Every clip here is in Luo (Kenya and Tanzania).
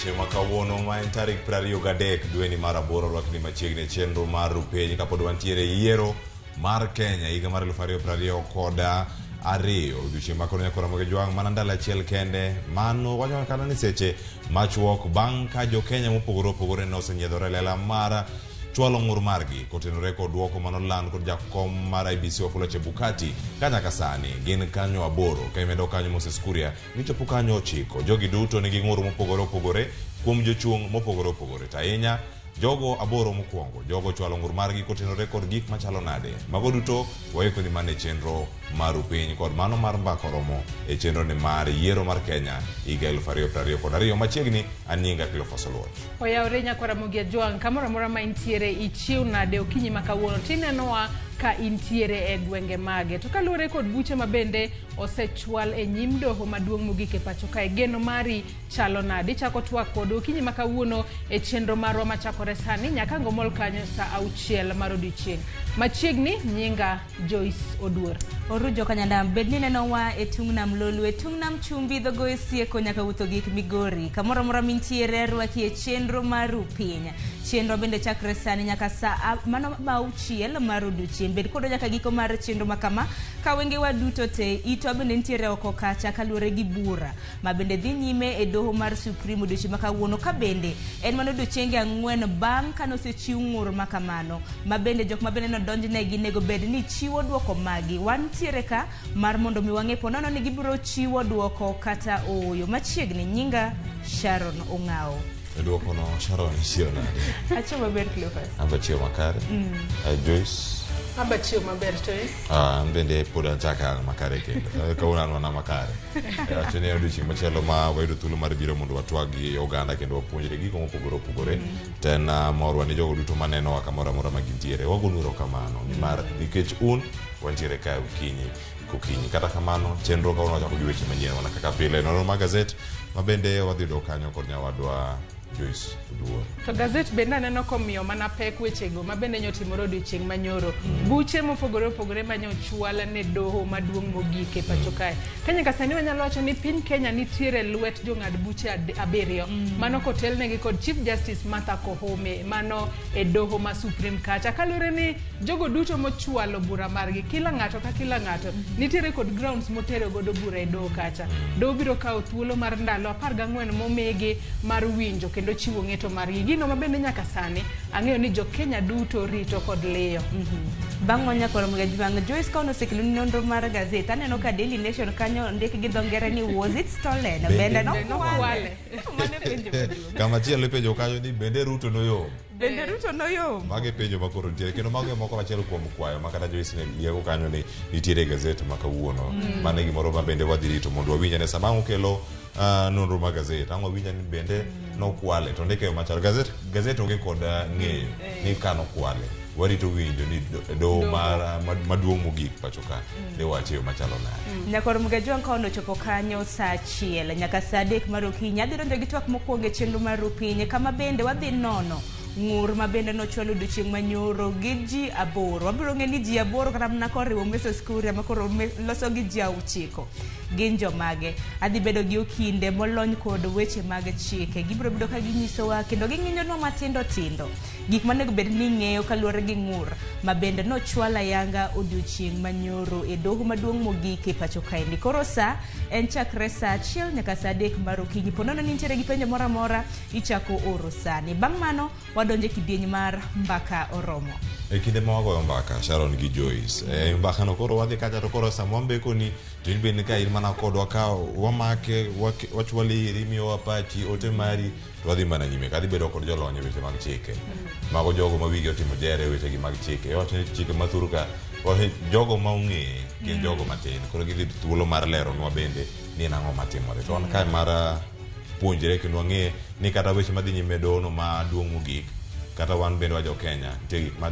Odiochieng' ma kawuono ma en tarik 23 dweni mar aboro rwakni machiegni e chenro mar Rupiny kapod wantiere e yiero mar Kenya higa mar 2022. Odiochieng' ma koro nyakora moge jwang' mana ndalo achiel kende mano wacho kana ni seche machuok bang' ka jo Kenya mopogore opogore ne osenyiedhore lela mar chwalo ng'ur margi kotenore kod duoko manoland kod jakom mar IEBC Wafula Chebukati ka nyaka sani gin kanyo aboro ka imedo kanyo Moses Kuria gichopo kanyo ochiko. Jogi duto nigi ng'ur mopogore opogore kuom jochung' mopogore opogore to ahinya jogo aboro mokwongo jogo chwalo ng'ur margi kotenore kod gik machalo nade. Mago duto waikoni mana e chenro mar Rupiny kod mano mar mbaka oromo e chenro ni mar yiero mar Kenya higa 2022 machiegni an nyinga Cleophas Oluoch. Oyawre nyakwara Ramogi Ajwang', kamoro amora ma intiere ichiew nade okinyi ma kawuono tinenowa ka intiere e gwenge mage. To kaluwore kod buche ma bende osechwal e nyim doho maduong' mogik e pacho kae, geno mari chalo nade? Ichako twak kod okinyi ma kawuono e chenro marwa machakore sani nyaka ngomol kanyo sa auchiel mar odiochieng'. Machiegni nyinga Joyce Oduor. Oru jokanyandam, bed ni nenowa e tung' nam Lolwe, tung' nam Chumbi, dhogoyo sieko nyaka wuotho gik Migori. Kamoro amora mintiere, rwaki e chenro mar Rupiny. Chenro bende chakre sani nyaka sa mano ma auchiel mar odiochieng'. Bed kodwa nyaka giko mar chenro ma kama, ka wengewa duto te, itwa bende nitiere oko kacha kaluwore gi bura ma bende dhi nyime e doho mar Supreme odiochieng' ma kawuono, ka bende en mana odiochienge ang'wen bang' kane osechiw ng'ur ma kamano, ma bende jok ma bende nodonjnegi nego bed ni chiwo dwoko magi. Wantiere ka mar mondo mi wang'e ponono ni gibiro chiwo dwoko kata ooyo. Machiegni, nyinga Sharon Ong'awo. E dwoko no Sharon ichiew nade? Achiew maber Cleophas. An be achiew makare. Joyce? An be achiew maber to in? Ah, an bende pod achaka makare kendo. Kawuono an mana makare. Wacho ni odiochieng' machielo ma wayudo thuolo mar biro mondo watwag gi oganda kendo wapuonjre gigo mopogore opogore. To en morwa ni jogo duto manenowa kamoro amora ma gintiere. Wagonu erokamano nimar nikech un wantiere kae okinyi kokinyi. Kata kamano chenro kawuono wachako gi weche manyien mana kaka pile. Nonro mar gazet ma bende wadhi yudo kanyo kod nyawadwa Joyce Oduor. To gazet bende aneno komiyo mana pek wechego ma bende nyotimore odiochieng' manyoro. Buche mopogore opogore manyochwal ne doho maduong' mogik e pacho kae. Ka nyaka sani wanyalo wacho ni piny Kenya nitiere lwet jong'ad buche abiriyo. Mano kotelnegi kod Chief Justice Martha Koome mano e doho ma Supreme kacha. Kaluwore ni jogo duto mochwalo bura margi, kila ng'ato ka kila ng'ato nitiere kod grounds motero godo bura e doho kacha. Doho biro kawo thuolo mar ndalo 14 momigi mar winjo kendo chiwo ng'eto margi. Gino ma bende nyaka sani ang'eyo ni jo Kenya duto rito kod liyo. Bang' mano nyakoro Mgajwang' Joyce ka osekelo nonro mar gazet, aneno ka Daily Nation kanyo ndik gi dho ngere ni was it stolen? Bende nokwale? Mano e penjo maduong'. Kama chielo ipenjo kanyo ni bende Ruto noyom? Bende Ruto noyom? Mago e penjo ma koro nitiere kendo mago e moko achiel kuom kwayo ma kata Joyce ne liego kanyo ni nitiere e gazet ma kawuono. Mano e gimoro ma bende wadhi rito mondo wawinj ane sama ang' okelo nonro mar gazet ang' wawinj ni bende nokwale to ndike e yo machal. Gazet, gazet onge kod ng'eyo ni ka nokwale. Warito winjo ni doho mar maduong' mogik pacho ka ne wacho e yo machalo nade. Nyakwar Mgajwang' ka onochopo kanyo saa achiel nyaka saa adek mar okinyi, adhi donjo gi twak mokwongo e chenro mar Rupiny, kama bende wadhi nono ng'ur ma bende nochwal odiochieng' manyoro gi ji aboro. Wabiro ng'e ni ji aboro kata mana koriwo Moses Kuria ma koro loso gi ji auchiko gin jomage. Adhi bedo gi okinde molony kod weche mag chike. Gibiro bedo ka ginyisowa kendo ging'inyonwa matindo tindo gik manego bed ni ing'eyo kaluwore gi ng'ur ma bende nochwal ayanga odiochieng' manyoro e doho maduong' mogik e pacho kaendi. Koro sa en chakre saa achiel nyaka saa adek mar okinyi. Po nono ni intiere gi penjo moro amora, ichako oro sani. Bang' mano, wadonjo e kidieny mar mbaka oromo. E kinde ma wagoyo mbaka Sharon gi Joyce, e mbaka no koro wadhi kacha to koro sama wambeko ni to in bende ka in mana kodwa ka wamake wachwale iri imiyowa pachi ote mari to wadhi mana nyime kadhi bedo kod jolony e weche mag chike. Mago jogo ma wigi otimo jere e weche gi mag chike. Iwacho ni chike ma thuru ka wacho ni jogo ma ong'eye gin jogo matin. Koro gidhi thuolo mar leronwa bende ni en ang'o matimore. To wan kae mar puonjre kendo wang'e ni kata weche madhi nyime e dohono maduong' mogik kata wan bende wa jo Kenya nitie gik ma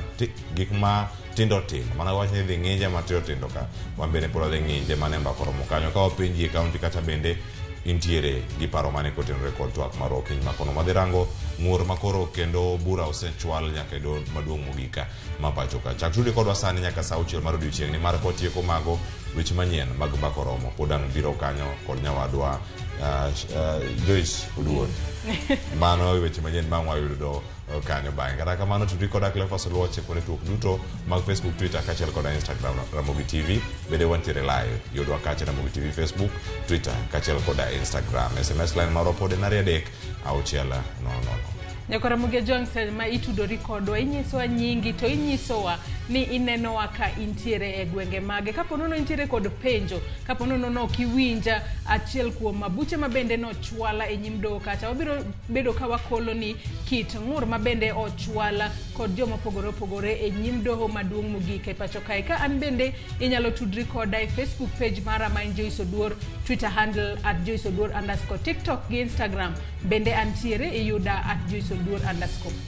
gik ma tindo tindo mana wach ni idhi ng'inje matindo tindo ka wan bende pod wadhi ng'inje mane mbaka oromo kanyo ka wapenji e kaunti kacha bende intiere gi paro mane kotenore kod twak mar okinyi ma kono wadhi rango ng'ur makoro kendo bura osechwal nyaka e doho maduong' mogik ka ma pacho ka chak tudi kodwa sani nyaka saa auchiel mar odiochieng' nimar kwatieko mago weche manyien mag mbaka oromo pod ang' biro kanyo kod nyawadwa. Joyce Oduor. Mano weche manyien ma wayudo kanyo bang'e. Kata kamano tudri koda Cleophas Oluoch e kuonde tudruok duto mag Facebook, Twitter kaachiel koda Instagram Ramogi TV. Bende wantiere live. Yudwa kacha Ramogi TV Facebook, Twitter kaachiel koda Instagram. SMS line marwa pod en 23600. Nyako Ramogi Johnson ma itudori kodwa, inyisowa nyingi to inyisowa ni inenowa ka intiere e gwenge mage. Kapo nono intiere kod penjo, kapo nono no ok iwinja achiel kuom buche ma bende nochwala e nyim doho kacha, wabiro bedo ka wakolo ni kit ng'ur ma bende ochwala kod joma opogore opogore e nyim doho maduong' mogik e pacho kae. Ka an bende inyalo tudri koda e Facebook page mara ma en Joyce Oduor, Twitter handle @JoyceOduor_, TikTok gi Instagram bende antiere, iyuda @JoyceOduor_.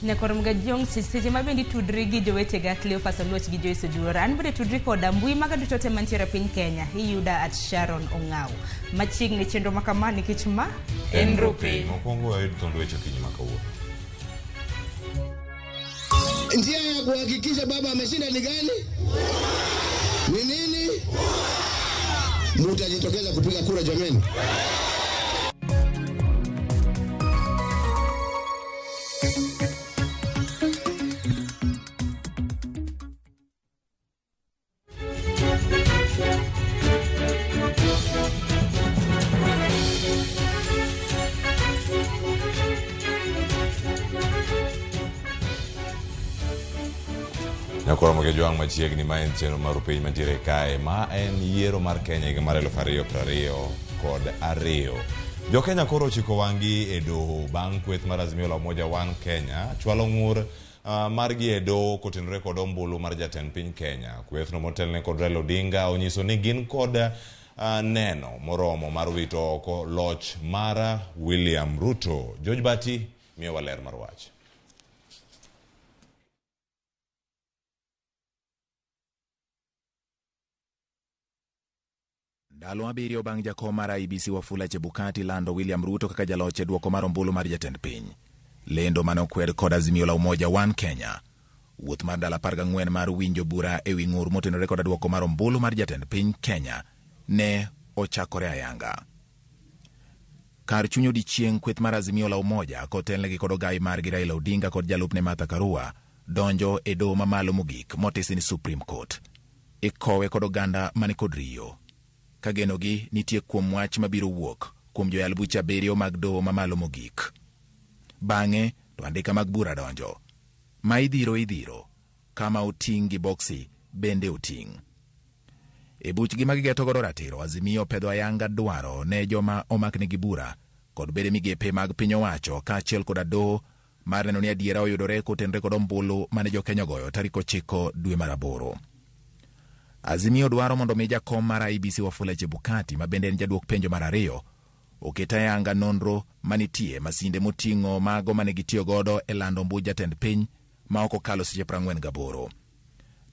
Nyakor Mgajong, seche ma bende itudri gi jowetega Cleophas Oluoch gi Joyce Oduor, an bende tudri koda mbui maga duto te mantiere e piny Kenya, iyuda @SharonOng'aw. Machiegni chenro ma kama nikech ma en Rupiny. Mokwongo wayud thond weche okinyi ma kawuono. Njia ya kuhakikisha baba ameshinda ni gani? Ni nini? Mutajitokeza kupiga kura jameni. Nyakoro Jwang' machiegni ma en chenro mar piny mantiere kae ma en yiero mar Kenya higa mar 2022. Jo Kenya koro ochiko wang'gi e doho bang' kweth mar Azimio la Umoja One Kenya chwalo ng'ur margi e doho kotenore kod ombulu mar jatend piny Kenya. Kwethno motelne kod Raila Odinga onyiso ni gin kod neno moromo mar wito oko loch mar William Ruto. George Bati miyowa ler mar wach. Ndalo 7 bang' jakom mar IEBC Wafula Chebukati lando William Ruto kaka jaloch e duoko mar ombulu mar jatend piny. Lendo mane okwed kod Azimio la Umoja One Kenya. Wuoth mar ndalo 14 mar winjo bura ewi ng'ur motenore kod duoko mar ombulu mar jatend piny Kenya ne ochakore ayanga. Kar chuny odiechieng' kweth mar Azimio la Umoja kotelnegi kod ogai margi Raila Odinga kod jalupne Martha Karua donjo e doho mamalo mogik motisi ni Supreme Court. Ikowe kod oganda mane kod riyo. Ka genogi nitie kuom wach mabiro wuok kuom joyal buche 7 mag doho mamalo mogik. Bang'e to andika mag bura donjo. Ma idhiro, kama oting' gi boksi bende oting'. E buchgi ma gigeto godo ratiro, Azimio pedho ayanga dwaro ne joma omaknegi bura kod bede migepe mag piny owacho kaachiel koda doho mar neno ni adiera oyudore kotenore kod ombulu mane jo Kenya ogoyo tarik 9 dwe mar 8. Azimio dwaro mondo mi jakom mar IEBC Wafula Chebukati ma bende en jaduok penjo mar 2 oket ayanga nonro manitie masinde moting'o mago mane gitiyo godo e lando ombuch jatend piny ma ok okalo seche 48.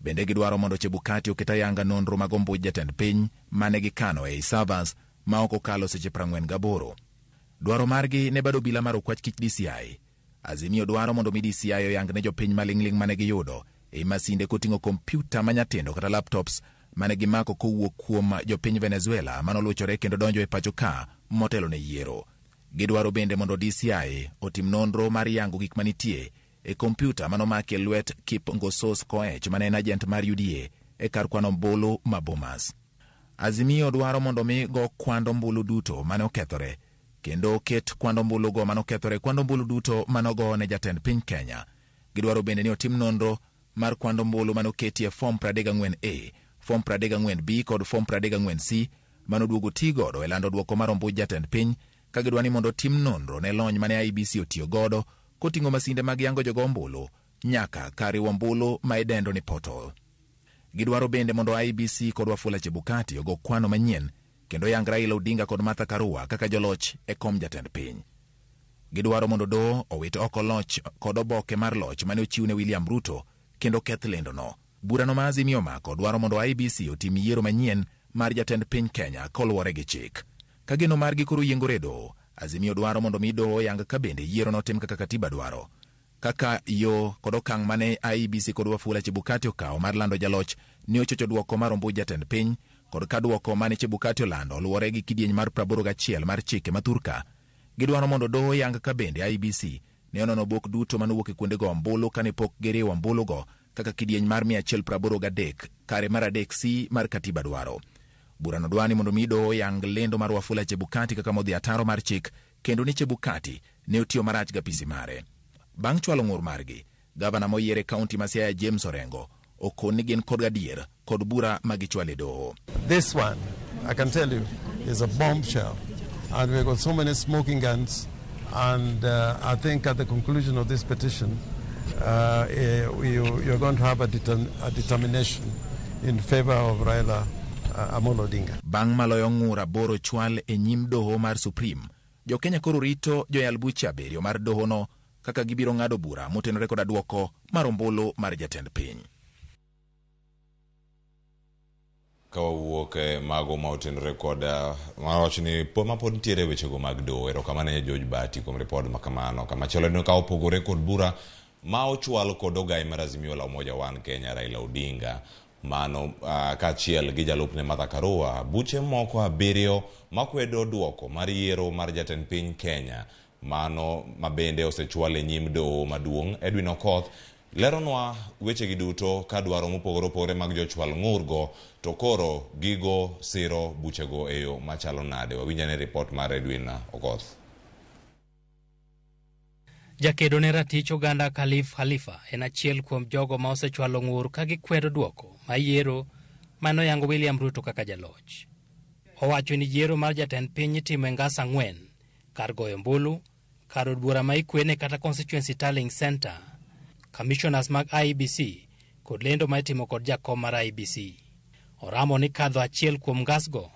Bende gidwaro mondo Chebukati oket ayanga nonro mag ombuch jatend piny mane gikano ei servers ma ok okalo seche 48. Dwaro margi ne bado obila mar okwach kich DCI. Azimio dwaro mondo mi DCI oyang ne jopiny maling'ling' mane giyudo ei masinde koting'o kompyuta manyatindo kata laptops mane gimako kowuok kuom jopiny Venezuela manoluchore kendo donjo e pacho ka motelo ne yiero. Gidwaro bende mondo DCI otim nonro mar yango gik manitie e kompyuta manomaki e lwet Kipng'osos Koech mane en agent mar UDA e kar kwano ombulu ma Bomas. Azimio dwaro mondo mi go kwand ombulu duto mane okethore kendo ket kwand ombulu go mane okethore kwand ombulu duto manogo ne jatend piny Kenya. Gidwaro bende ni otim nonro mar kwand ombulu mane oketie form 34A, form 34B kod form 34C manoduogo ti godo e lando duoko mar ombuch jatend piny, ka gidwa ni mondo otim nonro ne lony mane IEBC otiyo godo koting'o masinde mag yango jogo ombulu nyaka kar riwo ombulu ma idendo ni portal. Gidwaro bende mondo IEBC kod Wafula Chebukati ogo kwano manyien kendo yang Raila Odinga kod Martha Karua kaka joloch e kom jatend piny. Gidwaro mondo doho owit oko loch kod oboke mar loch mane ochiw ne William Ruto kendo keth lendono. Burano ma Azimio omako dwaro mondo IEBC otim yiero manyien mar jatend piny Kenya koluwore gi chik. Ka geno margi koro yiengore e doho, Azimio dwaro mondo mi doho oyang ka bende yiero notim kaka katiba dwaro. Kaka yo kod okang' mane IEBC kod Wafula Chebukati okawo mar lando jaloch ne ochocho duoko mar ombuch jatend piny Kod ka duoko mane Chebukati olando luwore gi kidieny mar 81 mar chike ma thurka, gidwaro mondo doho yang ka bende IEBC ne onono bok duto manowuok e kuonde go ombulu kane pok giriwo ombulugo kaka kidieny mar 183 kare mar 3 C mar katiba dwaro. Burano dwa ni mondo mi doho yang lendo mar Wafula Chebukati kaka modhi ataro mar chik kendo ni Chebukati ne otiyo marach gi apisi mare. Bang' chwalo ng'ur margi, gavana moyier e kaunti ma Siaya James Orengo okon ni gin kod adier kod bura ma gichwalo e doho. This one, I can tell you, is a bombshell. And we've got so many smoking guns. And I think at the conclusion of this petition, you're going to have a determination in favor of Raila Amolo Odinga. Bang' maloyo ng'ur 8 chwal e nyim doho mar Supreme, jo-Kenya koro rito joyal buche 7 mar dohono kaka gibiro ng'ado bura motenore koda duoko mar ombulu mar jatend piny. Ka wawuok e mago ma otenore kod wach ni ma pod nitiere wechego mag doho. Erokamano ne George Bati kuom ripod ma kamano. Kamachielo en ka opogore kod bura ma ochwal kod ogai mar Azimio la Umoja One Kenya Raila Odinga, mano kaachiel gi jalupne Martha Karua, buche moko 7 makwedo duoko mar yiero mar jatend piny Kenya mano mabende osechwal e nyim doho maduong'. Edwin Okoth leronwa wechegi duto ka dwaro mopogore opogore mag jochwal ng'urgo to koro gigo siro buchego e yo machalo nade. Wawinj ane ripot mar Edwin Okoth. Jakedo ne ratich oganda Khalif Khalifa en achiel kuom jogo ma osechwalo ng'ur ka gikwedo duoko mar yiero manoyango William Ruto kaka jaloch. Owacho ni yiero mar jatend piny itimo e ngas 4, kar goyo ombulu, kar od bura ma ikwene kata Constituency Tallying Center, commissioners mag IEBC kod lendo ma itimo kod jakom mar IEBC. Oramo ni kadho achiel kuom ngasgo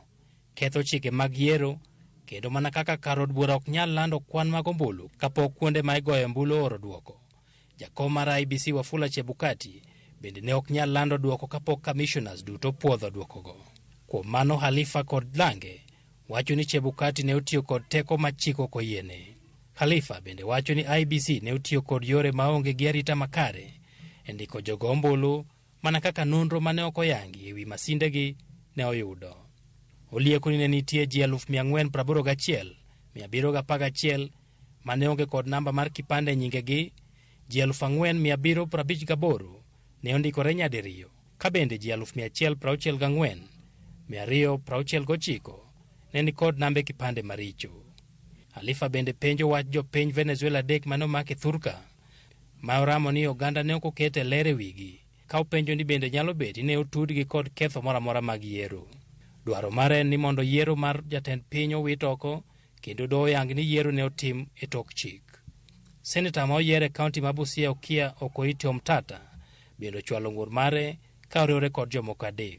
ketho chike mag yiero, kendo mana kaka kar od bura ok nyal lando kwan mag ombulu kapok kuonde ma igoyo ombulu ooro duoko. Jakom mar IEBC Wafula Chebukati bende ne ok nyal lando duoko kapok commissioners duto puodho duokogo. Kuom mano, Khalifa kod Lange wacho ni Chebukati ne otiyo kod teko ma chik ok oyiene. Khalifa bende wacho ni IEBC ne otiyo kod yore maonge gi arita makare e ndiko jogo ombulu, mana kaka nonro mane ok oyangi ewi masindegi ne oyudo. Olieko ni ne nitie ji 481,711 mane onge kod namba mar kipande e nyingegi, ji 4,758 ne ondikore nyadiriyo, ka bende ji 164,269 ne nikod nambe kipande maricho. Khalifa bende penjo wach jopiny Venezuela 3 mane omak e thurka, ma oramo ni oganda ne ok oket e ler e wigi, ka openjo ni bende nyalo bet ni ne otudgi kod ketho moro amora mag yiero. Dwaro mare en ni mondo yiero mar jatend piny owit oko kendo doho oyang ni yiero ne otim e tok chik. Seneta ma oyier e kaunti ma Busia Okia Okoiti Omtata bende ochwalo ng'ur mare ka oriwore kod jomoko 3.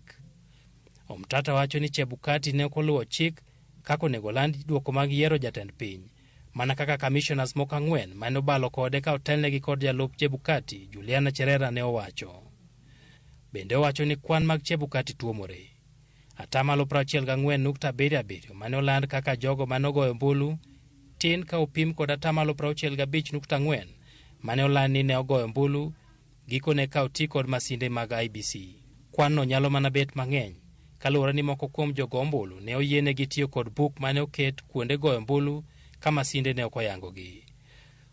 Omtata wacho ni Chebukati ne ok oluwo chik kaka onego oland duoko mag yiero jatend piny, mana kaka commissioners moko 4 mane obalo kode ka otelnegi kod jalup Chebukati Juliana Cherera ne owacho. Bende owacho ni kwan mag Chebukati tuomore. 64.77% mane oland kaka jogo mane ogoyo ombulu tin ka opim kod 65.4% mane oland ni ne ogoyo ombulu gikone ka oti kod masinde mag IEBC. Kwan no nyalo mana bet mang'eny kaluwore ni moko kuom jogo ombulu ne oyienegi tiyo kod buk mane oket kuonde goyo ombulu ka masinde ne ok oyangogi.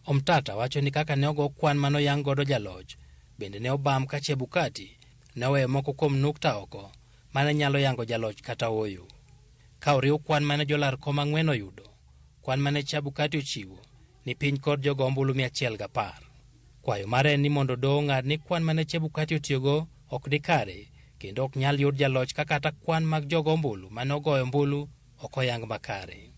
Omtata wacho ni kaka ne ogo kwan mane oyang godo jaloch bende ne obam ka Chebukati ne oweyo moko kuom nukta oko mane nyalo yango jaloch kata ooyo. Ka oriw kwan mane jolar kom 4 oyudo, kwan mane Chebukati ochiwo ni piny kod jogo ombulu 110. Kwayo mare en ni mondo doho ong'ad ni kwan mane Chebukati otiyogo ok ni kare kendo ok nyal yud jaloch ka kata kwan mag jogo ombulu mane ogoyo ombulu ok oyang makare.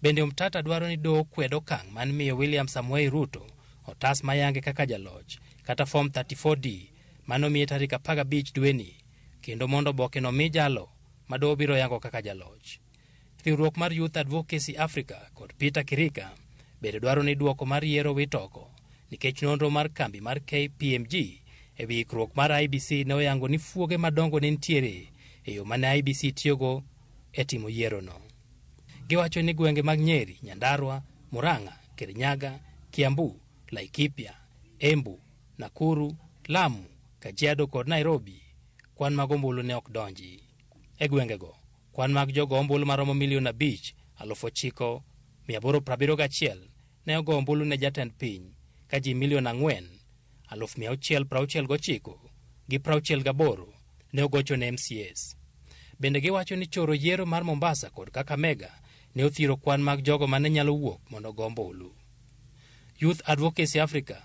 Bende Omtata dwaro ni doho kwed okang' man miyo William Samoei Ruto otas mayange kaka jaloch kata form 34D mane omiye tarik 15 dweni, kendo mondo oboke no mi jalo ma doho biro yango kaka jaloch. Riwruok mar Youth Advocacy Africa kod Peter Kirika bende dwaro ni duoko mar yiero wit oko nikech nonro mar kambi mar KPMG e wi ikruok mar IEBC ne oyango ni fuoge madongo ne nitiere e yo mane IEBC tiyogo e timo yierono. Giwacho ni gwenge mag Nyeri, Nyandarua, Murang'a, Kirinyaga, Kiambu, Laikipia, Embu, Nakuru, Lamu, Kajiado kod Nairobi kwan mag ombulu ne ok donji. E gwengego, kwan mag jogo ombulu maromo 5,9,871 ne ogo ombulu ne jatend piny, ka ji 4,669,068 ne ogocho ne MCAs. Bende giwacho ni choro yiero mar Mombasa kod Kakamega ne othiro kwan mag jogo mane nyalo wuok mondo ogo ombulu. Youth Advocacy Africa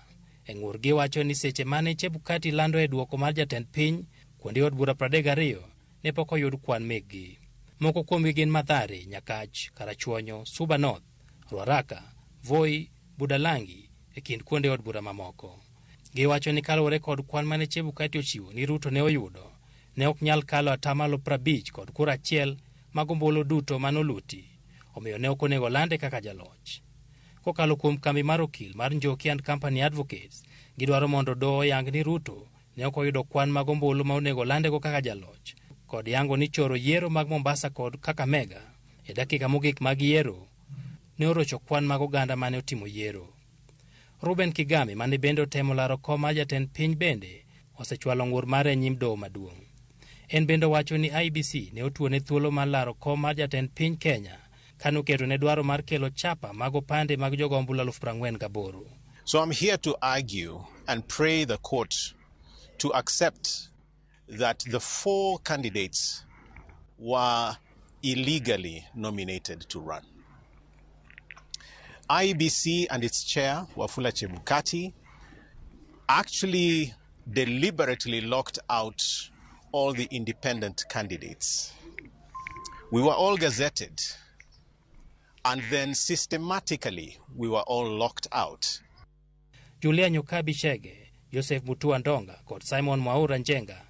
e ng'ur giwacho ni seche mane Chebukati lando e duoko mar jatend piny, kuonde od bura 32 ne pok oyud kwan mekgi. Moko kuomgi gin Mathare, Nyakach, Karachuonyo, Suba North, Ruaraka, Voi, Budalangi e kind kuonde od bura mamoko. Giwacho ni kaluwore kod kwan mane Chebukati ochiwo ni Ruto ne oyudo, ne ok nyal kalo atamalo 50 kod kura achiel mag ombulu duto manoluti, omiyo ne ok onego lande kaka jaloch. Kokalo kuom kambi mar okil mar Njoki and Company Advocates, gidwaro mondo doho oyang ni Ruto ne ok oyudo kwan mag ombulu ma onego landego kaka jaloch, kod yango ni choro yiero mag Mombasa kod Kakamega e dakika mogik mag yiero ne orocho kwan mag oganda mane otimo yiero. Ruben Kigame mane bende otemo laro kom mar jatend piny bende osechwalo ng'ur mare e nyim doho maduong'. En bende owacho ni IEBC ne otuone thuolo mar laro kom mar jatend piny Kenya kanoketo ne dwaro mar kelo chapa mag opande mag jogo ombulu 48,000. So I'm here to argue and pray the court to accept that the 4 candidates were illegally nominated to run. IEBC and its chair, Wafula Chebukati, actually deliberately locked out all the independent candidates. We were all gazetted, and then systematically we were all locked out. Julia Nyokabi Chege, Joseph Mutua Ndonga kod Simon Mwaura Njenga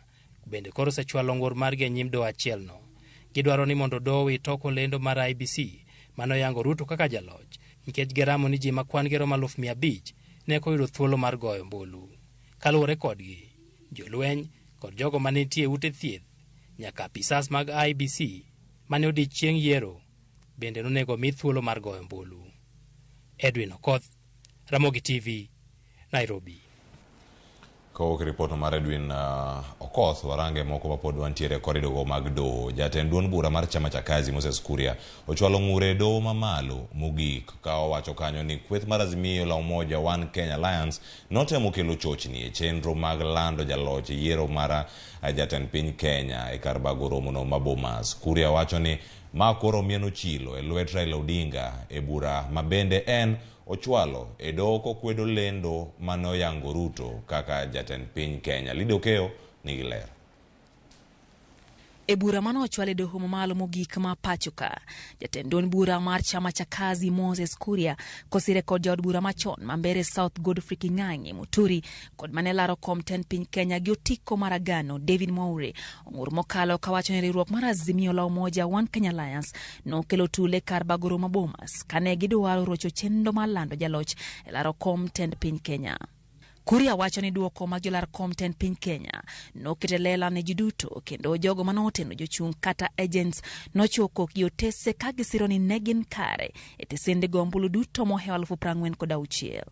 bende koro osechwalo ng'ur margi e nyim doho achielno. Gidwaro ni mondo doho owit oko lendo mar IEBC manoyango Ruto kaka jaloch, nikech giramo ni ji ma kwan gi romo 500,000 ne ok oyudo thuolo mar goyo ombulu. Kaluwore kodgi, jolweny kod jogo mane nitie e ute thieth nyaka apisas mag IEBC mane odiechieng' yiero bende nonego mi thuolo mar goyo ombulu. Edwin Okoth, Ramogi TV, Nairobi. Kowuok e ripot mar Edwin Okoth, warange moko mapod wantiere e koridogo mag doho. Jatend duond bura mar chama cha Kazi Moses Kuria ochwalo ng'ure e doho mamalo mogik ka owacho kanyo ni kweth mar Azimio la Umoja One Kenya Alliance notemo kelo chochni e chenro mag lando jaloch e yiero mar jatend piny Kenya e kar bago romono ma Bomas. Kuria wacho ni ma koro mieno chilo e lwet Raila Odinga e bura ma bende en ochwalo e doho kokwedo lendo mane oyango Ruto kaka jatend piny Kenya. Lido Okeo nigi ler. E bura mane ochwal e doho mamalo mogik ma pacho ka, jatend duond bura mar chama cha Kazi Moses Kuria kosire kod jaod bura machon ma Mbeere South Godfrey King'ang'i Muturi kod mane laro kom tend piny Kenya gi otiko mar agano David Mwaure ong'ur mokalo kawacho ni riwruok mar Azimio la Umoja One Kenya Alliance nokelo tule kar bago romo Bomas kane gidwaro rocho chenro mar lando jaloch e laro kom tend piny Kenya. Kuria wacho ni duoko mag jolar kom tend piny Kenya nokete lela ne ji duto kendo jogo manoteno jochung' kata agents nochiwo kokgi otese ka gisiro ni ne gin kare e tesende go ombulu duto mohewo 46,000.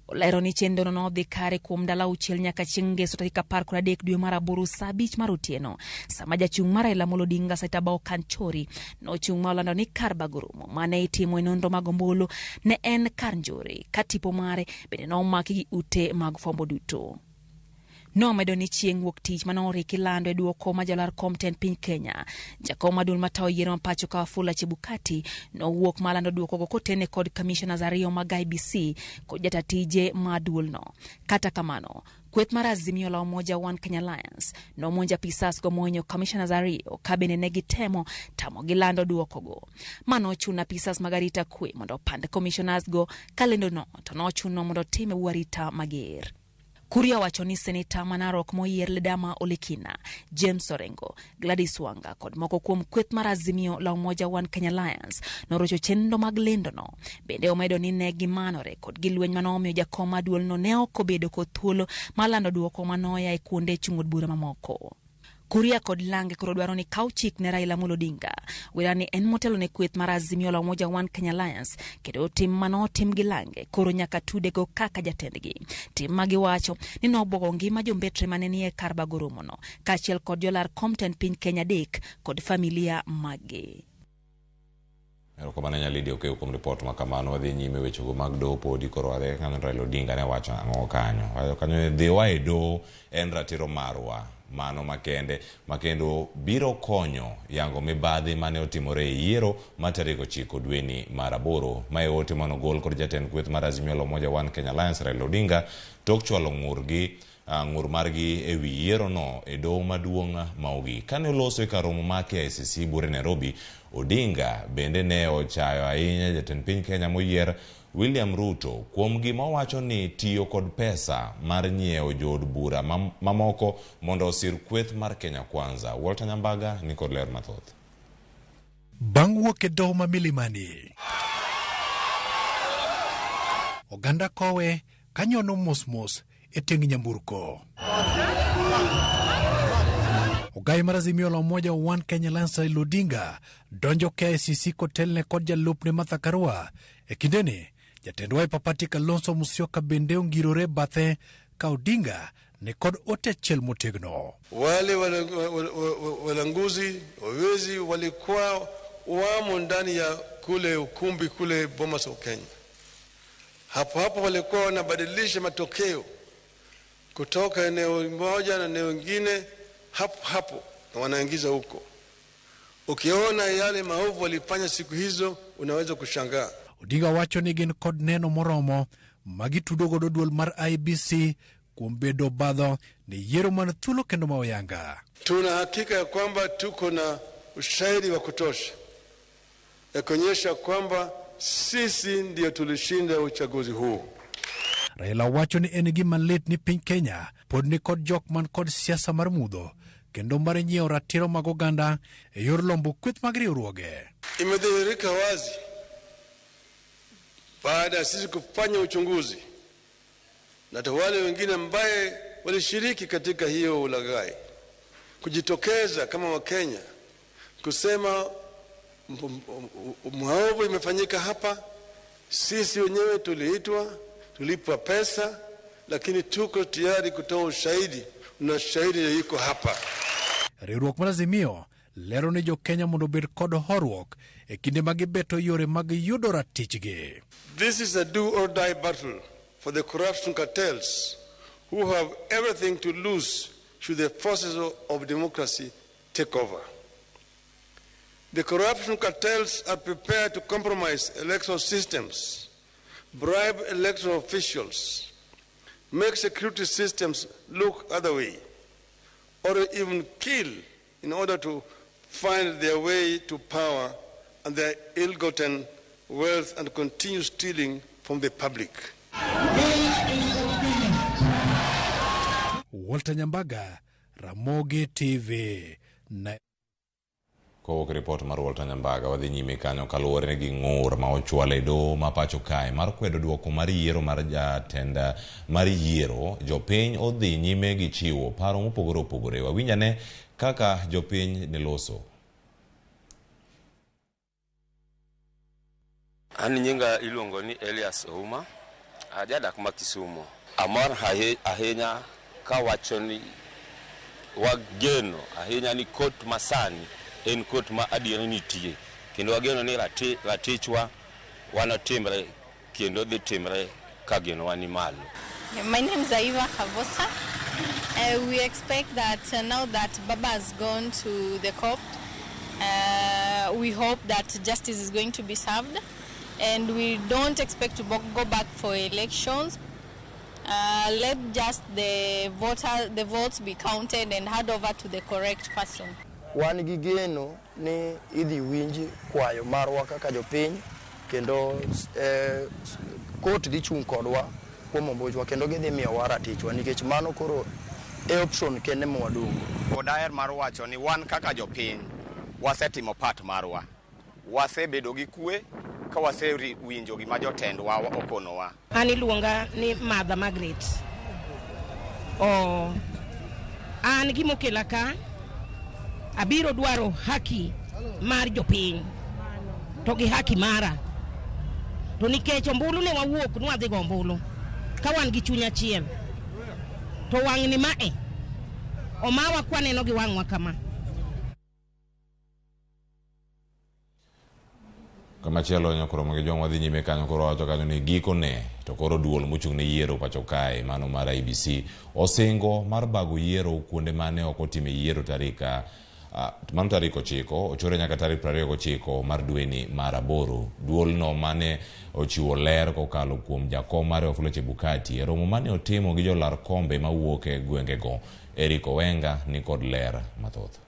Olero ni chenrono nodhi kare kuom ndalo 6 nyaka chieng' ngeso tarik 13 dwe mar 8 saa 5 mar otieno, sama jachung' mar Raila Amolo Odinga Saitabao Kanchori nochung' ma olando ni kar bago romo mane itimo e nonro mag ombulu ne en kar njore ka tipo mare bende nomaki gi ute mag fwambo duto. Nomedo ni chieng' wuok tich mane oriki lando e duoko ma jalar kom tend piny Kenya, jakom maduong' matayo yiero ma pacho ka Wafula Chebukati nowuok malando duokogo kotene kod commissioners 2 mag IEBC kod jata tije ma duolno. Kata kamano, kweth mar Azimio la Umoja One Kenya Alliance nomonjo apisas go mohinyo commissioners 2 ka bende ne gitemo tamo gilando duokogo. Mano ochuno apisas mag arita kwe mondo opand commissioners go ka lendono to nochuno mondo time bu arita mager. Kuria wacho ni seneta ma Narok moyier Ledama Olekina, James Orengo, Gladys Wanga kod moko kuom kweth mar Azimio la Umoja One Kenya Alliance norocho chenro mag lendono. Bende omedo ni ne gimanore kod gilweny manomiyo jakom maduolno ne ok obedo kod thuolo mar lando duoko manoya e kuonde chung' od bura mamoko. Kuria kod Lange koro dwaro ni kaw chik ne Raila Amolo Odinga. Wera ni en motelo ne kweth mar Azimio la Umoja One Kenya Alliance kendo tim mano otim gi Lange koro nyaka tudego kaka jatendgi. Tim ma giwacho ni nobwogo ngima jombetre mane nie kar bago romono kaachiel kod jolar kom tend piny Kenya 3 kod familia maggi. Erokamano ahinya Lydia Okeyo kuom ripot ma kamano. Wadhi nyime wechego mag doho podi koro wadhi kanyo Raila Odinga ne wacho ang'o kanyo. Wacho kanyo ni dhiwa e doho en ratiro marwa mano makende makendo biro konyo yango mibadhi mane otimore e yiero ma tarik 9 dweni mar 8. Mae ote mane ogol kod jatend kweth mar Azimio la Umoja One Kenya Alliance Raila Odinga tok chwalo ng'urgi ng'ur margi e wi yierono e doho maduong' ma ogik. Kane oloso e kar romo ma KICC buore Nairobi, Odinga bende ne ochayo ahinya jatend piny Kenya moyier William Ruto kuom gima owacho ni tiyo kod pesa mar nyiewo jood bura mamoko mondo osir kweth mar Kenya Kwanza. Walter Nyambaga ni kod ler mathoth. Bang' wuok e doho ma Milimani, oganda kowe kanyono mos mos e teng nyamburko. Ogai mar Azimio la Umoja One Kenya Alliance Raila Odinga donjo KICC kotelne kod jalupne Martha Karua. E kindeni, jatend Wiper Party Kalonzo Musyoka bende ongirore bathe ka Odinga ni kod ote achiel motegno. Wale walanguzi wawezi walikuwa wamo ndani ya kule ukumbi kule Bomas of Kenya. Hapo hapo walikuwa wanabadilisha matokeo kutoka eneo moja na eneo lingine hapo hapo na wanaingiza huko. Ukiona yale maovu walifanya siku hizo unaweza kushangaa. Odinga wacho ni gin kod neno moromo magitudo godo duol mar IEBC kuom bedo obadho ne yiero man thuolo kendo ma oyanga. Tuna hakika ya kwamba tuko na ushahidi wa kutosha ya kuonyesha kwamba sisi ndio tulishinda uchaguzi huu. Raila wacho ni en gima lit ni piny Kenya pod ni kod jok man kod siasa mar mudho kendo mar nyiewo ratiro mag oganda e yor lombo kweth mag riwruoge. Imedhihirika wazi baada ya sisi kufanya uchunguzi na wale wengine ambaye walishiriki katika hiyo ulaghai kujitokeza kama Wakenya kusema maovu imefanyika hapa, sisi wenyewe tuliitwa, tulipwa pesa, lakini tuko tayari kutoa ushahidi na shahidi yuko hapa. Riwruok mar Azimio lero ni jo Kenya mondo obed kod horuok e kinde ma gibeto yore mag yudo ratichgi. This is a do or die battle for the corruption cartels who have everything to lose should the forces of democracy take over. The corruption cartels are prepared to compromise electoral systems, bribe electoral officials, make security systems look other way, or even kill in order to find their way to power and their ill-gotten wealth and continue stealing from the public. Walter Nyambaga, Ramogi TV. Kowuok ripot mar Walter Nyambaga wadhi nyime kanyo kaluwore gi ng'ur ma ochwal e doho ma pacho kae mar kwedo duoko mar yiero mar jatend mar yiero. Jopiny odhi nyime gi chiwo paro mopogore opogore. Wawinj ane kaka jopiny ne loso. An nyinga iluongo ni Elias Ouma, ajadak ma Kisumu. Amor ahinya kawacho ni wageno ahinya ni kot masani en kot ma adieri nitie, kendo wageno ni ratichwa wanotimre kendo dhi timre ka genowa ni malo. My name is Aiva Kavosa. We expect that now that Baba has gone to the court, we hope that justice is going to be served, and we don't expect to go back for elections. Let just the votes be counted and hand over to the correct person. Wan gi geno ni idhi winji kwayo marwa kaka jopiny kendo kot dhi chung' kodwa kuom ombujwa kendo gidhi miyowa ratichwa nikech mano koro e option kende mwadong'o. Daher mar wacho ni wan kaka jopiny wasetimo part marwa, wasebedo gi kwe ka wasewinjo gima jotendwa okonowa. An iluonga ni Mother Margaret. An gimokela ka Abiro dwaro haki mar jopiny to gi haki mara. To nikech ombulu ne wawuok nwadhi go ombulu ka wan gi chuny achiel. To wang'ni mae omawa kwaneno gi wang'wa kama. Kamachielo nyakoro gi jong wadhi nyime kanyo koro wacho kanyo ni gikone to koro duol mochung' ne yiero pacho kae mano mar IEBC osingo mar bago yiero kuonde mane ok otime yiero tarik mano tarik 9 ochore nyaka tarik 29 mar dweni mar 8. Duolno mane ochiwo ler kokalo kuom jakom mare Wafula Chebukati e romo mane otimo gi jolar kombe mawuok e gwengego Eric Owenga ni kod ler mathoth.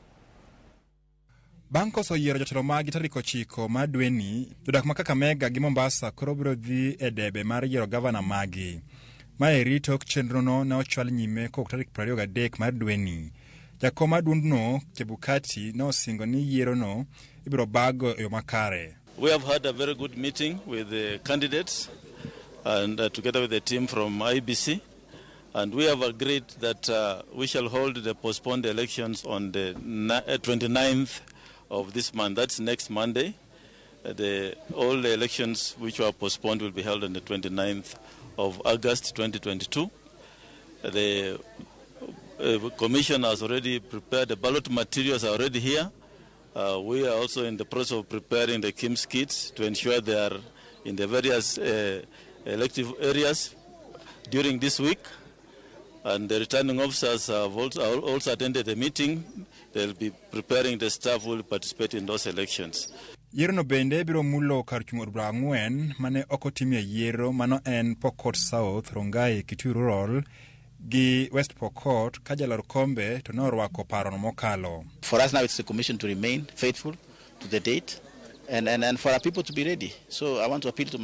Bang' koso yiero jotelo magi tarik 9 mar dweni, jodak ma Kakamega gi Mombasa koro biro dhi e debe mar yiero gavana magi. Maeri tok chenrono ne ochwal nyime kowuok tarik 23 mar dweni. Jakom mar duondno Chebukati ne osingo ni yierono ibiro bago e yo makare. We have had a very good meeting with the candidates and together with the team from IEBC. And we have agreed that we shall hold the postponed elections on the 29th of this month. That's next Monday. All the elections which were postponed will be held on the 29th of August 2022. The Commission has already prepared, the ballot materials are already here. We are also in the process of preparing the KIMS kits to ensure they are in the various elective areas during this week. And the returning officers have also attended the meeting. They'll be preparing the staff who will participate in those elections. Yiero no bende biro mulo kar chung' od bura 4 mane ok otimie yiero mano en Pokot South, Rongai, Kitui Rural gi West Pokot ka jalor kombe to ne orwako parono mokalo. For us now it's the commission to remain faithful to the date and for our people to be ready. So I want to appeal to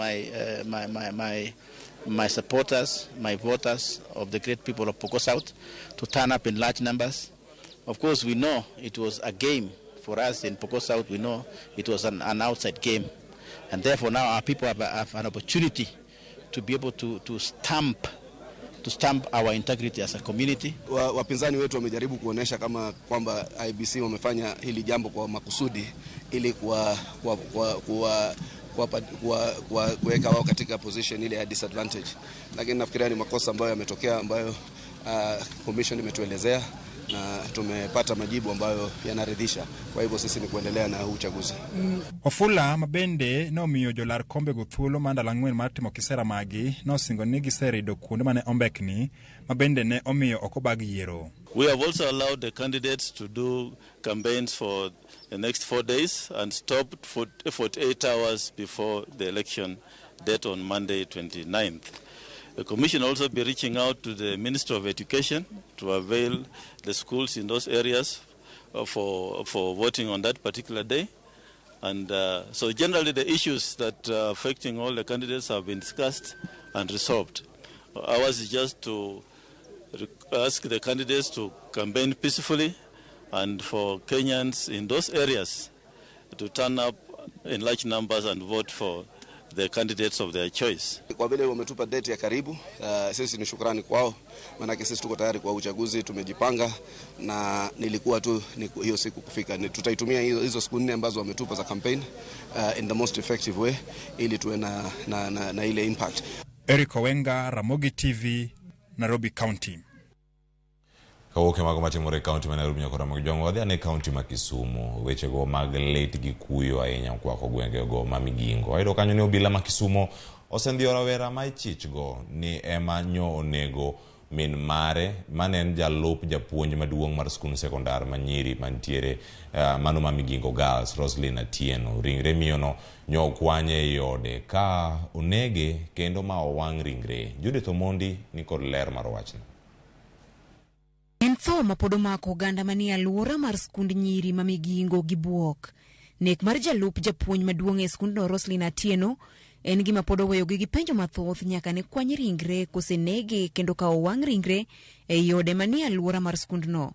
my supporters, my voters of the great people of Pokot South to turn up in large numbers. Of course, we know it was a game for us in Pokot South. We know it was an outside game. And therefore now our people have an opportunity to be able to stamp our integrity as a community. Wapinzani wetu wamejaribu kuonesha kama kwamba IEBC wamefanya hili jambo kwa makusudi ili kuweka wao katika position ile ya disadvantage. Lakini nafikiria ni makosa ambayo yametokea ambayo commission imetuelezea na tumepata majibu ambayo yanaridhisha. Kwa hivyo sisi ni kuendelea na uchaguzi. Wafula mabende nomiyo jolar kombe go thuolo mar ndalo 4 mar timo kisera magi nosingo ni giserido kuonde mane ombekni mabende ne omiyo ok obag yiero. We have also allowed the candidates to do campaigns for the next 4 days and stopped for 48 hours before the election date on Monday 29th. The Commission also be reaching out to the Minister of Education to avail the schools in those areas for voting on that particular day. And so generally the issues that are affecting all the candidates have been discussed and resolved. Ours is just to ask the candidates to campaign peacefully and for Kenyans in those areas to turn up in large numbers and vote for the candidates of their choice. Kwa vile wametupa date ya karibu, sisi ni shukrani kwao, maana sisi tuko tayari kwa uchaguzi, tumejipanga na nilikuwa tu hiyo siku kufika. Tutaitumia hizo siku 4 ambazo wametupa za campaign in the most effective way ili tuwe na ile impact. Eric Owenga, Ramogi TV, Nairobi County. Kawuok mago matimore e kaunti ma Nairobi nyaka Ramogi Jwang' wadhi ane kaunti ma Kisumu. Wechego mag lit gi kuyo ahinya okwako gwengego ma Migingo. Wayudo kanyo ni obila ma Kisumu osendhiyo rawera ma ichichgo ni ema nyo onego min mare mane en jalup japuonj maduong' mar skund sekondar ma nyiri mantiere mano ma Migingo Girls, Roslyn Atieno. Ringre miyono nyo okwanye ei ode ka onege kendo ma owang' ringre. Judith Omondi ni kod ler mar wachno. En tho ma pod omako oganda manie alwora mar skund nyiri ma Migingo gi buok. Nek mar jalup japuonj maduong' e skundno Roslyn Atieno en gima pod oweyogi gi penjo mathoth nyaka ne kwany ringre kosenege kendo ka owang' ringre ei ode manie alwora mar skundno.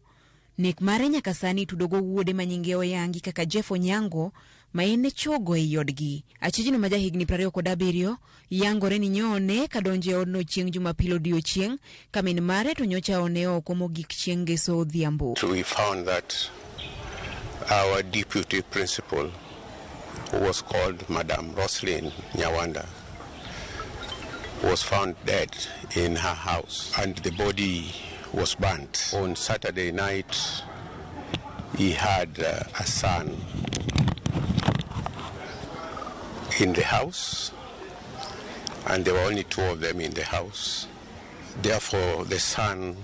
Nek mare nyaka sani itudogo wuode ma nyinge oyangi kaka Jeff Onyango ma en chogo ei odgi. Achijno ma jahigni 27 yangore ni nyoone kadonjo e odno chieng' Jumapil odiochieng' ka min mare to nyocha one oko mogik chieng' Ngeso odhiambo. So we found that Our deputy principal, who was called Madam Roslyn Nyawanda, was found dead in her house, and the body was burnt. On Saturday night, he had a son in the house, and there were only two of them in the house. Therefore, the son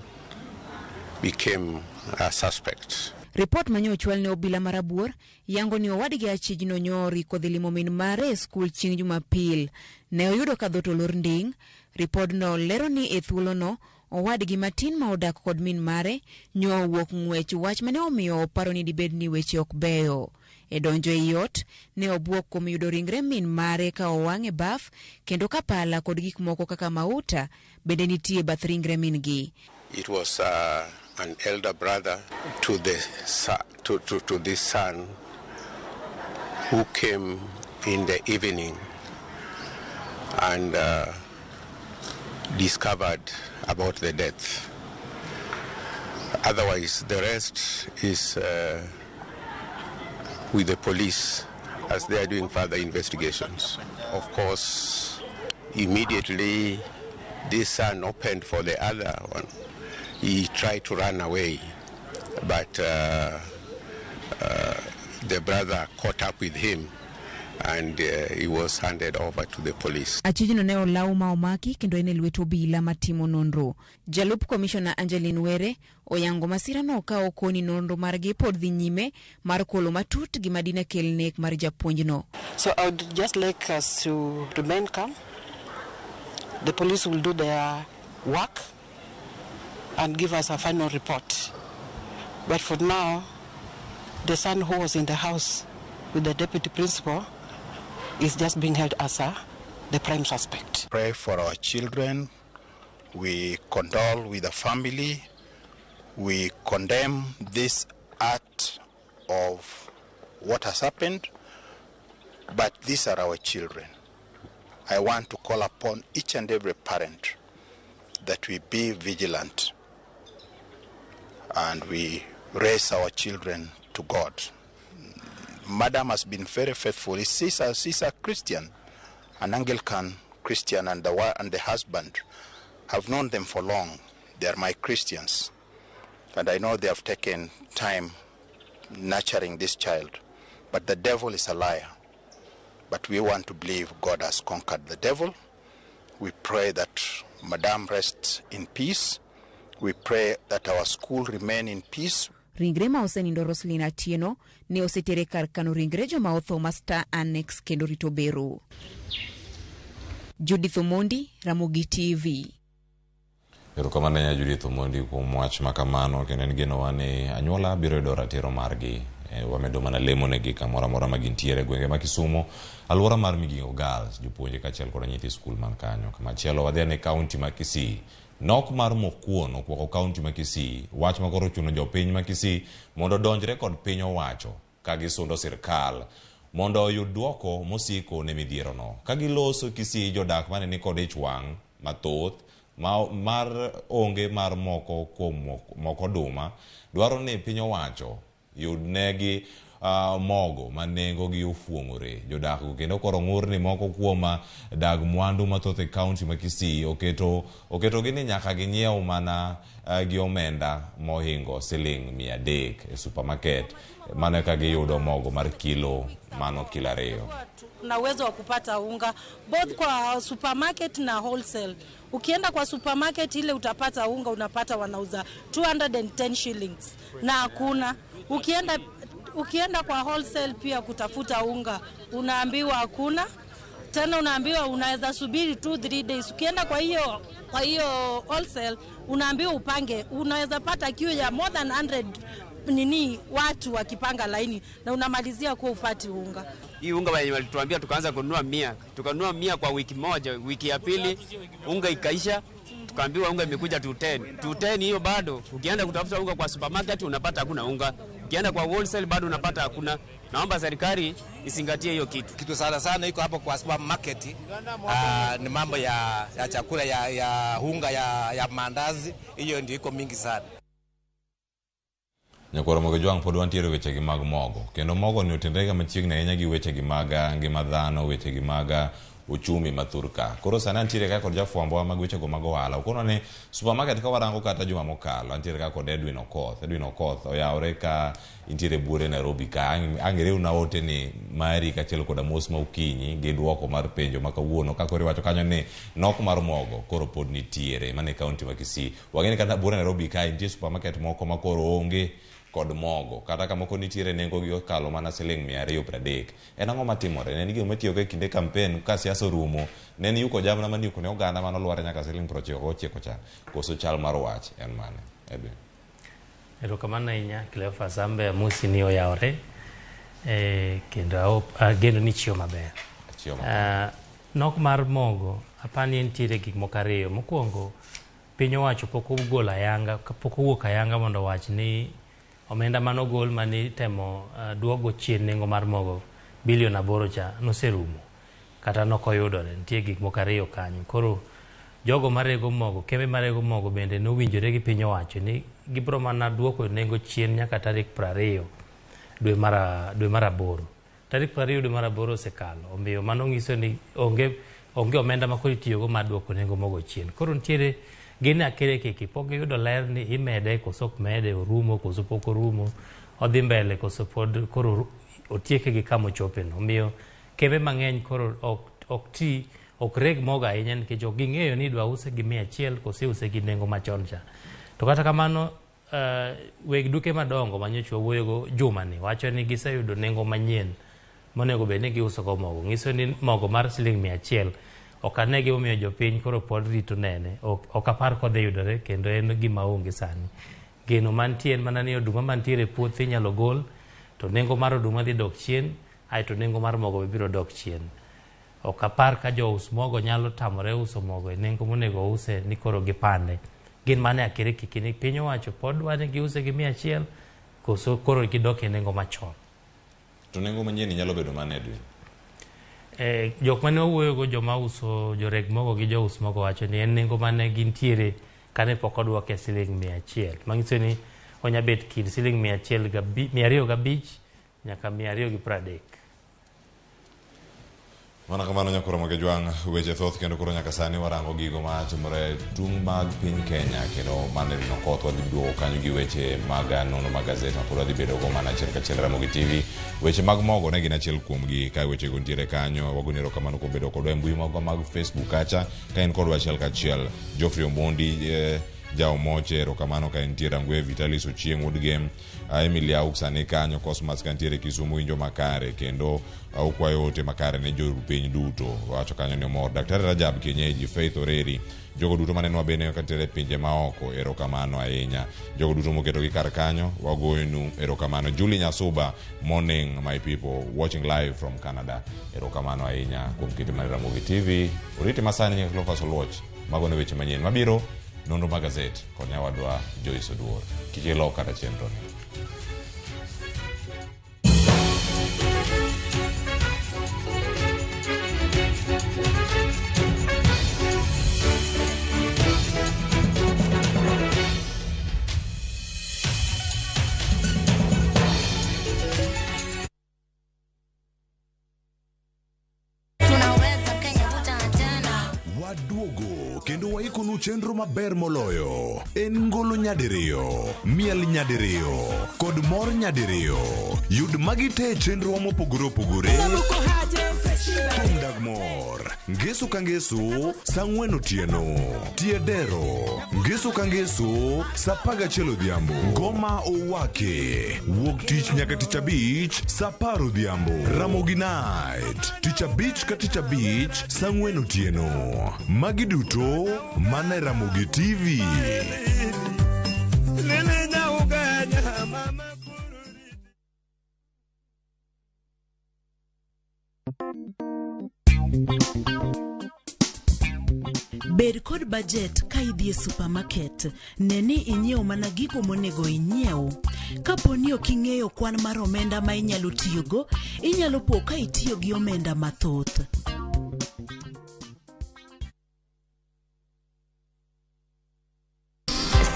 became a suspect. Ripot manyo ochwal ne obila marabuor yango ni owadgi achijno nyori kodhi limo min mare e skul chieng' Jumapil. Ne oyudo ka dhoot olor nding'. Ripodno lero ni e thuolono owadgi matin ma odak kod min mare nyo owuok ng'wech, wach mane omiyo oparo ni dibed ni weche ok beyo. E donjo ei ot, ne obwok kuom yudo ringre min mare ka owang' e baf kendo ka pala kod gik moko kaka mauta bende nitie bath ringre min gi. It was an elder brother to the to this son who came in the evening and discovered about the death. Otherwise, the rest is with the police as they are doing further investigations. Of course, immediately this son opened for the other one. He tried to run away, but the brother caught up with him and he was handed over to the police. Achijno ne olaw ma omaki kendo en e lwet obila matimo nonro. Jalup komishona Angeline Were oyango masirano ka okoni nonro margi pod dhi nyime mar kolo matut gima dine kel nek mar japuonjno. So I would just like us to remain calm. The police will do their work and give us a final report. But for now, the son who was in the house with the deputy principal is just being held as the prime suspect. Pray for our children. We condole with the family. We condemn this act of what has happened, but these are our children. I want to call upon each and every parent that we be vigilant and we raise our children to God. Madam has been very faithful. She's a Christian, an Anglican Christian, and the husband. I've known them for long. They are my Christians. And I know they have taken time nurturing this child. But the devil is a liar. But we want to believe God has conquered the devil. We pray that Madam rests in peace. We pray that our school remain in peace. Ringre ma osenindo Roslyn Atieno ne osetere kar kano ringre joma otho ma Star Annex kendo rito bero. Judith Omondi, Ramogi TV. Erokamano ahinya Judith Omondi kuom wach makamano, kendo en genowa ni anyuola biro yudo ratiro margi. Wamedo mana lemo negi kamoro amora ma gintiere e gwenge ma Kisumu, alwora mar Migingo Girls, jopuonje kaachiel kod nyithi skul man kanyo. Kamachielo wadhi ane kaunti ma Kisii. Nok mar mokuon okwako kaunti ma Kisii, wach ma koro ochuno jopiny ma Kisii mondo odonjre kod piny owacho ka gisundo sirkal mondo oyud duoko mosiko ne midhierono. Ka giloso Kisii, jodak mane ni kod ich wang' mathoth mar onge mar moko kuom moko oduma dwaro ni piny owacho yudnegi mogo ma nengogi ofuong'ore. Jodak go kendo koro ng'ur ni moko kuom dag mwandu mathoth e kaunti ma Kisii oketogi ni nyaka ginyiew mana gi omenda mohingo siling 300 e supermarket, mano eka giyudo mogo mar kilo mano kilo 2. Na uwezo wa kupata unga both kwa supermarket na wholesale. Ukienda kwa supermarket ile utapata unga, unapata wanauza 210 shillings na hakuna. Ukienda kwa wholesale pia kutafuta unga unaambiwa hakuna. Tena unaambiwa unaweza subiri 2-3 days. Ukienda kwa hiyo wholesale unaambiwa upange, unaweza pata queue ya more than 100 nini watu wakipanga laini na unamalizia kuwa upati unga. Hii unga walituambia tukaanza kununua 100, tukanunua 100 kwa wiki moja, wiki ya pili unga ikaisha, tukaambiwa unga imekuja 210. 210 hiyo bado ukienda kutafuta unga kwa supermarket unapata hakuna unga. Ukienda kwa wholesale bado unapata hakuna. Naomba serikali izingatie hiyo kitu. Kitu sana sana iko hapo kwa supermarket ni mambo ya chakula ya unga ya mandazi, hiyo ndio iko mingi sana. Nyakwar Ramogi Ojwang' pod wantiere wechegi mag mogo kendo mogo ni otenre ga machiegni ahinya gi wechegi mag ngima dhano, wechegi mag uchumi ma thurka. Koro sani antiere ka kod jafwambo mag wechego mag ohala. Okonwa ni supermarket ka warango kata juma mokalo, antiere ka kod Edwin Okoth. Edwin Okoth oyawre ka intiere buore Nairobi ka. Ang' iriwna ote ni mari kaachiel koda mos ma okinyi gi duoko mar penjo ma kawuono ka koro iwacho kanyo ni nok mar mogo koro pod nitiere mana e kaunti ma Kisii. Wang'e ni kata buore Nairobi kae nitie supermarket moko ma koro onge kod mogo kata kamoko nitiere nengo gi okalo mana siling 230. En ang'o matimore? Ne en gima itiyogo e kinde kampen ka siasa orumo, ne en yuko jamna mane iyuko ne oganda mane olwar nyaka siling 99 cha. Koso chal mar wach en mane? Edwin. Erokamano ahinya Cleophas, an be amosi ni oyawore kendo ageno ni ichiewo maber. Achiewo maber. Nok mar mogo apani nitiere gik moko ariyo. Mokwongo piny owacho pok ogolo ayanga, pok owuok ayanga mondo owach ni omenda manogol mane itemo duogo chien nengo mar mogo bilion 8 cha noserumo kata nokoyudore. Nitie gik moko ariyo kanyo. Koro jogo marego mogo, kembe marego mogo bende nowinjore gi piny owacho ni gibiro mana duoko nengo chien nyaka tarik 20 dwe mar aboro. Tarik 20 dwe mar aboro osekalo, omiyo mano nyiso ni onge omenda ma koro itiyogo mar duoko nengo mogo chien. Koro nitiere gin akerekeke, pok giyudo ler ni imede koso ok mede, orumo koso pok orumo, odhi mbele koso pod koro otieke gi kama ochope no. Omiyo kembe mang'eny koro ok ti, ok reg mogo ahinya nikech ok ging'eyo ni idwa use gi 100 koso iuse gi nengo machon cha. To kata kamano weg duke madongo manyocha wawuoyogo jumani wacho ni giseyudo nengo manyien monego bed ni giuso go mogo. Nyiso ni mogo mar siling 100 ok ane gimomiyo jopiny koro pod rito nene. Ok apar kodhi yudore kendo en gima onge sani. Geno mantie en mana ni oduma mantiere e puothe inyalo gol to nengo mar oduma dhi dok chien, aeto nengo mar mogo be biro dok chien. Ok apar ka jous mogo nyalo tamore uso mogo e nengo monego ouse ni koro gipande. Gin mana e akerekeke ni piny owacho pod dwa ni giuse gi 100 koso koro gidok e nengo machon. To nengo manyien nyalo bedo mane, Edwin? Jok mane wawuoyogo, joma uso, joreg mogo gi jous mogo wacho ni en nengo mane gintiere kane pok odwoke siling 100. Manyiso ni onya bet kind siling 205 nyaka 230. Mana kamano nyakwar Ramogi Ojwang', weche thoth kendo koro nyaka sani warango gigo matimore tung' mag piny Kenya kendo mane Edwin Okoth wadhi duogo kanyo gi weche mag nono mag gazet ma pod wadhi bedo go mana achiel kachiel Ramogi TV. Weche mag mogo ne gin achiel kuomgi ka wechego nitiere kanyo. Wagoni erokamano kuom bedo kodwa e mbui magwa mag Facebook kacha ka in kodwa achiel kachiel. Geoffrey Omondi Jaomoche erokamano ka entie Rangwe, Vitalis Ochieng' Wuod Gem, Emily Auk sani kanyo, Cosmas kantiere Kisumu winjo makare kendo ukwayo ote makare ne jopiny duto. Wacho kanyo ni omor. Daktari Rajab Kienyeji, Faith Oreri, jogo duto manenowa bende kantiere e pinje maoko, erokamano ahinya. Jogo duto moketogi kar kanyo, wagoyonu erokamano. Julie Nyasuba, morning my people, watching live from Canada. Erokamano ahinya kuom kete mar Ramogi TV. Oriti masani nyaka Cleophas Oluoch, mago ne weche manyien mabiro. Nonro mag gazet kod nyawadwa Joyce Oduor. Kik ilok kata chenro ni. Waduogo kendo waikonu chenro maber moloyo. En ngolo nyadiriyo, miel nyadiriyo, kod mor nyadiriyo. Yud magi te e chenrowa mopogore opogore. Thum dag mor, ngeso ka ngeso, saa 4 otieno. Tie dero, ngeso ka ngeso, saa 11 odhiambo. Ngoma owake, wuok tich nyaka tich abich, saa 10 odhiambo. Ramogi Night, tich abich ka tich abich, saa 4 otieno. Magi duto mana e Ramogi TV. Bed kod budget ka idhi e supermarket. Ne ni inyiewo mana gigo monego inyiew. Kapo ni ok ing'eyo kwan mar omenda ma inyalo tiyogo, inyalo po ka itiyo gi omenda mathoth.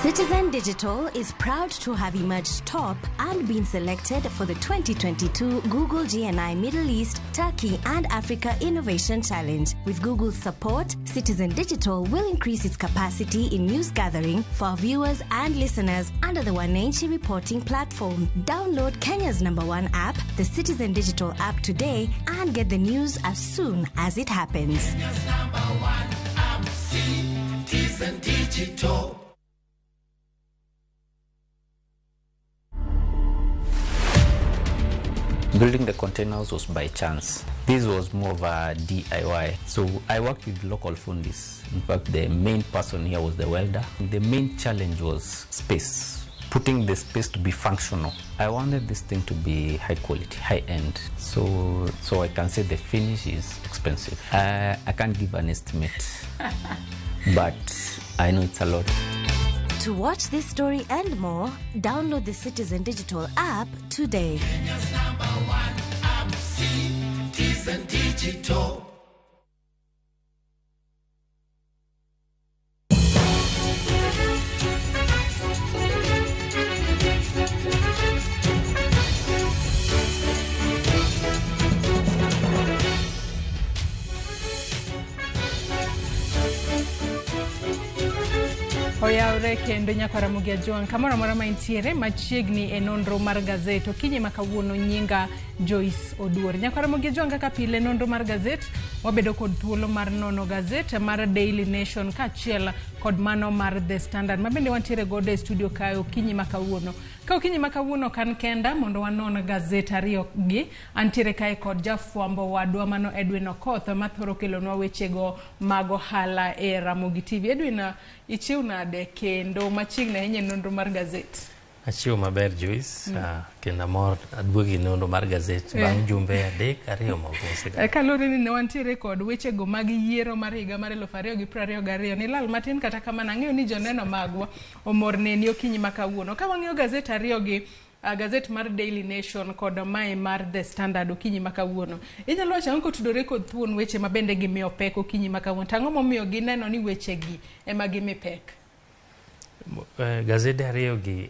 Citizen Digital is proud to have emerged top and been selected for the 2022 Google GNI Middle East, Turkey and Africa Innovation Challenge. With Google's support, Citizen Digital will increase its capacity in news gathering for our viewers and listeners under the Wananchi reporting platform. Download Kenya's number one app, the Citizen Digital app today and get the news as soon as it happens. Kenya's number one app, Citizen Digital. Building the containers was by chance. This was more of a DIY. So I worked with local fundis. In fact, the main person here was the welder. The main challenge was space, putting the space to be functional. I wanted this thing to be high quality, high end. So I can say the finish is expensive. I can't give an estimate, but I know it's a lot. To watch this story and more, download the Citizen Digital app today. Kenya's number one app, Citizen Digital. Oyawre kendo nyaka Ramogi Ajwang' kamoro amora ma intiere machiegni e nonro mar gazet. Okinyi ma kawuono nyinga Joyce Oduor. Nyaka Ramogi Ajwang' kaka pile nonro mar gazet wabedo kod thuolo mar nono gazet mar Daily Nation kaachiel kod mano mar The Standard ma bende wantiere godo e studio kae okinyi ma kawuono. Ka okinyi ma kawuono kan kenda mondo wanon gazet ariyo gi, antiere kae kod jafwambo wadwa mano Edwin Okoth ma thoro kelonwa wechego mag ohala e Ramogi TV. Edwin, ichiw nade kendo machiegni ahinya e nonro mar gazet? Achiwo maber Joyce, kendo amor aduogi nonro mar gazet bang' jumbe 3 2 moko osekalo. Kaluwore ni ne wantiere kod wechego mag yiero mar higa mar 2022 nilal matin, kata kamano ang'eyo ni joneno magwa omor neni okinyi ma kawuono. Ka wang'iyo gazet ariyo gi, gazet mar Daily Nation kod mae mar The Standard okinyi ma kawuono, inyalo wacho ang'o kotudore kod thuon weche ma bende gimiyo pek okinyi ma kawuono? To ang'o momiyo gineno ni wechegi ema gimi pek? Gazede ariyo gi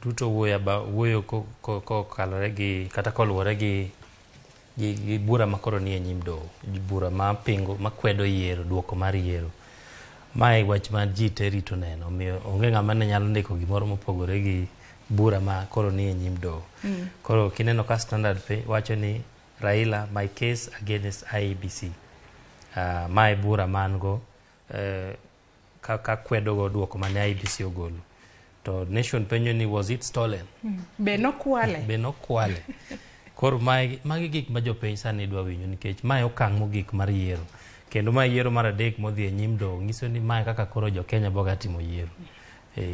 duto wuoyo kokalore gi kata koluwore gi bura makoro nie nyim doho, bura ma pingo makwedo yiero, duoko mar yiero. Mae wach ma ji te rito neno, omiyo onge ng'ama ne nyalo ndiko gimoro mopogore gi bura ma koro nie nyim doho. Koro kineno ka Standard wacho ni Raila, my case against IEBC. Mae bura man go ka kwedo go duoko mane IEBC ogolo. To Nation penjo ni was it stolen? Be nokwale? Be nokwale. Koro magi gik ma jopiny sani dwa winjo nikech mae okang' mogik mar yiero. Kendo mae yiero mar 3 modhi e nyim doho nyiso ni mae kaka koro jo Kenya boga timo yiero.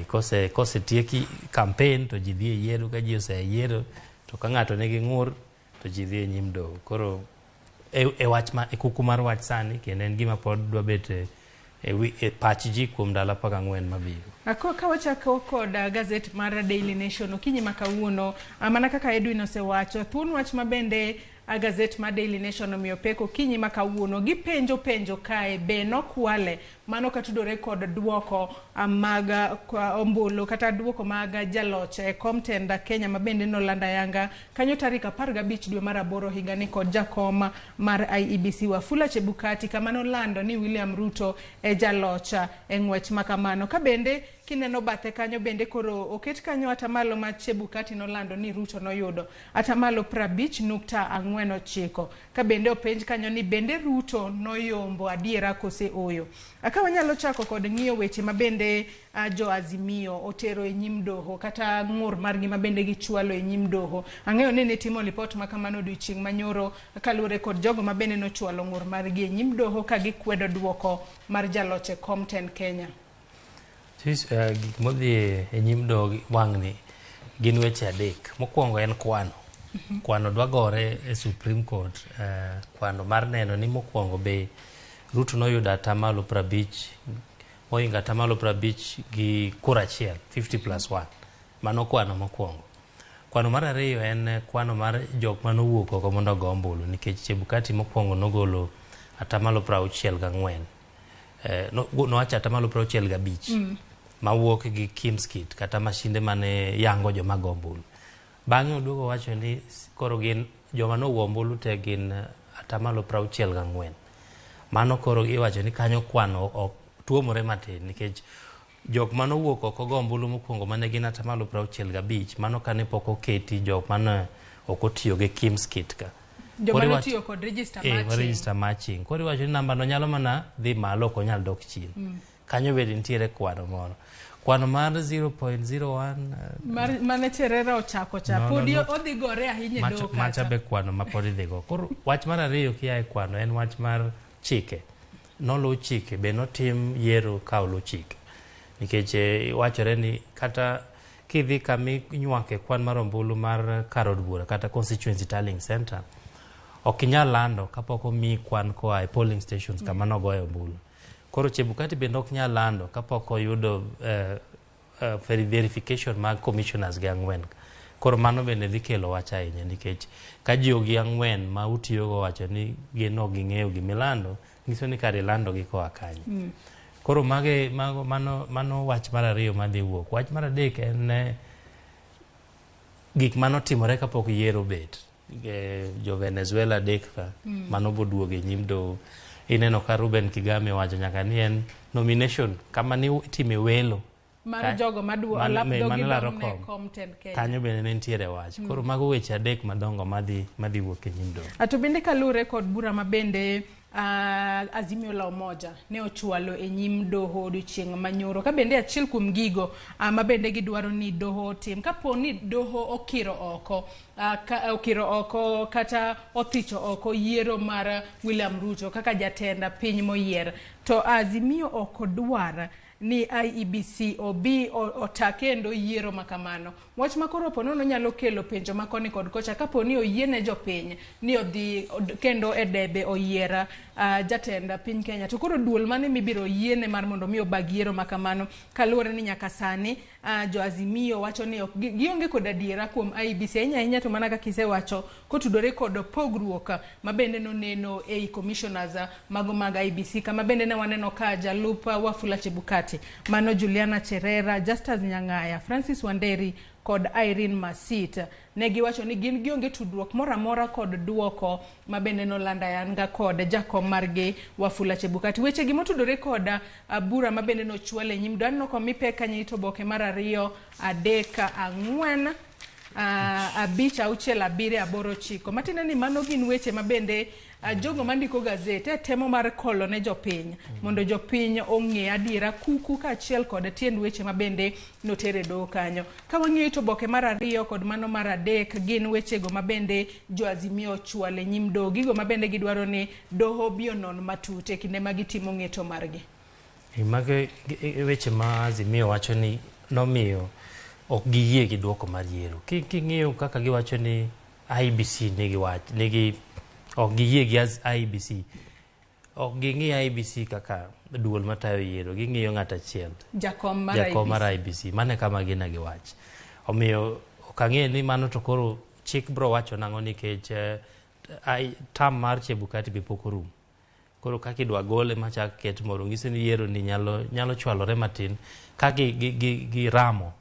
Kose tieki campaign to ji dhi e yiero, ka ji oseyiero to ka ng'ato nigi ng'ur to ji dhi e nyim doho. Koro e wach ma e kuku mar wach sani kendo en gima pod dwa bet e pach ji kuom ndalo 14 mabiro. Ka wachako kod gazet mar Daily Nation okinyi ma kawuono, mana kaka Edwin osewacho, thuon wach ma bende gazet mar Daily Nation omiyo pek okinyi ma kawuono, gipenjo penjo kae be nokwale, mano katudore kod duoko mag ombulu kata duoko mag jaloch e kom tend Kenya ma bende nolando ayanga kanyo tarik 15 dwe mar 8 higani kod jakom mar IEBC Wafula Chebukati kama nolando ni William Ruto e jaloch e ng'wech ma kamano. Ka bende kineno bathe kanyo bende koro oket kanyo atamalo ma Chebukati nolando ni Ruto noyudo atamalo 50.49, ka bende openj kanyo ni bende Ruto noyombo adiera kose oyo. Aka wanyalo chako kod ng'iyo weche ma bende jo Azimio otero e nyim doho kata ng'ur margi ma bende gichwalo e nyim doho. Ang'eyo ni nitimo lipot ma kamano odiochieng' manyoro kaluwore kod jogo ma bende nochwalo ng'ur margi e nyim doho ka gikwedo duoko mar jaloch e kom tend Kenya. Gik modhi e nyim doho wang'ni gin weche 3. Mokwongo en kwano. Kwano dwa gore e Supreme Court. Kwano mar neno ni mokwongo be Ruto noyudo atamalo 50 mohingo atamalo 50 gi kura achiel, 50+1. Mano kwano mokwongo. Kwano mar ariyo en kwano mar jok manowuok oko mondo ogo ombulu nikech Chebukati mokwongo nogolo atamalo 64. Nowacho atamalo 65. mawuok gi KIEMS kit kata mashinde mane yango joma go ombulu. Bang'e oduogo wacho ni koro gin joma nogo ombulu te gin 64%. Mano koro iwacho ni kanyo kwano ok tuomore matin nikech jok manowuok oko go ombulu mokwongo mane gin 65%, mano kane pok oketi jok mane ok otiyo gi KIEMS kit ka. Joma notiyo kod register matching. Register matching. Koro iwacho ni namba no nyalo mana dhi malo, ok onyal dok chien. Kanyo bende nitiere kwano moro. Kwano mar 0.01 mane Cherera ochako cha. No, Podi no, no. odhi gore ahinya e doho Macha kacha. be kwano ma pod idhigo. Koro wach mar ariyo kia e kwano en wach mar chike. Noluw chike, be notim yiero ka oluw chike. Nikech wachore ni kata kidhi kama inywake kwan mar ombulu mar kar od bura kata constituency tallying center, ok inyal lando kapok omiyi kwan koa e polling stations kama nogoye ombulu. Koro Chebukati bende ok nyal lando kapok oyudo verification mag commissioners gi 4. Koro mano bende dhi kelo wach ahinya nikech ka jogi 4 ma utiyogo wacho ni gin ok ging'eyo gimilando, nyiso ni kare ilando gi koa kanye. Koro mage, mago, mano wach mar ariyo madhi wuok. Wach mar adek en gik manotimore kapok yiero bet. Jo Venezuela 3 ka mano boduogo e nyim doho. Ineno ka Ruben Kigame wacho nyaka ni en nomination kama ni itime welo mar jogo maduo lap dhogi ne kom tend Kenya. Kanyo bende ne nitiere wach. Koro mago weche 3 madongo madhi wuok e nyim doho. To bende kaluwore kod bura ma bende Azimio la Umoja ne ochwalo e nyim doho odiochieng' manyoro, ka bende achiel kuom gigo ma bende gidwaro ni doho otim kapo ni doho okiro oko kata othicho oko yiero mar William Ruto kaka jatend piny moyier, to Azimio ok dwar ni IEBC obi ota kendo yiero makamano. Wach ma koro ponono nyalo kelo penjo ma koni kod kocha kapo ni oyiene jopiny ni odhi kendo e debe oyier jatend piny Kenya. To koro duol mane mibiro yiene mar mondo mi obag yiero makamano, kaluwore ni nyaka sani jo Azimio wacho ni ok gionge kod adiera kuom IEBC ahinya ahinya, to mana kaka isewacho kotudore kod pogruok ma bende noneno ei commissioners mago mag IEBC, kama bende ne waneno ka jalup Wafula Chebukati mano Juliana Cherera, Justus Nyang'aya, Francis Wanderi kod Irene Masit ne giwacho ni gin gionge tudruok moro amora kod duoko ma bende nolando ayanga kod jakom margi Wafula Chebukati. Weche gi motudore kod bura ma bende nochwal e nyim doho, aneno komi pek kanyo ito oboke mar 2, 3, 4, 5, 6, 7, 8, 9. Matiende ni mano gin weche ma bende jogo mandiko gazete temo mar kolo ne jopiny mondo jopiny ong'e adiera kuku kaachiel kod tiend weche ma bende notere doho kanyo. Ka wang'iyo to oboke mar 2 kod mano mar 3 gin wechego ma bende jo Azimio ochwalo e nyim doho, gigo ma bende gidwaro ni doho obi onon matut e kinde ma gitimo ng'eto margi. Mago weche ma Azimio wacho ni nomiyo ok giyie gi duoko mar yiero. King'iyo kaka giwacho ni IEBC nigi wach, nigi ok giyie gi IEBC. Ok ging'i IEBC kaka duol matayo yiero, ging'iyo ng'at achiel. Jakom mar IEBC. Mano e kama gina gi wach. Omiyo ok ang'e ni mano to koro chik bro wacho nang'o nikech term mar Chebukati be pok orumo. Koro kaka idwa gole machak ket moro nyiso ni yiero ni nyalo chwalore matin ka gi ramo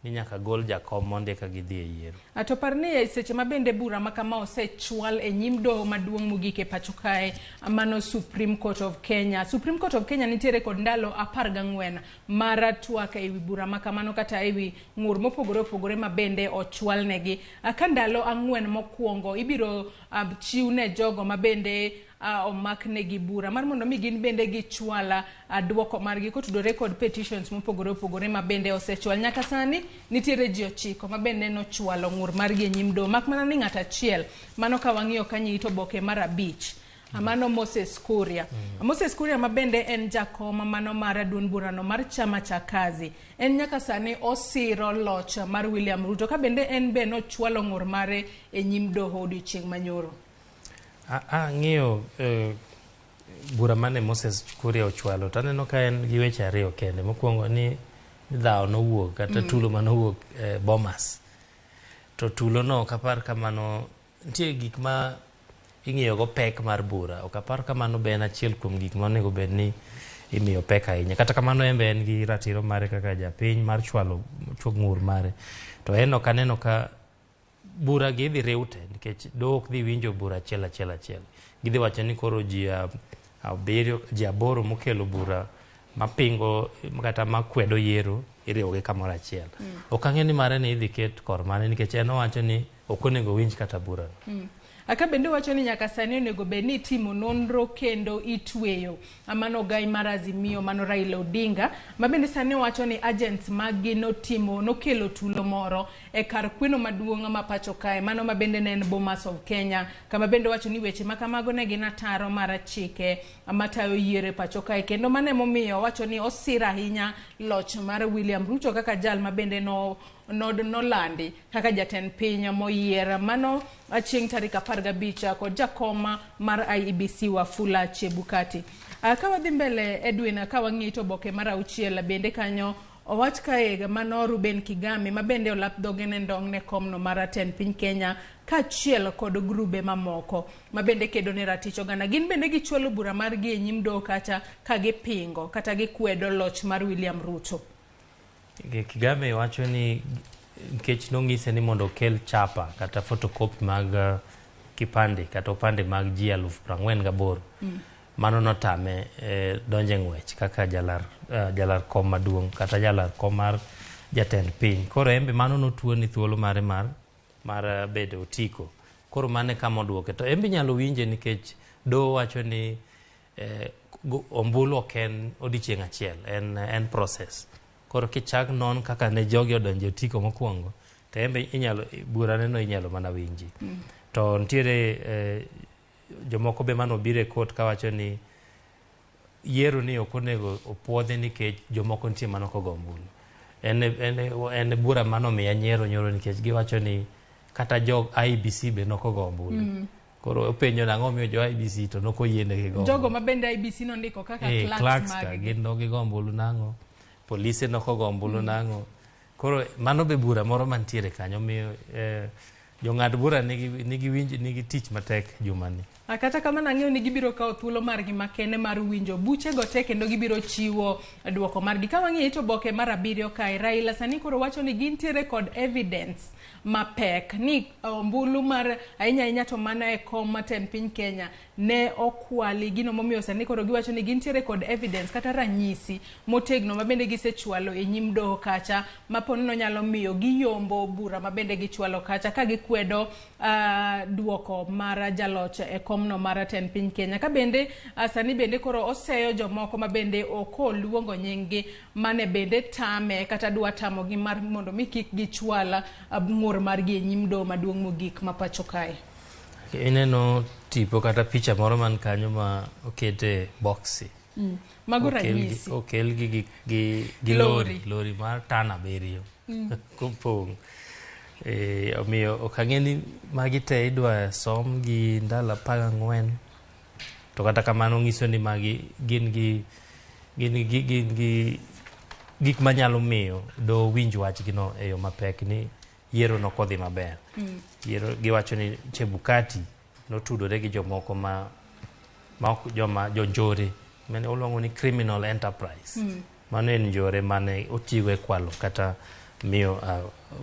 ni nyaka gol jakom mondo eka gidhi e yiero. To par ni e seche ma bende bura ma kama osechwal e nyim doho maduong' mogik e pacho kae, mano Supreme Court of Kenya. Supreme Court of Kenya nitiere kod ndalo 14 mar twak ewi bura ma kamano kata ewi ng'ur mopogore opogore ma bende ochwal negi. Ka ndalo 4 mokwongo ibiro chiw ne jogo ma bende omak negi bura mar mondo mi gin bende gichwala duoko margi kotudore kod petitions mopogore opogore ma bende osechwal. Nyaka sani nitiere ji 9 ma bende nochwalo ng'ur margi e nyim doho, mak mana ni ng'at achiel mano ka wang'iyo kanyo ito oboke mar 5 mano Moses Kuria. Moses Kuria ma bende en jakom mano mar duond burano mar Chama cha Kazi, en nyaka sani osiro loch mar William Ruto ka bende en be nochwalo ng'ur mare e nyim doho odiochieng' manyoro. Ang'iyo bura mane Moses Kuria ochwalo to aneno ka en gi weche 2 kende. Mokwongo ni dhawo nowuok kata tulo manowuok Bomas. To tulo no ok apar kamano nitie gik ma ing'iyo go pek mar bura. Ok apar kamano be en achiel kuom gik ma onego bed ni imiyo pek ahinya. Kata kamano en be en gi ratiro mare kaka japiny mar chwalo ng'ur mare. To en ok aneno ka bura gi idhi riw te nikech doho ok dhi winjo bura achiel achiel achiel. Gidhi wacho ni koro ji abiriyo, ji aboro mokelo bura mapingo kata makwedo yiero iriwogi kamoro achiel. Ok ang'e ni mare ni idhi ket kor mane nikech en owacho ni ok onego winj kata burano. Aka bende wacho ni nyaka sani onego bed ni itimo nonro kendo itweyo mano gai mar Azimio mano Raila Odinga ma bende sani wacho ni agents maggi notimo nokelo tulo moro e kar kweno maduong' ma pacho kae mano ma bende ne en Bomas of Kenya kama bende wacho ni weche ma kamago ne gin ataro mar chike matayo yiero e pacho kae kendo mano emomiyo wacho ni osir ahinya loch mar William Ruto kaka jal ma bende nolandi kaka jatend piny moyier mano chieng' tarik 15 kod jakom mar IEBC Wafula Chebukati. Ka wadhi mbele Edwin, ka wang'iyo to oboke mar 6 bende kanyo owach kae mano Ruben Kigame ma bende olap dhoge ne ndong' ne komno mar tend piny Kenya kaachiel kod grube mamoko ma bende kedo ne ratich oganda. Gin bende gichwalo bura margi e nyim doho kacha ka gipingo kata gikwedo loch mar William Ruto. Kigame wacho ni nikech nong'ise ni mondo okel chapa kata photocopy mag kipande kata opande mag ji 48,000. Mano notame donje ng'wech kaka jalar kom maduong' kata jalar kom mar jatend piny. Koro en be mano notuo ni thuolo mare mar bedo otiko. Koro mano e kama oduoke. To en be inyalo winje nikech doho wacho ni ombulu ok en odiochieng' achiel, en process. Koro kichak non kaka ne jogi odonjo e otiko mokwongo, to en be inyalo burane no inyalo mana winji. To nitiere jomoko be manobiro e court kawacho ni yiero ni ok onego opuodhi nikech jomoko nitie manok ogo ombulu. En bura manomiya nyiero nyoro nikech giwacho ni kata jog IEBC be nok ogo ombulu. Koro openjo nang'o miyo jo IEBC to nok oyienegi go. Jogo ma bende IEBC nondiko kaka clerks ka mag gin nok gigo ombulu nang'o, polise nok ogo ombulu nang'o. Koro mano be bura moro mantiere kanyo miyo jong'ad bura nigi tich matek jumani. Kata kamano ang'eyo ni gibiro kawo thuolo margi makende mar winjo buchego te kendo gibiro chiwo duoko margi. Ka wang'iyo to oboke mar 7 kae, Raila sani koro wacho ni gintiere kod evidence mapek ni ombulu mar ahinya ahinya to mana e kom matend piny Kenya ne okwali. Gino momiyo sani koro giwacho ni gintiere kod evidence kata ranyisi motegno ma bende gisechwalo e nyim doho kacha ma po ni nyalo miyo giyombo bura ma bende gichwalo kacha ka gikwedo duoko mar jaloch e komno mar tend piny Kenya. Ka bende sani bende koro oseyo jomoko ma bende ok oluongo nying-gi mane bende tame kata dwa tamogi mar mondo mi kik gichwal ng'ur margi e nyim doho maduong' mogik ma pacho kae. Ineno tipo kata picha moro man kanyo ma okete boksi. Mago ranyisi. Okel gi lori mar tan 7 kopong'. Omiyo ok ang'e ni magi te idwa som gi ndalo 14. To kata kamano nyiso ni magi gin gi gik manyalo miyo doho winj wachgino e yo mapek ni yiero nok odhi maber. Yiero giwacho ni Chebukati notudore gi jomoko ma ok joma jonjore mane oluongo ni criminal enterprise. Mano en njore mane otigo e kwalo kata miyo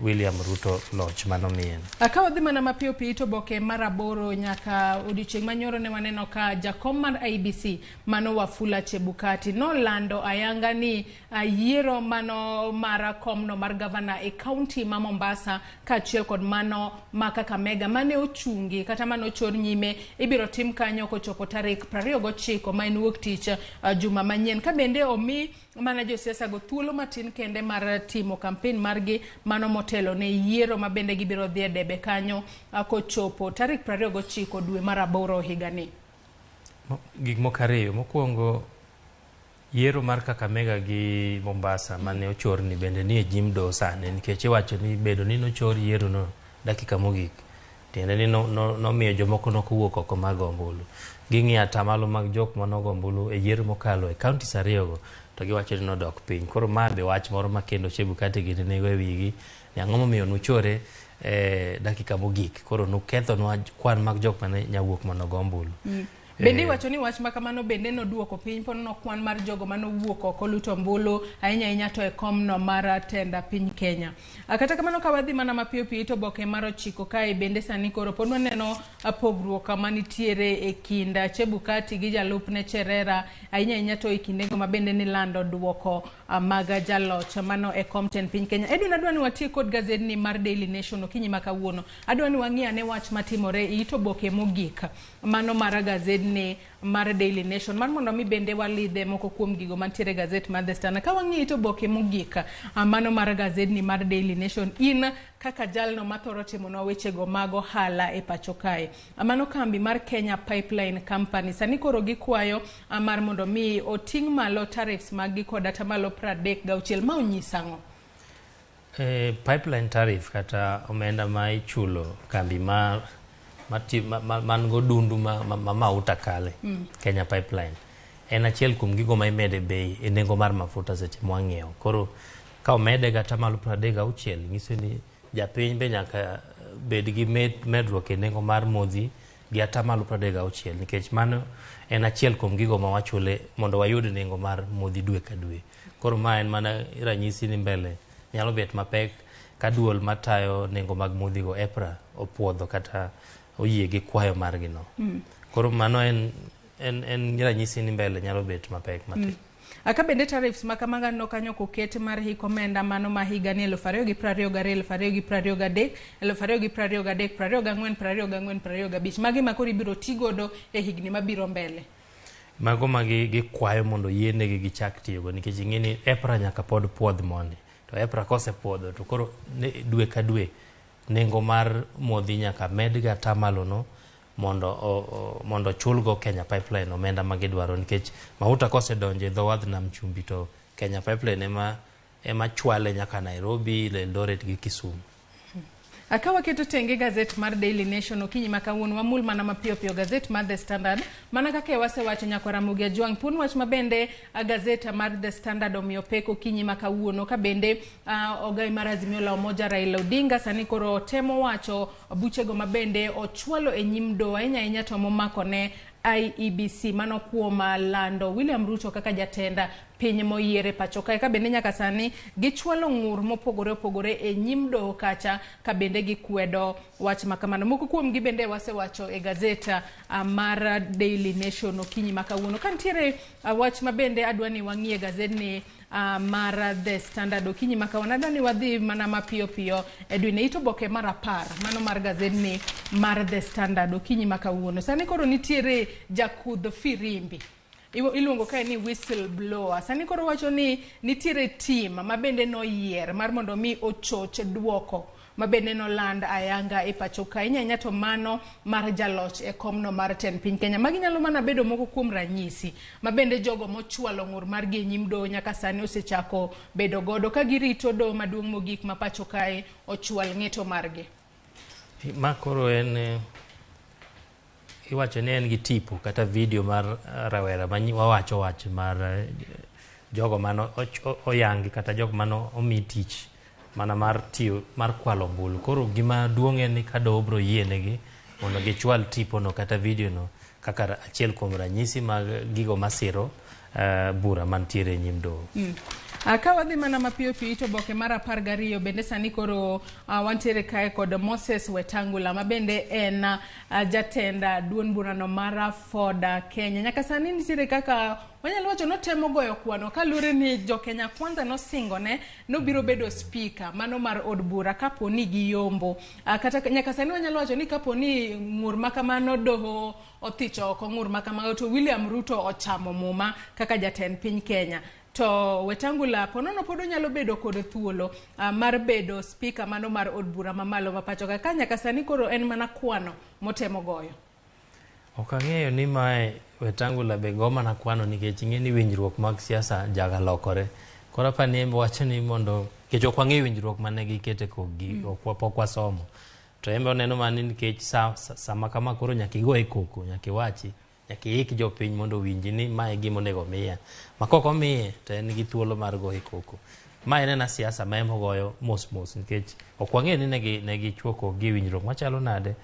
William Ruto loch manomiye. Ka wadhi mana mapiyo piyo to oboke mar 8 nyaka odiochieng' manyoro ne waneno ka jakom mar IEBC mano Wafula Chebukati nolando ayanga ni yiero mano mar komno mar gavana e kaunti ma Mombasa kaachiel kod mano ma Kakamega mane ochungi kata mane ochor nyime ibiro tim kanyo kochopo tarik 29 ma en wuok tich juma manyien. Ka bende omi mana josiasa go thuolo matin kende mar timo kampen margi mano motelo ne yiero ma bende gibiro dhi e debe kanyo kochopo tarik 29 dwe mar 8 higani. Gik moko ariyo. Mokwongo, yiero mar Kakamega gi Mombasa mane ochorni bende ni e nyim doho sani nikech iwacho ni bedo ni nochor yiero no dakika mogik tiende ni nomiyo jomoko nokowuok oko mag ombulu. Ging'iyo atamalo mag jok manogo ombulu e yiero mokalo e counties ariyogo to giwacho ni nodok piny. Koro ma be wach moro ma kendo Chebukati gini nego e wigi ni ang'o momiyo nuchore dakika mogik. Koro nukethonwa kwan mag jok mane nyawuok mondo ogo ombulu. Bende iwacho ni wach ma kamano bende noduoko piny ponono kwan mar jogo manowuok oko luto ombulu ahinya ahinya to e komno mar tenda piny Kenya. Kata kamano ka wadhi mana mapiyo piyo to oboke mar 9 kae bende sani koro pod waneno pogruok manitiere e kind Chebukati gi jalupne Cherera ahinya ahinya to e kindego ma bende nilando duoko mag jaloch mano e kom tend piny Kenya. Edwin, adwa ni watiek kod gazedni mar Daily Nation okinyi ma kawuono. Adwa ni wang'i ane wach matimore e it oboke mogik mano mar gazedni mar Daily Nation mar mondo mi bende walidhe moko kuom gigo mantiere e gazet mar The Standard. Ka wang'iyo it oboke mogik mano mar gazedni mar Daily Nation, in kaka jalno mathoro timonwa wechego mag ohala e pacho kae, mano kambi mar Kenya Pipeline Company sani koro gikwayo mar mondo mi oting' malo tariffs mag gi kod atamalo 36. Ma onyis ang'o? Pipeline tariff kata omenda ma ichulo kambi man godundu ma mauta kale, Kenya Pipeline, en achiel kuom gigo ma imede bei e nengo mar mafuta seche mwang'iewo. Koro ka omede gi atamalo 36, nyiso ni japiny be nyaka bed gi medruok e nengo mar modhi gi atamalo 36, nikech mano en achiel kuom gigo ma wachule mondo wayud nengo mar modhi dwe ka dwe. Koro ma en mana ranyisi ni mbele nyalo bet mapek ka duol matayo nengo mag modhi go EPRA opuodho kata oyie gi kwayo margi no. Koro mano en ranyisi ni mbele nyalo bet mapek matin. Aka bende tariffs ma kamaga no kanyo koket mar hik omenda mano ma higa ni 2022, 2023, 2023, 24, 24, 25. Magi ma koro ibiro ti godo e higni mabiro mbele. Mago ma gikwayo mondo yienegi gichak tiyogo, nikech ing'e ni EPRA nyaka pod puodh mondi. To EPRA kosepuodho to koro dwe ka dwe nengo mar modhi nyaka med ga atamalo no mondo chulgo Kenya Pipeline omenda ma gidwaro, nikech mauta kosedonjo e dho wadh nam chumbi to Kenya Pipeline ema chwale nyaka Nairobi, Eldoret gi Kisumu. Ka waketo tenge gazet mar Daily Nation okinyi ma kawuono, wamul mana mapiyo piyo gazet mar The Standard. Mana kaka wasewacho nyakwar Ramogi Ajwang', thuon wach ma bende gazet mar The Standard omiyo pek okinyi ma kawuono, ka bende ogai mar Azimio la Umoja Raila Odinga sani koro temo wacho buchego ma bende ochwalo e nyim doho ahinya ahinya to momako ne IEBC mano kuom lando William Ruto kaka jatenda piny moyiere pacho kae, ka bende nyaka sani gichwalo ng'ur mopogore opogore e nyim doho kacha ka bende gikwedo wach ma kamano. Moko kuom gi bende wasewacho e gazeta mar Daily Nation okinyi ma kawuono. Ka nitiere wach ma bende adwa ni wang'iye gazedni mar The Standard okinyi ma kawuono, adwa ni wadhi mana mapiyo piyo Edwin e it oboke mar 10 mano mar gazedni mar The Standard okinyi ma kawuono. Sani koro nitiere jakudh firimbi iluongo kae ni whistle blower. Sani koro wacho ni nitiere team ma bende noyier mar mondo mi ochoch duoko ma bende noland ayanga e pacho ka, ahinya ahinya to mano mar jaloch e komno mar tend piny Kenya. Magi nyalo mana bedo moko kuom ranyisi ma bende jogo mochwalo ng'ur margi e nyim doho nyaka sani osechako bedo godo ka girito doho maduong' mogik ma pacho kae ochwal ng'eto margi. Ma koro en iwacho ni en gi tipo kata video mar rawera ma wawacho wach mar jogo mano oyangi kata jogo mano omi tich mana mar tiyo mar kwalo ombulu. Koro gima duong' en ni ka doho biro yienegi mondo gichwal tipo no kata video no kaka achiel kuom ranyisi mag gigo masiro bura mantiere e nyim doho. Ka wadhi mana mapiyo piyo to oboke mar 12 bende sani koro wantiere kae kod Moses Wetangula ma bende en jatend duond burano mar Ford Kenya. Nyaka sani nitiere kaka wanyalo wacho notemo goyo kwano kaluwore ni jo Kenya Kwanza nosingone nobiro bedo speaker mano mar od bura kapo ni giyombo. Kata nyaka sani wanyalo wacho ni kapo ni ng'ur ma kamano doho othicho oko ng'ur ma kamago to William Ruto ochamo muma kaka jatend piny Kenya. To Wetangula ponono pod onyalo bedo kod thuolo mar bedo speaker mano mar od bura mamalo ma pacho ka nyaka sani koro en mana kwano motemo goyo. Ok ang'eyo ni mae Wetangula be go mana kwano nikech ing'e ni winjruok mag siasa jaga lokore. Koro apani en wacho ni mondo nikech ok wang'eyo winjruok mane gikete kokgi, ok pok wasomo. To en be oneno mana ni nikech sama kama koro nyaka igoye koko, nyaka iwachi, nyaka iik jopiny mondo owinji ni mae e gima onego omiya. Ma kok omiye to en gi thuolo mar goye koko. Ma en ena siasa ma ema ogoyo mos mos nikech ok wang'eyo ni ne gichuo kokgi e winjruok machalo nade.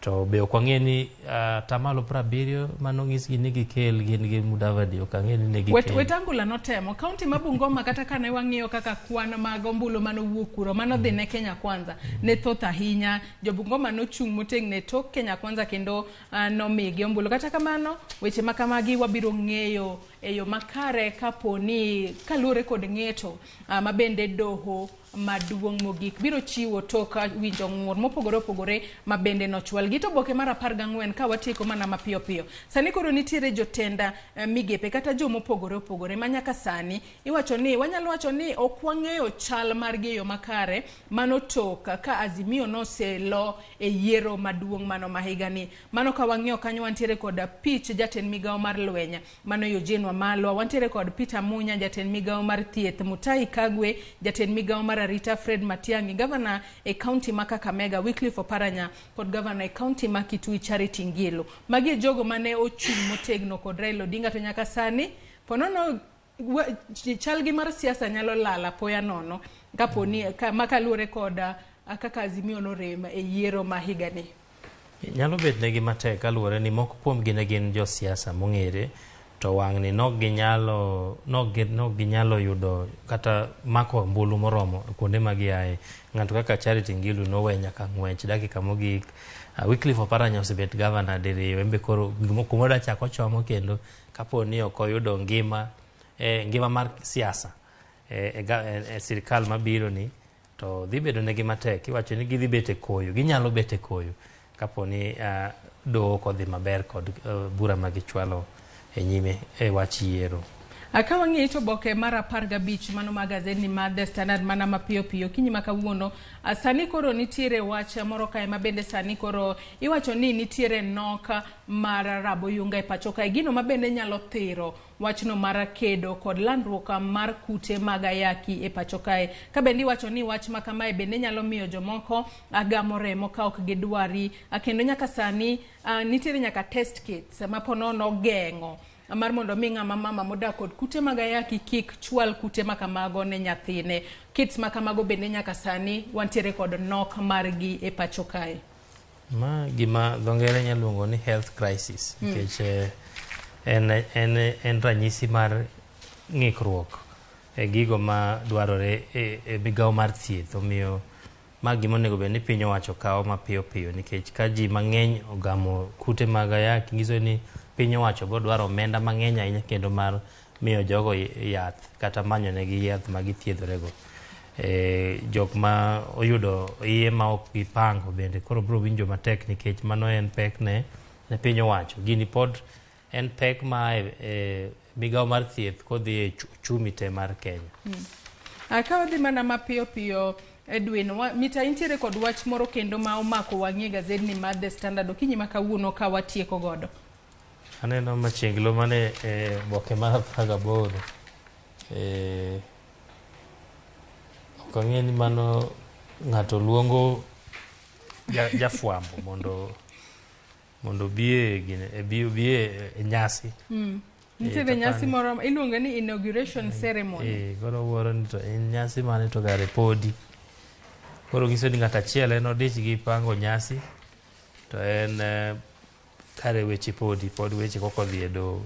To be ok wang'e ni 70% manonyisgi ni gikel gin gi Mudavadi, ok ang'e ni ne gikel. Wetangula notemo kaunti ma Bungoma, kata kane wang'iyo kaka kwan mag ombulu manowuok kuro manodhi ne Kenya Kwanza ne thoth ahinya. Jo Bungoma nochung' motegno e tok Kenya Kwanza kendo nomigi ombulu. Kata kamano, weche ma kamagi wabiro ng'eyo e yo makare kaponi kaluwore kod ng'eto ma bende doho maduong' mogik biro chiwo tok winjo ng'ur mopogore opogore ma bende nochwal gi. To oboke mar 14 ka watieko mana mapiyo piyo. Sani koro nitiere jotenda migepe kata jomopogore opogore ma nyaka sani iwacho ni wanyalo wacho ni ok wang'eyo chal margi e yo makare mano tok ka Azimio noselo e yiero maduong' mano ma higani. Mano ka wang'iyo kanyo wantiere kod Pich jatend migawo mar lweny mano Eugene Wamalwa, wantiere kod Peter Munya jatend migawo mar thieth, Mutahi Kagwe jatend migawo mar arita, Fred Matiang'i gavana e kaunti ma Kakamega, Wycliffe Oparanya kod gavana e kaunti ma Kitui Charity Ngilu. Magi e jogo mane ochung' motegno kod Raila Odinga, to nyaka sani ponono chalgi mar siasa nyalo lal apoya nono kaponi makaluwore kod kaka Azimio norem e yiero ma higani. Nyalo bet negi matek kaluwore ni moko kuomgi ne gin josiasa mong'ere, to wang'ni nok ginyalo yudo kata mako ombulu moromo kuonde ma giaye. Ng'ato kaka Charity Ngilu nowe nyaka ng'wech dakika mogik. Wycliffe Oparanya osebet gavana diriyo, en be koro kuma chako chomo kendo kapo ni ok oyudo ngima ngima mar siasa e sirikal mabiro ni, to dhi bedo negi matek. Iwacho ni gidhi bet e koyo, ginyalo bet e koyo kapo ni doho ok odhi maber kod bura ma gichwalo e nyime e wach yiero. Ka wang'iyo to oboke mar 15 mano mar gazeti mar The Standard mana mapiyo piyo okinyi ma kawuono, sani koro nitiere wach moro kae ma bende sani koro iwacho ni nitiere nok mar raboyunga e pacho kae, gino ma bende nyalo thiro wachno mar kedo kod landruok mar kute mag ayaki e pacho kae. Ka bende iwacho ni wach ma kamae bende nyalo miyo jomoko gamo remo ka ok gidwari, kendo nyaka sani nitiere nyaka test kits ma ponono geng'o mar mondo mi ng'ama mama modak kod kute mag ayaki kik chwal kute makamago ne nyathine. Kits makamago bende nyaka sani wantiere kod nok margi e pacho kae. Ma gima dho ngere nyalo luongo ni health crisis, nikech en ranyisi mar ng'ikruok e gigo ma dwarore e migawo mar thieth. Omiyo ma gima onego bed ni piny owacho kawo mapiyo piyo, nikech ka ji mang'eny ogamo kute mag ayaki nyiso ni piny owacho biro dwaro omenda mang'eny ahinya kendo mar miyo jogo yath kata manyo negi yath ma githiedhorego. Jok ma oyudo iye ma ok gipango bende koro biro winjo matek, nikech mano en pek ne piny owacho. Gini pod en pek ma migawo mar thieth kodhi e uchumi te mar Kenya. Ka wadhi mana mapiyo piyo Edwin, mita intiere kod wach moro kendo ma omako wang'i e gazeti mar The Standard okinyi ma kawuono ka watieko godo. Aneno machenglo mane oboke mar 18. Ok ang'e ni mano ng'ato luongo jafwambo mondo obi e nyasi. Nitiere nyasi moro iluongo ni inauguration ceremony. Koro wuoro ni to en nyasi mane to kare podi. Koro nyiso ni ng'ato achiel en odich gi pango nyasi to en kare weche podi, pod weche kok odhi e doho.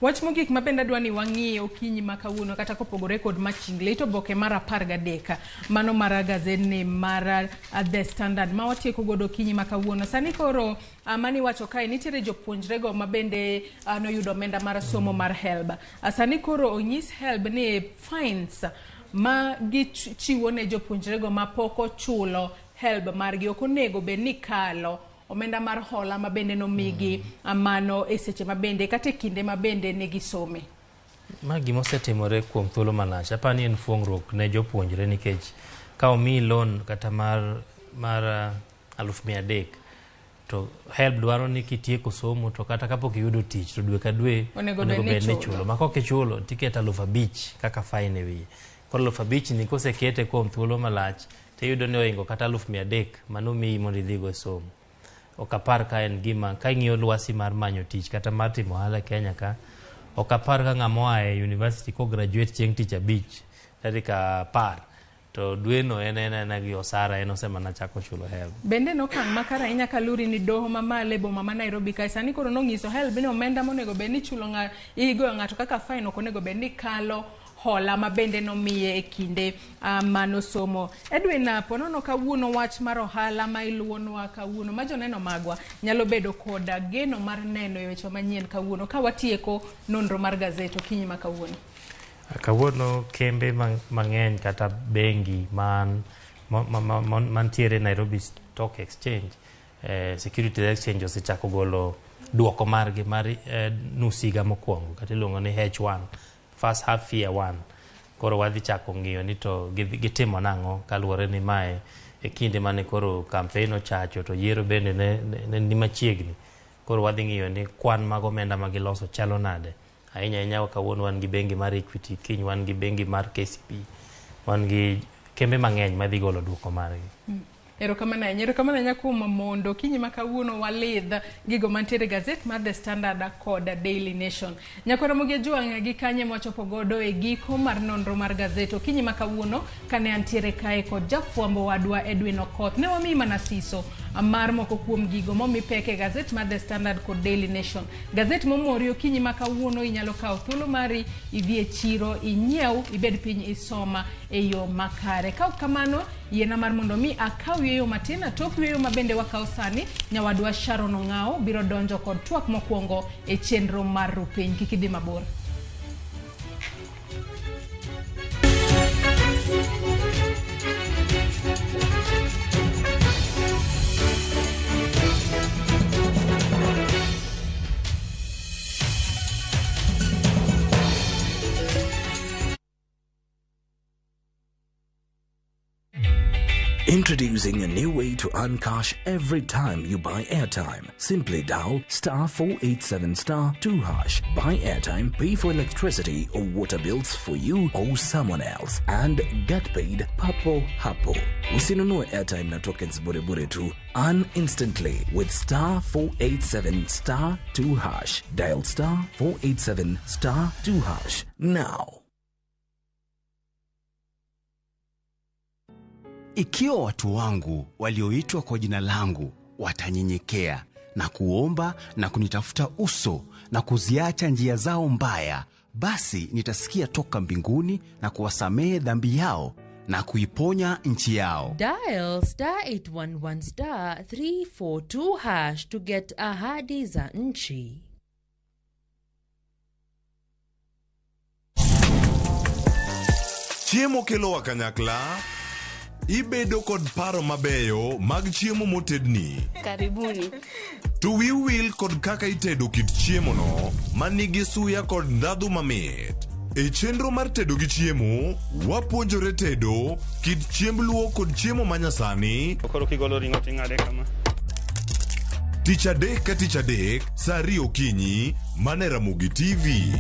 Wach mogik ma bende adwa ni wang'iye okinyi ma kawuono kata kopogore kod machingle to oboke mar 13 mano mar gazeti mar The Standard ma watieko godo okinyi ma kawuono. Sani koro mani wacho kae nitiere jopuonjrego ma bende noyudo omenda mar somo mar HELB. Sani koro onyis HELB ni fines ma gichiwo ne jopuonjrego ma pok ochulo HELB margi ok onego bed ni kalo omenda mar hola ma bende nomigi mano e seche ma bende kata e kinde ma bende negisome. Ma gima osetimore kuom thuolo malach. Apani en fuong'ruok ne jopuonjre, nikech ka omiyi loan kata mar 300,000 to HELB dwaro ni kitieko somo to kata kapok iyudo tich to dwe ka dwe onego bed ni ichulo. Ma kok ichulo tiketo 5,000 kaka fine e wiye. Koro 5,000 ni kosekete kuom thuolo malach tiyudo ni oingo kata 300,000 manomiyi mondo idhigo e somo. Ok apar ka en gima ka ing'iyo lwasi mar manyo tich kata mar timo ohala e Kenya ka, ok apar ka ng'ama oa e university ko graduate chieng' tich abich tarik 10 To dweno en ena gi osara, en osemana chako chulo HELB. Bende nokang' makare ahinya kaluri ni doho mamalo e boma ma Nairobi kae sani koro nong'iso HELB ni omenda monego bed ni ichulo ng'a igoyo ng'ato kaka fine ok onego bed ni kalo hola ma bende nomiye e kinde manosomo. Edwin, ponono kawuono wach mar ohala ma iluwonwa kawuono ma joneno magwa nyalo bedo koda geno mar neno e weche manyien kawuono ka watieko nonro mar gazet okinyi ma kawuono. Kawuono kembe mang'eny kata bengi mantiere Nairobi Stock Exchange, Securities Exchange osechako golo duoko margi mar nus higa mokwongo kata iluongo ni H1, first half year 1. Koro wadhi chako ng'iyo ni to gitimo nang'o kaluwore ni mae e kinde mane koro campaign ochacho to yiero bende ne ni machiegni. Koro wadhi ng'iyo ni kwan mag omenda ma giloso chalo nade. Ahinya ahinya kawuono wan gi bengi mar Equity, kiny wan gi bengi mar KCB, wan gi kembe mang'eny madhi golo duoko margi. Erokamano ahinya, erokamano ahinya kuom mondo okinyi ma kawuono walidh gigo mantiere e gazet mar The Standard kod Daily Nation. Nyakwar Ramogi Ajwang' gi kanye mwachopo godo e giko mar nonro mar gazet okinyi ma kawuono kane antiere kae kod jafwambo wadwa Edwin Okoth. Ne wamiyi mana siso mar moko kuom gigo momi pek e gazet mar The Standard kod Daily Nation. Gazet momori okinyi ma kawuono inyalo kawo thuolo mari idhi e chiro inyiew ibed piny isoma e yo makare. Ka ok kamano, yiena mar mondo mi akaw yueyo matin. Tok yueyo ma bende wakawo sani, nyawadwa Sharon Ong'ao biro donjo kod twak mokwongo e chenro mar Rupiny. Kik idhi mabor. Introducing a new way to earn cash every time you buy airtime. Simply dial star 487 star 2 hash. Buy airtime, pay for electricity or water bills for you or someone else, and get paid papo hapo. Usinunue airtime na tokens bure bure tu. Earn instantly with star 487 star 2 hash. Dial star 487 star 2 hash now. Ikiwa watu wangu walioitwa kwa jina langu watanyenyekea na kuomba na kunitafuta uso na kuziacha njia zao mbaya, basi nitasikia toka mbinguni na kuwasamehe dhambi yao na kuiponya nchi yao. Dial star 811 star 342 hash to get ahadi za nchi. Chiemo kelowa kanyakla. Ibedo kod paro mabeyo mag chiemo motedni. Karibuni. To wiu wil kod kaka itedo kit chiemono manigi suya kod ndhadhu mamit. E chenro mar tedo gi chiemo, wapuonjore tedo kit chiemb luo kod chiemo manyasani. Koro kigolo ring'o ting'ade kama. Tich adek ka tich adek, saa 2 okinyi, mana e Ramogi TV.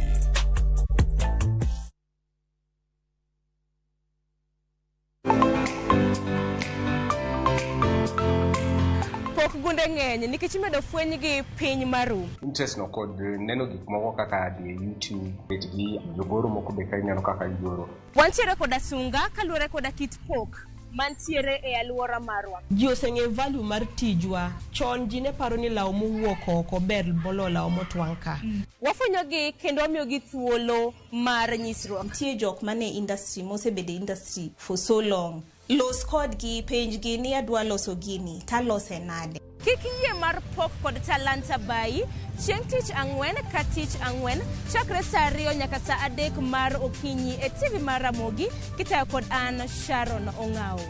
Pok gunde ng'eny nikech imedo fwenygi piny maru. Interest no kod neno gik moko kaka dhi e YouTube, bet gi jogoro moko be ka ineno kaka gigoro. Wantiere koda sunga kaluwore koda kit pok mantiere e alwora marwa. Ji oseng'eyo value mar tijwa. Chon ji ne paro ni law mowuok oko ber moloyo law motwang' ka. Wafwenyogi kendo wamiyogi thuolo mar nyisruok. Nitie jok mane industry mosebedo e industry for so long. Los kodgi, penjgi ni adwa loso gini, talose nade. Kik iyie mar pok kod talanta bayi chieng' tich ang'wen ka tich ang'wen chakre saa 2 nyaka saa 3 mar okinyi e TV mar Ramogi kitayo kod an Sharon Ong'ao.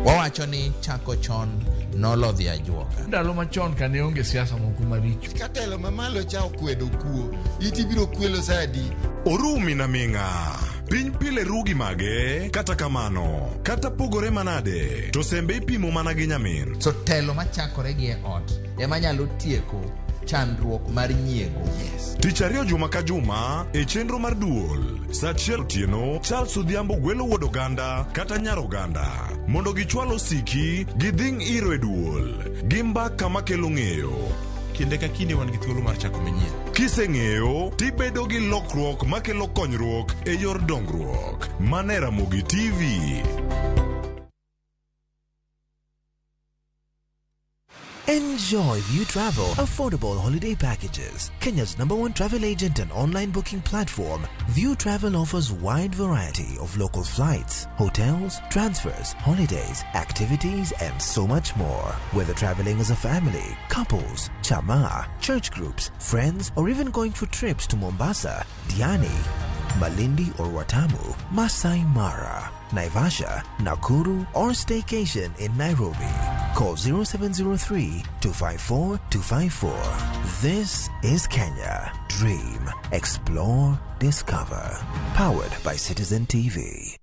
Wawacho ni chako chon nolodhi ajuoga. Ndalo machon ka ne onge siasa moko maricho. Ka telo mamalo cha okwedo kuo, iti biro kwelo sa adi? Orumi na ming'a. Piny pile ru gi mage, kata kamano, kata pogore manade, to sembe ipimo mana gi nyamin. So telo machakore gi e ot ema nyalo tieko chandruok mar nyiego. Yes. Tich ariyo juma ka juma e chenro mar duol saa 1 otieno, Charles Odhiambo gwelo wuod oganda kata nyar oganda mondo gichwal osiki gidhing' iro e duol gi mbaka makelo ng'eyo. Kinde ka kinde wan gi thuolo mar chako manyien. Kiseng'eyo tibedo gi lokruok makelo konyruok e yor dongruok. Mane Ramogi TV. Enjoy View Travel affordable holiday packages. Kenya's number one travel agent and online booking platform, View Travel offers wide variety of local flights, hotels, transfers, holidays, activities, and so much more. Whether traveling as a family, couples, chama, church groups, friends, or even going for trips to Mombasa, Diani, Malindi or Watamu, Masai Mara, Naivasha, Nakuru, or staycation in Nairobi. Call 0703 254 254. This is Kenya. Dream, explore, discover. Powered by Citizen TV.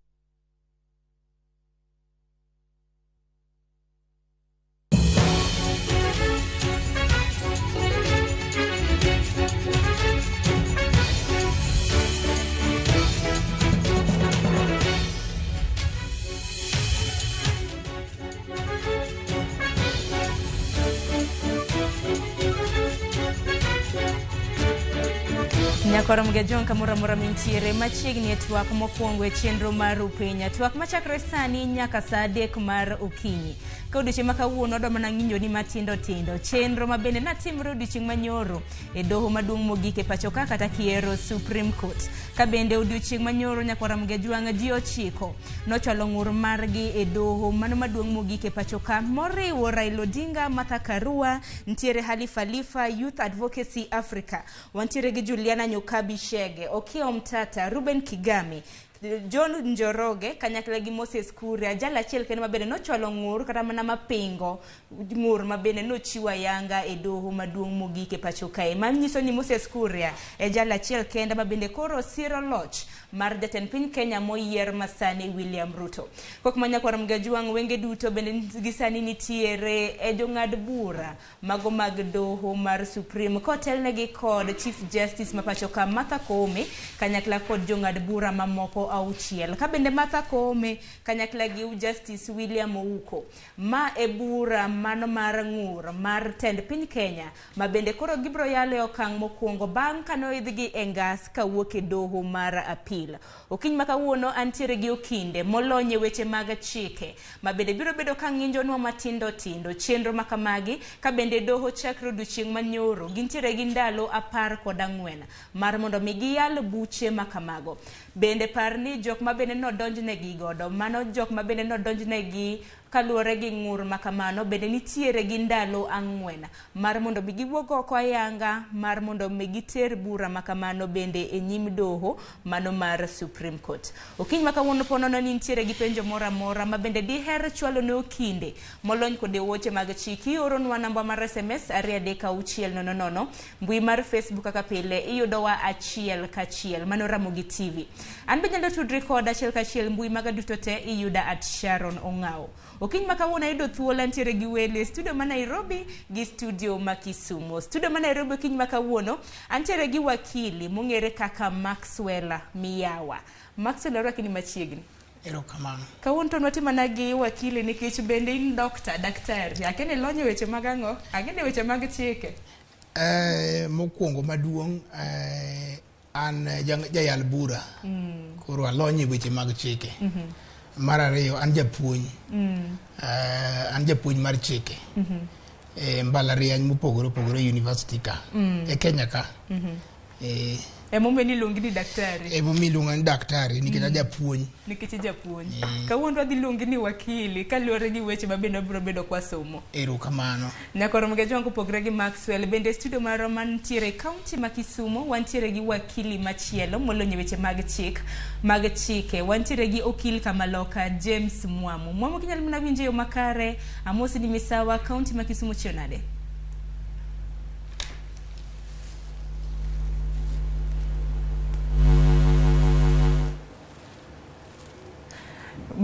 Nyakoro Mgejon kamoro amora mintiere machiegni e twak mokwongo e chenro mar Upenya. Twak machakre sani nyaka saa 3 mar okinyi. Ka odiochieng' ma kawuono odwa mana ng'injoni matindo tindo. Chenro ma bende natimre odiochieng' manyoro e doho maduong' mogik e pacho ka kata kiero Supreme Court. Ka bende odiochieng' manyoro nyakwara Mgejwang' ji 9 nochwalo ng'ur margi e doho mano maduong' mogik e pacho ka moriwo Raila Odinga, Martha Karua, ntiere Halifa Lifa, Youth Advocacy Africa. Wantiere gi Juliana Nyokabi Shege, Okiya Omtata, Ruben Kigame, John Njoroge kanyakla gi Moses Kuria, jal achiel kende mabende nochwalo ng'ur kata mana mapingo ng'ur mabende nochiwo ayanga e doho maduong' mogik e pacho kae. Manyiso ni Moses Kuria e jal achiel kende mabende koro siro loch mar jatend piny Kenya moyier masani William Ruto. Kok manyakwar Mgajwang' wenge duto bende gi sani nitiere e jong'ad bura mago mag doho mar Supreme kotelnegi kod Chief Justice ma pacho ka Martha Koome kanyakla kod jong'ad bura mamoko 6. Ka bende Martha Koome kanyakla gi Justice William Ouko. Ma e bura mano mar ng'ur mar tend piny Kenya ma bende koro gibiro yalo e okang' mokwongo bang' kanoidhgi e ngas kawuok e doho mar appeal. Okinyi ma kawuono antiere gi okinde molony e weche mag chike ma bende biro bedo ka ng'injonwa matindo tindo chenro ma kamagi ka bende doho chakre odiochieng' manyoro gintiere gi ndalo 14 mar mondo mi giyal buche ma kamago. Bende par ni jok ma bende nodonjnegi godo mano jok ma bende nodonjnegi kaluwore gi ng'ur ma kamano bende nitiere gi ndalo 4 mar mondo mi giwuog oko ayanga mar mondo mi giter bura ma kamano bende e nyim doho mano mar Supreme Court. Okinyi ma kawuono po nono ni nitiere gi penjo moro amora ma bende diher chwalo ne okinde molony kod weche mag chik, ioronwa namba mar SMS 23600, mbui mar Facebook kaka pile iyudowa achiel kachiel mano Ramogi TV. An be nyalo tudri koda achiel kachiel mbui maga duto te iyuda @Sharon Ong'awo. Okinyi ma kawuono ayudo thuolo antiere gi wele studio ma Nairobi gi studio ma Kisumu. Studio ma Nairobi okinyi ma kawuono antiere gi wakili mong'ere kaka Maxwell Miyawa. Maxwell arwaki ni machiegni. Erokamano. Kawuono to nwatimo mana gi wakili nikech bende in doctor, daktari. Akene lonyo weche mag ang'o? Akene weche mag chike. Mokwongo maduong' an jayal bura. Koro alony e weche mag chike. Mar ariyo an japuonj. An japuonj mar chike. E mbalariany mopogore opogore university ka. E Kenya ka. Emomiyo niluongi ni daktari. Emomiyo iluonga ni daktari nikech a japuonj. Nikech japuonj. Kawuono wadhi luongi ni wakili kaluwore gi weche ma bende wabiro bedo kwa somo. Erokamano. Nyakoro Mgejwang' kopogre gi Maxwell bende studio marwa mantiere e kaunti ma Kisumu wantiere gi wakili machielo molony e weche mag chik mag chike. Wantiere gi okil Kamaloka James Mwamu. Mwamu kinyalo mana winjo e yo makare, amosi ni misawa kaunti ma Kisumu chiew nade?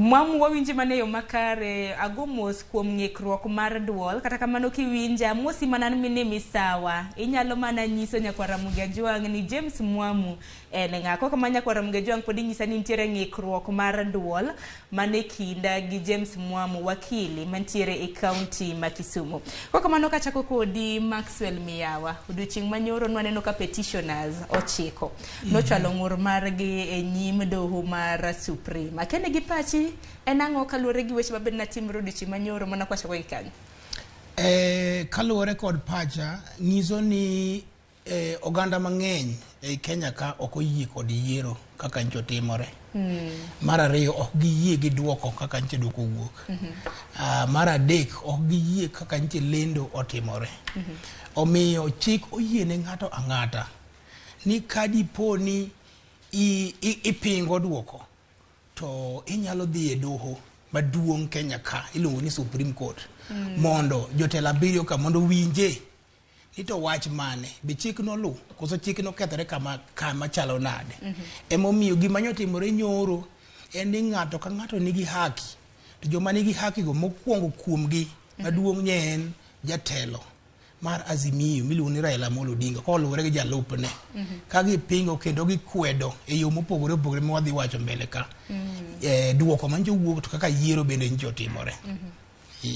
Mwamu wawinji mana e yo makare, ago mos kuom ng'ikruok mar duol, kata kamano kiwinja, amosi mana ni misawa. Inyalo mana nyiso nyakwar Ramogi Ajwang' ni James Mwamu en ng'a. Kok kamano nyakwar Ramogi Ajwang' pod inyisa ni nitiere ng'ikruok mar duol mane kinda gi James Mwamu wakili mantiere e kaunti ma Kisumu. Kok kamano kachako kodi Maxwell Miyawa, odiochieng' manyoro nwaneno ka petitioners 9 nochwalo ng'ur margi e nyim doho mar Supreme. Akene gi pachi en ang'o kaluwore gi weche mabende natimore odiochieng' manyoro mana kwachako gi kanyo? Kaluwore kod pacha nyiso ni oganda mang'eny ei Kenya ka ok oyie kod yiero kaka ncho timore. Mar ariyo, ok giyie gi duoko kaka nche duoko wuok. Mar adek, ok giyie kaka nche lendo otimore. Omiyo chik oyie ne ng'ato ang'ata ni kadipo ni ipingo duoko to inyalo dhi e doho maduong' Kenya ka iluongo ni Supreme Court mondo jotelo 7 ka mondo winje ni to wach mane, be chik nolu koso chik nokethore kama chalo nade. Emomiyo gima nyotimore nyoro en ni ng'ato ka ng'ato nigi haki, to joma nigi haki go mokwongo kuomgi maduong' nye en jatelo mar Azimio miluongo ni Raila Amolo Odinga koluwore gi jalupne. Ka gipingo kendo gikwedo e yo mopogore opogore ma wadhi wacho mbele ka. Duoko manjo wuok to kaka yiero bende ncho timore.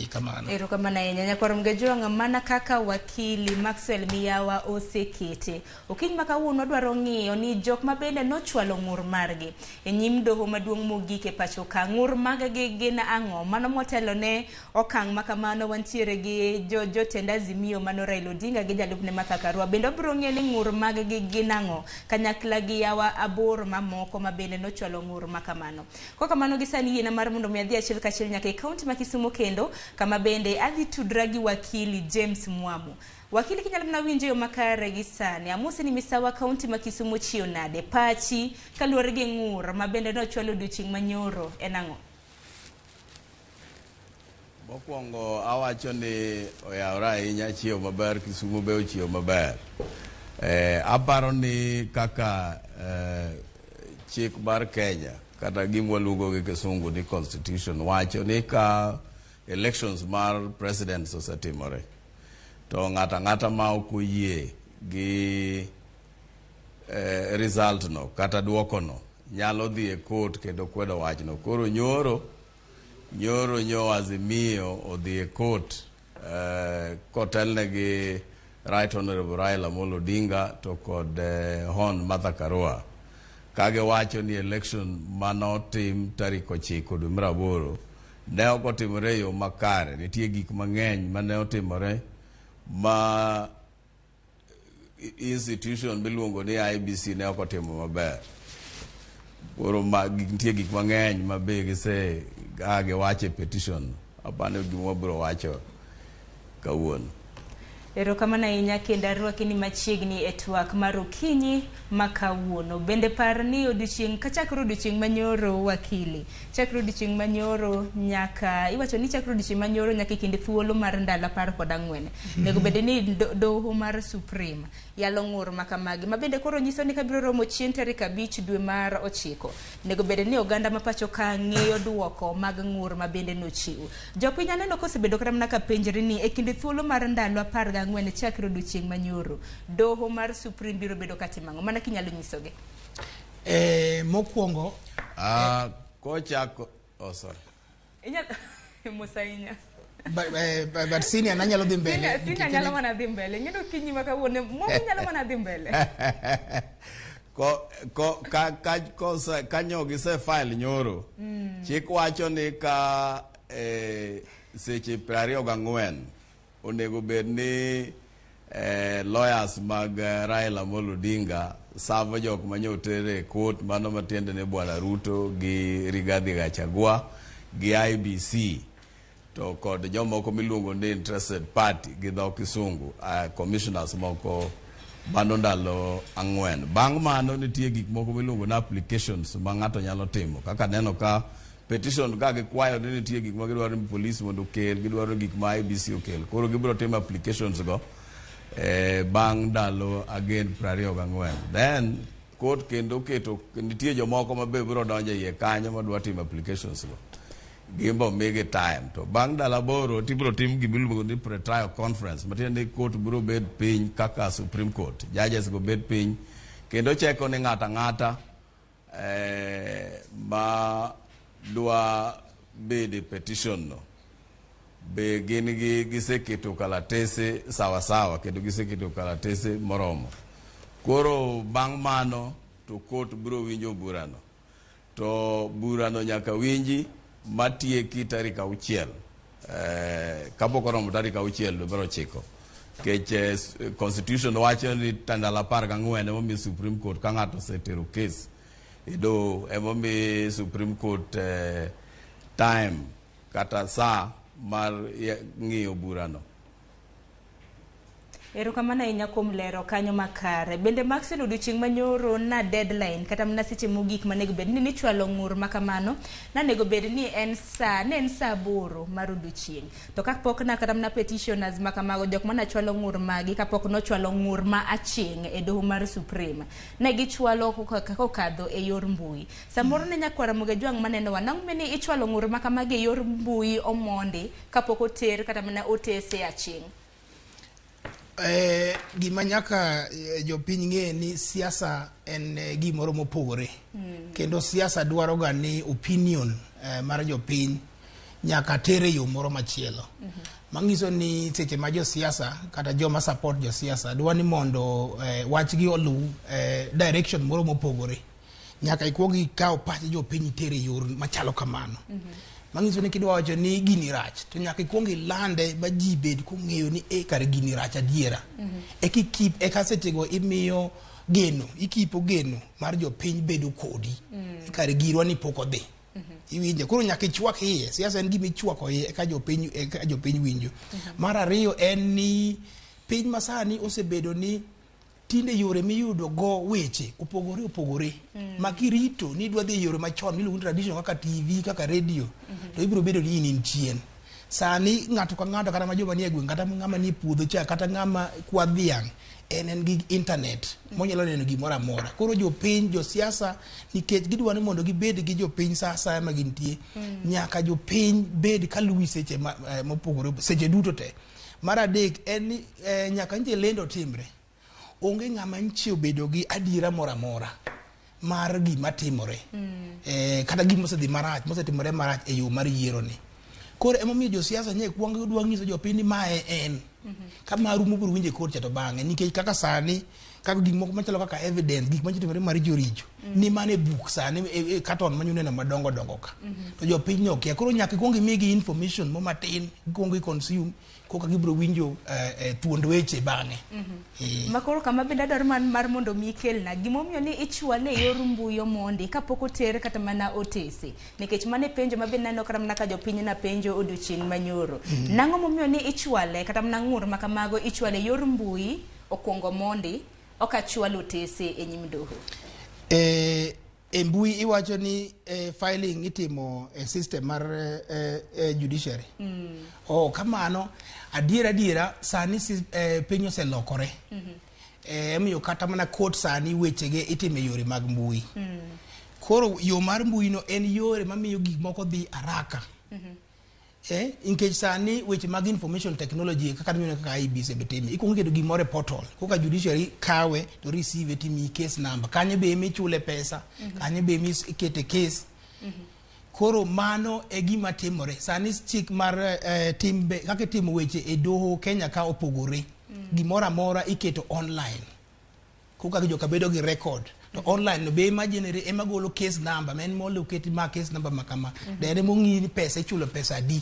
Kamano. Erokamano ahinya nyakwar Ramogi Ajwang', mana kaka wakili Maxwell Miyawa osekete. Okinyi ma kawuono wadwaro ng'iyo ni jok ma bende nochwalo ng'ur margi e nyim doho maduong' mogik e pacho ka. Ng'ur mag-gi gin ang'o? Mano motelo ne okang' ma kamano wantiere gi jotend Azimio mano Raila Odinga gi jalupne Martha Karua. Bende wabiro ng'eyo ni ng'ur mag-gi gin ang'o kanyakla gi yawa 8 mamoko ma bende nochwalo ng'ur ma kamano. Kok kamano gi sani yiena mar mondo mi adhi achiel kachiel nyaka e kaunti ma Kisumu kendo kama bende adhi tudra gi wakili James Mwamu. Wakili kinyalo mana winjo yo makare gi sani, amosi ni misawa kaunti ma Kisumu chiew nade? Pachi kaluwore gi ng'ur ma bende nochwalo odiochieng' manyoro en ang'o? Mokwongo awacho ni oyawore ahinya, chiew maber, Kisumu be ochiew maber. Aparo ni kaka chik mar Kenya kata gima waluongo gi kisungu ni constitution wacho ni ka elections mar presidents osetimore to ng'ato ang'ata ma ok oyie gi result no kata duoko no nyalo dhi e court kendo kwedo wachno. Koro nyoro nyo Azimio odhi e court kotelne gi Right Honorable Raila Amolo Odinga to kod Hon Martha Karua kagiwacho ni election manotim tarik 9 dwe mar 8 ne ok otimore e yo makare. Nitie gik mang'eny mane otimore ma institution miluongo ni IBC ne ok otimo maber. Koro nitie gik mang'eny ma be gise giwacho e petition. Apani gima wabiro wacho kawuono. Erokamano ahinya kendo arwaki ni machiegni e twak mar okinyi ma kawuono. Bende par ni odiochieng' kachakre odiochieng' manyoro wakili, chakre odiochieng' manyoro nyaka iwacho ni chakre odiochieng' manyoro nyaka e kind thuolo mar ndalo 14. Onego bed ni doho mar Supreme yalo ng'ur ma kamagi ma bende koro nyiso ni kabiro romo chieng' tarik 5 dwe mar 9. Onego bed ni oganda ma pacho ka ng'eyo duoko mag ng'ur ma bende nochiw. Jopiny aneno kosebedo kata mana ka penjre ni e kind thuolo mar ndalo 14 chakre odiochieng' manyoro doho mar Supreme biro bedo katimo ang'o? Mana kinyalo nyisogi. Mokwongo kochako sorry. Inyalo Musa inya. But senior nanyalo dhi mbele. Senior nyalo mana dhi mbele. Ng'eyo kinyi ma kawuono moko nyalo mana dhi mbele. Kanyo gise file nyoro. Chik wacho ni ka seche 24 onego bed ni lawyers mag Raila Amolo Odinga savo jok manyo tere court, mano matiende ni Bwana Ruto gi Rigathi Gachagua gi IBC to kod jomoko miluongo ni interested party gi dho kisungu, commissioners moko mano ndalo 4. Bang' mano nitie gik moko miluongo ni applications ma ng'ato nyalo timo kaka neno ka petition ka gikwayo ni nitie gik ma gidwaro ni police mondo okel, gidwaro gik ma IBC okel. Koro gibiro timo applications go bang' ndalo again 24. Then Court kendo keto nitie jomoko ma be biro donjo e iye kanyo madwa timo applications go. Gin be omigi time. To bang' ndalo 8 tibiro tim gimiluongo ni pre-trial conference, matiende ni court biro bet piny kaka Supreme Court. Judges go bet piny kendo cheko ni ng'ato ang'ata ma dwa bedo e petition no be gin gi giseketo kalatese sawa sawa kendo giseketo kalatese moromo. Koro bang' mano to court biro winjo burano. To burano nyaka winji matieki tarik 6. Kapok oromo tarik 6 dwe mar 9. Nikech constitution wacho ni ndalo 14 emomiyo Supreme Court ka ng'ato osetero case e doho emomiyo Supreme Court time kata saa mar ng'iyo burano. Erokamano ahinya kuom lero kanyo makare. Bende Maxwell odiochieng' manyoro na deadline kata mana seche mogik manego bed ni nichwalo ng'ur makamano nanego bed ni en saa ne en saa 8 mar odiochieng'. To kapok na kata mana petitioners makamago jok mana chwalo ng'ur magi kapok nochwalo ng'ur ma aching' e doho mar Supreme. Ne gichwalo kokadho e yor mbui. Samoro ne nyakwara Ramogi Ajwang' maneno wa nang'o ni ichwalo ng'ur makamagi e yor mbui omondi kapok oter kata mana otese aching'. Gima nyaka jopiny ng'e ni siasa en gimoro mopogore. Kendo siasa dwaro ga ni opinion mar jopiny nyaka tere yo moro machielo. Manyiso ni seche ma josiasa kata joma support josiasa dwa ni mondo wachgi oluw direction moro mopogore. Nyaka ikuong ikaw pach jopiny itere yor machalo kamano. Manyiso ni kidwa wacho ni gini rach to nyaka ikuong ilande ma ji bed kong'eyo ni kare gini rach adiera. Eka ikip eka sechego imiyo geno, ikipo geno mar jopiny bedo kodi. Kare girwa ni pok odhi. Iwinjo koro nyaka ichwak iye. Siasa en gima ichwako iye eka jopiny winjo. Mar ariyo en ni piny masani osebedo ni tinde yore miyudo go weche opogore opogore. Ma kirito ni idwa dhi yore machon miluongo ni traditional kaka TV kaka radio to ibiro bedo ni in chien. Sani ng'ato ka ng'ato kata ma joma nie gweng' kata ng'ama nie puodho cha kata ng'ama kwa dhiang' en gi internet monyalo neno gimoro amora. Koro jopiny josiasa nikech gidwa ni mondo gibed gi jopiny sa asaya ma gintie nyaka jopiny bed kaluwi seche mopogore seche duto te. Mar adek en ni nyaka nje lendo timre. Onge ng'ama nchi obedo gi adiera moro amora mar gima timore. Kata gima osedhi marach, mosetimore marach e yo mar yiero ni. Koro emomiyo josiasa nye kuongo dwa nyiso jopiny ni mae en. Ka maru mobiro winjo e court cha to bang'e nikech kaka sani kaka gik moko machalo kaka evidence gik matimore maricho richo ni mana e buk sani e carton manyuneno madongo dongo ka. To jopiny okia. Koro nyaka ikuong imigi information mo matin, ikuong i consume koka gibiro winjo thuond weche bang'e. Makoro kama bende adwaro mar mondo mi ikelna gimomiyo ni ichwale e yor mbui omondi kapok oter kata mana otese nikech mano e penjo ma bende aneno kata mana ka jopiny na penjo odiochieng' manyoro. Nang'o momiyo ni ichwale kata mana ng'ur ma kamago ichwale e yor mbui okuongo mondi ok achwal otese e nyim doho? E mbui iwacho ni filing itimo e system mar judiciary. Oh, kamano adiera adiera sani piny oselokore. Emiyo kata mana court sani wechege itimo e yore mag mbui. Koro yo mar mbui no en yore mamiyo gik moko dhi haraka. Nikech sani weche mag information technology kaka neno kaka IEBC be time. Ikuongo iketo gimoro e portal. Koka judiciary kawe to receive timiyi case number. Kanyo be emichule pesa, kanyo be emikete case. Koro mano e gima timore. Sani chik mar timbe kaka itimo weche e doho Kenya ka opogore. Gimoro amora iketo online. Koka joka bedo gi record. To online no be ema generate ema golo case number ma en molo oketi ma case number ma kama. Dere mong'i ni pesa ichulo pesa adi.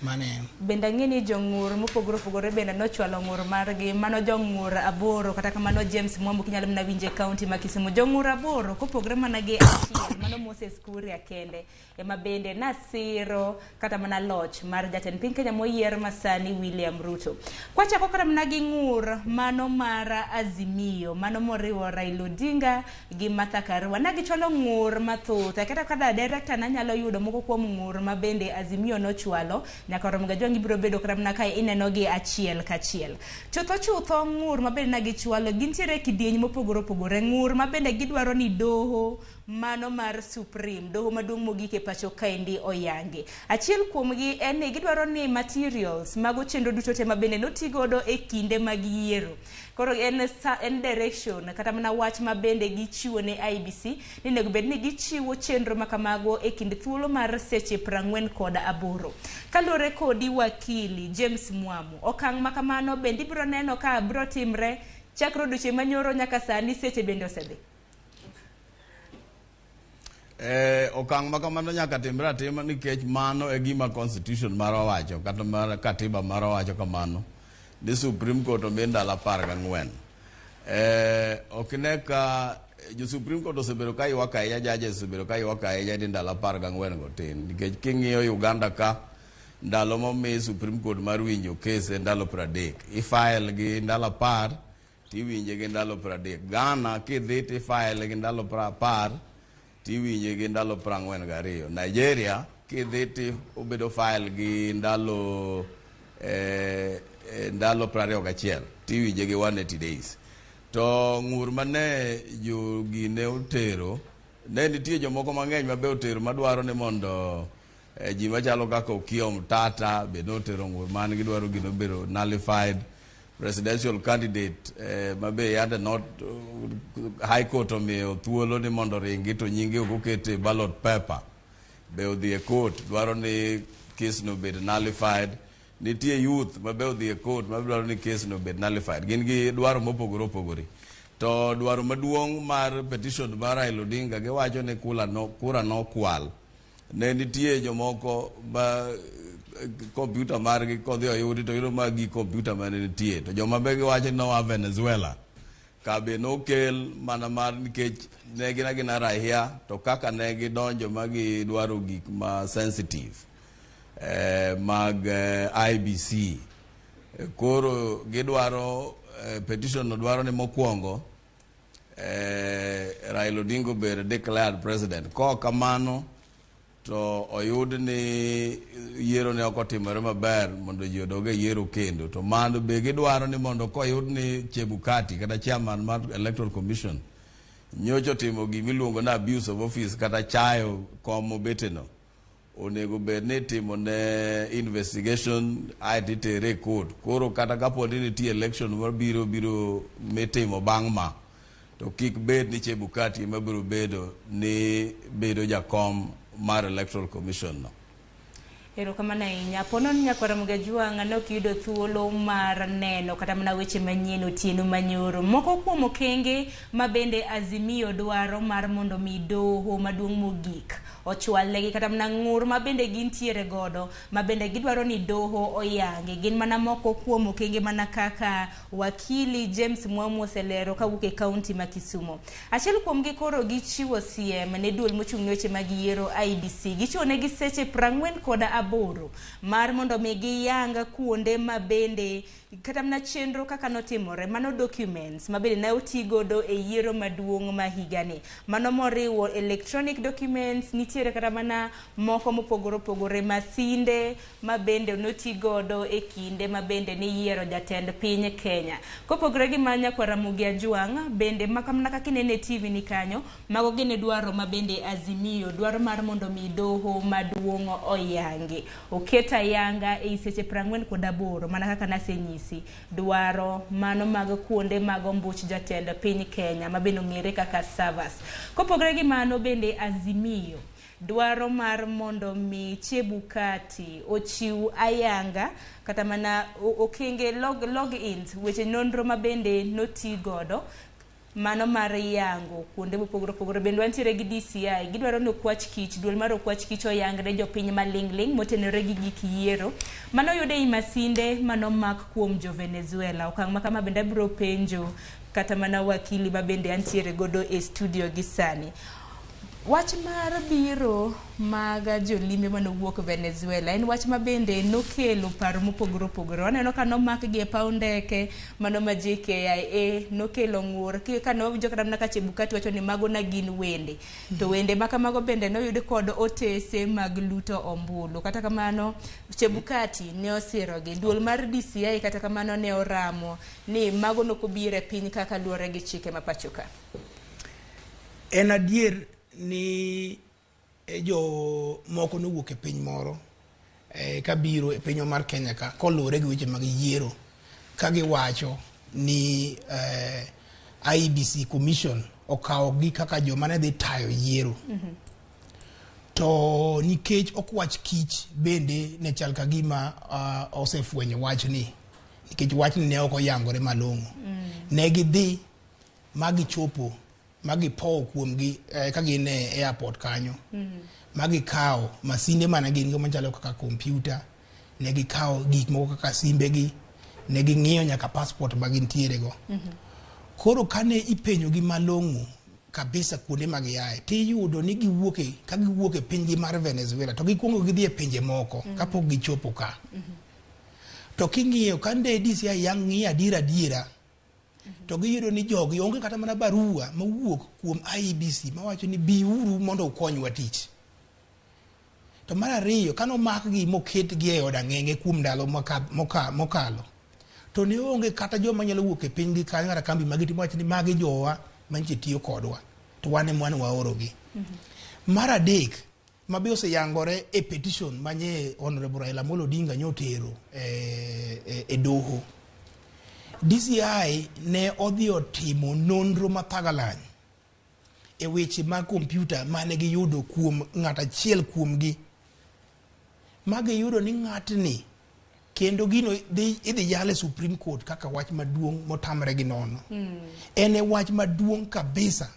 Mano en. Bende ang'e ni jong'ur mopogore opogore bende nochwalo ng'ur margi. Mano jong'ur 8 kata kamano James Mwambu kinyalo mana winjo e kaunti ma Kisumu. Jong'ur 8 kopogore mana gi achiel mano Moses Kuria kende ema bende nasiro kata mana loch mar jatend piny Kenya moyier masani William Ruto. Kwachako kata mana gi ng'ur mano mar Azimio mano moriwo Raila Odinga gi Martha Karua. Ne gichwalo ng'ur mathoth. Kata kaka director nanyalo yudo moko kuom ng'ur ma bende Azimio nochwalo. ochwalo nyaka Ramogi Ajwang' ibiro bedo kata mana ka inenogi achiel kachiel. Chutho chutho ng'ur mabende na gichwalo gintiere e kidieny mopogore opogore. Ng'ur mabende gidwaro ni doho mano mar Supreme, doho maduong' mogik e pacho kaendi oyangi. Achiel kuomgi en ni gidwaro ni materials mago chenro duto te mabende notigodo e kinde mag yiero. Koro en, en direction kata mana wach mabende gichiwo ne IEBC ni onego bed ni gichiwo chenro makamago e kind thuolo mar seche 48. Kaluwore kodi wakili James Mwamu, okang' makamano bende ibiro neno ka biro timre chakre odiochieng' manyoro nyaka sani seche bende osedhi. Okang' ma kamano nyaka timre atima nikech mano e gima constitution marwa wacho kata mar katiba marwa wacho kamano ni Supreme Court omi ndalo 14. Ok ine ka jo Supreme Court osebedo ka ywak ahinya, judges osebedo ka ywak ahinya ni ndalo 14 go tin nikech king'iyo Uganda ka ndalo momi Supreme Court mar winjo case en ndalo 30 ifile gi ndalo 10 tiwinje gi ndalo 30. Ghana kidhi tifile gi ndalo 10 tiwinje gi ndalo 42. Nigeria kidhi ti obedo file gi ndalo ndalo 21 tiwinje gi 180 days. To ng'ur mane jogi ne otero ne nitie jomoko mang'eny mabe otero madwaro ni mondo ji machalo kaka Okiya Omtata be notero ng'ur man gidwaro gino bedo nullified. Presidential candidate mabe yande not High Court omiyo thuolo ni mondo ringi to nyinge ok okete ballot paper be odhi e court dwaro ni case no bed nullified. Nitie youth mabe odhi e court madwaro ni case no bed nullified. Gin gi dwaro mopogore opogore. To dwaro maduong' mar petition mar Raila Odinga giwacho ni kura nokwal. Ne nitie jomoko ma kompyuta margi kodhi oyudi to yudo ma gi kompyuta mane nitie to joma be giwacho ni noa Venezuela ka be nokel mana mar nikech ne gin agina raia to kaka ne gidonjo ma gidwaro gik ma sensitive mag IEBC. Koro gidwaro petition no dwaro ni mokwongo Raila Odinga obed declared president. Kok kamano to oyud ni yiero ne ok otimore maber mondo ji odog e yiero kendo. To mano be gidwaro ni mondo koyud ni Chebukati kata chairman mar Electoral Commission nyocha otimo gimiluongo ni abuse of office kata chayo kom mobeteno, onego bed ni itimo ne investigation aeto itere e court. Koro kata kapo ni nitie election mabiro biro mitimo bang' ma to kik bed ni Chebukati ema biro bedo ni bedo jakom mar Electoral Commission no. Erokamano ahinya. Pono ni nyakwar Ramogi Ajwang' ne ok yudo thuolo mar neno kata mana weche manyien otieno manyoro. Moko kuom okenge ma bende Azimio dwaro mar mondo mi doho maduong' mogik ochwalnegi kata mana ng'ur ma bende gintiere godo ma bende gidwaro ni doho oyangi. Gin mana moko kuom okenge mana kaka wakili James Mwamu oselero kawuok e kaunti ma Kisumu. Achiel kuomgi koro gichiwo siem ne duol mochung' ne weche mag yiero IEBC. Gichiwo negi seche 48 mar mondo mi giyang kuonde ma bende kata mana chenro kaka notimore mano documents ma bende ne oti godo e yiero maduong' ma higani. Mano moriwo electronic documents, nitiere kata mana moko mopogore opogore, masinde ma bende noti godo e kinde ma bende niyiero jatend piny Kenya. Kopogore gi mano nyakwar Ramogi Ajwang' bende mana kaka inene e TV ni kanyo, mago gin dwaro ma bende Azimio dwaro mar mondo mi doho maduong' oyangi. Oket ayanga ei seche 48 mana kaka nasenyisi dwaro mano mag kuonde mag ombuch jatend piny Kenya ma bende ong'ere kaka servers. Kopogore gi mano bende Azimio dwaro mar mondo mi Chebukati ochiw ayanga kata mana okenge logins weche nonro ma bende noti godo mano mar yango kuonde mopogore opogore. Bende wantiere gi DCI, gidwaro ni okwach kich, duol mar okwach kich oyang ne jopiny maling' ling' motenore gi gik yiero mano oyud ei masinde manomak kuom jo Venezuela. Okang' ma kama bende abiro penjo kata mana wakili ma bende antiere godo e studio gi sani. Wach mar biro mag jolimbe manowuok Venezuela en wach ma bende nokelo paro mopogore opogore. Waneno ka nomakgi e paw ndeke mano ma JKIA nokelo ng'ur ka nowinjo kata mana ka Chebukati wacho ni mago na gin wende. To wende ma kamago bende noyud kod otese mag luto ombulu. Kata kamano Chebukati ne osirogi. Duol mar DCI kata kamano ne oramo ni mago nokobiro e piny kaka luwore gi chike ma pacho ka. En adier ni jo moko nowuok e piny moro kabiro e pinywa mar Kenya ka koluwore gi weche mag yiero ka giwacho ni IEBC Commission okawogi kaka joma ne dhi tayo yiero. To nikech okwach kich bende ne chal ka gima osefwenyo wachni nikech wachni ne ok oyangore malong'o. Ne gidhi ma gichopo ma gipowo kuomgi ka gin e airport kanyo ma gikawo masinde mane gin go machalo kaka kompyuta, ne gikawo gik moko kaka simbegi, ne ging'iyo nyaka passport ma gintiere go. Koro kane ipenjogi malong'o kabisa kuonde ma giaye, tiyudo ni giwuok e, ka giwuok e pinygi mar Venezuela to gikuongo gidhi e pinje moko kapok gichopo ka. To king'iyo ka nde DCI yang' ng'iyo adiera adiera to giyudo ni jogi onge kata mana barua mowuok kuom IEBC mawacho ni biuru mondo ukonywa tich. To mar ariyo, kane omakgi moketgi e od ang'enge kuom ndalo mokalo, to ne onge kata joma nyalo wuok e pinygi kanyo kata kambi ma gitimo wacho ni magi jowa manyiche tiyo kodwa to wan ema wan waorogi. Mar adek, ma be oseyangore e petition manye Honorable Raila Amolo Odinga nyotero e doho. DCI ne odhi otimo nonro mathagalany e weche mag kompyuta mane giyudo kuom ng'at achiel kuomgi, ma giyudo ni ng'atni kendo gino idhi yale Supreme Court kaka wach maduong' motamre gi nono. En e wach maduong' kabisa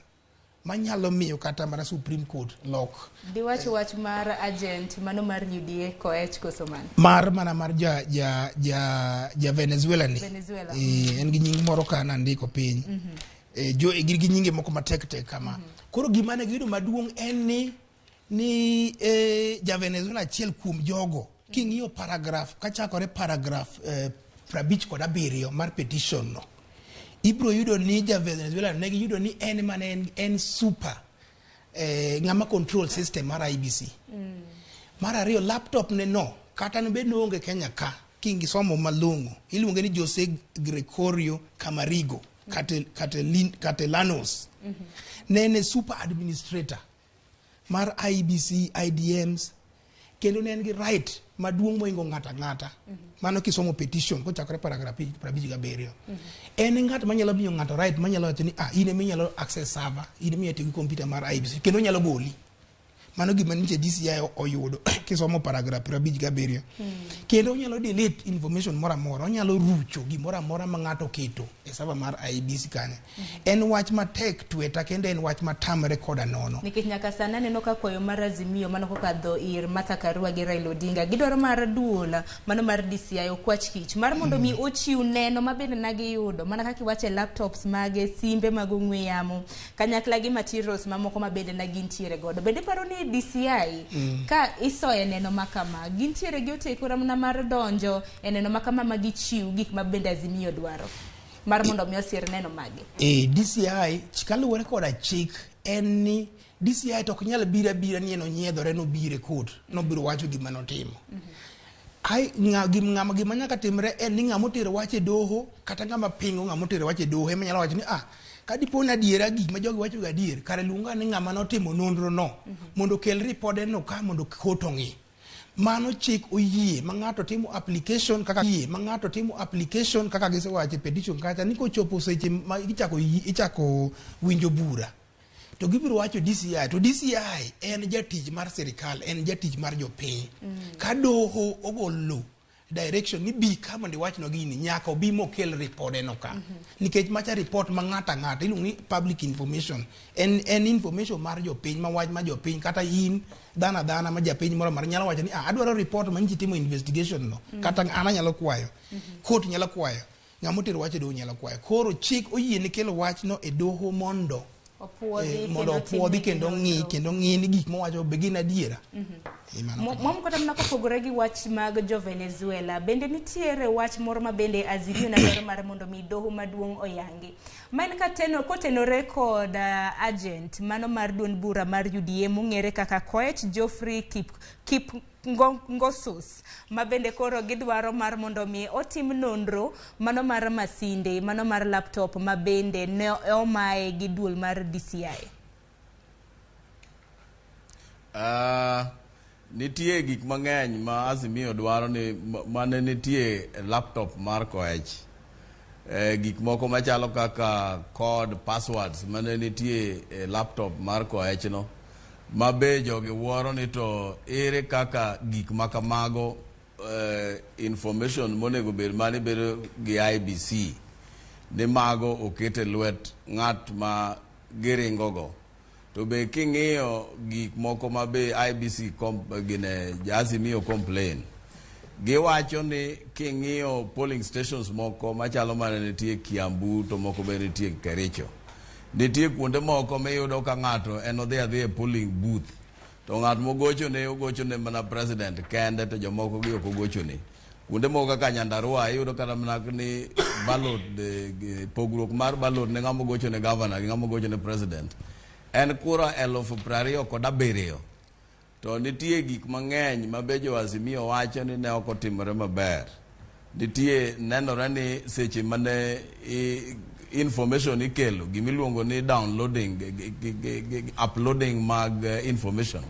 manyalo miyo kata mana Supreme Court lok. Diwach wach mar agent mano mar UDA Koech koso mano? Mar mana mar ja Venezuela ni. Venezuela. En gi nying moro ka nandiko piny. Jo gin gi nyinge moko matek tek kama. Koro gima ne giyudo maduong' en ni ja Venezuela achiel kuom jogo king'iyo paragraph kachakore paragraph 57 mar petition no, ibro yudo ni ja Venezuela ne giyudo ni en mane en super ng'ama control system mar IEBC. Mar ariyo, laptop ne no kata ne bed ni oonge Kenya ka, kingisomo malong'o iluonge ni Jose Gregorio Camarigo Catelanos. Ne en super administrator mar IEBC IDMs kendo ne en gi right maduong' mohingo ng'ato ang'ata. Mano kisomo petition kochakore paragraph 57. En ng'at manyalo miyo ng'ato right manyalo wacho ni in ema inyalo access server, in ema inyalo tiyo gi kompyuta mar IEBC kendo onyalo goli. Mano gima nyiche DCI oyudo kisomo paragraph 57. Kendo onyalo delete information moro amora, onyalo rucho gimoro amora ma ng'ato oketo e server mar IEBC kanyo. En wach matek tweta kendo en wach matamre koda nono. Nikech nyaka sani aneno ka kwayo mar Azimio mano kokadho ir Martha Karua gi Raila Odinga gidwaro mar duol mano mar DCI okwach kich mar mondo mi ochiw neno mabende na giyudo mana kaka iwacho e laptops mage, simbe mag ong'we yamo kanyakla gi materials mamoko mabende na gintiere godo. Bende iparo ni DCI ka isoye neno makama gintiere gi oteko mana mar donjo e neno makama ma gichiw gik ma bende Azimio dwaro mar mondo mi osir neno mage? DCI kaluwore koda chik en ni DCI to ok nyal biro abira ni en onyiedhore nobiro e court nobiro wacho gima notimo. Gima nyaka timre en ni ng'ama otero wach e doho kata ng'ama pingo ng'ama otero wach e doho ema nyalo wacho ni ka dipo ni adiera gik ma jogi wacho ga adier, kare luonga ni ng'ama notimo nonro no mondo okel ripode no ka mondo court ong'i. Mano chik oyie ma ng'ato timo application kaka yie ma ng'ato timo application kaka gisewacho e petition kacha ni kochopo seche ma ichako winjo bura to gibiro wacho DCI to DCI en jatich mar sirikal, en jatich mar jopiny. Ka doho ogolo direction ni bi ka mondo iwachno gini, nyaka obi mokel ripode no ka. Nikech macha report ma ng'ato ang'ata iluongo ni public information, en information mar jopiny ma wach ma jopiny kata in dhano adhana ma japiny moro mar nyalo wacho ni adwaro report ma nyichi timo investigation no. Kata an anyalo kwayo, court nyalo kwayo, ng'ama otero wach e doho nyalo kwayo. Koro chik oyie ni kelo wachno e doho mondo Mondo opuodhi kendo ng'i kendo ng'i ni gik mowacho be gin adiera. Mom kata mana kopogore gi wach mag jo Venezuela, bende nitiere wach moro ma bende Azimio na dwaro mar mondo mi doho maduong' oyangi. Ma en kotenore kod agent mano mar duond bura mar UDA mong'ere kaka Koech Geoffrey Kip Ngosus, ma bende koro gidwaro mar mondo mi otim nonro mano mar masinde mano mar laptop ma bende ne omaye gi duol mar DCI. Nitie gik mang'eny ma Azimio dwaro ni mane nitie laptop mar Koech. Gik moko machalo kaka code, passwords mane nitie laptop mar Koech no, ma be jogi wuoro ni to ere kaka gik makamago, information monego bed mane bedo gi IBC ni mago okete lwet ng'at ma giringo go. To be king'iyo gik moko ma be IBC gine Azimio complain, giwacho ni king'iyo polling stations moko machalo mane nitie Kiambu to moko be nitie Kericho, nitie kuonde moko miyudo ka ng'ato en odhi adhi e polling booth to ng'at mogochone ogochone mana president kende to jomoko gi ok ogochone. Kuonde moko kaka Nyandarua iyudo kata mana ni ballot, pogruok mar ballot ne ng'ama ogochone governor gi ng'ama ogochone president en kura 27,000. To nitie gik mang'eny ma be jo Azimio wacho ni ne ok otimore maber. Nitie nenore ni seche mane information ikelo, gimiluongo ni downloading, uploading mag information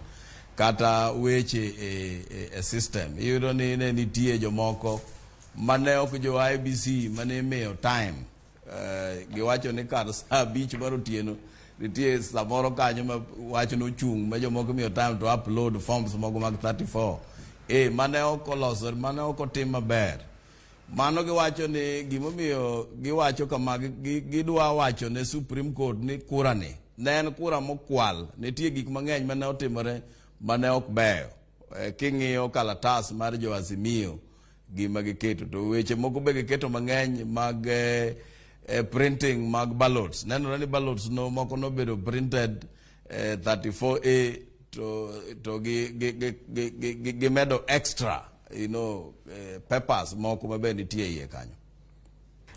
kata weche e system, iyudo ni ne nitie jomoko mane ok jo IBC mane imiyo time. Giwacho ni kar saa 5 mar otieno nitie samoro kanyo ma wach nochung' ma jomoko imiyo time to upload forms moko mag 34 mane ok oloso, mane ok otim maber. Mano giwacho ni gimomiyo giwacho kama, gidwa wacho ne Supreme Court ni kura ni ne en kura mokwal. Nitie gik mang'eny mane otimore mane ok beyo. King'iyo kalatas mar jo Azimio gima giketo, to weche moko be giketo mang'eny mag printing mag ballots. Nenore ni ballots no moko nobedo printed 34A to gi medo extra papers moko mabe nitie iye kanyo.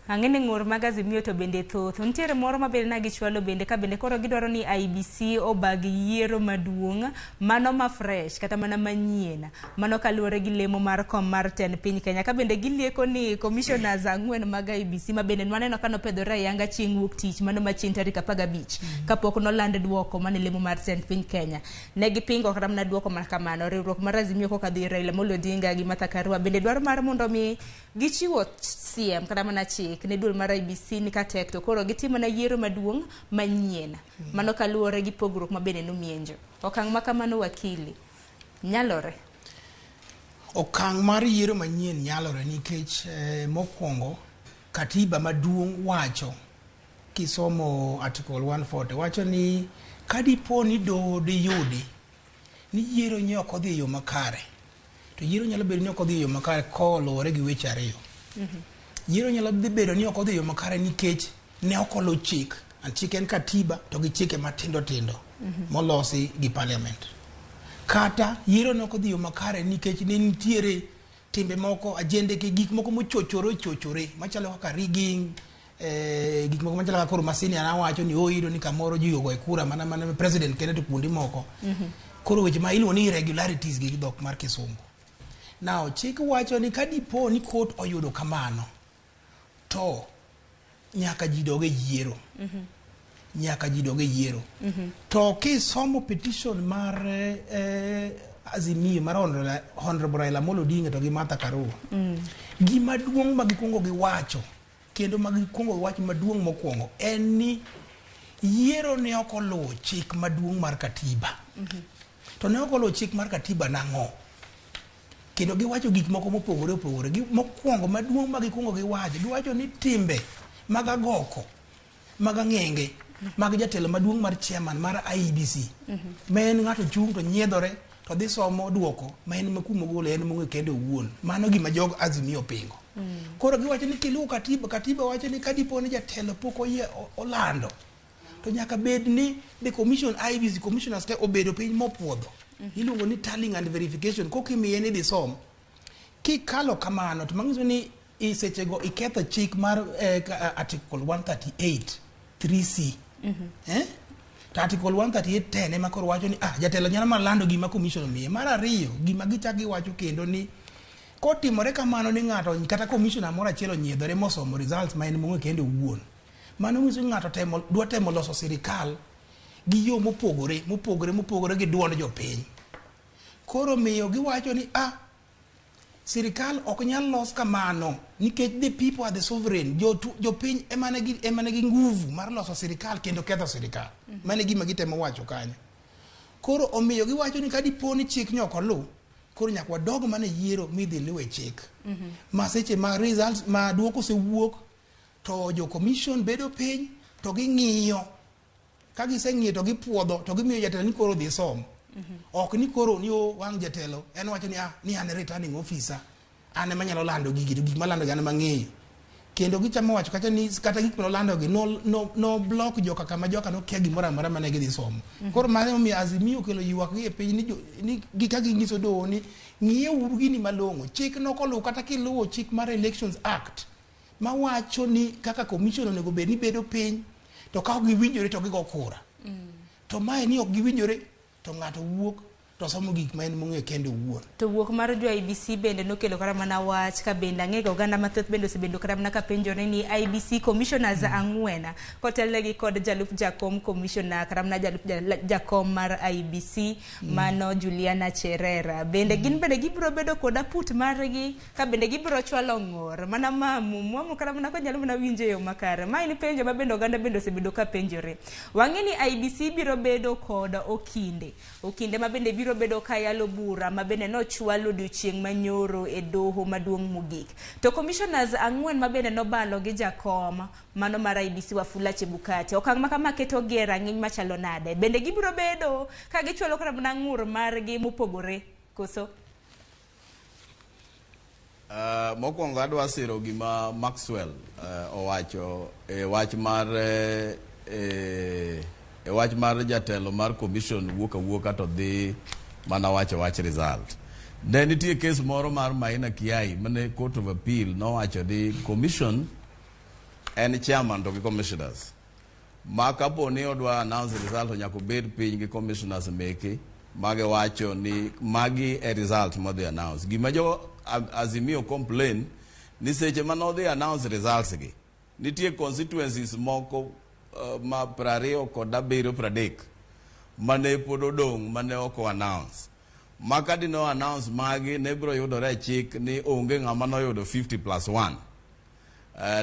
Ang'e ni ng'ur mag Azimio to bende thoth. Nitiere moro ma bende nagichwalo bende ka bende koro gidwaro ni IBC obag yiero maduong' mano ma fresh kata mana manyien, mano kaluwore gi lemo mar kom mar tend piny Kenya. Ka bende gilieko ni commissioners 4 mag IBC ma bende nwaneno ka nopedhore ayanga chieng' wuok tich mano ma chieng' tarik 15 kapok noland duoko mane lemo mar tend piny Kenya. Ne gipingo kata mana duoko mar kamano. Riwruok mar Azimio kokadho ir Raila Amolo Odinga gi Martha Karua bende dwaro mar mondo mi gichiwo siem kata mana chik ne duol mar IBC ni katek to koro gitimo na yiero maduong' manyien. Mano kaluwore gi pogruok ma bende nomienjo. Okang' ma kamano wakili nyalore? Okang' mar yiero manyien nyalore nikech mokwongo katiba maduong' wacho, kisomo article 140 wacho ni kadipo ni doho diyudi ni yiero ni ok odhi e yo makare, to yiero nyalo bedo ni ok odhi e yo makare koluwore gi weche ariyo. Yiero nyalo dhi bedo ni ok odhi e yo makare nikech ne ok oluw chik. And chik en katiba to gi chike matindo tindo molosi gi parliament. Kata yiero ne ok odhi e yo makare nikech ne nitiere timbe moko, ajende ke gik moko mochochore ochochore machalo kaka rigging, gik moko machalo kaka koro Masini an awacho ni oyudo ni kamoro ji ogoyo kura mana president kende to kuonde moko. Koro weche ma iluongo ni irregularities gi dhok mar Kisungu. Now chik wacho ni kadipo ni court oyudo kamano to nyaka ji dog e yiero. Nyaka ji dog e yiero. To kisomo petition mar Azimio mar Honorable Raila Amolo Odinga to gi Martha Karua, gima duong' ma gikwongo giwacho kendo ma gikwongo giwacho maduong' mokwongo en ni yiero ne ok oluwo chik maduong' mar katiba. To ne ok oluwo chik mar katiba nang'o? Kendo giwacho gik moko mopogore opogore. Mokwongo maduong' ma gikwongo giwacho ni timbe mag agoko, mag ang'enge, mag jatelo maduong' mar chairman mar IEBC, ma en ng'ato chung' to nyiedhore to dhi somo duoko ma en ma kuma ogolo en mong'e kende owuon. Mano gima jog Azimio opingo. Koro giwacho ni kiluwo katiba, katiba wacho ni kadipo ni jatelo pok oyie olando To nyaka bed ni the commission, IEBC commissioners te obedo piny mopuodho. Iluongo ni tallying and verification. Kokimiye ni dhi som. Kikalo kamano to manyiso ni i sechego iketho chik mar article 138 3C. Eh? To article 138.10 ema koro wacho ni jatelo nyalo mana lando gima commission omiye. Mar ariyo, gima gichak giwacho kendo ni kotimore kamano ni ng'ato kata commissioner moro achiel onyiedhore mosomo results ma en mong'e kende owuon. Mano nyiso ni ng'ato dwa temo loso sirikal gi yo mopogore mopogore mopogore gi duond jopiny. Koro miyo giwacho ni sirikal ok nyal los kamano nikech the people are the sovereign. Jopiny ema nigi nguvu mar loso sirikal kendo ketho sirikal. Mano e gima gitemo wacho kanyo. Koro omiyo giwacho ni kadipo ni chik ni ok oluw, koro nyaka wadog mana e yiero midhi luwe chik. Ma seche ma results ma duoko osewuok to jo commission bedo piny to ging'iyo. Ka giseng'iyo to gipuodho to gimiyo jatelo ni koro dhi som. Ok ni koro ni wang' jatelo en wacho ni ni an returning officer, an ema anyalo lando gigi to gik malando gi an ema ang'eyo. Kendo gichamo wacho kata ni kata gik manolando gi no block joka kama joka nokia gimoro amora mane gidhi somo. Koro mano emomiyo Azimio okelo ywak gi e piny ni gi ka ginyiso doho ni ng'iyeuru gini malong'o. Chik nokoluw kata kiluwo chik mar Elections Act mawacho ni kaka commission onego bed ni bedo piny to ka ok giwinjore to gigo kura. To mae ni ok giwinjore to ng'ato wuok to somo gik ma en mong'eyo kende owuon. To wuok mar jo IEBC bende nokelo kata mana wach ka bende ang'e oganda mathoth bende osebedo kata mana ka penjore ni IEBC commissioners 4 kotelnegi kod jalup jakom commissioner kata mana jalup jakom mar IEBC mano Juliana Cherera. Bende gin bende gibiro bedo kod aput margi ka bende gibiro chwalo ng'or mana mamu kata mana konyalo mana winjo yo makare. Ma en penjo ma bende oganda bende osebedo ka penjore. Wang'e ni IEBC biro bedo kod okinde ma bende biro bedo ka yalo bura ma bende nochwalo odiochieng' manyoro e doho maduong' mogik. To commissioners 4 ma bende nobalo gi jakom mano mar IEBC Wafula Chebukati. Okang' ma kama keto gi e rang'iny machalo nade? Bende gibiro bedo ka gichwalo kata mana ng'ur margi mopogore koso? Mokwongo adwa siro gima Maxwell owacho e wach mar e wach mar jatelo mar commission wuok awuoka to dhi mana wacho wach result. Ne nitie case moro mar Maina Kiai mane Court of Appeal nowacho ni commission en chairman to gi commissioners. Ma kapo ni odwa announce result to nyaka obed piny gi commissioners meke magiwacho ni magi e result modhi announce. Gima jo Azimio complain ni seche manodhi announce results gi nitie constituencies moko ma 27 30 mane pod odong' mane ok announce. Ma ka dino announce magi ne biro yudore e chik ni onge ng'ama noyudo 50+1.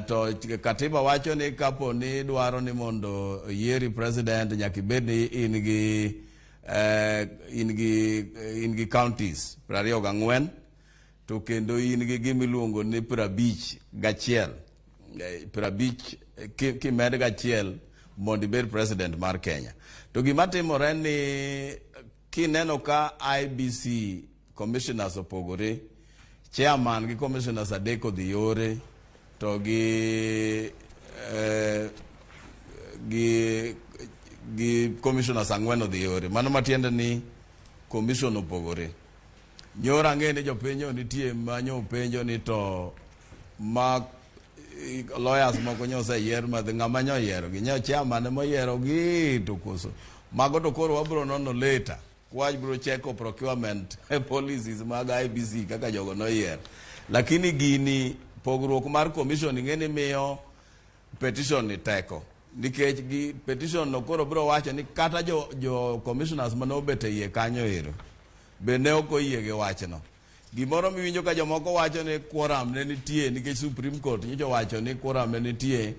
To katiba wacho ni kapo ni dwaro ni mondo yieri president nyaka ibed ni in gi counties 24 to kendo in gi gimiluongo ni 51 50 kimed gachiel mondo ibed president mar Kenya. To gima timore ni kineno ka IEBC commissioners opogore, chairman gi commissioners 3 odhi yore to gi commissioners 4 odhi yore. Mano matiende ni commission opogore. Nyoro ang'e ni jopenjo nitie manyo penjo ni to ma lawyers moko nyoseyier ma ng'ama nyoyiero gi nyo chairman emoyiero gi to koso mago to koro wabro nono later. Wabro cheko procurement policies mag IEBC kaka jogo noyier. Lakini gini pogruok mar commission ing'e ni miyo petition ni teko. Nikech gi petition no koro bro wacho ni kata jo commissioners manobet e iye kanyo ero be ne ok oyie gi wachno. Gimoro miwinjo ka jomoko wacho ni quorum ne nitie nikech Supreme Court nyocha wacho ni quorum ne nitie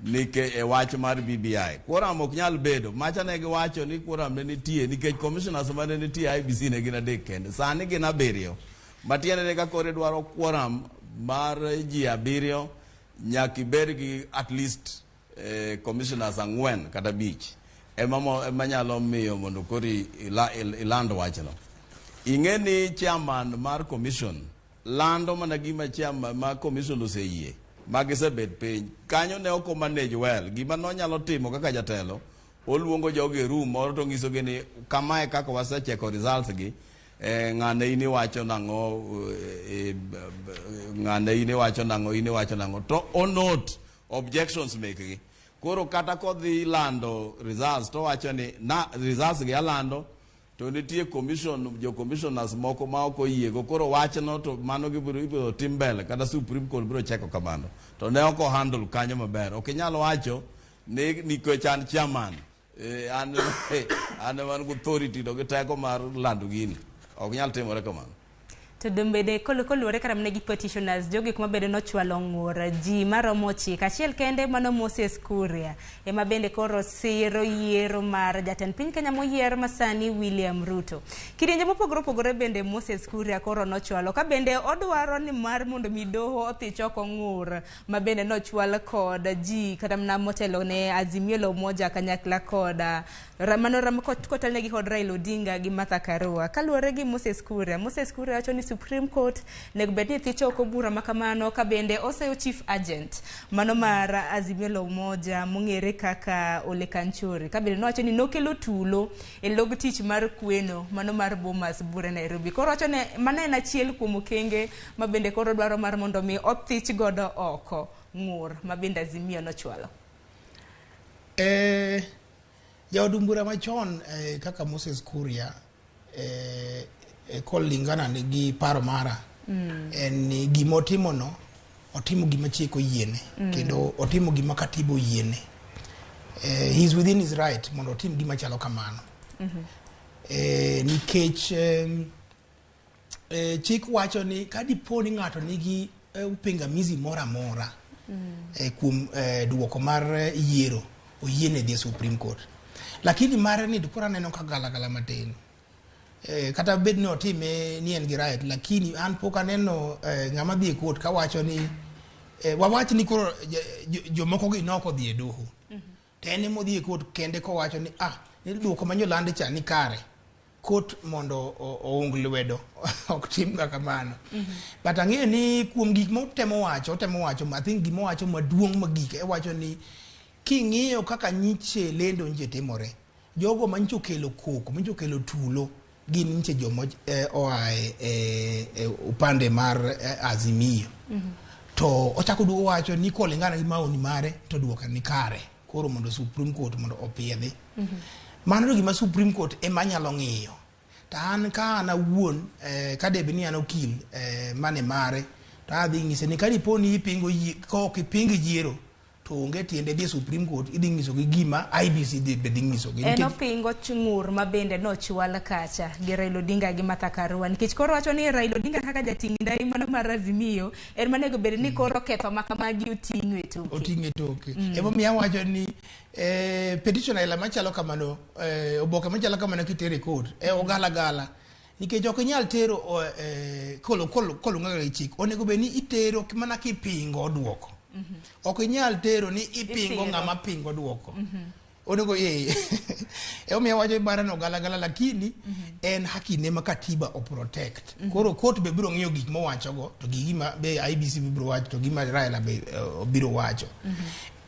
nikech e wach mar BBI. Quorum ok nyal bedo. Macha ne giwacho ni quorum ne nitie nikech commissioners mane nitie IEBC ne gin 3 kende. Sani gin 7. Matiende ni ka koro idwaro quorum mar ji 7 nyaka ibed gi at least commissioners 4 kata 5 ema nyalo miyo mondo koro iland wachno. Ing'e ni chairman mar commission lando mana gima chairman mar commission oseyie ma gisebet piny. Kanyo ne ok manage well. Gima nonyalo timo kaka jatelo Oluongo jogi e room moro to nyisogi ni kamae kaka wasecheko results gi, ng'ane in iwacho nang'o, ng'ane in iwacho nang'o, in iwacho nang'o, to onote objections mekgi. Koro kata kodhi lando results to wacho ni na results gi alando to nitie commission, jo commissioners moko ma ok oyiego, koro wachno to mano gibiro ibiro tim mbele kata Supreme Court biro cheko kamano. To ne ok ohandle kanyo maber. Ok inyal wacho ni nikech an chairman, an man gi authority to gi teko mar lando gini. Ok nyal timore kamano. To bende koluwore kata mana gi petitioners, jogi kuma bende nochwalo ng'ur ji maromo 9, achiel kende mano Moses Kuria ema bende koro siro yiero mar jatend piny Kenya moyier masani William Ruto. Kidienje mopogore opogore bende Moses Kuria koro nochwalo ka bende odwaro ni mar mondo mi doho othich oko ng'ur ma bende nochwal kod ji kata mana motelo ne Azimio la Umoja kanyakla kod mano kotelnegi kod Raila Odinga gi Martha Karua. Kaluwore gi Moses Kuria, Moses Kuria wacho ni Supreme Court nego bed ni thicho oko bura ma kamano ka bende oseyo chief agent mano mar Azimio la Umoja mong'ere kaka Ole Kanchori, ka bende nowacho ni nokelo tulo e log tich mar kweno mano mar Bomas Bura Nairobi. Koro wacho ni mano en achiel kuom okenge ma bende koro dwaro mar mondo mi othich godo oko ng'ur ma bende Azimio nochwalo. Jaod bura machon kaka Moses Kuria, kolingana gi paro mara, en ni gima otimono, otimo gima chik oyiene, kendo otimo gima katiba oyiene. He is within his right mondo otim gima chalo kamano. Nikech chik wacho ni ka dipo ni ng'ato nigi pingamizi moro amora kuom duoko mar yiero, oyiene dhi e Supreme Court. Lakini mare ni to koro aneno ka galagala matin. Kata bed ni otime ni en gi right, lakini an pok aneno ng'ama dhi e court kawacho ni wawach ni koro jomoko gi nok odhi e doho. To en ema odhi e court kende kowacho ni ni duoko ma nyolandi cha ni kare. Court mondo oung lwedo ok tim ga kamano. But ang'eyo ni kuom gik ma otemo wacho, otemo wacho, I think gima owacho maduong' mogik, ewacho ni king'iyo kaka nyiche lendo nyiche timore, jogo ma nyiche okelo koko, manyiche okelo tulo, gin nyiche joma oa e upande mar Azimio. To ochako duogo wacho ni kolingana gi maoni mare to duoko ni kare, koro mondo Supreme Court mondo opiedhi. Mano to gima Supreme Court ema nyalo ng'iyo. To an ka an awuon, ka debed ni an okil mane mare, to adhi nyise ni ka dipo ni ipingo ka ok iping yiero to onge tiende dhi e Supreme Court, idhi nyisogi gima IEBC dhi be dhi nyisogi. En opingo ng'ur ma bende nochwal kacha gi Raila Odinga gi Martha Karua, nikech koro wacho ni Raila Odinga kaka jating' ndai mano mar Azimio en manego bed ni koro ketho ma kamagi oting'o e toke. Oting'o e toke. Emomiyo awacho ni petition aila machalo kamano, oboke machalo kamano kitero e court, ogalagala. Nikech ok inyal tero kolung'e gi chik, onego bed ni itero mana kipingo duoko. Ok inyal tero ni ipingo ng'ama pingo duoko. Onego emomiyo awacho barano galagala, lakini en haki ne ma katiba o protect. Koro court be biro ng'iyo gik mowachogo to gi gima be IEBC biro wacho to gima Raila be biro wacho.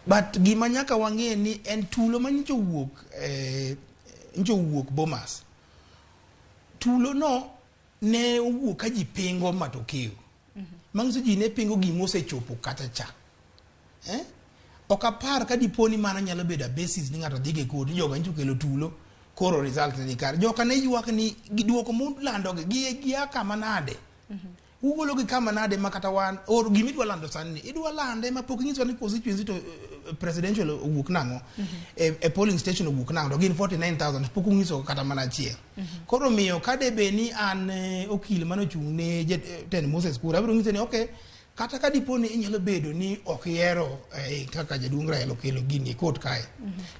But gima nyaka wang'e ni en tulo ma nyicho owuok Bomas. Tulo no ne owuok ka ji pingo matokeo. Manyiso ji ne pingo gima osechopo kata cha. Ok apar ka dipo ni mano nyalo bedo a basis ni ng'ato dhi e court ni joga nyicho okelo tulo, koro result ni kare. Joka ne ywak ni giduoko mulandogi gia kama nade. Ugolo gi kama nade ma kata wan or gima idwa lando sani ni idwa lande ma pok inyiswa ni constituency to presidential owuok nang'o, e polling station owuok nang'o, to gin 49,000 pok unyiso kata mana achiel. Koro miyo ka de bed ni an okil manochung' ne jatend Moses Kuria, abiro nyise ni okay, kata ka dipo ni inyalo bedo ni ok ihero kaka jaduong' Raila okelo gini e court kae,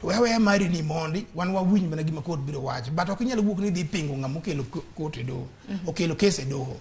to we aweya mari ni mondi wan wawinj mana gima court biro wacho, but ok inyal wuok ni idhi pingo ng'ama okelo court e doho, okelo case e doho.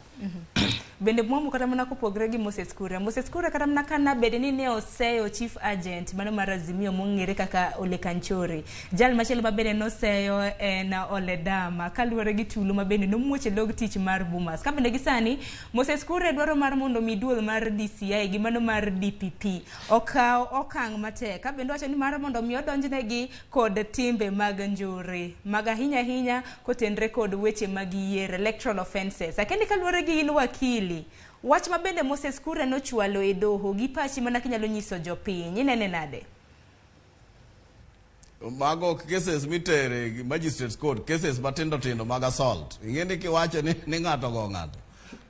Bende mwamu kata mana kopogre gi Moses Kuria. Moses Kuria kata mana kana bede ni ne oseyo chief agent mano mar Azimio mong'ere kaka Ole Kanchori. Jal machielo ma bende noseyo en Ole Dama kaluwore gi tulo ma bende nomuoch e log tich mar Bomas. Ka bende gi sani Moses Kuria dwaro mar mondo mi duol mar DCI gi mano mar DPP okaw okang' matek. Ka bende wacho ni mar mondo mi odonjnegi kod timbe mag njore mag ahinya ahinya kotenre kod weche mag yiero electoral offences. Akendi kaluwore gi in wakili, wach ma bende Moses Kuria nochwalo e doho gi pachi mana kinyalo nyiso jopiny, inene nade? Mago cases mitere magistrates court, cases matindo tindo mag assault. Ing'e ni kiwacho ni ng'ato go ng'ato,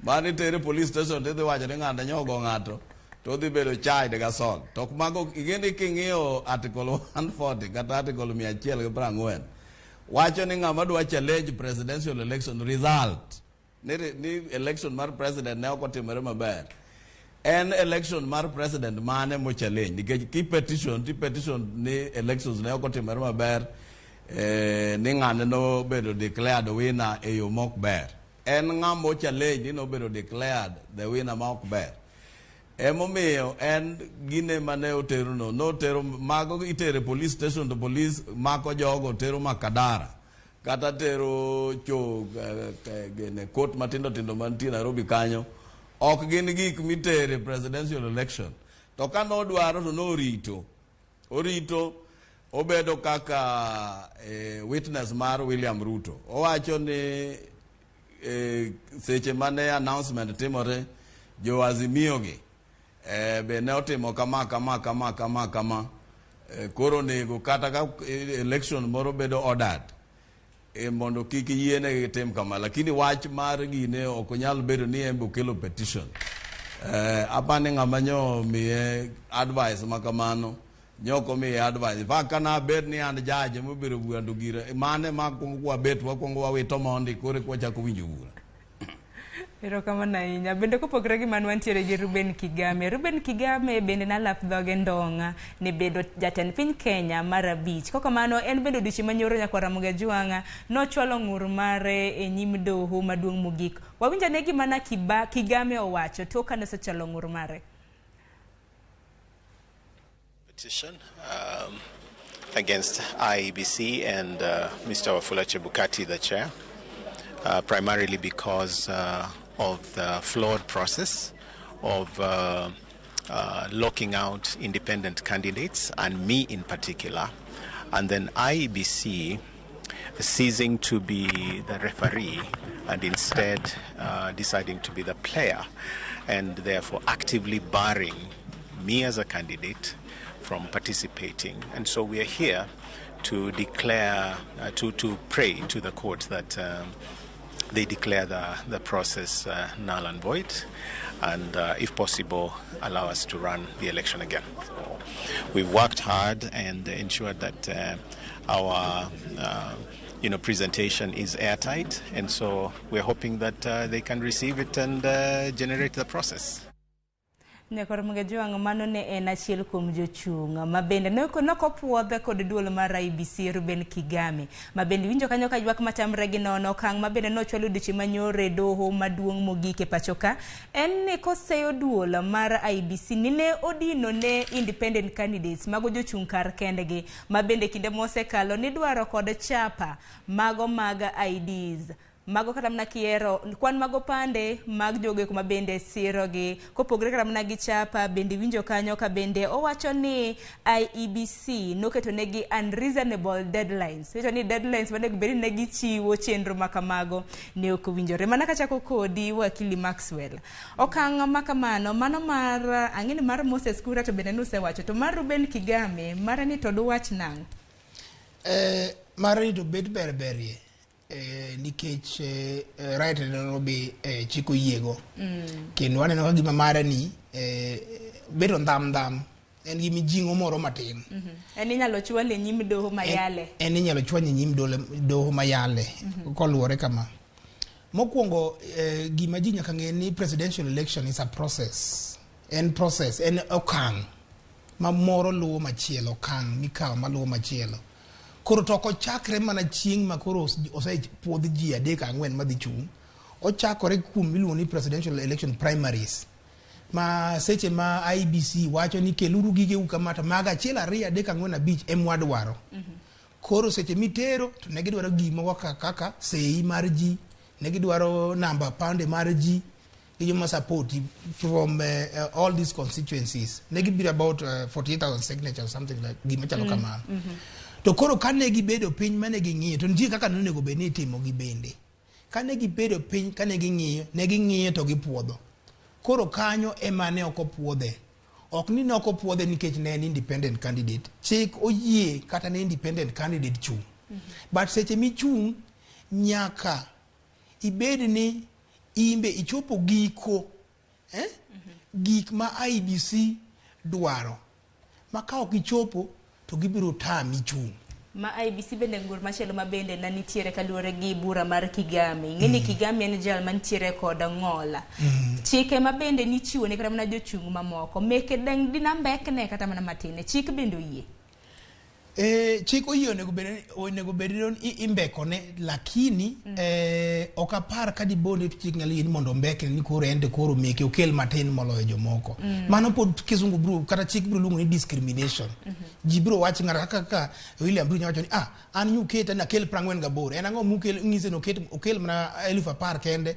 mano itere police station tidhi wacho ni ng'ato nyo go ng'ato to odhi bedo charged gi assault. To ok mago, ing'e ni king'iyo article 140 kata article 140 wacho ni ng'ama dwa challenge presidential election result ni election mar president ne ok otimore maber. En election mar president mane mo challenge nikech ki petition ti petition ni elections ne ok otimore maber, ni ng'ane nobedo declared winner e yo mok ber. En ng'ama o challenge ni nobedo declared the winner ma ok ber. Emomiyo en gine mane otero no, notero mago itere police station to police mako jogo tero Makadara kata tero cho gene court matindo tindo mantie Nairobi kanyo. Ok gin gik mitere presidential election. To ka nodwaro to norito. Orito obedo kaka witness mar William Ruto. Owacho ni seche mane announcement timore jo Azimio gi be ne otimo kama kama kama kama kama, koro onego kata ka election moro bedo ordered mondo kik yiene gitim kama, lakini wach mar gine ok nyal bedo ni en be okelo petition. Apani ng'ama nyo miye advice ma kamano nyo ok omiye advice. In fact, kana bed ni an judge mobiro bura to gire mane ma kuongo wabet wakuongo wawito mondi koro eka wachako winjo bura. Erokamano ahinya. Bende kopogore gi mano wantiere gi Ruben Kigame. Ruben Kigame bende nalap dhoge ndong' ne bedo jatend piny Kenya mar 5. Kokamano en bende odiochieng' manyoro nyakwar Ramogi Ajwang'a nochwalo ng'ur mare e nyim doho maduong' mogik. Wawinj ane gima na Kigame owacho tok kane osechwalo ng'ur mare. Petition against IEBC and Mr. Wafula Chebukati, the chair, primarily because of the flawed process of locking out independent candidates, and me in particular, and then IEBC ceasing to be the referee and instead deciding to be the player, and therefore actively barring me as a candidate from participating. And so we are here to declare, to pray to the court that they declare the process null and void, and if possible, allow us to run the election again. So we've worked hard and ensured that our presentation is airtight, and so we're hoping that they can receive it and generate the process. Nyakwar Ramogi Ajwang' mano ne en achiel kuom jochung' ma bende nokopuodhe kod duol mar IEBC Ruben Kigame ma bende winjo kanyo ka ywak matamre gi nono okang' ma bende nochwalo odiochieng' manyoro e doho maduong' mogik e pacho ka en ni koseyo duol mar IEBC ni ne odino ne independent candidates mago jochung' kar kendgi ma bende kinde mosekalo nidwaro kod chapa mago mag IDs mago kata mana kiero kwan mag opande mag jogo kuma bende sirogi kopogre kata mana gi chapa bende winjo kanyo ka bende owacho ni IEBC noketo negi unreasonable deadlines wacho ni deadlines manego bed ni ne gichiwo chenro makamago ne ok owinjore. Mana kachako kodi wakili Maxwell, okang' makamano mano mar ang'eni mar Moses Kuria to bende nusewacho to mar Ruben Kigame mare ni to duwach nang'o? Mare ni to bet ber berie nikech right no be chik oyiego. Kendo aneno ka gima mare ni bedo ndham ndham, en gi mijing'o moro matin. En inyalo chwale e nyim doho mayale. En inyalo chwale e nyim doho mayale koluwore kama. Mokwongo gima ji nyaka ng'e ni presidential election is a process. En process, en okang' ma moro luwo machielo, okang' mikawo maluwo machielo. Koro to ok ochakre mana chieng' ma koro osepuodh ji 3 4 madhi chung'. Ochakore kuom miluongo ni presidential election primaries. Ma seche ma IEBC wacho ni keluru gigeu kama to maga 1 2 3 4 5 emwadwaro. Koro seche mitero to ne gidwaro gik moko kaka sei mar ji, ne gidwaro namba pande mar ji, gi joma support from all these constituencies. Ne gibiro about 48,000 signatures, something like gima chalo kamano. To koro kane gibedo piny mane ging'iyo, to nitie kaka nonego bed ni itimo gi bende. Kane gibedo piny, kane ging'iyo, ne ging'iyo to gipuodho. Koro kanyo ema ne ok opuodhe. Ok ni ne ok opuodhe nikech ne en independent candidate. Chik oyie kata ne independent candidate chung'. But seche michung' nyaka ibed ni imbe ichopo giko gik ma IEBC dwaro. Ma ka ok ichopo to gibiro tami chung'. Ma IEBC bende ng'ur machielo ma bende na nitiere kaluwore gi bura mar Kigame. Ing'e ni Kigame en jal mantiere kod ng'ola. Chike ma bende nichiwo ne kata mana jochung' mamoko. Meke deng' dinambekne kata mana matin. Chik bende oyie. Chik oyie onego bed ni imbekone, lakini ok apar ka dipo ni chik nyalo yie ni mondo ombekne ni koro en to koro meke okel matin moloyo jomoko. Mano pod kizungu biro kata chik biro luongo ni discrimination. Ji biro wacho ng'ato kaka William Ruto wacho ni an nyuketa ni akel 48. En ang'o mukel ng'ise ni okel mana 10,000 kende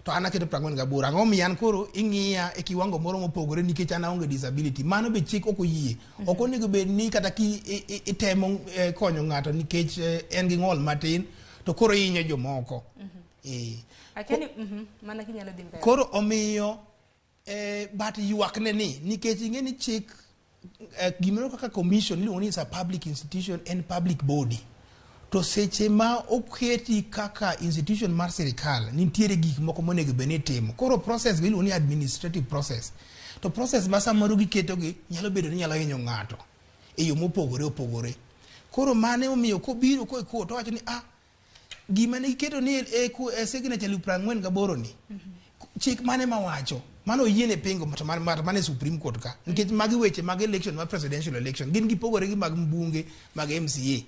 to an aketo 48. Ang'o miyo an koro ing'iya e kiwango moro mopogore nikech an aonge disability. Mano be chik ok oyie. Ok onego bed ni kata ki itemo konyo ng'ato nikech en gi ng'ol matin to koro ihinyo jomoko. Akeni mana kinyalo dhi mbele. Koro omiyo but ywakne ni nikech ing'e ni chik gimoro kaka commission iluongo ni is a public institution en public body. To seche ma oketi kaka institution mar sirikal, nitiere gik moko monego bed ni itimo. Koro process go iluongo ni administrative process. To process ma samoro giketo gi nyalo bedo ni nyalo hinyo ng'ato e yo mopogore opogore. Koro mane omiyo kobiro ko e court owacho ni gima ne giketo ni e signature 48,000 ni chik mane mawacho mano oyiene pingo to mane Supreme Court ka nikech magi weche mag election mar presidential election gin gipogore gi mag mbunge mag MCA.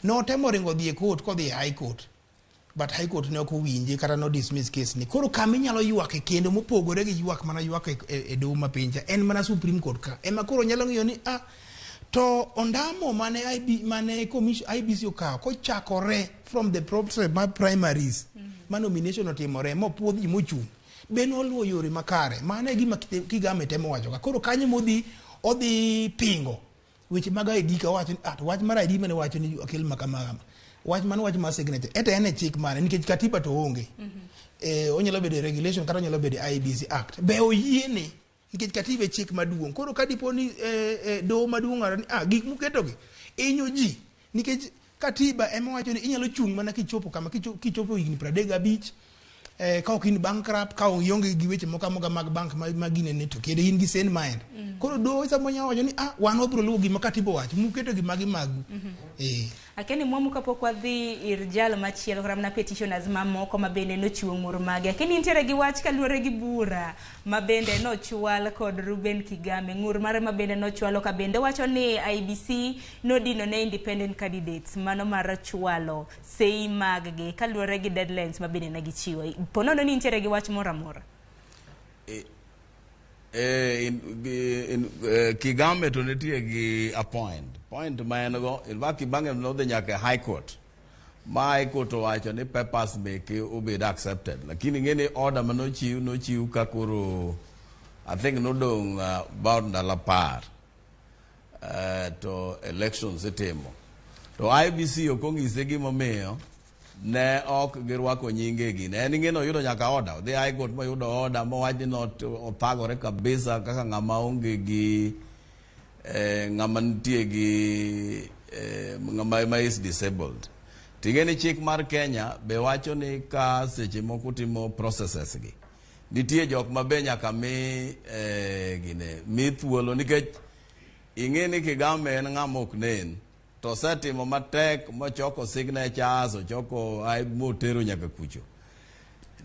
Notemo ringo dhi e court kodhi e High Court, but High Court ne ok owinje kata no dismiss case ni. Koro kama inyalo ywake kendo mopogore gi ywak mana ywak e doho ma piny cha en mana Supreme Court ka ema koro nyalo ng'iyo ni to ondamo mane IB, mane commission IEBC okawo kochakore from the process mar primaries ma nomination otimore mopuodh ji mochung' be noluwo yore makare. Mano e gima Kigame temo wacho ka. Koro kanyo modhi odhi pingo weche mag ID ka owacho ni to wach mar ID mane wacho ni okel ma kama kama. Wach mano wach mar signature. Ete en e chik mane nikech katiba to onge. Onyalo bedo e regulation kata onyalo bedo e IEBC Act. Be oyiene nikech katiba e chik maduong'. Koro ka dipo ni doho maduong' ng'ado ni gik muketogi hinyo ji nikech katiba ema wacho ni inyalo chung' mana kichopo kama kichopo higni 35 ka ok in bankrupt, ka ionge gi weche moko amoka mag bank ma ginene to kendo in gi sane mind. Koro doho samoro nyalo wacho ni wan wabiro luwo gima katiba owacho, muketo gi magi magu. Akeni mwamu kapok wadhi ir jal machielo kata mana petitioners mamoko ma bende nochiwo ng'ur mage. Akeni nitiere gi wach kaluwore gi bura ma bende nochwal kod Ruben Kigame. Ng'ur mare ma bende nochwalo ka bende wacho ni IEBC nodino ne independent candidates mano mar chwalo sei mag gi kaluwore gi deadlines ma bende ne gichiwo. Po nono ni nitiere gi wach moro amora. Kigame to nitie gi a point ma en go. In fact, Kigame nodhi nyaka e High Court ma High Court owacho ni papers meke obed accepted, lakini ing'e ni order manochiw nochiw ka koro I think nodong' about ndalo 10 to elections itimo to IEBC ok onyise gimomiyo ne ok girwako nyinge gi. En ing'e noyudo nyaka order, odhi High Court moyudo order mowach ni othagore kabisa kaka ng'ama onge gi ng'ama nitie gi ng'ama ma is disabled. Ting'e ni chik mar Kenya be wacho ni ka seche moko timo processes gi, nitie jok ma be nyaka mi gine mi thuolo nikech ing'e ni Kigame en ng'ama ok nen to osetimo matek mochoko signatures, ochoko motero nyaka kucho.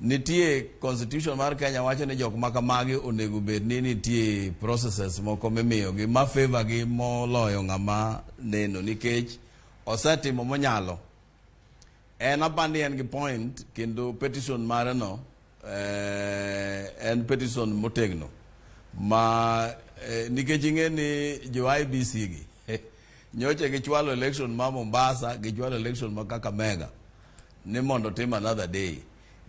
Nitie constitution mar Kenya wacho ni jok ma kamagi onego bed ni nitie processes moko mimiyogi ma favor gi moloyo ng'ama neno nikech osetimo monyalo. En apani en gi point kendo petition mare no en petition motegno ma nikech ing'e ni jo IEBC gi nyocha gichwalo election ma Mombasa, gichwalo election ma Kakamega ni mondo tim another day.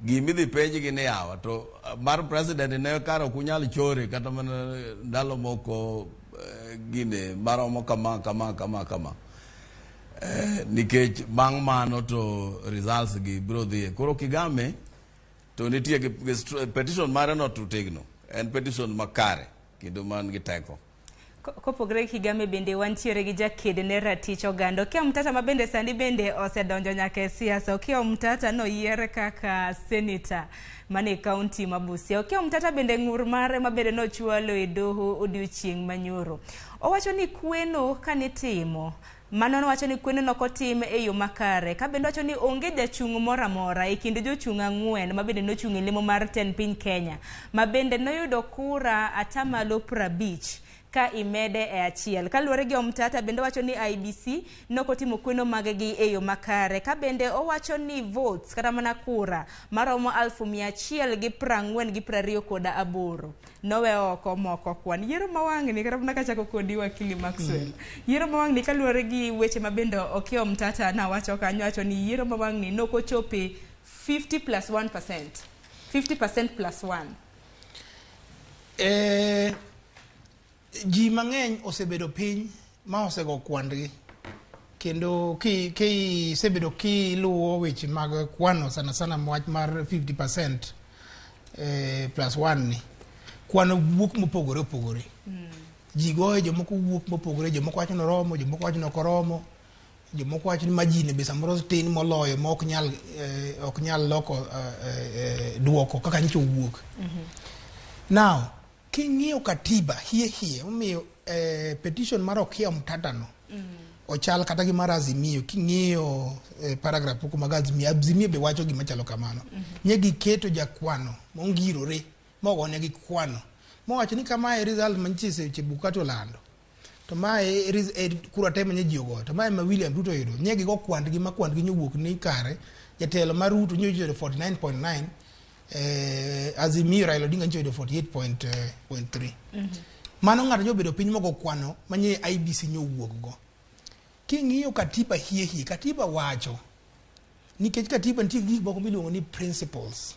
Gimidhi penjgi ni yawa to mar president ne kar ok unyal chore kata mana ndalo moko gine maromo kama kama kama kama. Nikech bang' mano to results gi biro dhiye. Koro Kigame to nitie gi petition mare no to tegno. En petition makare kendo man gi teko. Kopogore gi Kigame bende wantiere gi jaked ne ratich oganda Okiya Omtatah ma bende sani bende osedonjo nyaka e siasa. Okiya Omtatah noyier kaka senator mane kaunti ma Busia. Okiya Omtatah bende ng'ur mare ma bende nochwalo e doho odiochieng' manyoro. Owacho ni kweno kanitimo mano nowacho ni kweno nokotim e yo makare. Ka bende owacho ni onge jachung' moro amora e kind jochung' 4 ma bende nochung' e lemo mar tend piny Kenya ma bende noyudo kura 50% ka imede e achiel. Kaluwore gi Omtatah bende owacho ni IEBC nokotimo kweno maggi e yo makare. Ka bende owacho ni votes kata mana kura maromo 144,28 nowe oko moko kwan. Yiero ma wang'ni kata mana kachako kodi wakili Maxwell. Yiero ma wang'ni kaluwore gi weche ma bende Okiya Omtatah nawacho kanyo, wacho ni yiero ma wang'ni nokochope 50 plus 1%. 50% plus 1. Ji mang'eny osebedo piny ma osego kwandgi kendo kisebedo kiluwo weche mag kwano sana sana wach mar 50% plus 1 ni kwano wuok mopogore opogore. Ji goye, jomoko wuok mopogore, jomoko wacho ni oromo, jomoko wacho ni ok oromo, jomoko wacho ni majine be samoro tin moloyo ma ok nyal loko duoko kaka nyicho owuok. Now king'iyo katiba hie hie omiyo petition mar Okiya Omtatah no ochal kata gi mar Azimio. King'iyo paragraph moko mag Azimio, Azimio be wacho gima chalo kamano. Nye giketo jakwano mongirore mogonegi kwano mowacho ni kamae result mantie Chebukati olando to mae kura te manye ji ogoyo to mae ma William Ruto oyudo. Nye gigo kwandgi ma kwandgi nyowuok ni kare jatelo mar Ruto nyoyudo 49.9, Azimio Raila Odinga nyoyudo 48.3. Mano ng'ato nyobedo piny mogo kwano manye IEBC nyowuok go. King'iyo katiba hie hie, katiba wacho nikech katiba nitie gik moko miluongo ni principles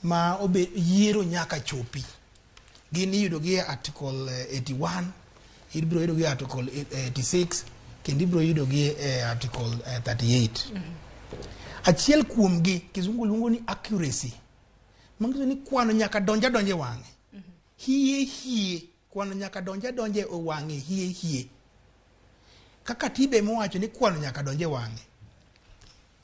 ma obe yiero nyaka chopi. Gin iyudo gi e article 81, ibiro yudo gi e article 86 kendo ibiro yudo gi e article 38. Achiel kuomgi kizungu luongo ni accuracy. Manyiso ni kwano nyaka donja donje wang'e. Hie hie kwano nyaka donja donje e wang'e hie hie. Kaka katiba emowacho ni kwano nyaka donje wang'e.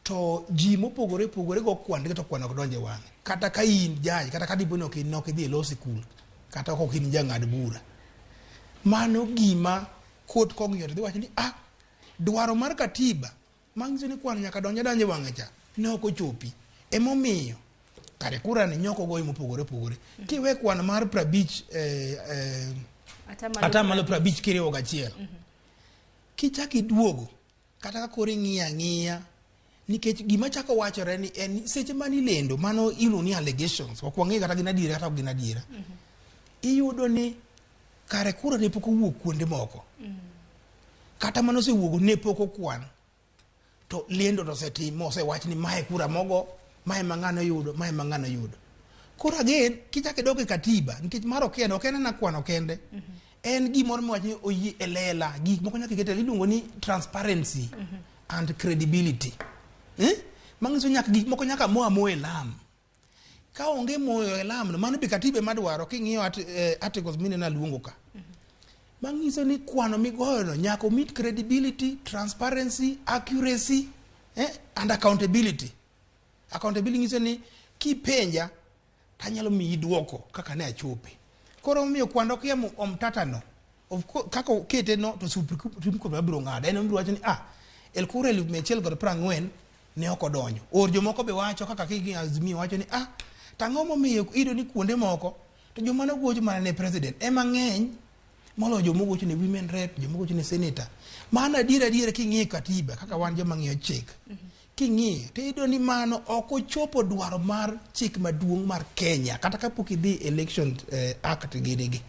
To ji mopogore opogore go kwandgi to kwano ok donje wang'e. Kata ka in judge, kata ka dipo ni ok idhi e law school, kata ok in jang'ad bura. Mano gima court kong'iyo to dhi wacho ni dwaro mar katiba manyiso ni kwano nyaka donje donje wang'e cha ne ok ochopi. Emomiyo kare kura ni nyoko goyo mopogore opogore. Kiwe kwano mar 50 50 kiriwo gachiel. Kichak iduogo kata ka koro ing'iyo ang'iya nikech gima chako wachore ni en seche mane ilendo mano iluongo ni allegations ok wang'eyo kata gin adiera kata ok gin adiera. Iyudo ni kare kura ne pok owuok kuonde moko. Kata mano osewuok ne pok okwan. To lendo to osetim mosewach ni mae kura mogo, mae ma ng'ano yudo, mae ma ng'ano yudo. Koro again kichak idok e katiba nikech mar Okiya no ok en ana kwano kende. En gimoro miwacho ni oyie e lela, gik moko nyaka iket e iluongo ni transparency and credibility. Manyiso nyaka gik moko nyaka mo amoya e lam. Ka onge moyo e lam no, mano be katiba ema dwaro king'iyo articles mineno aluongo ka. Manyiso ni kwano migoyo no nyaka meet credibility, transparency, accuracy and accountability. Accountability nyiso ni kipenja tanyalo miyi duoko kaka ne achope. Koro omiyo kwando Okiya Omtatah no, of course, kaka okete no to Supreme Court biro ng'ado. En obiro wacho ni el kura 140,000 ne ok odonjo. Or jomoko be wacho kaka kiki Azimio wacho ni tang'o momiyo iyudo ni kuonde moko to joma nogocho mana ne president ema ng'eny moloyo joma ogocho ne women rep, joma ogocho ne senator. Mano adier adier king'iyo katiba kaka wan joma ng'iyo chik. King'iyo to iyudo ni mano ok ochopo dwaro mar chik maduong' mar Kenya kata kapok idhi Election Act gini gi.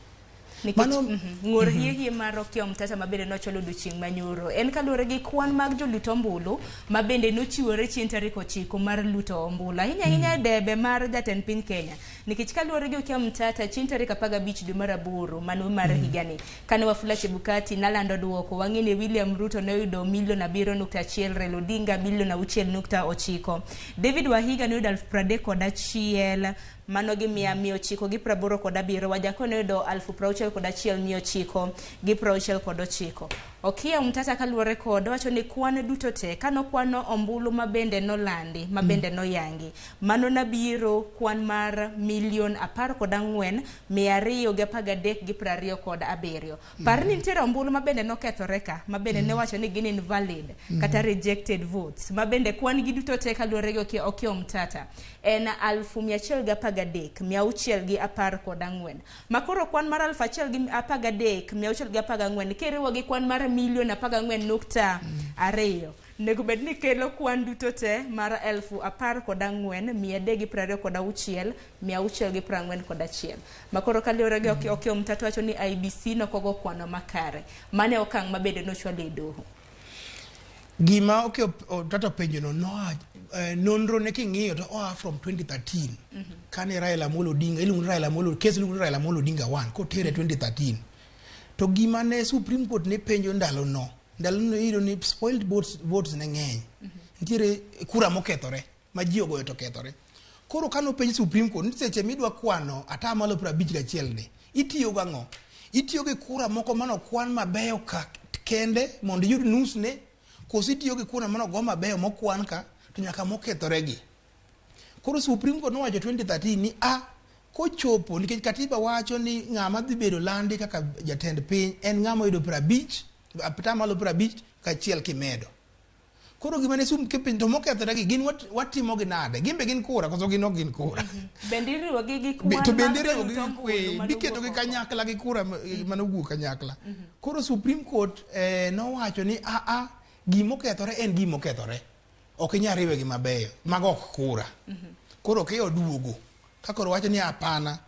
Nikech Mano ng'ur hie hie mar Okiya Omtata ma bende nochwalo odiochieng' manyoro en kaluwore gi kwan mag jolut ombulu ma bende nochiwore chieng' tarik 9 mar luto ombulu ahinya ahinya e debe mar jatend piny Kenya nikech kaluwore gi Okiya Omtata chieng' tarik 15 dwe mar 8 mano mar higani kane Wafula Chebukati nalando duoko wang'e ni William Ruto ne oyudo milion 7.1, Raila Odinga milion 6.9, David Wahiga ne oyudo 31,000 mano gi 987, Wajackoyah ne oyudo 61,969. Okiya Omtata kaluwore kod wacho ni kwan duto te kanokwano ombulu ma bende nolandi ma bende noyangi mano nabiro kwan mar milion 14,213 27. Par ni nitiere ombulu ma bende nokethore ka ma bende ne wacho ni gin invalid kata rejected votes ma bende kwan gi duto te kaluwore gi Okiya Omtata en 113,614 makoro kwan mar 1,013,614 kiriwo gi kwan mar milion 14.2 nego bed ni kelo kwan duto te mar 14,326,641 makoro kaluwore gi Okiya Omtata wacho ni IEBC nokogo kwano makare mane okang' ma bende nochwalo e doho. Gima Okiya Omtata openjono noa nonro ne king'iyo to oa from 2013 kane Raila Amolo Odinga iluongo ni Raila Amolo case iluongo ni Raila Amolo Odinga 1 kotere 2013 to gima ne Supreme Court ne penjo ndalono iyudo ni spoiled votes ne ng'eny nitiere kura mokethore ma ji ogoyo to okethore. Koro kanopenj Supreme Court ni seche midwa kwano 51% ni itiyo gang'o? Itiyo gi kura moko manokwan mabeyo ka kende mondo iyud nus ne koso itiyo gi kura manogo mabeyo mokwan ka to nyaka mokethore gi. Koro Supreme Court nowacho 2013 ni a kochopo nikech katiba wacho ni ng'ama dhi bedo landi kaka jatend piny en ng'ama oyudo 50 50% kachiel kimedo. Koro gima ne sum kipiny to mokethore gi gin watimo gi nade? Gin be gin kura koso gin ok gin kura? Bende iriwo gi gi kwan to bende iriwo gi gi gi kanyakla gi kura manowuok kanyakla. Koro Supreme Court nowacho ni a gimokethore en gimokethore. Ok inyal riwe gi mabeyo. Mago ok kura. Koro Okiya oduogo. Ka koro wacho ni hapana.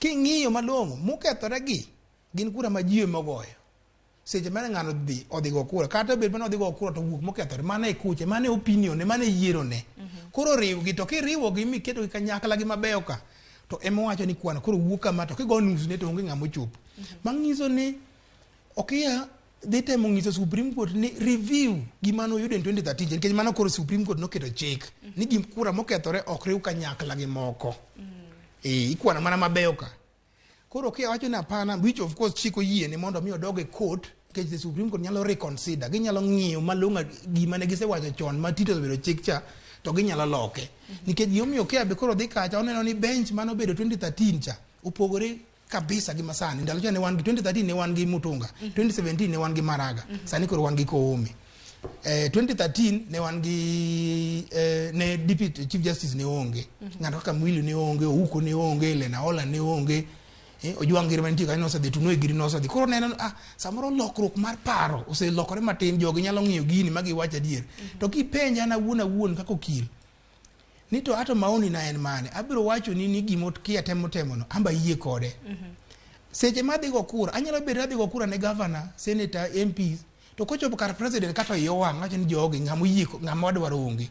King'iyo malong'o mokethore gi gin kura ma ji emogoyo. Seche mane ng'ano odhi go kura kata bed mane odhi go kura to wuok mokethore mano e kuche mano e opinion ne mano e yiero ne. Koro riwgi to kiriwo gi miketo gi kanyakla gi mabeyo ka to ema wacho ni kwan koro wuok kama to kigo nus ne to onge ng'ama ochopo. Manyiso ni Okiya dhi temo nyiso Supreme Court ni review gima noyudo in 2013 nikech mano koro Supreme Court noketo chik ni gim kura mokethore ok riw kanyakla gi moko. Ikwano mana mabeyo ka. Koro Okiya wacho ni hapana, which of course chik oyiene mondo mi odog e court nikech the Supreme Court nyalo reconsider, ginyalo ng'iyo malong'o gima ne gisewacho chon ma tinde osebedo chik cha to ginyalo loke. Nikech gimomiyo Okiya be koro dhi kacha oneno ni bench manobedo 2013 cha opogore kabisa gi masani. Ndalo cha ne wan gi 2013 ne wan gi Mutunga, 2017 ne wan gi Maraga, sani koro wan gi Koome. 2013 ne wan gi ne Deputy Chief Justice ne onge. Ng'ato kaka Mwilu ne onge, Ouko ne onge, Lenaola ne onge. Ojwang' giri mantie kanyo nosedhi, Tunoi giri nosedhi. Koro neno samoro lokruok mar paro oselokore matin, jogi nyalo ng'iyo gini ma giwach adier. To kipenja an awuon kaka okil, ni to ato maoni na en mane? Abiro wacho ni gima Okiya temo temo no, amba yie kode. Seche ma adhi go kura, anyalo bedo adhi go kura ne governor, senator, MPs, to kochopo kar president kata iye owang' awacho ni jogi ng'ama oyie ng'ama wadwaro onge.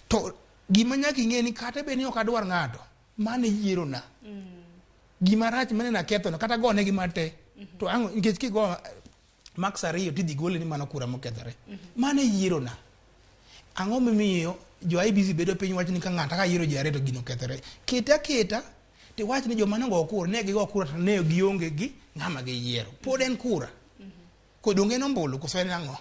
To gima nyaka ing'e ni kata bed ni ok adwar ng'ato, mano e yiero na. Gima rach mane naketho no kata gone gi mate to ang' nikech kigo max 2 tidhi gole ni mano kura mokethore. Mano e yiero na. Ang'o momiyo jo IEBC bedo piny wacho ni ka ng'ato ka yiero ji 2 to gino okethore. Kete aketa tiwach ni joma nogo kura ne gigo kura to ne gionge gi ng'ama giyiero. Pod en kura. Kodonge en ombulu koso en ang'o?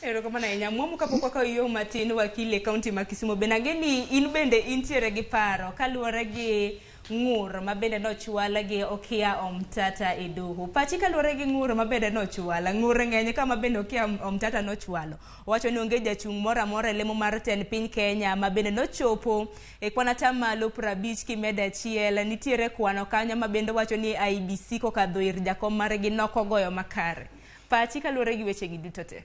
Erokamano ahinya. Mwamu kapok wakawo yo matin wakil e kaunti ma Kisumu bende ang'e ni in bende intiere gi paro kaluwore gi ng'ur ma bende nochwal gi Okiya Omtata e doho. Pachi kaluwore gi ng'ur ma bende nochwal. Ng'ur ng'eny ka ma bende Okiya Omtata nochwalo. Owacho ni onge jachung' moro amora e lemo mar tend piny Kenya ma bende nochopo e kwan atamalo 50 kimedo 1. Nitiere kwano kanyo ma bende wacho ni IEBC kokadho ir jakom margi nokogoyo makare. Pachi kaluwore gi weche gi duto te.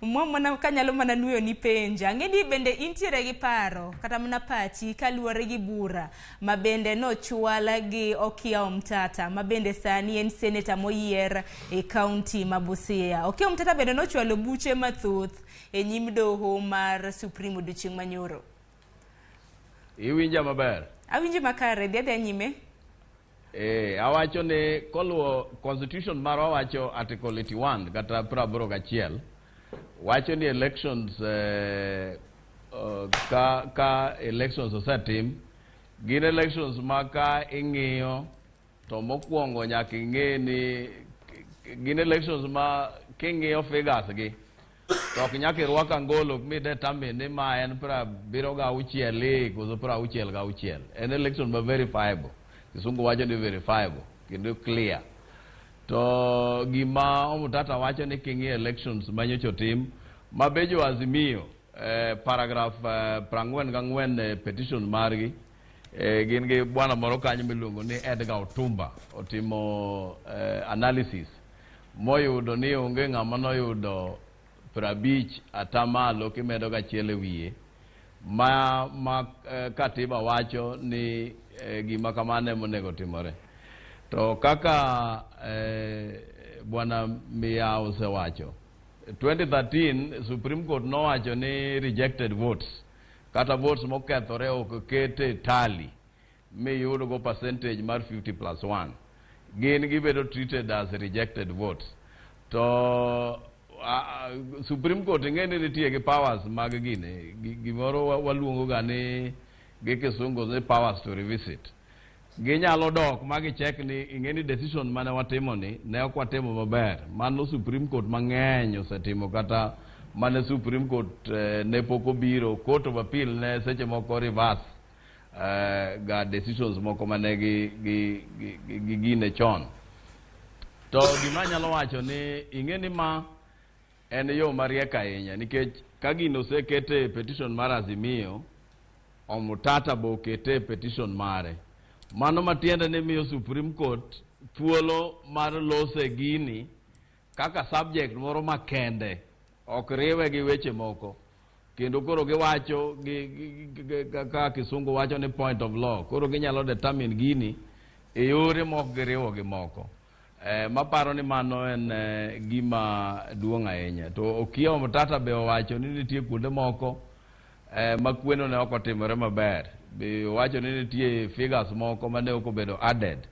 Mwa mana kanyalo mana nuyo ni penjo. Ang'e ni bende intiere gi paro kata mana pachi kaluwore gi bura ma bende nochwal gi Okiya Omtata ma bende sani en seneta moyier e kaunti ma Busia. Okiya Omtata bende nochwalo buche mathoth e nyim doho mar Supreme odiochieng' manyoro. Iwinja maber? Awinji makare, dhi adhiya nyime. Awacho ni koluwo constitution marwa wacho article 81 kata 81 wacho ni elections ka elections osetim gin elections ma ka ing'iyo to mokwongo nyaka ing'e ni gin elections ma king'iyo figures gi to ok nyaka irwak angolo mi determine ni ma en 76 koso 66. En election ma verifiable. Kisungu wacho ni verifiable kendo clear. To gima Omtata wacho ni king'iyo elections manyocha otim ma be jo Azimio paragraph 44 petition margi gin gi bwana moro kanyo miluongo ni Edgar Otumba otimo analysis moyudo ni onge ng'ama noyudo 50 atamalo kimedo gachiel e wiye ma katiba wacho ni gima kamano ema onego timore. To kaka bwana Miya osewacho 2013 Supreme Court nowacho ni rejected votes kata votes mokethore ok kete tally miyudo go percentage mar 50+1 gin gibedo treated as rejected votes. To Supreme Court ing'e ni nitie gi powers mag gine gimoro waluongo ga ni gi kisungu ni powers to revisit. Ginyalo dok ma gicheck ni ing'e ni decision mane watimo ni ne ok watimo maber. Mano Supreme Court mang'eny osetimo kata mane Supreme Court ne pok obiro Court of Appeal ne seche moko reverse ga decisions moko mane gi gine chon. To gima anyalo wacho ni ing'e ni ma en yo mariek ahinya nikech ka gino osekete petition mar Azimio, Omtata bo okete petition mare. Mano matiende ni miyo Supreme Court thuolo mar lose gini kaka subject moro makende, ok riwe gi weche moko. Kendo koro giwacho kaka kisungu wacho ni point of law. Koro ginyalo determine gini e yore mok giriwo gi moko. Maparo ni mano en gima duong' ahinya. To Okiya Omtata be owacho ni nitie kuonde moko ma kweno ne ok otimore maber. Be owacho ni nitie figures moko mane ok obedo added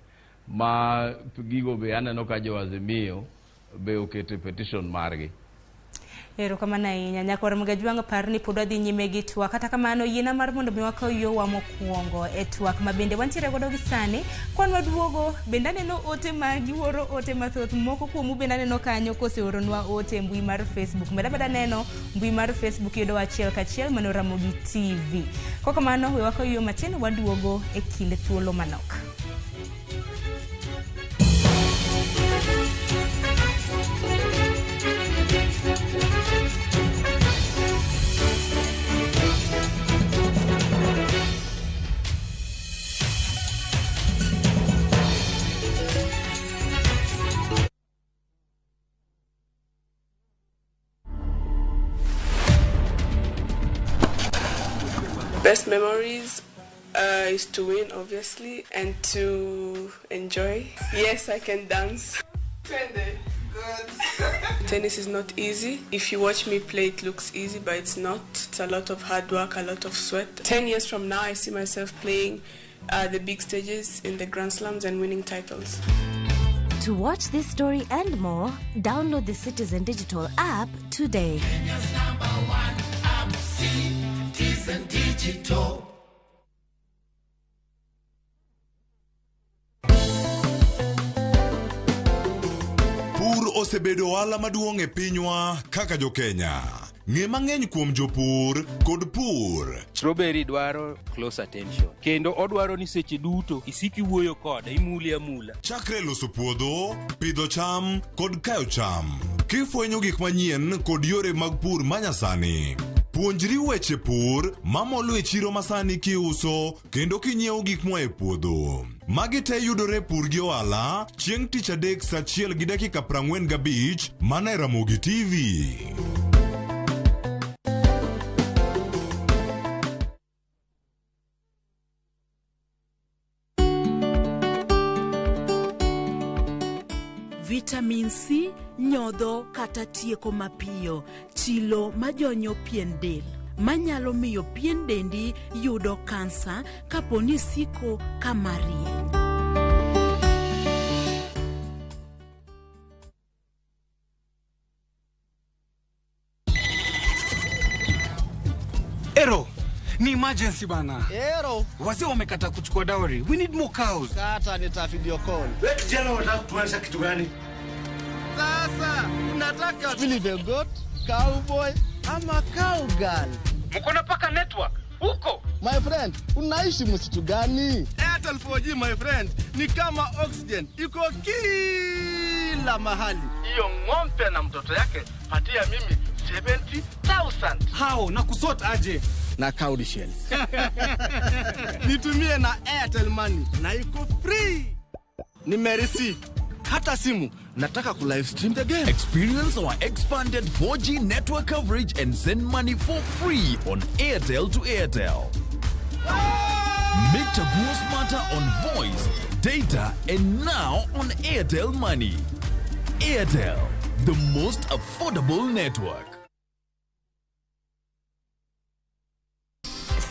ma gigo be aneno ka jo Azimio be oketo petition margi. Erokamano ahinya. Nyakwar Mgajwang' par ni pod wadhi nyime gi twak. Kata kamano yiena mar mondo mi wakaw yowa mokwongo e twak ma bende wantiere godo gi sani. Kwan waduogo bende aneno ote ma gioro ote mathoth. Moko kuomu bende aneno kanyo koseoronwa ote e mbui mar Facebook. Med ameda neno mbui mar Facebook yudo achiel kachiel mano Ramogi TV. Kokamano we wakaw yo matin waduogo e kind thuolo manok. Best memories is to win, obviously, and to enjoy. Yes, I can dance. Good. Tennis is not easy. If you watch me play, it looks easy, but it's not. It's a lot of hard work, a lot of sweat. 10 years from now, I see myself playing the big stages in the Grand Slams and winning titles. To watch this story and more, download the Citizen Digital app today. Kenya's #1 app, Citizen Digital. Pur osebedo ohala maduong' e pinywa kaka jo-Kenya. Ng'e mang'eny kuom jopur kod pur. Strawberry dwaro close attention. Kendo odwaro ni seche duto isik iwuoyo kode, imule amula. Chakre loso puodho, pidho cham kod kayo cham. Kifwenyo gik manyien kod yore mag pur manyasani. Puonjri weche pur mamolo e chiro masani kiuso kendo kinyiewo gik moa e puodho. Magi te yudore Pur gi Ohala chieng' tich adek saa 1:45 mana e Ramogi TV. Vitamin C nyodho kata tieko mapiyo chilo majonyo pien del manyalo miyo pien dendi yudo kansa kapo ni siko kama rieny. Ero, ni emergency bana. Ero. Wazee wamekata kuchukua dowry. We need more cows. Kata nita video call. Wewe kijana unataka kutuonyesha kitu gani? Sasa unataka Billy the Goat, cowboy ama cowgirl? Mko na paka network huko? My friend, unaishi msitu gani? Airtel 4G my friend, ni kama oxygen, iko kila mahali. Hiyo ng'ombe na mtoto yake patia mimi 70,000. How na kusort aje? Na cowrie shells. Nitumie na Airtel Money na iko free. Nimerisi hata simu nataka ku live stream the game. Experience our expanded 4G network coverage and send money for free on Airtel to Airtel. Make Chaguo smarter on voice, data, and now on Airtel Money. Airtel, the most affordable network.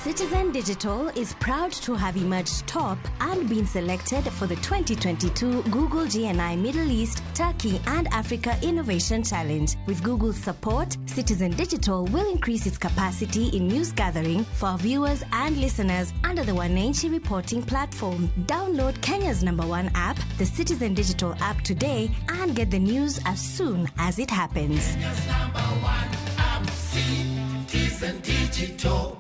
Citizen Digital is proud to have emerged top and been selected for the 2022 Google GNI Middle East, Turkey and Africa Innovation Challenge. With Google's support, Citizen Digital will increase its capacity in news gathering for our viewers and listeners under the Wananchi reporting platform. Download Kenya's #1 app, the Citizen Digital app today, and get the news as soon as it happens. Kenya's #1 app, Citizen Digital.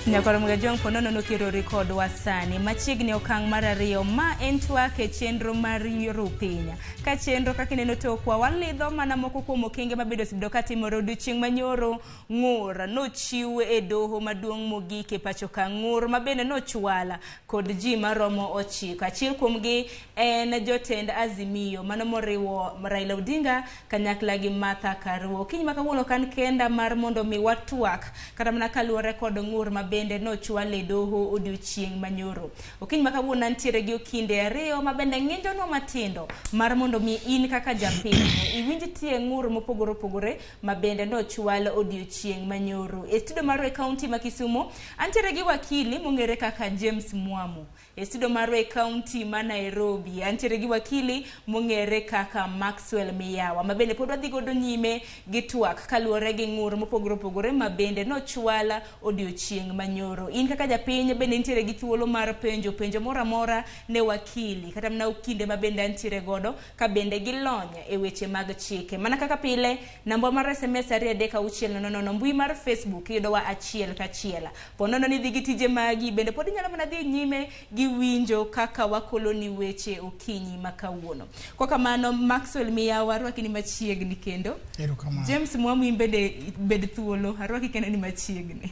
Nyakoro Mgajong ponono nokiro record sani machiegni okang' mar ariyo ma en twak e chenro mar yiero piny. Ka chenro kaka ineno tokwa walidho mana moko kuom okenge mabedo osebedo katimore odiochieng' manyoro. Ng'ur nochiw e doho maduong' mogik e pacho ka, ng'ur mabende nochwala kod ji maromo 9. Achiel kuomgi en jotend Azimio mano moriwo Raila Odinga kanyakla gi Martha Karua. Okinyi ma kawuono kan kenda mar mondo mi watwak kata mana kaluwore kod ng'ur mabende nochwal e doho odiochieng' manyoro. Okinyi ma kawuono antiere gi okinde ariyo mabende ng'injonwa matindo mar mondo mi in kaka japiny iwinj tie ng'ur mopogore opogore mabende nochwal odiochieng' manyoro. E studio marwa e kaunti ma Kisumu antiere gi wakili mong'ere kaka James Mwamu. E studio marwa e kaunti ma Nairobi antiere gi wakili mong'ere kaka Maxwell Miyawa mabende pod wadhi godo nyime gi twak kaluwore gi ng'ur mopogore opogore mabende nochwal odiochieng' manyoro. In kaka japiny bende nitiere gi thuolo mar penjo penjo moro amora ne wakili kata mana okinde mabende antiere godo ka bende gilony e weche mag chike. Mana kaka pile, namba mar SMS 23600, mbui mar Facebook iyudowa 1 ka 1. Ponono ni dhi gi tije magi bende pod inyalo mana dhi nyime gi winjo kaka wakoloni weche okinyi ma kawuono. Kwa kamano Maxwell Miyawa arwaki ni machiegni kendo. Erokamano. James Mwamu in bende bed thuolo, arwaki kendo ni machiegni.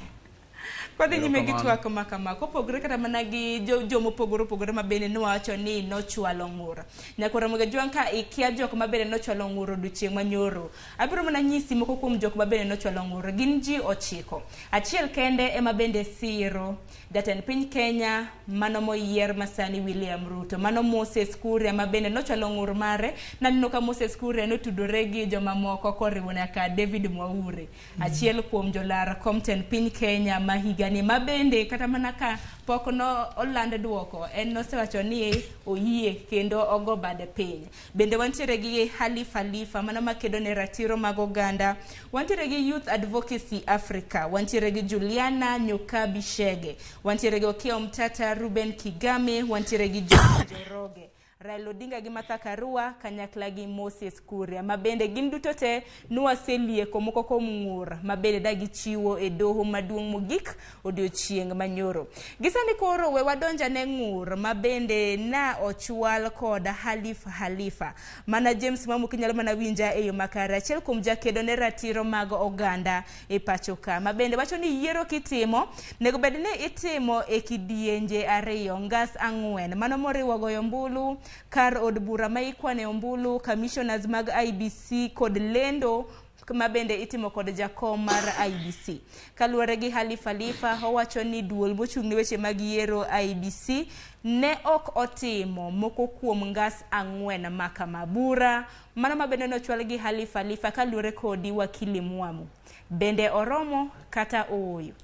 Kwadhi nyime gi twak ma kama kopogore kata mana gi jomopogore opogore ma bende nowacho ni nochwalo ng'ur. Nyakoro Mgajwang' ka ikia jok ma bende nochwalo ng'ur odiochieng' manyoro, abiro mana nyisi moko kuom jok ma bende nochwalo ng'ur. Gin ji 9. Achiel kende ema bende siro jatend piny Kenya mano moyier masani William Ruto, mano Moses Kuria ma bende nochwalo ng'ur mare. Naneno ka Moses Kuria notudore gi jomamoko koriwo nyaka David Mwaure, achiel kuom jolar kom tend piny Kenya ma higani ma bende kata mana ka pok no oland duoko en nosewacho ni oyie kendo ogo bade piny. Bende wantiere gi Halif Halifa mano makedo ne ratiro mag oganda, wantiere gi Youth Advocacy Africa, wantiere gi Juliana Nyokabi Shege, wantiere gi Okiya Mtata, Ruben Kigame, wantiere gi John Njoroge, Raila Odinga gi Martha Karua kanyakla gi Moses Kuria ma bende gin duto te nwaselieko moko kuom ng'ur ma bende da gichiwo e doho maduong' mogik odiochieng' manyoro. Gisani koro we wadonja ne ng'ur ma bende na ochwal kod Halif Halifa. Mana James Mwamu kinyalo mana winja e yo makare, achiel kuom jakedo ne ratiro mag oganda e pacho ka ma bende wacho ni yiero kitimo nego bed ni itimo e kidienje 2 ngas 4 mano moriwo goyo ombulu, Kar od bura ma ikwane ombulu, commissioners mag IEBC kod lendo ma bende itimo kod jakom mar IEBC. Kaluwore gi Khalif Khalifa, owacho ni duol mochung' ne weche mag yiero IEBC ne ok otimo moko kuom ngas 4 makama. Bura mano ma bende nochwal gi Khalif Khalifa kaluwore kodi wakili Mwamu. Bende oromo kata ooyo?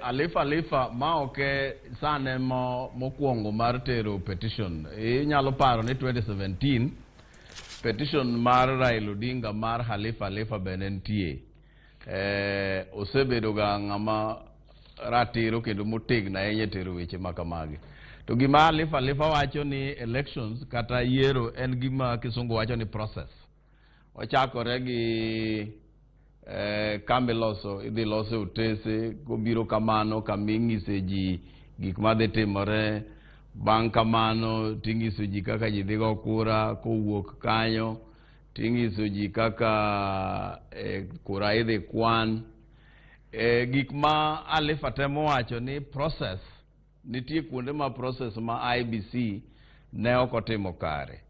Khalif Khalifa ma ok sane mokwongo mar tero petition. Inyalo paro ni 2017 petition mar Raila Odinga mar Khalif Khalifa bende nitie. Osebedo ga ng'ama ratiro kendo motegno ahinya e tero weche ma kamagi. To gima Khalif Khalifa wacho ni elections kata yiero en gima kisungu wacho ni process. Ochakore gi kama iloso, idhi lose otese, kobiro kamano kama ing'ise ji gik madhi timore. Bang' kamano ting'iso ji kaka ji dhi go kura, kowuok kanyo ting'iso ji kaka kura idhi kwan. Gik ma Khalifa temo wacho ni process, nitie kuonde ma process ma IEBC ne ok otimo kare.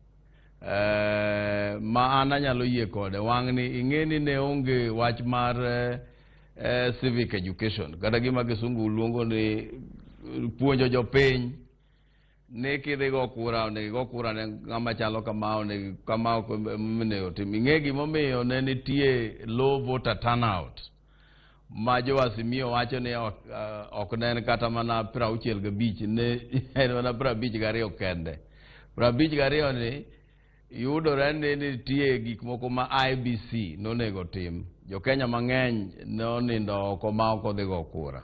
Ma an anyalo yie kode wang'ni ing'e ni ne onge wach mar civic education kata gima kisungu luongo ni puonjo jopiny ni kidhi go kura onego igo kura ne ng'ama chalo kama, onego kama ok onego tim. Ing'e gimomiyo ne nitie low voter turnout ma jo Azimio wacho ni ok ne en kata mana 65, ne en mana 52 kende. 52 ni yudore ni nitie gik moko ma IEBC nonego tim. Jo Kenya mang'eny nonindo oko ma ok odhi go kura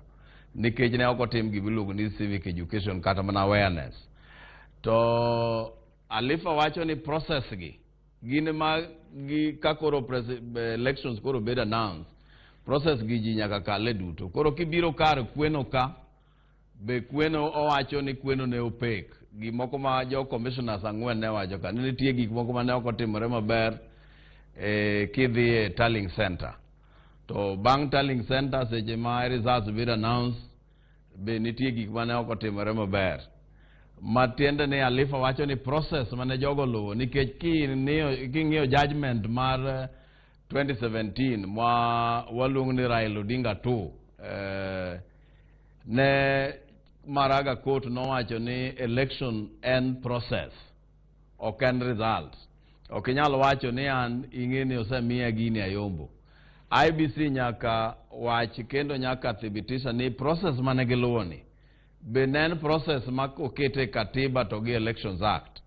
nikech ne ok otim gima iluongo ni civic education kata mana awareness. To Khalifa wacho ni process gi gin ma gi ka koro elections koro bed announced, process gi ji nyaka kale duto. Koro kibiro kar kweno ka be kweno owacho ni kweno ne opek. Gimoko ma jo commissioners 4 ne wacho ka ne nitie gik moko ma ne ok otimore maber kidhi e tallying center. To bang' tallying center seche ma results biro announce be nitie gik ma ne ok otimore maber. Matiende ni Khalifa wacho ni process mane jogo luwo, nikech king'iyo judgment mar 2017 ma waluongo ni Raila Odinga 2, ne Maraga Court nowacho ni election en process, ok en result. Ok inyal wacho ni an ing'e ni osemiya gini ayombo. IEBC nyaka wach kendo nyaka thibitisha ni process mane giluwo ni be ne en process ma okete katiba to gi Elections Act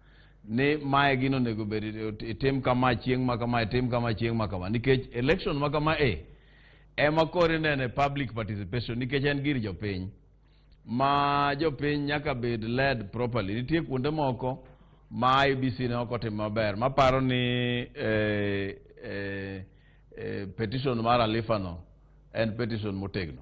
ni mae gino onego bed itim kama chieng' ma kama, itim kama chieng' ma kama, nikech election ma kama ema koro inene public participation, nikech en gir jopiny ma jopiny nyaka bed led properly. Nitie kuonde moko ma IEBC ne ok otimo maber, maparo ni petition mar Khalifa no en petition motegno.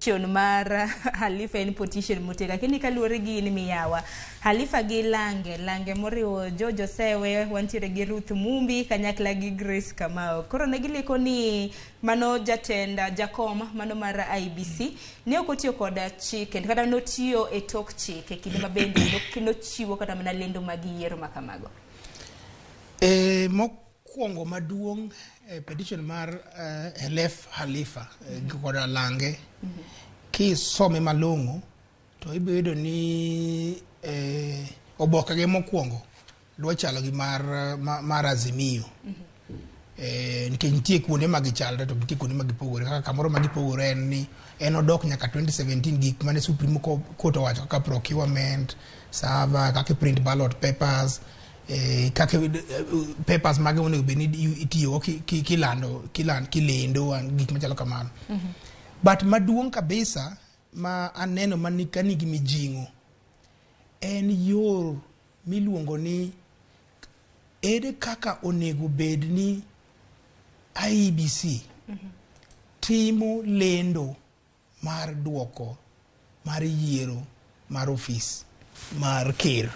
Petition mar Khalifa en petition motegno, lakini kaluwore gi in miyawa Khalifa gi Lange moriwo George Osewe, wantiere gi Ruth Mumbi kanyakla gi Grace Kamau. Koro ne giliko ni mano jatend jakom mano mar IEBC ne ok otiyo kod chike kata notiyo e tok chike kinde ma bende nochiwo kata mana lendo mag yiero ma kamago. Mokwongo maduong' petition mar Khalif Khalifa kod Lange, kisome malong'o to ibiro yudo ni oboke ge mokwongo dwa chalo gi mar Azimio. Nikech nitie kuonde ma gichalre to nitie kuonde ma gipogore. Kaka kamoro ma gipogore en ni en odok nyaka 2017 gik mane Supreme Court owacho kaka procurement, server, kaka print ballot papers, kaka papers mage onego bed ni itiyogo kilando, kilendo gik machalo kamano. But maduong' kabisa ma aneno ka nigi mijing'o en yor miluongo ni ere kaka onego bed ni IEBC timo lendo mar duoko mar yiero mar ofis mar ker.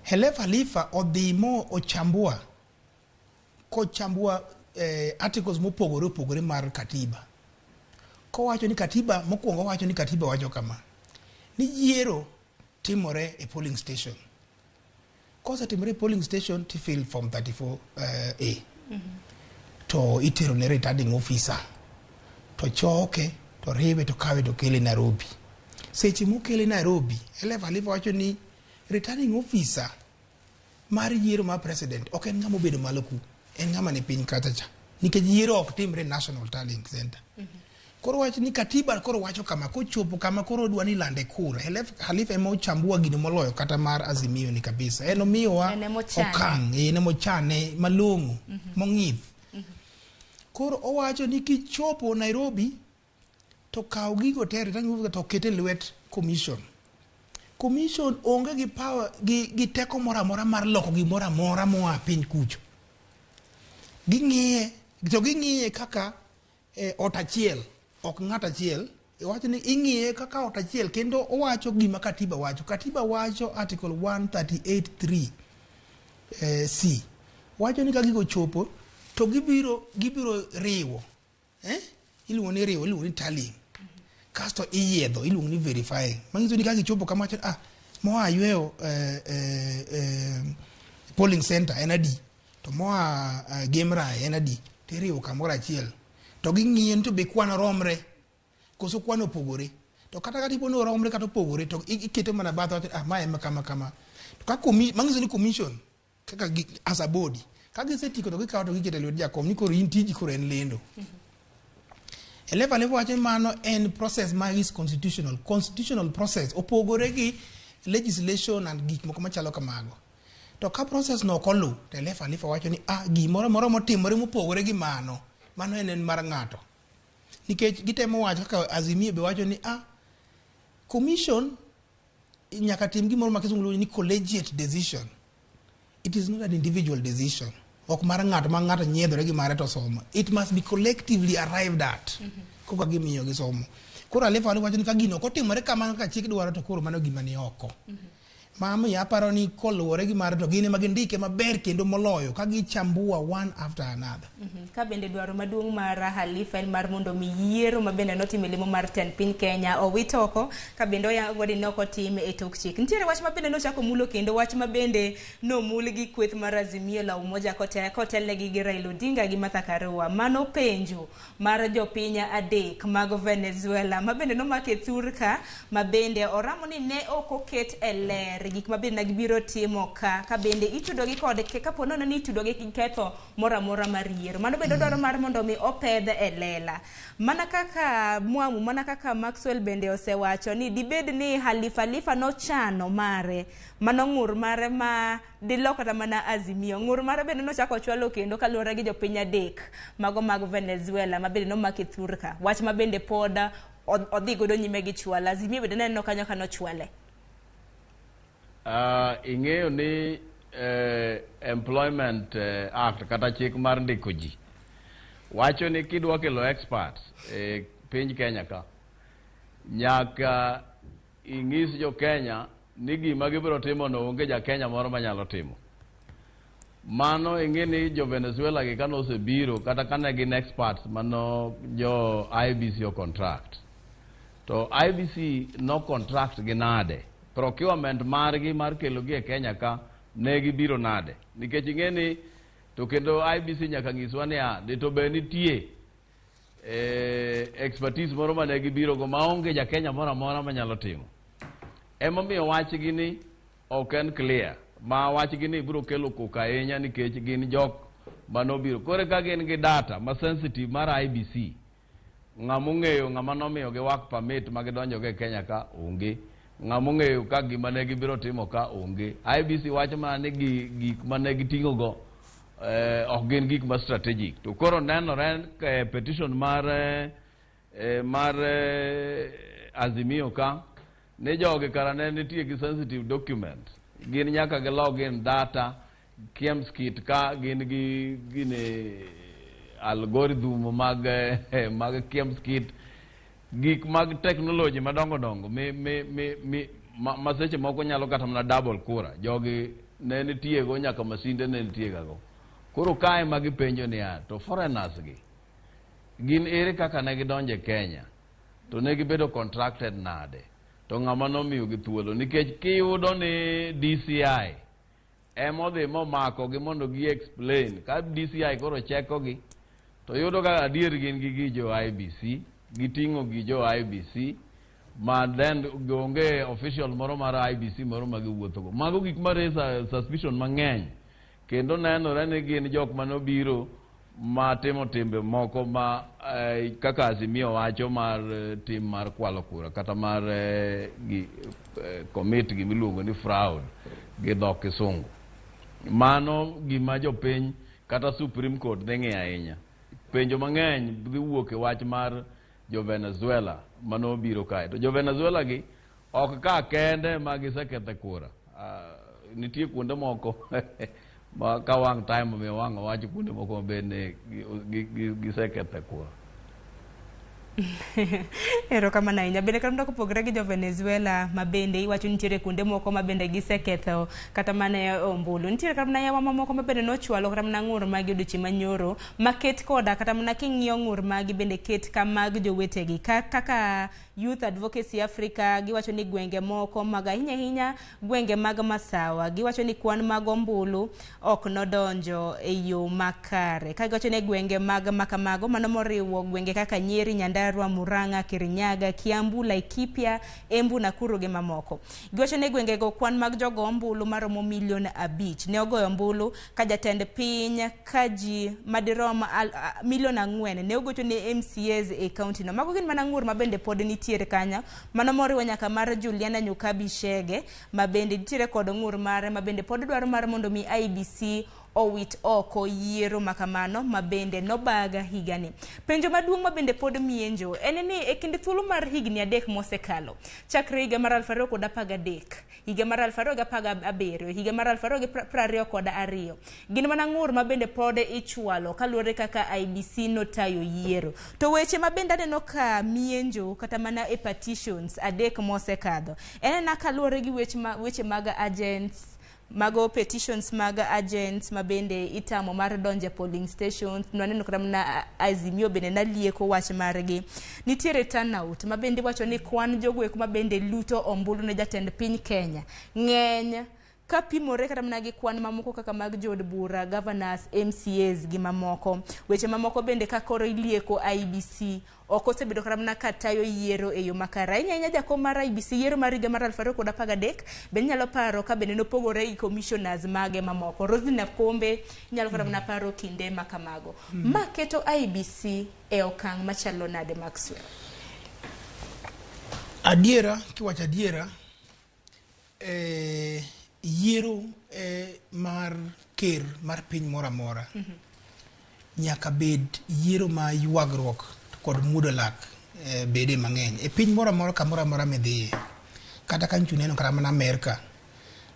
Khalif Khalifa odhi mo ochambua kochambua articles mopogore opogore mar katiba. Kowacho ni katiba mokwongo wacho ni katiba wacho kama ni yiero timore e polling station. Kosetimore e polling station to fill form 34 A to itero ne returning officer to choke to riwe to kawe to kele Nairobi. Seche mokele Nairobi, Khelef Khalifa wacho ni returning officer mar yiero mar president ok en ng'ama obedo malo ku, en ng'ama ni piny kacha cha nikech yiero ok timre National Tallying Center. Koro wach ni katiba koro wacho kama kochopo kama koro odwa ni lande kura. Khelef Khalifa ema ochambua gino moloyo kata mar Azimio ni kabisa. En omiyowa En ema ochane. okang', en ema ochane malong'o mong'ith. Koro owacho ni kichopo Nairobi to kaw gigo te returning officer to ket e lwet commission. Commission onge gi power gi teko moro amora mar loko gimoro amora moa piny kucho. Ging'iye to ging'iye kaka ot achiel, ok ng'at achiel. Owacho ni ing'iye kaka ot achiel kendo owacho gima katiba wacho. Katiba wacho article 138.3 C. Wacho ni ka gigo chopo to gibiro riwo. Iluongo ni riwo, iluongo ni tallying. Kasto iyiedho, iluongo ni verifying. Manyiso ni ka gichopo kama wacho, moa yweyo polling center en adi, to moa Gemrai en adi, to iriwo kamoro achiel. To ging'iyo ni to be kwan romre, koso kwan opogore. To kata ka tipo ni oromre kata opogore, to iketo mana bathe wacho, ma ema kama kama. To ka manyiso ni commission, kaka gi, as a body, ka gisetieko to gikawo to giketo e lwet jakom ni koro in tiji koro en lendo. Khelef Khalifa wacho ni mano en process ma is constitutional. Constitutional process opogore gi legislation and gik moko machalo kamago. To ka process no ok oluw, to Khelef Khalifa wacho ni gimoro moro motimore mopogore gi mano, mano en mar ng'ato. Nikech gitemo wacho kaka Azimio be wacho ni commission nyaka tim gimoro ma kisungu luongo ni collegiate decision. It is not an individual decision. Ok mar ng'ato ma ng'ato nyiedhore gi mare to somo. It must be collectively arrived at. Koka gimiyo gi somo. Koro Khalifa wacho ni ka gino ok otimore kamano kaka chik dwaro to koro mano gima ni oko. Mamiyo aparo ni koluwore gi mare to gin ema gindike maber kendo moloyo ka gichambua one after another. Ka bende dwaro maduong' mar Khalifa en mar mondo mi yiero ma bende notim e lemo mar tend piny Kenya owit oko ka bende oyango ni ne ok otim e tok chik. Nitiere wach ma bende nochako mulo kendo wach ma bende nomul gi kweth mar Azimio la Umoja kotelnegi gi Raila Odinga gi Martha Karua. Mano penjo mar jopiny adek mag Venezuela ma bende nomako e thur ka ma bende oramo ni ne ok oket e ler gik ma bende gibiro timo ka bende itudogi kod kapo nono ni itudogi gi ketho moro amora mar yiero. Mano bende dwaro mar mondo mi opedh e lela. Mana kaka Mwamu, mana kaka Maxwell bende osewacho ni dibed ni Khalifa nochano mare, mano ng'ur mare ma dilok kata mana Azimio. Ng'ur mare bende nochako chwalo kendo kaluwore gi jopiny adek mago mag Venezuela ma bende nomako e thur ka. Wach ma bende pod odhi godo nyime gi chwalo. Azimio bende naneno kanyo ka nochwale. Ing'eyo ni Employment Act kata chik mar ndiko ji wacho ni kidwa kelo experts e piny Kenya ka nyaka ing'is jo Kenya ni gima gibiro timo no onge ja Kenya moro manyalo timo. Mano ing'e ni jo Venezuela gi kane osebiro kata kane gin experts mano jo IEBC o contract to IEBC no contract gi nade? Procurement margi mar kelo gi e Kenya ka ne gibiro nade? Nikech ing'e ni to kendo IEBC nyaka nyiswa niya ni to be nitie expertise moro mane gibiro go maonge ja Kenya moro amora manyalo timo. Emomiyo wachgi ni ok en clear. Ma wachgi ni biro kelo koko ahinya nikech gin jok manobiro. Koro ka gin gi data ma sensitive mar IEBC, ng'ama ong'eyo ng'ama nomiyo gi work permit ma gidonjo go e Kenya ka onge. Ng'ama ong'eyo ka gima ne gibiro timo ka onge. IEBC wacho mana ni gik mane giting'o go ok gin gik ma strategic. To koro nenore petition mar Azimio ka ni jogi kara ne nitie gi sensitive document. Gin nyaka gi log in data, KIEMS kit ka gin gi gine algorithm mag KIEMS kit, gik mag technology madongo dongo ma seche moko nyalo kata mana double kura. Jogi ne nitie go nyaka masinde ne nitie ga go. Koro kae ma gipenjo niya, to foreigners gi gin ere kaka ne gidonjo e Kenya? To ne gibedo contracted nade? To ng'ama nomiyogi thuolo? Nikech kiyudo ni DCI emodhi momakogi mondo gi explain. Ka DCI koro chekogi, to yudo ka adier gin gi gi jo IEBC, giting'o gi jo IEBC, ma then onge official moro mar IEBC moro ma giwuothogo. Mago gik ma raise suspicion mang'eny. Kendo nenore ni gin jok manobiro ma timo timbe moko ma kaka Azimio wacho mar tim mar kwalo kura kata mar commit gimiluongo ni fraud gi dho kisungu. Mano gima jopiny kata Supreme Court dhi ng'iyo ahinya. Penjo mang'eny dhi wuok e wach mar jo Venezuela manobiro kae. To jo Venezuela gi ok ka kende ma gisekethe kura. Nitie kuonde moko ma ka wang' time omiyo wang' owacho kuonde moko ma bende gisekethe kura. Erokamano ahinya. Bende kata kopogore gi jo Venezuela ma bende iwacho nitiere kuonde moko ma bende giseketho kata mana ombulu. Nitiere kata mana yawa mamoko ma bende nochwalo kata mana ng'ur magi odiochieng' manyoro maket koda kata mana king'iyo ng'ur magi bende ket ka mag jowetegi. Kaka Youth Advocacy Africa giwacho ni gwenge moko mag ahinya ahinya gwenge mag Masawa giwacho ni kwan mag ombulu ok nodonjo e yo makare. Ka giwacho ni gwenge mag makamago mano moriwo gwenge kaka Nyeri, Nyandarua, Murang'a, Kirinyaga, Kiambu, Laikipia, Embu, Nakuru gi mamoko. Giwacho ni gwengego kwan mag jogo ombulu maromo milion 5 ne ogoyo ombulu ka jatend piny ka ji madirom milion 4 ne ogocho ne MCAs e kaunti no. Mago gin mana ng'ur ma bende pod nitiere kanyo. Mano moriwo nyaka mar Juliana Nyukabi Shege ma bende nitiere kod ng'ur mare ma bende pod dwaro mar mondo mi IEBC owit oko yiero makamano ma bende nobaga higani. Penjo maduong' ma bende pod mienjo en ni e kind thuolo mar higni 3 mosekalo chakre higa mar 2013, higa mar 2017, higa mar 2022 gin mana ng'ur ma bende pod ichwalo kaluwore kaka IEBC notayo yiero. To weche ma bende aneno ka mienjo kata mana e petitions 3 mosekadho en ena kaluwore gi weche mag agents mago petitions mag agents ma bende itamo mar donjo e polling stations. Nwaneno kata mana Azimio bende nalieko wach margi. Nitiere turnout ma bende wacho ni kwan jogo eko ma bende luto ombulu ne jatend piny Kenya ng'eny kapimore kata mana gi kwan mamoko kaka mag jood bura, governors, MCAs gi mamoko. Weche mamoko bende ka koro ilieko IEBC ok osebedo kata mana ka tayo yiero e yo makare. Ahinya ahinya jakom mar IEBC yiero mar higa mar 2013 bende inyalo paro ka bende nopogore gi commissioners mage mamoko. Roselyn Akombe inyalo kata mana paro kinde makamago. Ma keto IEBC e okang' machalo nade, Maxwell? Adiera, kiwacho adiera, yiero mar ker mar piny moro amora nyaka bed yiero ma ywagruok kod muodo lak bede mang'eny. E piny moro amora kamoro amora midhiye, kata ka nyocha uneno kata mana Amerka,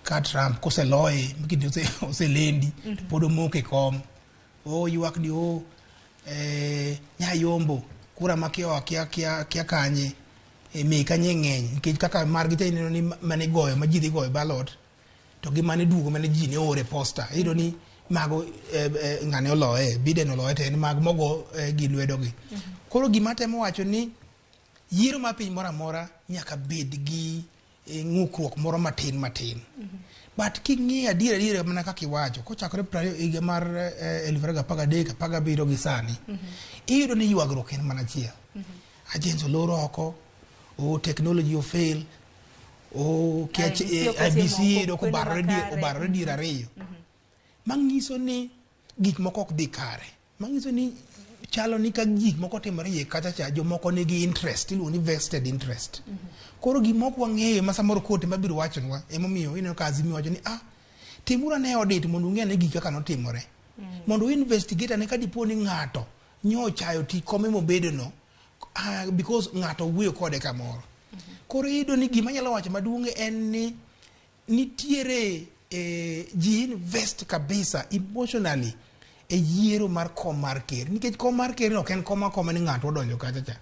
ka Trump koseloye, kinde oselendi, to pod omoko e kom. Oywak ni nyayombo, kura makia kia kanye, meka nye ng'eny, nikech kaka margi cha ineno ni mane goyo, ma ji dhi goyo ballot, to gi mane duogo mane ji ne ore posta. Iyudo ni mago ng'ane oloye, Biden oloye, to en mag mogo gi lwedo gi. Koro gima temo wacho ni yiero mar piny moro amora nyaka bed gi ng'ukruok moro matin matin. But king'iyo adier adier mana kaka iwacho, kochakore 20 higa mar 2013, 17 gi sani, iyudo ni ywagruok en mana achiel. Agents olor oko, technology ofail, IEBC yudo kobarore dier ariyo. Manyiso ni gik moko ok dhi kare. Manyiso ni chalo ni ka gik moko timore iye kacha cha, jomoko nigi interest, iluongo ni vested interest. Koro gima ok wang'eyo ma samoro kote mabiro wachonwa, emomiyo ineno ka Azimio wacho ni timuru ane audit mondo ung'e ane gik kaka notimore. Mondo investigate ane ka dipo ni ng'ato nyo ochayo ti kome mobedo no, because ng'ato wuoyo kode kamoro. Koro iyudo ni gima anyalo wacho maduong' en ni nitiere ji invest kabisa emotionally e yiero mar kom mar ker. Nikech kom mar ker ni ok en kom akoma ni ng'ato odonjo kacha cha.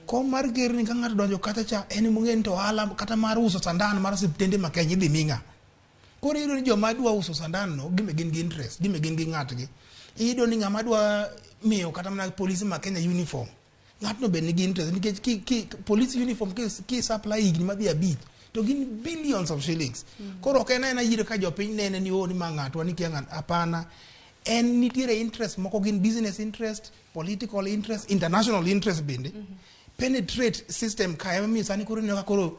Kom mar ker ni ka ng'ato odonjo kacha cha, en mong'e ni to ohala kata mar uso sandan mar osiptende ma Kenya idhi mi ng'a. Koro iyudo ni joma dwa uso sandan no, gime gin gi interest, gime gin gi ng'atgi. Iyudo ni ng'ama dwa miyo kata mana polisi ma Kenya uniform, Ng'atno be nigi interest nikech ki police uniform ki supply higni madhi 5 to gin billions of shillings. Koro ok en aena yiero ka jopiny nene ni oh ni ma ng'atwa ni kia ng'at hapana. En nitiere interest moko gin business interest, political interest, international interest bende. Penetrate system ka ema sani koro ineno ka koro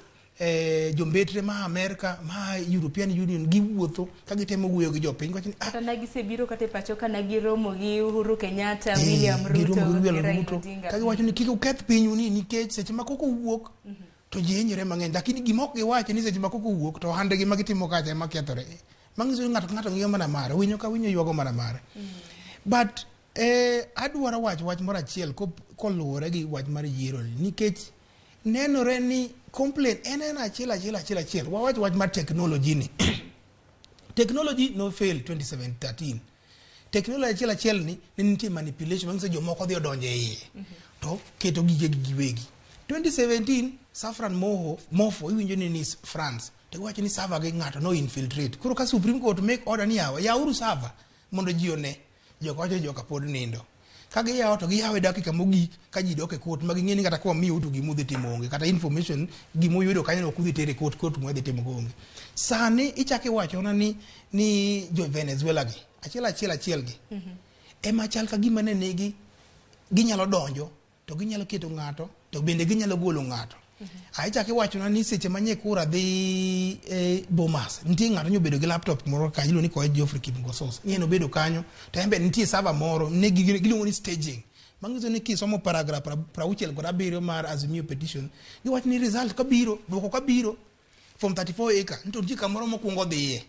jombetre ma Amerika, ma European Union giwuotho ka gitemo wuoyo gi jopiny wacho ni Kata na gisebiro kata e pacho ka ne giromo gi Uhuru Kenyatta, William Ruto, giromo gi William gi Raila Ruto Odinga. ka giwacho ni kik uketh pinyu ni nikech seche ma koko wuok to ji hinyore mang'eny, lakini gima ok giwacho ni seche ma koko wuok to ohandgi ma gitimo kacha ema kethore. Manyiso ni ng'ato ka ng'ato ng'iyo mana mare, winyo ka winyo ywago mana mare. But adwaro wacho wach moro achiel koluwore gi wach mar yiero ni nikech nenore ni complaint en achiel achiel achiel achiel. Wawach wach mar technology ni. Technology no fail 2013. Technology achiel achiel ni ne nitie manipulation manyiso jomoko dhi odonjo e iye to keto gigegi giwegi. 2017 Safran Mofo iwinjo ni France to giwacho ni server gi ng'ato no infiltrate. Koro ka Supreme Court make order ni yawa yauru server mondo ji one, joka wacho joka pod nindo. Ka giyawo to giyawo e dakika mogik ka ji dok e court ma ging'e ni kata kwa miyo to gima udhi timo onge, kata information gima uyudo kanyo ok udhi tero e court, court mwadhi timo go onge. Sani ichako iwachona ni jo Venezuela gi achiel achiel achiel gi ema chal ka gima ne nigi ginyalo donjo to ginyalo keto ng'ato to bende ginyalo golo ng'ato. Aichako iwachona ni seche ma nye kura dhi Bomas, nitie ng'ato nyobedo gi laptop moro kanyo iluongo ni Koech Geoffrey Kipng'osos. Ni en obedo kanyo to en be nitie server moro ne giluongo ni staging. Manyiso ni kisomo paragraph 67 mar Azimio petition, giwacho ni result kabiro, duoko kabiro from 34 acre, to nitie kamoro mokwongo dhiye.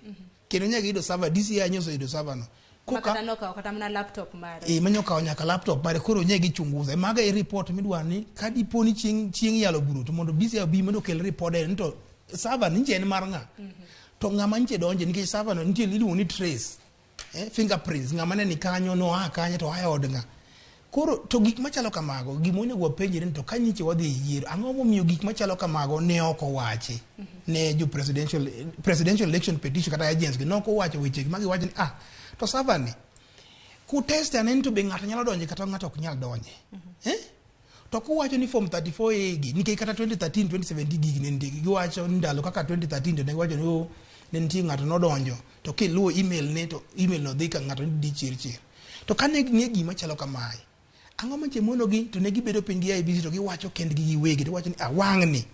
Kendo nyaka giyudo server, DCI nyoso yudo server no. Koka nokawo kata mana laptop mare. Manyo kawo nyaka laptop mare, koro nye gichunguza. Maga e report midwaro ni ka dipo ni chieng' yalo bura to mondo DCI obi mondo okel report en to server ni en mar ng'a. To ng'ama nche donje nikech server no nitie iluongo ni trace. Fingerprints, ng'ama ne ni kanyo noa kanyo to oa e od ng'a. Koro to gik machalo kamago gima onego wapenjre ni to ka nyiche wadhi e yiero ang'o momiyo gik machalo kamago ne ok owachi ne jo presidential election petition kata agents gi ne ok owacho weche ma giwacho ni to server ni kutest ane ni to be ng'ato nyalo donje kata ng'ato ok nyal donje. To kuwacho ni form 34A gi nikech kata 2013 2017 gigi ne nitie giwacho ni ndalo kaka 2013 to ne giwacho ni ne nitie ng'ato nodonjo to kiluwo email ne to email no dhi ka ng'ato ni di chir chir. To kane ging'e gima chalo kamae ang'o manche monogi to ne gibedo piny gi IEBC to giwacho kendgi giwegi to giwacho ni wang'ni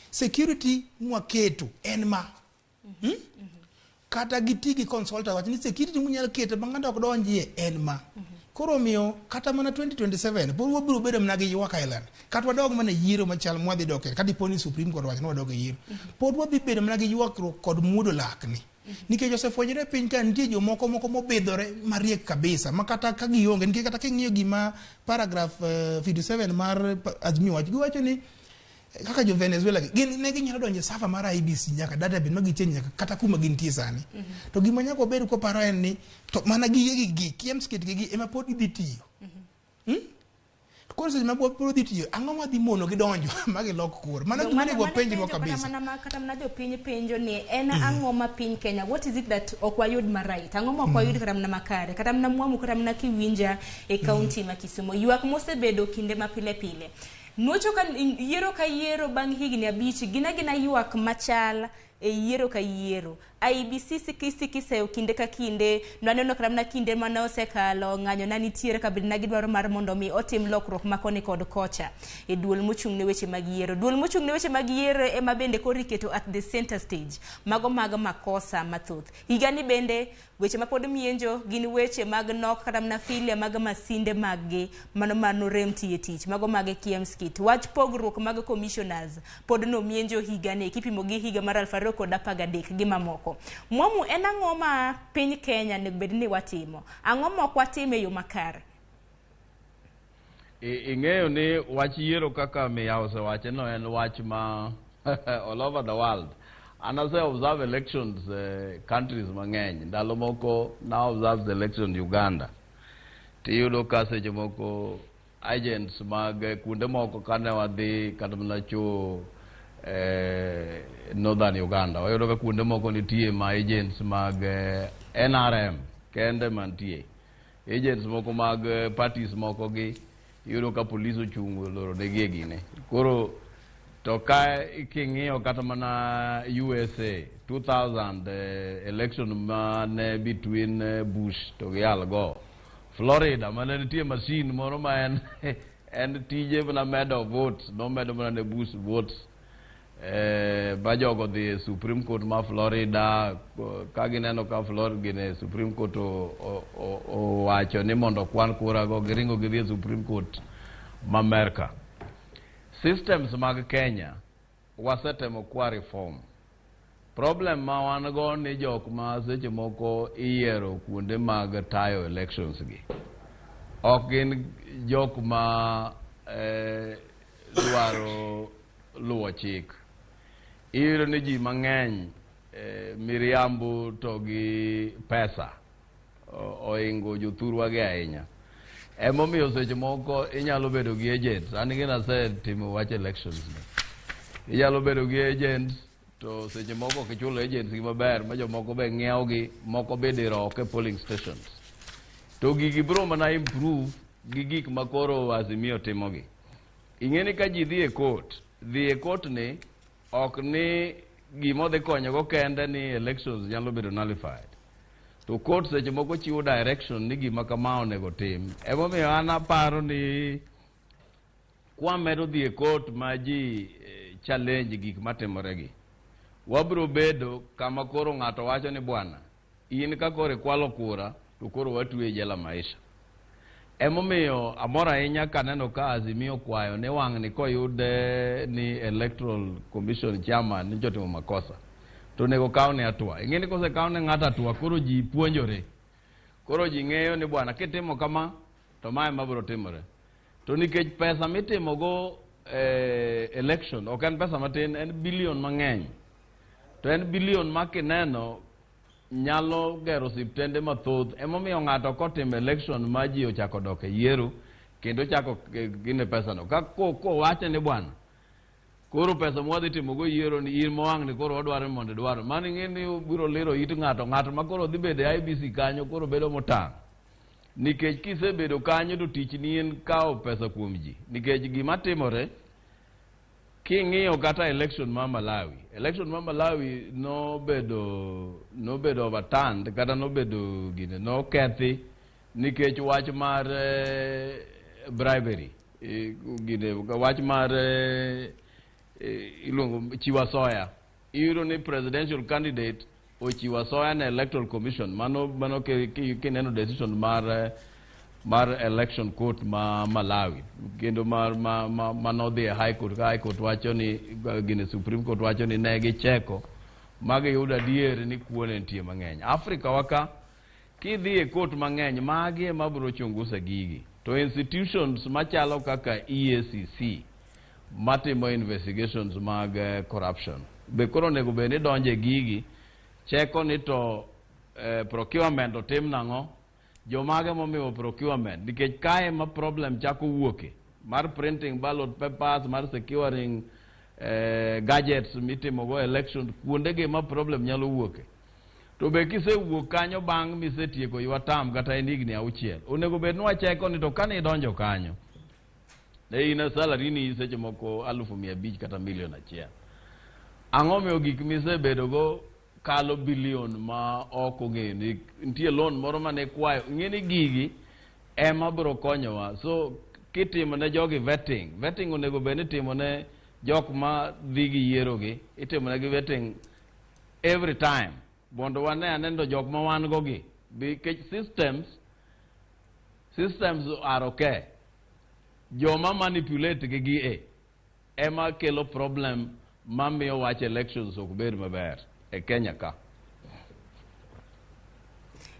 security mwaketo en ma. Kata giti gi consultant wacho ni security munyalo keto ma ng'ato ok donjie en ma. Koro omiyo kata mana 2027 pod wabiro bedo mana gi ywak Island. Kata wadog mana yiero machal mwadhi dok e kata dipo ni Supreme Court wacho ni wadog e yiero. Pod wadhi bedo mana gi ywakruok kod muodo lakni. Nikech osefwenyore piny ka nitie jomoko moko mobidhore mariek kabisa ma kata ka gionge nikech kata king'iyo gima paragraph 57 mar Azimio wacho giwacho ni kaka jo Venezuela gin ne ginyalo donjo e server mar IEBC nyaka database ma gichange nyaka kata kuma gintie sani. To gima nyaka wabed kwaparo en ni to mana gige gi KIEMS kit gi ema pod gidhi tiyo. Koro seche ma pod dhi tiyo ang'o madhi mono gi donjo ma gilok kura? Mano gima onego wapenjrwa kabisa. Kata mana jopiny penjo ni en ang'o ma piny Kenya, what is it that ok wayud ma right? Ang'o ma ok wayud kata mana makare? Kata mana mwamu kata mana kiwinja e kaunti ma Kisumu. Ywak mosebedo kinde ma pile pile. Nuocho ka yiero ka yiero bang' higni 5 gina gina ywak machal e yiero ka yiero. IEBC siki seyo kinde ka kinde, nwaneno kata mana kinde mane osekalo ng'anyo na nitiere ka bed na gidwaro mar mondo mi otim lokruok ma koni kod kocha e duol mochung' ne weche mag yiero. Duol mochung' ne weche mag yiero ema bende koro iketo at the center stage mago mag makosa mathoth. Higani bende weche ma pod mienjo gin weche mag nok kata mana filia mag masinde mag gi mano rem tiyo tich mago mag KIEMS kit. Wach pogruok mag commissioners pod no mienjo higani kipimo gi higa mar 2013 gi mamoko. Mwamu en ang'o ma piny Kenya onego bed ni watimo? Ang'o ma ok watime e yo makare? Ing'eyo ni wach yiero kaka miya osewache no en wach ma all over the world. An ase observe elections countries mang'eny. Ndalo moko na observe the election Uganda. Tiyudo ka seche moko agents mag kuonde moko kane wadhi kata mana cho Northern Uganda. Wayudo ka kuonde moko nitie ma agents mag NRM kende mantie. Agents moko mag parties moko gi Iyudo ka polis ochung' oloro negi e gine. Koro to ka king'iyo kata mana USA 2000 election mane between Bush to gi Al Gore, Florida mane nitie machine moro ma en tije mana medo votes, nomedo mana ne Bush votes, ba jogo dhi e Supreme Court ma Florida ka gineno ka Florida gine Supreme Court owacho ni mondo okwan kura go, giringo gidhi e Supreme Court ma Amerka. Systems mag Kenya wasetemo kwa reform. Problem ma wan go ni jok ma seche moko iyiero kuonde mag tayo elections gi ok gin jok ma dwaro luwo chik. Iyudo ni ji mang'eny miriambo to gi pesa oingo jothurwa gi ahinya. Emomiyo seche moko inyalo bedo gi agents. An gina asetimo wach elections ni. Inyalo bedo gi agents to seche moko ok ichulo agents gi maber ma jomoko be ng'iewo gi, moko be diro oko e polling stations. To gigi biro mana improve gi gik ma koro Azimio timogi. Ing'e ni ka ji dhi e court, dhi e court ni ok ni gima odhi konyogo kende ni elections nyalo bedo nullified. To court seche moko chiwo direction ni gima kama onego tim. Emomiyo an aparo ni kwamedo dhi e court ma ji challenge gik matimore gi, wabiro bedo kama koro ng'ato wacho ni bwana, in ka koro ikwalo kura to koro watwe e jela maisha. Emomiyo amor ahinya kaneno ka Azimio kwayo ni wang'ni koyude ni Electoral Commission chairman ni jotimo makosa to onego kawne hatua. Ing'e ni kosekawne ng'ato hatua koro ji puonjore. Koro ji ng'eyo ni bwana kitimo kama to mae mabiro timore. To nikech pesa mitimogo election ok en pesa matin, en bilion mang'eny. To en bilion ma kineno nyalo gero osiptende mathoth. Emomiyo ng'ato kotimo election ma ji ochako dok e yiero kendo chako gine pesano. Ka kowache ni bwana, koro pesa mwadhi timogo yiero ni in mowang' ni koro wadwaro ni mondo idwar. Mano ing'e ni biro liro it ng'ato, ng'ato ma koro dhi bedo e IEBC kanyo koro bedo motang'. Nikech kisebedo kanyo to tichni en kawo pesa kuom ji. Nikech gima timore, king'iyo kata election ma Malawi, election ma Malawi nobedo overturned kata nobedo gine, nokethi nikech wach mar bribery, gine, wach mar iluongo chiwo asoya. Iyudo ni presidential candidate ochiwo asoya ne Electoral Commission, mano kineno decision mar election court ma Malawi kendo mar ma nodhi e High Court, ka High Court wacho ni gine Supreme Court wacho ni ne gicheko ma giyudo adier ni kuo ne nitie mang'eny. Afrika wa ka kidhi e court mang'eny magi ema biro chungusa gigi. To institutions machalo kaka EACC matimo investigations mag corruption be koro onego bed ni donje gigi, cheko ni to procurement otim nang'o, jomage momiyo procurement, nikech kae ma problem chako wuoke mar printing ballot papers, mar securing gadgets mitimogo election, kuondegi ma problem nyalo wuoke. To be kisewuok kanyo bang' misetieko ywa tam kata en higni 6, onego bed ni wacheko ni to kane idonjo kanyo ne in salary ni seche moko 500,000 kata milion 1. Ang'o miyo gik misebedogo kalo bilion ma ok ong'eyo ni nitie loan moro mane ikwayo? Ing'e ni gigi ema biro konyowa. So kitimo ne jogi vetting, vetting onego bed ni itimo ne jok ma dhi gi yiero gi, itimo negi vetting every time mondo wane ane to jok ma wan go gi, nikech systems are okay, joma manipulate gi gi e ema kelo problem mamiyo wach elections ok bed maber e Kenya ka.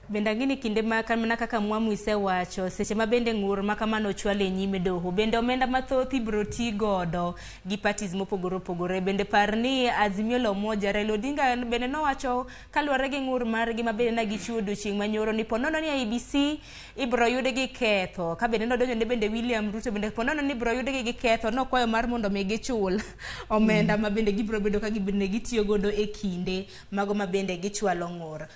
Bende ang'e ni kinde ma mana kaka Mwamu isewacho, seche ma bende ng'ur ma kamano ochwal e nyim doho, bende omenda mathoth ibiro ti godo gi parties mopogore opogore. Bende par ni Azimio la Umoja, Raila Odinga bende nowacho kaluwore gi ng'ur margi ma bende ne gichiwo odiochieng' manyoro ni ponono ni IEBC ibiro yud gi ketho, ka bende nodonjo ne bende William Ruto bende ponono ni ibiro yud gi ketho, nokwayo mar mondo mi gichul omenda ma bende gibiro bedo ka bende gitiyo godo e kinde mago ma bende gichwalo ng'ur.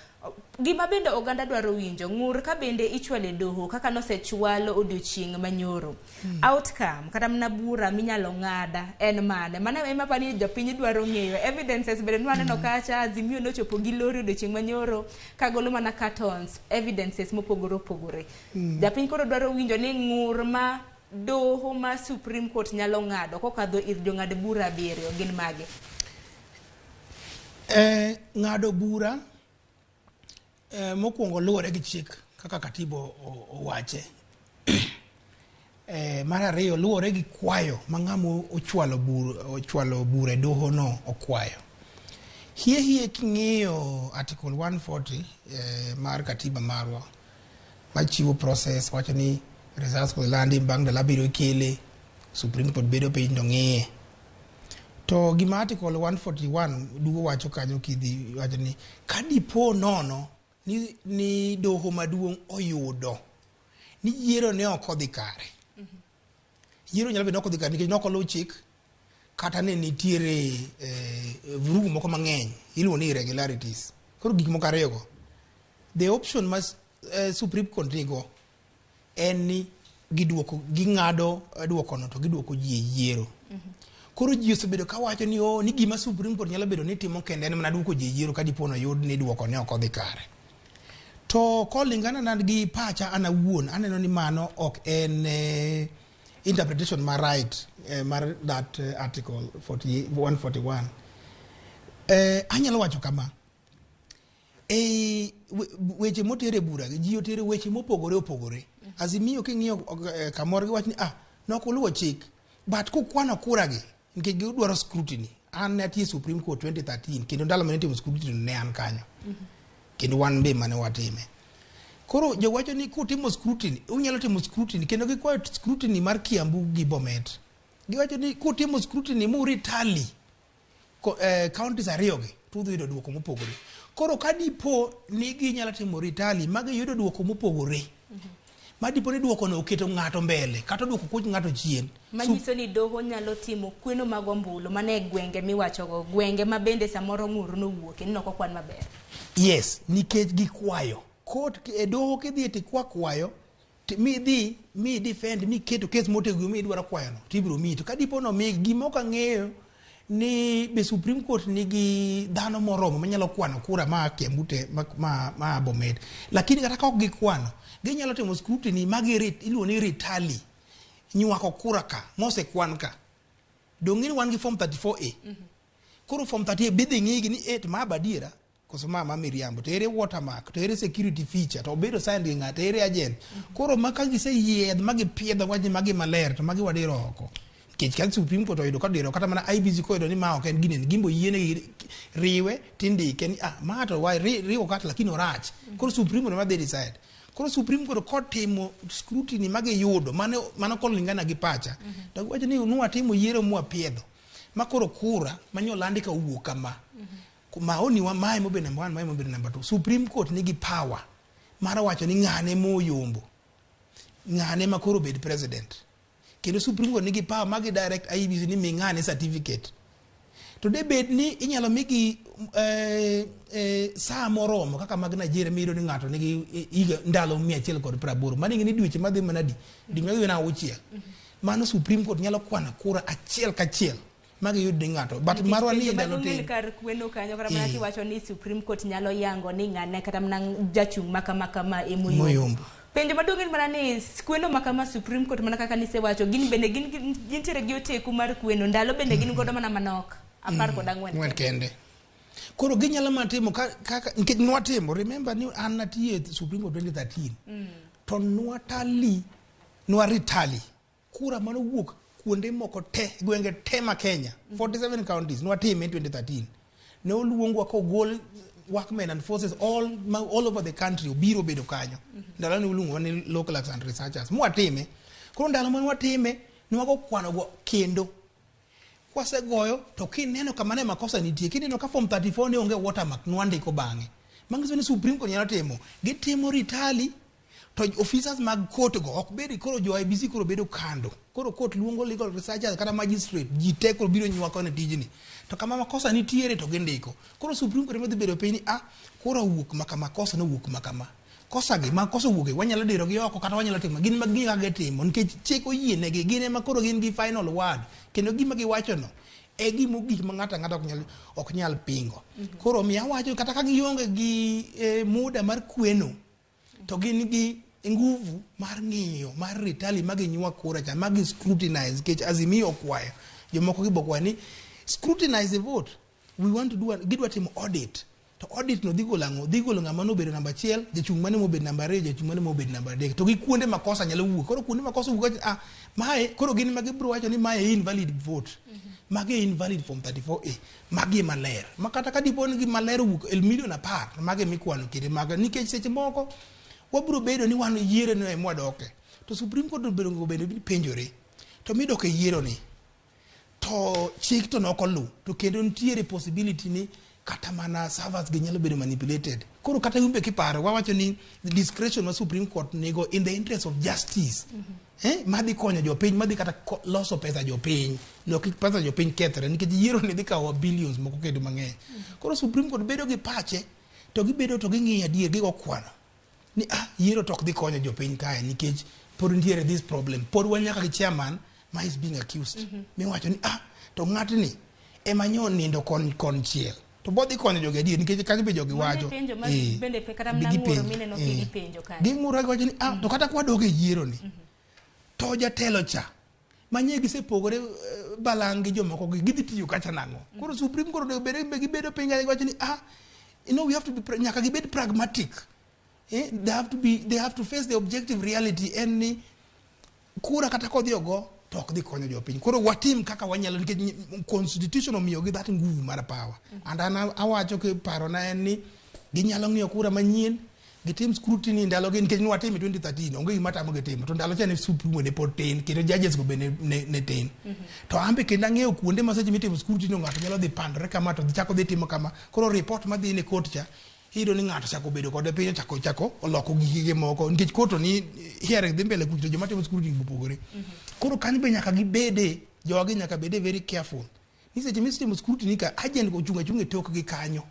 Gima bende oganda dwaro winjo, ng'ur ka bende ichwalo e doho kaka nosechwal odiochieng' manyoro. Outcome kata mana bura minyalo ng'ada en mane? Mano ema apani jopiny dwaro ng'eyo. Evidences bende nwaneno kacha, Azimio nochopo gi lori odiochieng' manyoro kagolo mana cartons, evidences mopogore opogore. Japiny koro dwaro winjo ni ng'ur ma doho ma Supreme Court nyalo ng'ado kokadho ir jong'ad bura 7 gin mage? Ng'ado bura mokwongo luwore gi chik kaka katiba owache. Mar ariyo luwore gi kwayo ma ng'ama ochwalo bura e doho no okwayo. Hie king'iyo article 140 mar katiba marwa machiwo process wacho ni results kod landi bang' ndalo 7 ikele Supreme Court bedo piny to ng'iye. To gima article 141 dugo wacho kanyo kidhi wacho ni ka dipo nono ni doho maduong' oyudo ni yiero ne ok odhi kare. Yiero nyalo bedo ni ok odhi kare nikech ne ok oluw chik kata ne nitiere vurugu moko mang'eny iluongo ni irregularities. Koro gik moko ariyo go. The option ma Supreme Court nigo en ni giduoko ging'ado duokono to giduoko ji e yiero. Koro ji osebedo kawacho ni ni gima Supreme Court nyalo bedo ni timo kende en mana duoko ji e yiero ka dipo noyud ni duoko ne ok odhi kare. To kolingana na gi pacha an awuon aneno ni mano ok en interpretation mar right mar that article 141. Anyalo wacho kama. Weche motere bura ji otere weche mopogore opogore. Azimio king'iyo kamoro giwacho ni nok uluwo chik but kukwano kura gi nikech gidwaro scrutiny. An ne atiyo Supreme Court 2013 kendo ndalo mane itimo scrutiny ne an kanyo. Kendo wan be mane watime. Koro jowacho ni kutimo scrutiny, unyalo timo scrutiny kendo gikwayo scrutiny mar Kiambu gi Bomet. Giwacho ni kutimo scrutiny muritali counties ariyo gi to udhi yudo duoko mopogore. Koro ka dipo ni ginyalo timo ritali ma giyudo duoko mopogore, ma dipo ni duoko no oketo ng'ato mbele kata oduoko kuch ng'ato chien. Manyiso ni doho nyalo timo kweno mag ombulu mana e gwenge miwachogo, gwenge ma bende samoro ng'ur nowuoke ni ok okwan maber. Yes, nikech gikwayo. Court e doho kidhi tikwa kwayo midhi mi defend mi keto case motegno mi idwaro kwayo no tibiro miyi. To ka dipo no mi gima ok ang'eyo ni be Supreme Court nigi dhano moromo manyalo kwano kura ma Kiambu te ma Bomet. Lakini kata ka ok gikwano, ginyalo timo scrutiny ma iluongo ni ritali nywako kura ka mosekwan ka. Dong' ni wan gi form 34A. Koro form 38 bidhi ng'igi ni to ma adiera koso ma miriambo, to ere watermark, to ere security feature, to obedo signed gi ng'ato, ere agent. Koro ma ka giseyiedh ma gipiedho wach ni magi maler to magi wadiro oko. Nikech ka Supreme Court oyudo kadiro kata mana IEBC koyudo ni ma ok en gini, gimbo yienegi riwe tindike ni ma to wa riwo kata lakini orach. Koro Supreme Court ema dhi decide. Koro Supreme Court kotimo scrutiny magiyudo mano kolingana gi pacha to giwacho ni nwatimo yiero mwapiedho ma koro kura manyolandi ka owuok kama. Maoni wa mae mobedo number 1, mae mobedo number 2. Supreme Court nigi power mar wacho ni ng'ane moyombo, ng'ane ma koro bed president. Kendo Supreme Court nigi power magi direct IEBC ni mi ng'ane certificate. To de bed ni inyalo migi saa moromo kaka mag Nigeria miyudo ni ng'ato nigi higa ndalo 180. Mano ing'e ni dweche madhi mana di, dwe madhi mana 6. Mano Supreme Court nyalo kwano kura achiel kachiel magi yud ni ng'ato. But marwa ni ndalo tin. Kar kweno kanyo kata mana kiwacho ni Supreme Court nyalo yango ni ng'ane kata mana jachung' makama kama emoyombo. Penjo maduong' en mana ni kweno makama Supreme Court mana kaka nisewacho gin bende gintiere gi oteku mar kweno ndalo bende gin godo mana manok 14 kende. Koro ginyalo mana timo kaka nikech nwatimo, remember ni an natiyo e Supreme Court 2013 to nwaritali kura manowuok kuonde moko te gwenge te ma Kenya 47 counties nwatime 2013. Ne oluongwa kogol workmen and forces all over the country obiro bedo kanyo. Ndalo ne oluongowa ni local and researchers mwatime. Koro ndalo mane watime nwago kwano go kendo kwasegoyo to kineno kama ne makosa nitie, kineno ka form 34 ne onge watermark nwandiko bang'e. Manyiso ni Supreme Court nyalo timo, gitimo ritali To officers mag court go ok bedi koro jo IEBC koro bedo kando. Koro court luongo legal researchers kata magistrate, ji te koro biro nywako ne tijni. To kama makosa nitiere to gindiko. Koro Supreme Court ema dhi bedo piny ni ah, koro owuok makama, kosa nowuok makama. Kosa gi ma kosa owuoke wanyalo diro gi oko kata wanyalo timo gin ma ging'eyo kaka gitimo nikech chik oyienegi, gin ema koro gin gi final word kendo gima giwacho no e gima ogik ma ng'ato ang'ata ok nyal pingo. Koro omiyo awacho kata ka gionge gi muda mar kweno to gin gi nguvu mar ng'iyo mar retally ma ginywak kura cha, ma gi scrutinize, nikech Azimio okwayo jomoko gi bokwayo ni scrutinize the vote, we want to do gidwa timo audit. To audit no dhi golo ang'o? Dhi golo ng'ama nobedo namba 1, jachung' mane mobedo namba 2, jachung' mane mobedo namba 3, to gi kuonde ma kosa nyalo wuok. Koro kuonde ma kosa wuok, ah, mae koro gin ma gibiro wacho ni mae invalid vote, magi invalid form 34A, magi maler ma kata ka dipo ni maler owuok e milion 10, magi mikwano kinde maga, nikech seche moko wabiro bedo ni wan yiero no ema wadoke to Supreme Court obedo bedo ni penjore to midok e yiero ni to chik to nokolu, to kendo nitiere possibility ni kata mana servers gi nyalo bedo manipulated. Koro kata yumbe kiparo wawacho ni the discretion ma Supreme Court nigo in the interest of justice, madhi konyo jopiny, madhi kata loso pesa jopiny no, kik pesa jopiny kethre, nikech yiero ni dhi kawo billions moko kendo mang'eny. Koro Supreme Court bedo gi pache to gibedo to ging'iyo adier, gigo kwano ni ah, yiero to ok dhi konyo jopiny kae nikech pod nitiere this problem, pod wan nyaka gi chairman ma is being accused, miwacho ni ah, to ng'atni ema nyo nindo kon konchiel to bodhi konyo jogi adier, nikech kanyo be jogi wacho. Penjo ma bende kata mana gipenjo, ng'uro mineno kigipenjo kanyo. Ging'uro giwacho ni ah, to kata kwadok e yiero ni to jatelo cha manye gisepogore balang' gi jomoko gi gidhi tiyo kacha nang'o? Koro Supreme Court onego bed be gibedo piny kanyo giwacho ni ah, we have to be nyaka gibed pragmatic, they have to face the objective reality en ni kura kata kodhi ogo to ok dhi konyo jopiny. Koro watim kaka wanyalo nikech constitution omiyogi that nguvu mar power. And an awacho ki parona en ni ginyalo ng'iyo kura manyien, gitim scrutiny ndalogi, nikech nwatime 2013, onge gima tamogi timo. To ndalo cha ne Supreme ne pod tin kendo judges go be ne tin. To an be kendo ang'eyo kuonde ma seche mitimo scrutiny ng'ato nyalo dhi pandore kama to chako dhi timo kama. Koro report madhi ne court cha iyudo ni ng'ato chako bedo kode piny, ochako chako oloko gikege moko nikech court to ni hearing dhi mbele kucho to joma timo scrutiny opogore. Koro kanyo be nyaka gibede, jogi nyaka bede very careful ni seche mitimo scrutiny ka agent go ochung' achung' e tokgi kanyo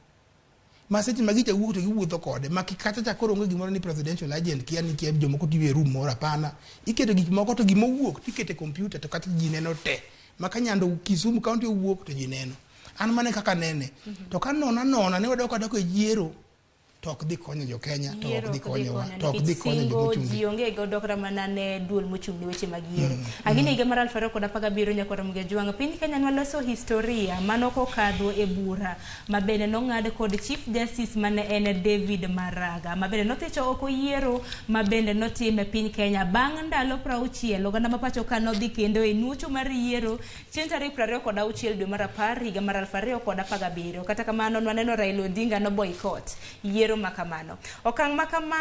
ma seche ma gicha wuok to giwuotho kode ma kacha cha. Koro onge gimoro ni presidential agent kia ni kia jomoko tiyo e room moro, hapana. Iketo gik moko to gimowuok tikete e computer to kata ji neno te ma ka Nyando Kisumu County owuok to ji neno. An mane kaka nene to ka nona nona ne wadok adok e yiero to ok dhi konyo jo Kenya, to ok dhi konyowa, to ok dhi konyo singo jomochung'. Ji onge godo kata mana ne duol mochung' ne weche mag yiero. Ang'e ni higa mar 2017, nyakwar Ramogi Ajwang', piny Kenya nwaloso historia mano kokadho e bura ma bende nong'ad kod Chief Justice mane en David Maraga, ma bende nothicho oko yiero ma bende notim e piny Kenya bang' ndalo 60. Oganda ma pacho ka nodhi kendo e nuocho mar yiero chieng' tarik 26 dwe mar 10 higa mar 2017. Kata kamano nwaneno Raila Odinga no boycott yiero ma kamano. Okang' ma kama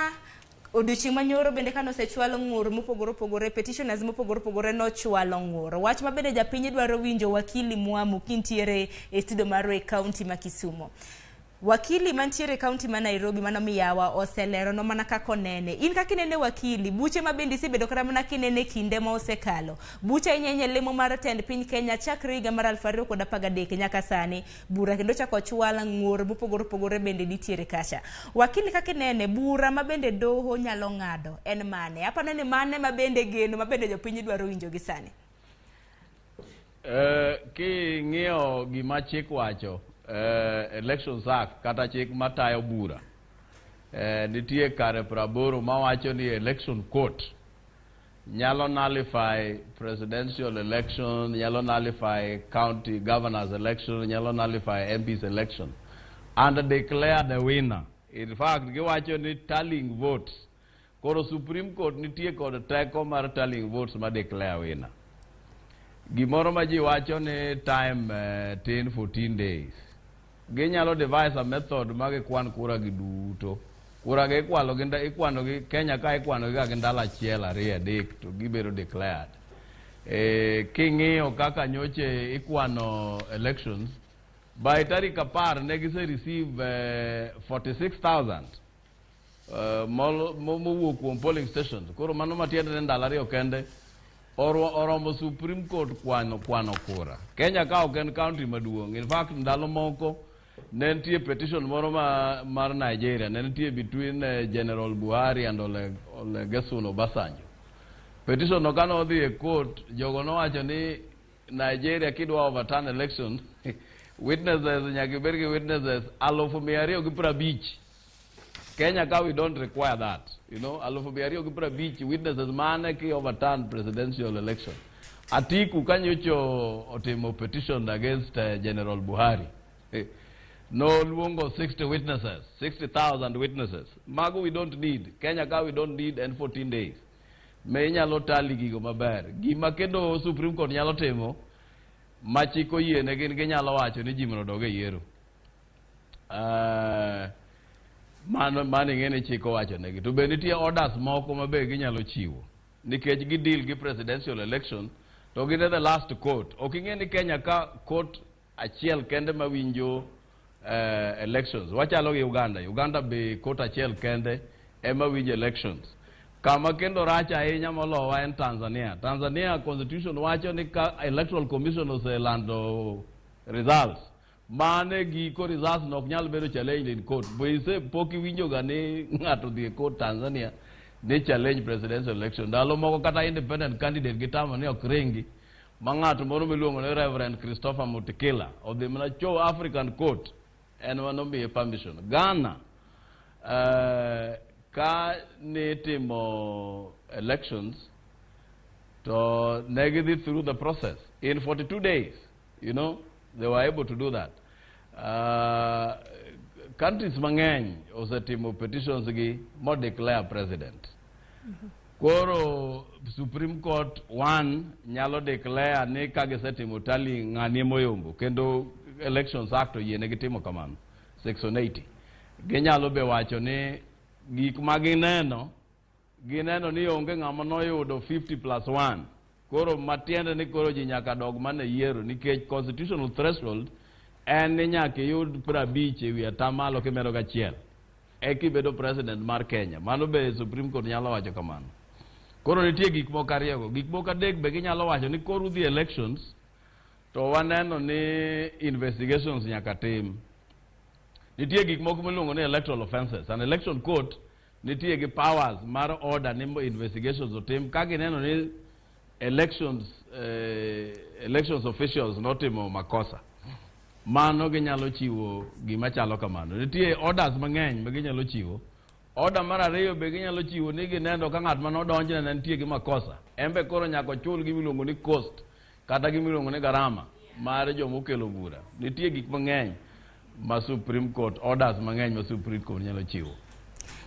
odiochieng' manyoro bende kane osechwal ng'ur mopogore opogore, petitioners mopogore opogore nochwalo ng'ur. Wach ma bende japiny dwaro winjo, wakili Mwamu kintiere e studio marwa e kaunti ma Kisumo. Wakili mantiere e kaunti ma Nairobi mano Miyawa oselerono mana kaka onene. In kaka inene wakili, buche ma bende isebedo kata mana kinene kinde ma osekalo. Buche ahinya ahinya lemo mar tend piny Kenya chakre higa mar 2013 nyaka sani. Bura kendo chako chwal ng'ur mopogore opogore bende nitiere kacha. Wakili, kaka inene, bura ma bende doho nyalo ng'ado en mane? Aparo ni mane ma bende geno ma bende jopiny dwaro winjo gi sani. King'iyo gima chik wacho, Elections Act kata chik matayo bura, nitie kare 80 mawacho ni election court nyalo nullify presidential election, nyalo nullify county governors election, nyalo nullify MPs election and declare the winner. In fact, giwacho ni tallying votes. Koro Supreme Court nitie kod teko mar tallying votes ma declare winner. Gimoro ma ji wacho ni time tin 14 days, ginyalo devise a method ma gikwan kura gi duto. Kura gi ikwalo gi ikwano gi Kenya ka ikwano gi ga gi ndalo achiel, ariyo, adek to gibedo declared. King'iyo kaka nyoche ikwano elections by tarik 10 ne gise receive 46,000. Mowuok kuom polling stations. Koro mano matiende ni ndalo 2 kende oromo Supreme Court kwano kura. Kenya ka ok en county maduong'. In fact, ndalo moko ne nitie petition moro mar Nigeria, ne nitie between General Buhari and Olusegun Obasanjo. Petition no kane odhi e court, jogo nowacho ni Nigeria kidwa overturn election, witnesses nyaka ibed gi witnesses 250,000. Kenya ka we don't require that, you know, 250,000 witnesses mane ki overturn presidential election. Atiku kanyocho otimo petition against General Buhari. No luongo 60 witnesses, 60,000 witnesses. Mago we don't need. Kenya ka we don't need and 14 days. Me inyalo tally gigo maber. Gima kendo Supreme Court nyalo timo, machiko yiene gin ginyalo wacho ni ji mondo odog e yiero. Mano ing'e ni chik owacho negi. To be nitie orders moko ma be ginyalo chiwo. Nikech gi deal gi presidential election, to gin e the last court. Ok ing'e ni Kenya ka court achiel kende mawinjo elections. Wachalo gi Uganda. Uganda be court achiel kende ema winjo elections. Kama kendo rach ahinya molowa en Tanzania. Tanzania constitution wacho ni ka electoral commission oselando results, mane giko results no ok nyal bedo challenged in court. Bo ise pok iwinjo ga ni ng'ato dhi e court Tanzania ni challenge presidential election. Ndalo moko kata independent candidate gitamo ni ok ringi, ma ng'ato moro miluongo ni Reverend Christopher Mutikila odhi mana cho African court, en manomiye permission. Ghana, ka nitimo elections to ne gidhi through the process in 42 days, you know, they were able to do that. Countries mang'eny osetimo petitions gi mo declare president. Koro Supreme Court 1 nyalo declare ni ka gisetimo tally ng'ani moyombo, kendo Elections Act oyienegi timo kamano, section 80. Ginyalo be wacho ni gik ma gineno ni onge ng'ama noyudo 50 plus 1. Koro matiende ni koro ji nyaka dog mana yiero, nikech constitutional threshold en ni nyaka iyud 50 ewi atamalo kimedo gachiel eka ibedo president mar Kenya. Mano be Supreme Court nyalo wacho kamano. Koro nitie gik moko ariyogo. Gik moko adek be ginyalo wacho ni koro udhi elections to waneno ni investigations nyaka tim. Nitie gik moko miluongo ni electoral offences. An election court nitie gi powers mar order ni investigations otim ka gineno ni elections officials notimo makosa. Mano ginyalo chiwo gima chalo kamano. Nitie orders mang'eny ma ginyalo chiwo. Order mar ariyo be ginyalo chiwo ni gineno ka ng'at manodonjne ne nitie gi makosa. En be koro nyaka ochul gima iluongo ni cost kata gima iluongo ni garama mar jomokelo bura. Nitie gik mang'eny ma Supreme Court, orders mang'eny ma Supreme Court nyalo chiwo.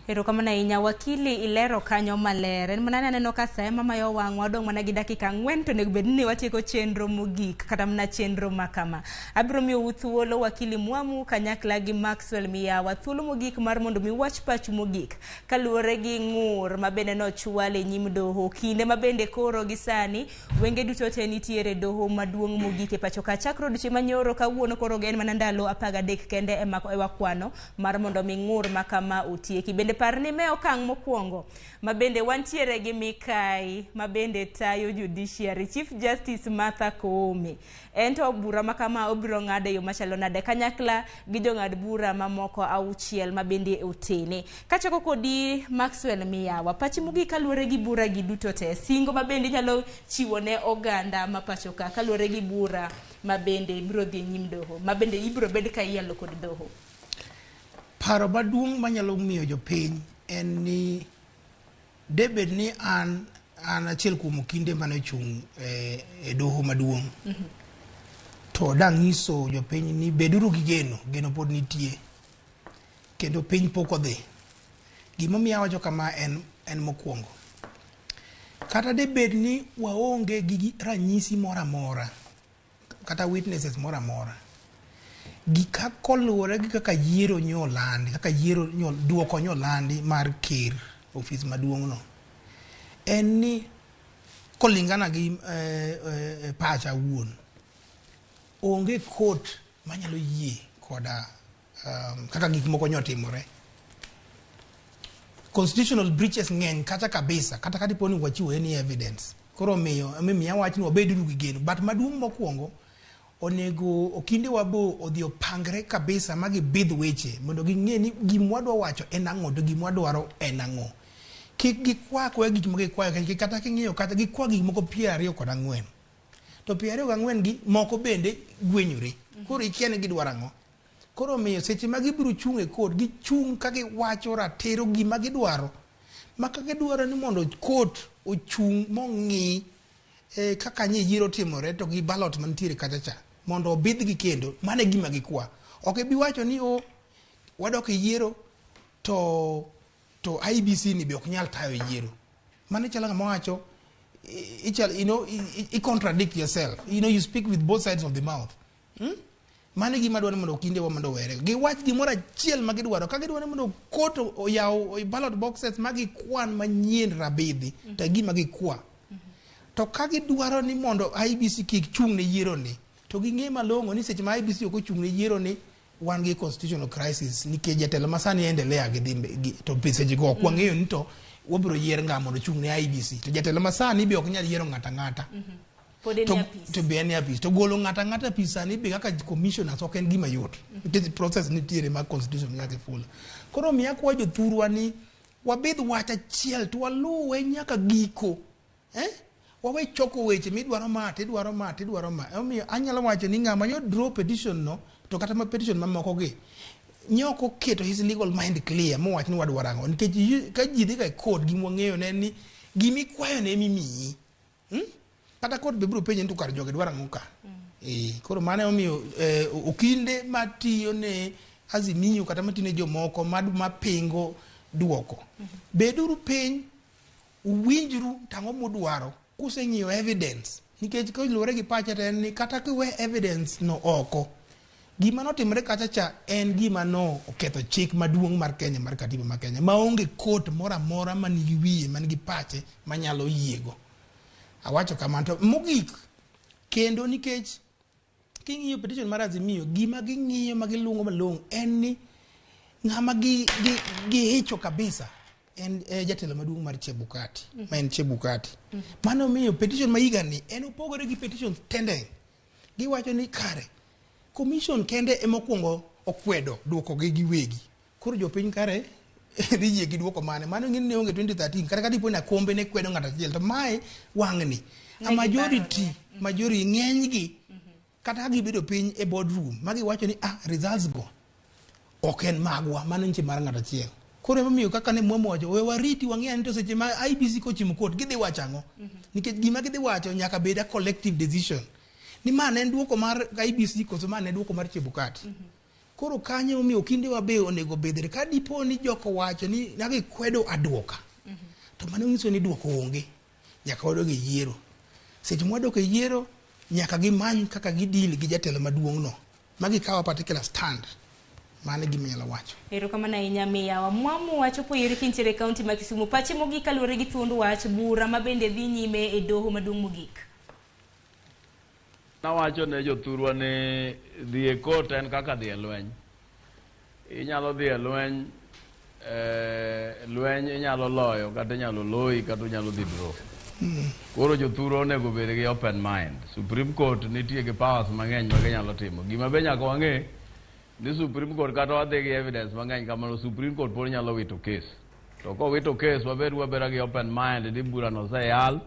Erokamano ahinya wakili, ilero kanyo maler. En mana aneno ka sa ema mayo wang' wadong' mana gi dakika 4 to onego bed ni watieko chenro mogik kata mana chenro makama. Abiro miyou thuolo wakili Mwamu kanyakla gi Maxwell Miyawa thuolo mogik mar mondo mi wach pachu mogik kaluwore gi ng'ur ma bende nochwal e nyim doho kinde ma bende koro gi sani wenge duto te nitiere doho maduong' mogik e pacho ka chakre odiochieng' manyoro kawuono koro en mana ndalo 13 kende ema wakwano mar mondo mi ng'ur makama otieki. Bende par ni me okang' mokwongo ma bende wantiere gi Mikai ma bende tayo judiciary Chief Justice Martha Koome. En to bura makama obiro ng'ado e yo machalo nade kanyakla gi jong'ad bura mamoko 6 ma bende otene. Kachako kodi Maxwell Miyawa, pachi mogik kaluwore gi bura gi duto te, singo ma bende inyalo chiwo ne oganda ma pacho ka kaluwore gi bura ma bende biro dhi e nyim doho ma bende ibiro bed ka iyalo kod doho. Paro maduong' manyalo miyo jopiny en ni debed ni an achiel kuom okinde mane ochung' e doho maduong'. To dang'iso jopiny ni beduru gi geno, geno pod nitie kendo piny pok odhi. Gimomiyo awacho kama en mokwongo. Kata debed ni waonge gi ranyisi moro amora kata witnesses moro amora, gika koluwore gi kaka yiero nyolandi, kaka yiero duoko nyolandi mar ker ofis maduong' no, en ni kolingana gi pacha wuon, onge court manyalo yie koda kaka gik moko nyotimore. Constitutional breaches ng'eny kata kabisa, kata ka dipo ni wachiwo any evidence. Koro omiyo omiyo awach ni wabeduru gi geno. But maduong' mokwongo, onego okinde wabo odhi opangre kabisa ma gibidh weche mondo ging'e ni gima wadwa wacho en ang'o to gima wadwaro en ang'o. Kik gikwa akwa gik ma gikwayo nikech kata king'iyo kata gikwa gik moko 24. To 24 gi moko bende gwenyore. Koro ikia ni gidwaro ang'o. Koro omiyo seche ma gibiro chung' e court, gichung' ka giwacho ratiro gima gidwaro. Ma ka gidwaro ni mondo court ochung' mong'i kaka nye yiero timore to gi ballot mantiere kacha cha mondo obidhgi kendo, mano e gima gikwa. Ok ibi wacho ni o wadok e yiero to IEBC ni be ok nyal tayo yiero. Mano chalo ng'ama wacho ichal, you know, i contradict yourself. You know, you speak with both sides of the mouth. Mano e gima dwaro mondo okinde wa mondo owere. Giwach gimoro achiel ma gidwaro. Ka gidwaro mondo court oyaw ballot boxes ma gikwan manyien rabidhi, to e gima gikwa. To ka gidwaro ni mondo IEBC kik chung' ne yiero ni, to ging'e malong'o ni seche ma IEBC ok ochung' ne yiero ni, wan gi constitutional crisis nikech jatelo ma sani endelea gi dhi to seche go ok wang'eyo ni to wabiro yier ng'a mondo ochung' ne IEBC. To jatelo ma sani be ok nyal yiero ng'ato ang'ata. Pod en e apis. To be en e apis. To golo ng'ato ang'ata e apis sani be kaka commissioners ok en gima yot. Nikech process nitiere mar constitution nyaka ifollow. Koro omiyo akwayo jothurwa ni wabidh wach achiel to waluwe nyaka giko. Wawe choko weche midwaro ma, tidwaro ma, tidwaro ma. Omiyo anyalo wacho ni ng'ama nyo draw petition no, to kata ma petition mamoko gi, nye ok oketo his legal mind clear mowach ni wadwaro ang'o. Nikech ka ji dhi ga e court, gima wang'eyo ne en ni gimikwayo ne emimiyi. Kata court be biro penje ni to kar jogi dwaro ang'o ka. Koro mano emomiyo okinde matiyo ne Azimio kata matiyo ne jomoko mapingo duoko. Beduru piny, uwinjru tang'o mudwaro kuseng'iyo evidence. Nikech koluwore gi pacha to en ni kata kiwe evidence no oko, gima notimore kacha cha en gima no oketho chik maduong' mar Kenya, mar katiba mar Kenya, maonge court moro amora manigi wiye, manigi pache manyalo yiego. Awacho kamano. To mogik, kendo nikech king'iyo petition mar Azimio, gima ging'iyo ma giluongo malong'o en ni ng'ama gihicho kabisa en jatelo maduong' mar Chebukati, ma en Chebukati. Mano miyo petition ma higa ni en opogore gi petition tende. Giwacho ni kare commission kende ema okwongo okwedo duoko gi giwegi. Koro jopiny kare dhi yie gi duoko mane? Mano ng'eni ne onge 2013 kata ka dipo ni Akombe ne kwedo ng'ato achiel to mae wang'ni a majority ng'enygi kata ka gibedo piny e boardroom ma giwacho ni results go ok en magwa, mano nche mar ng'ato achiel. Koro emomiyo kaka ne Mwamo wacho, we wariti wang'e ni to seche ma IEBC kochimo court gidhi wacho ang'o? Nikech gima gidhi wacho nyaka bed a collective decision. Ni ma ne en duoko mar IEBC koso ma ne en duoko mar Chebukati. Koro kanyo emomiyo okinde wa be onego bedre. Ka dipo ni joko wacho ni nagikwedo aduoka, to mano nyiso ni duoko onge. Nyaka wadog e yiero. Seche mwadok e yiero, nyaka gimany kaka gidil gi jatelo maduong' no, ma gikawo particular stand. Mano e gima inyalo wacho. Erokamano ahinya miyawa. Mwamu wachopo iri kintiere e kaunti ma Kisumu. Pache mogik kaluwore gi thuond wach bura ma bende dhi nyime e doho maduong' mogik. Nawacho ne jothurwa ni dhi e court en kaka dhi e lweny. Inyalo dhi e lweny, lweny inyalo loyo kata inyalo loyi kata inyalo dhi draw. Koro jothurwa onego obed gi open mind. Supreme Court nitie gi powers mang'eny ma ginyalo timo. Gima be nyaka wang'e ni Supreme Court kata wadhi gi evidence mang'eny kamano, Supreme Court pod nyalo wito case. To kowito case, wabed wabeda gi open mind ni burano oseyal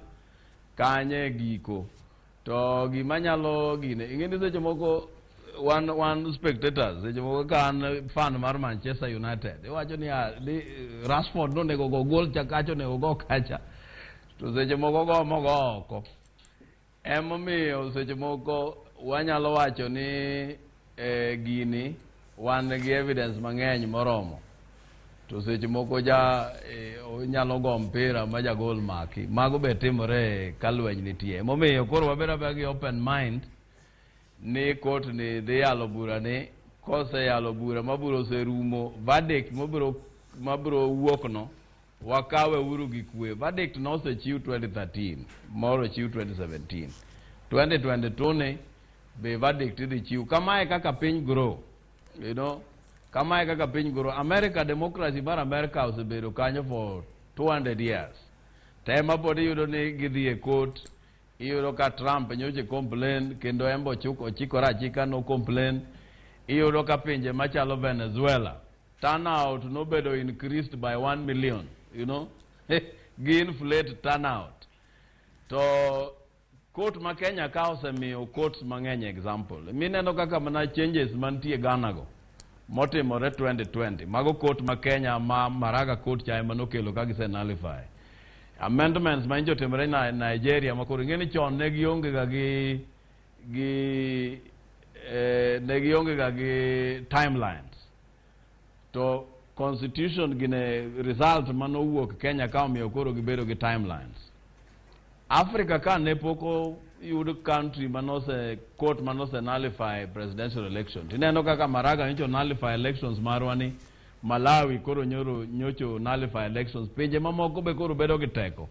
kanye giko. To gima nyalo gine, ing'e ni seche moko wan spectators, seche moko ka an fan mar Manchester United, iwacho ni Rashford nonego go goal cha kacha, onego go kacha. To seche moko go mogo oko. Emomiyo seche moko wanyalo wacho ni gini wan gi evidence mang'eny moromo. To seche moko ja onyalo go mpira ma jagol maki. Mago be timore ka lweny nitie. Emomiyo koro wabed abeda gi open mind ni court ni dhi yalo bura ni, koseyalo bura ma bura oserumo, verdict mabiro wuok no, wakawe uru gi kwe. Verdict nosechiw 2013, moro ochiw 2017. 2022 ni be verdict idhi chiw. Kamae kaka piny grow, you know, Kamae kaka piny goro America, democracy mar America osebedo kanyo for 200 years. Tema pod iyudo ni gidhi e court, iyudo ka Trump nyocha complain kendo en be ochikore achika no complain. Iyudo ka pinje machalo Venezuela, turnout nobedo increased by 1 million, you know, gi inflate turnout. To court ma Kenya ka osemiyo courts mang'eny example. Mineno kaka mana changes mantie Ghana go motimore 2020. Mago court ma Kenya ma Maraga court cha ema nokelo ka gise nullify. Amendments ma nyocha otimore na Nigeria ma koro ing'e ni chon ne gionge ga gi ne gionge ga gi timelines. To constitution gine result manowuok Kenya ka omiyo koro gibedo gi timelines. Africa ka ne pok oyud country manose court manose nullify presidential election. Tineno kaka Maraga nyocha nullify elections marwa ni, Malawi koro nyoro nyocho nullify elections. Pinje mamoko be koro bedo gi teko.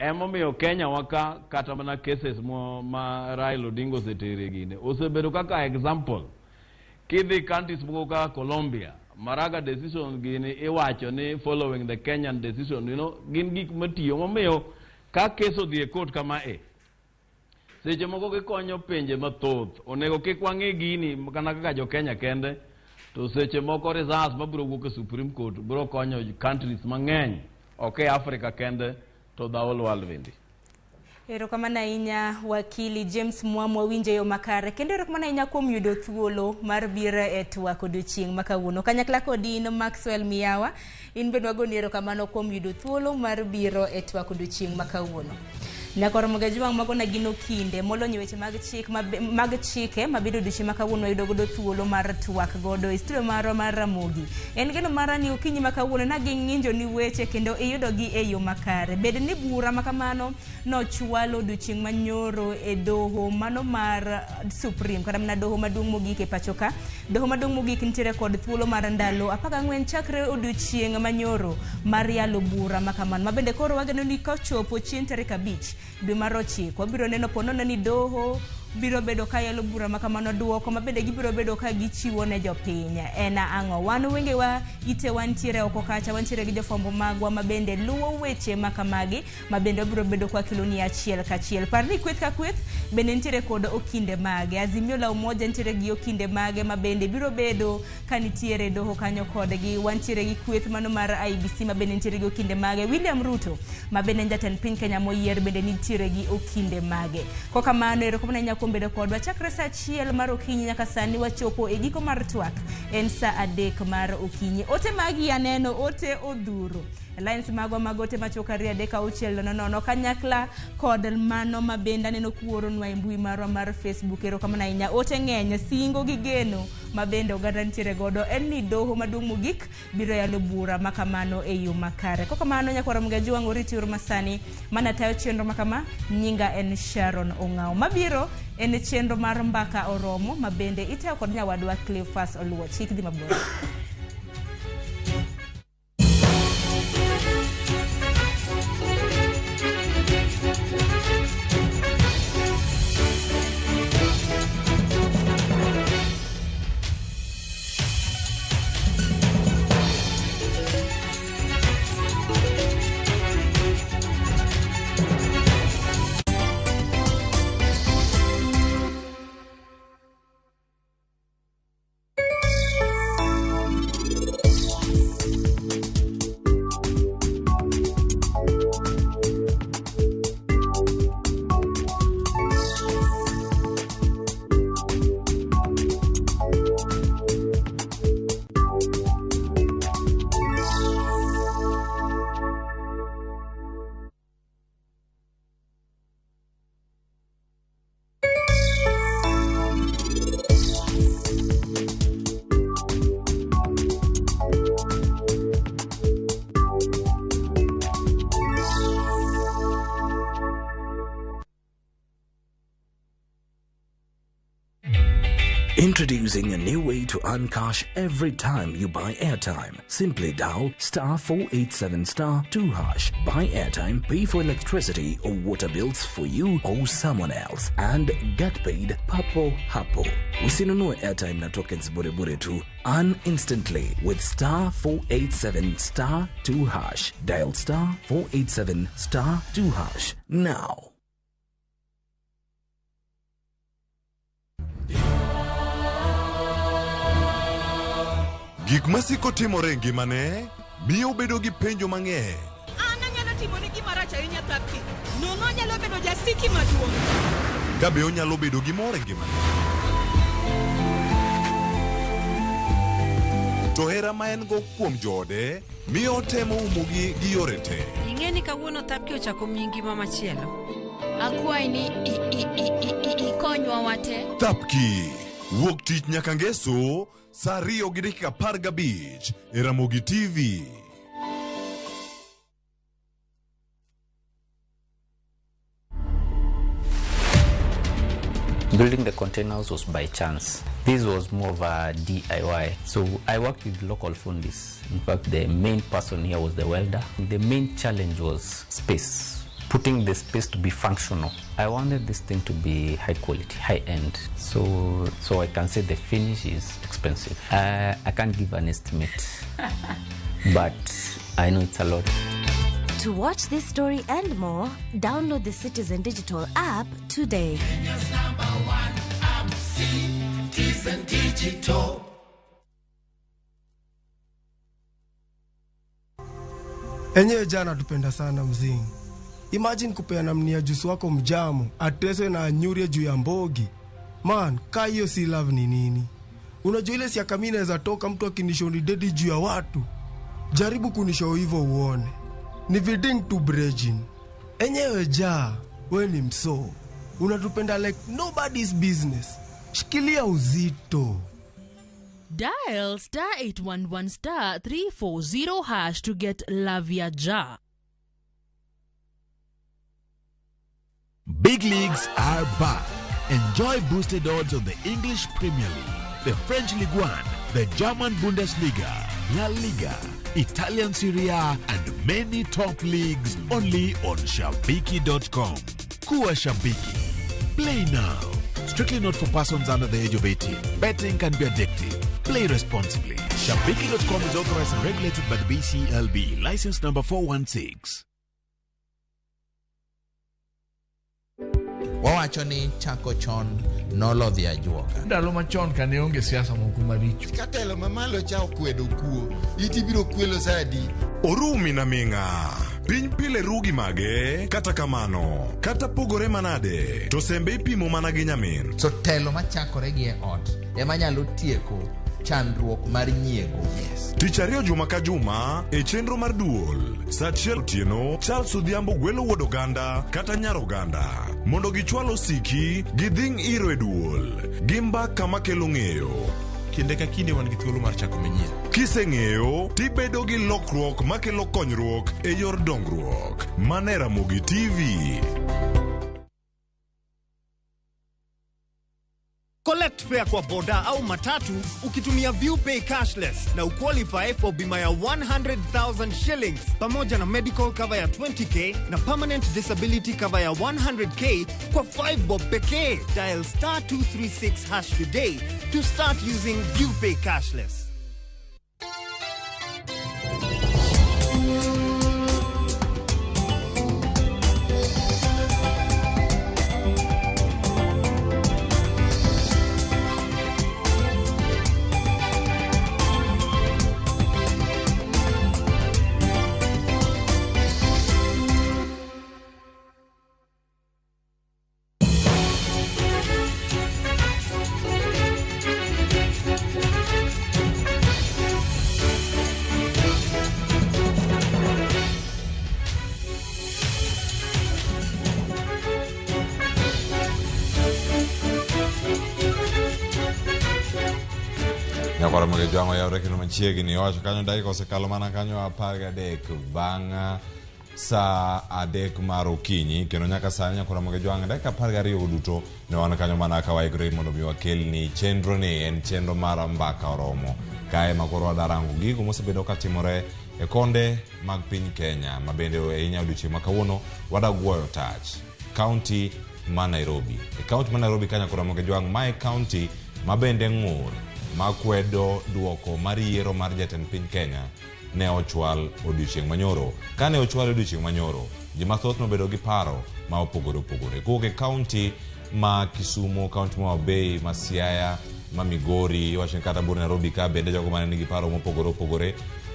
Emomiyo Kenya waka kata mana cases mo ma Raila Odinga osetere gine osebedo kaka example. Kidhi countries moko kaka Colombia, Maraga decision gini iwacho ni following the Kenyan decision, you know, gin gik matiyo momiyo ka kes odhi e court kama e seche moko gikonyo pinje mathoth. Onego kik wang'i gini kana kaka jo Kenya kende, to seche moko results mabiro wuok e Supreme Court biro konyo countries mang'eny, ok e Africa kende, to the whole world bende. Erokamano ahinya wakili James Mwamwa, winjo yo makare, kendo erokamano ahinya kuom yudo thuolo mar biro e twak odiochieng' ma kawuono. Kanyakla kodi in Maxwell Miyawa, in bende wagoni erokamano kuom yudo thuolo mar biro e twak odiochieng' ma kawuono. Nyakoro Mogajwang' mago na gin okinde molony weche mag chik mag chike mabedo odiochieng' ma kawuono wayudo godo thuolo mar twak godo e studio marwa mar Ramogi. En geno mara ni okinyi ma kawuono na ging'injo ni weche kendo iyudogi e yo makare. Bed ni bura ma kamano nochwalo odiochieng' manyoro e doho mano mar Supreme kata mana doho maduong' mogik e pacho ka. Doho maduong' mogik nitiere kod thuolo mar ndalo 14 chakre odiochieng' manyoro mar yalo bura ma kamano. Ma bende koro wageno ni kochopo chieng' tarik 5 dwe mar 9 wabiro neno ponono ni doho biro bedo ka yalo bura ma kamano, duoko ma bende gibiro bedo ka gichiwo ne jopiny en ang'o. Wan wengewa ite wantiere oko kacha, wantiere gi jofwambo magwa ma bende luwo weche ma kamagi ma bende wabiro bedo kwa keloni achiel kachiel. Par ni kweth ka kweth bende nitiere kod okinde mage. Azimio la Umoja nitiere gi okinde mage ma bende biro bedo ka nitiere doho kanyo kodgi. Wantiere gi kweth mano mar IBC ma bende nitiere gi okinde mage. William Ruto ma bende en jatend piny Kenya moyier bende nitiere gi okinde mage. Kokamano erokamano ahinya kuom bedo kodwa chakre saa 1 mar okinyi nyaka sani wachopo e giko mar twak en saa 3 mar okinyi. Ote magi aneno, ote odhuro. Lines magwa mag ote machuok 2 3 6 0 0 kanyakla kod mano ma bende aneno kuoronwa e mbui marwa mar Facebook. Erokamano ahinya. Ote ng'eny, singo gi geno ma bende oganda nitiere godo en ni doho maduong' mogik biro yalo bura ma kamano e yo makare. Kokamano nyakwara Mgajwang' oriti uru masani mana tayo chenro ma kama. Nyinga en Sharon Ong'ao. Mabiro en chenro mar Mbaka Oromo ma bende itayo kod nyawadwa Cleophas Oluoch. Kik dhi mabor. Introducing a new way to earn cash every time you buy airtime. Simply dial star 487 star 2 hash. Buy airtime, pay for electricity or water bills for you or someone else, and get paid papo hapo. Usinunue airtime na tokens bure bure tu. Earn instantly with star 487 star 2 hash. Dial star 487 star 2 hash now. Gik masiko timore e ngimane miyo obedo gi penjo mang'eny. An anyalo timoni gima rach ahinya Thapki. Nono anyalo bedo jasiki maduong'. Ka be onyalo bedo gi mor e ngimane. To hera ma en go kuom joode miyo otemo umogi gi yore te. Ing'e ni kawuono Thapki ochako miyi ngima machielo. Akwayi ni ikonywa wate. Thapki wuok tich nyaka ngeso saa 2:15 e Ramogi TV. Building the containers was by chance. This was more of a DIY. So I worked with local fundis. In fact, the main person here was the welder. The main challenge was space, putting the space to be functional. I wanted this thing to be high quality, high end. So I can say the finish is expensive. I can't give an estimate, but I know it's a lot. To watch this story and more, download the Citizen Digital app today. Kenya's number one app, Citizen Digital. Enyewe jana tupenda sana mzingi. Imagine kupeana mnia jusu wako mjamu, ateswe na anyurie juu ya mbogi. Man, ka hiyo si love ni nini? Unajua ile siaka mimi naweza toka mtu akinishoni dedi juu ya watu. Jaribu kunishow hivyo uone. Ni viding to bridging. Enyewe ja, we ni mso. Unatupenda like nobody's business. Shikilia uzito. Dial star 811 star 340 hash to get Love Ya Ja. Big leagues are back. Enjoy boosted odds on the English Premier League, the French Ligue 1, the German Bundesliga, La Liga, Italian Serie A, and many top leagues only on Shabiki.com. Kuwa Shabiki. Play now. Strictly not for persons under the age of 18. Betting can be addictive. Play responsibly. Shabiki.com is authorized and regulated by the BCLB. License number 416. Wawacho ni chako chon nolodhi ajuoga. Ndalo machon kane onge siasa moko maricho. Katelo mamalo cha okwedo kuo, iti biro kwelo sadi. Orumi na ming'a. Piny pile rugi mage, kata kamano, kata pogore manade, to sembe ipimo mana gi nyamin. So telo machakore gi e ot ema nyalo tieko chandruok mar nyiego. Yes. Tich ariyo juma ka juma e chenro mar duol saa 1 otieno, Charles Odhiambo gwelo wuod oganda kata nyar oganda mondo gichwal osiki gidhing' iro e duol gi mbaka makelo ng'eyo. Kinde ka kinde wan gi thuolo mar chako manyien. Kiseng'eyo tibedo gi lokruok makelo konyruok e yor dongruok. Mane Ramogi TV. Collect fare kwa boda au matatu ukitumia ViewPay cashless na uqualify for bima ya 100,000 shillings pamoja na medical cover ya 20k na permanent disability cover ya 100k kwa 5 bob pekee. Dial star 236 hash today to start using ViewPay cashless. Nyakwara moge jwang'o yawre kendo machiegni owacho kanyo dakika osekalo mana kanyo 13 bang' Saa 3 mar okinyi kendo nyaka sani nyakora Ramogi Jwang' dakika 12 duto ne wan kanyo mana ka waikore mondo mi wakelni chenro ni en chenro mar Mbaka Oromo. Kae ma koro wadarango gigo mosebedo katimore e konde mag piny Kenya ma bende ahinya odiochieng' ma kawuono wadagoyo tach kaunti ma Nairobi. E kaunti ma Nairobi ka nyakora Ramogi Jwang' mae kaunti ma bende ng'ur makwedo duoko mar yiero mar jatend piny Kenya ne ochwal odiochieng' manyoro. Kane ochwal odiochieng' manyoro, ji mathoth nobedo gi paro ma opogore opogore. Kowuok e kaunti ma Kisumu, kaunti ma Homa, ma Siaya, ma Migori, iwacho ni kata bur Nairobi ka bende jogo mane nigi paro mopogore opogore.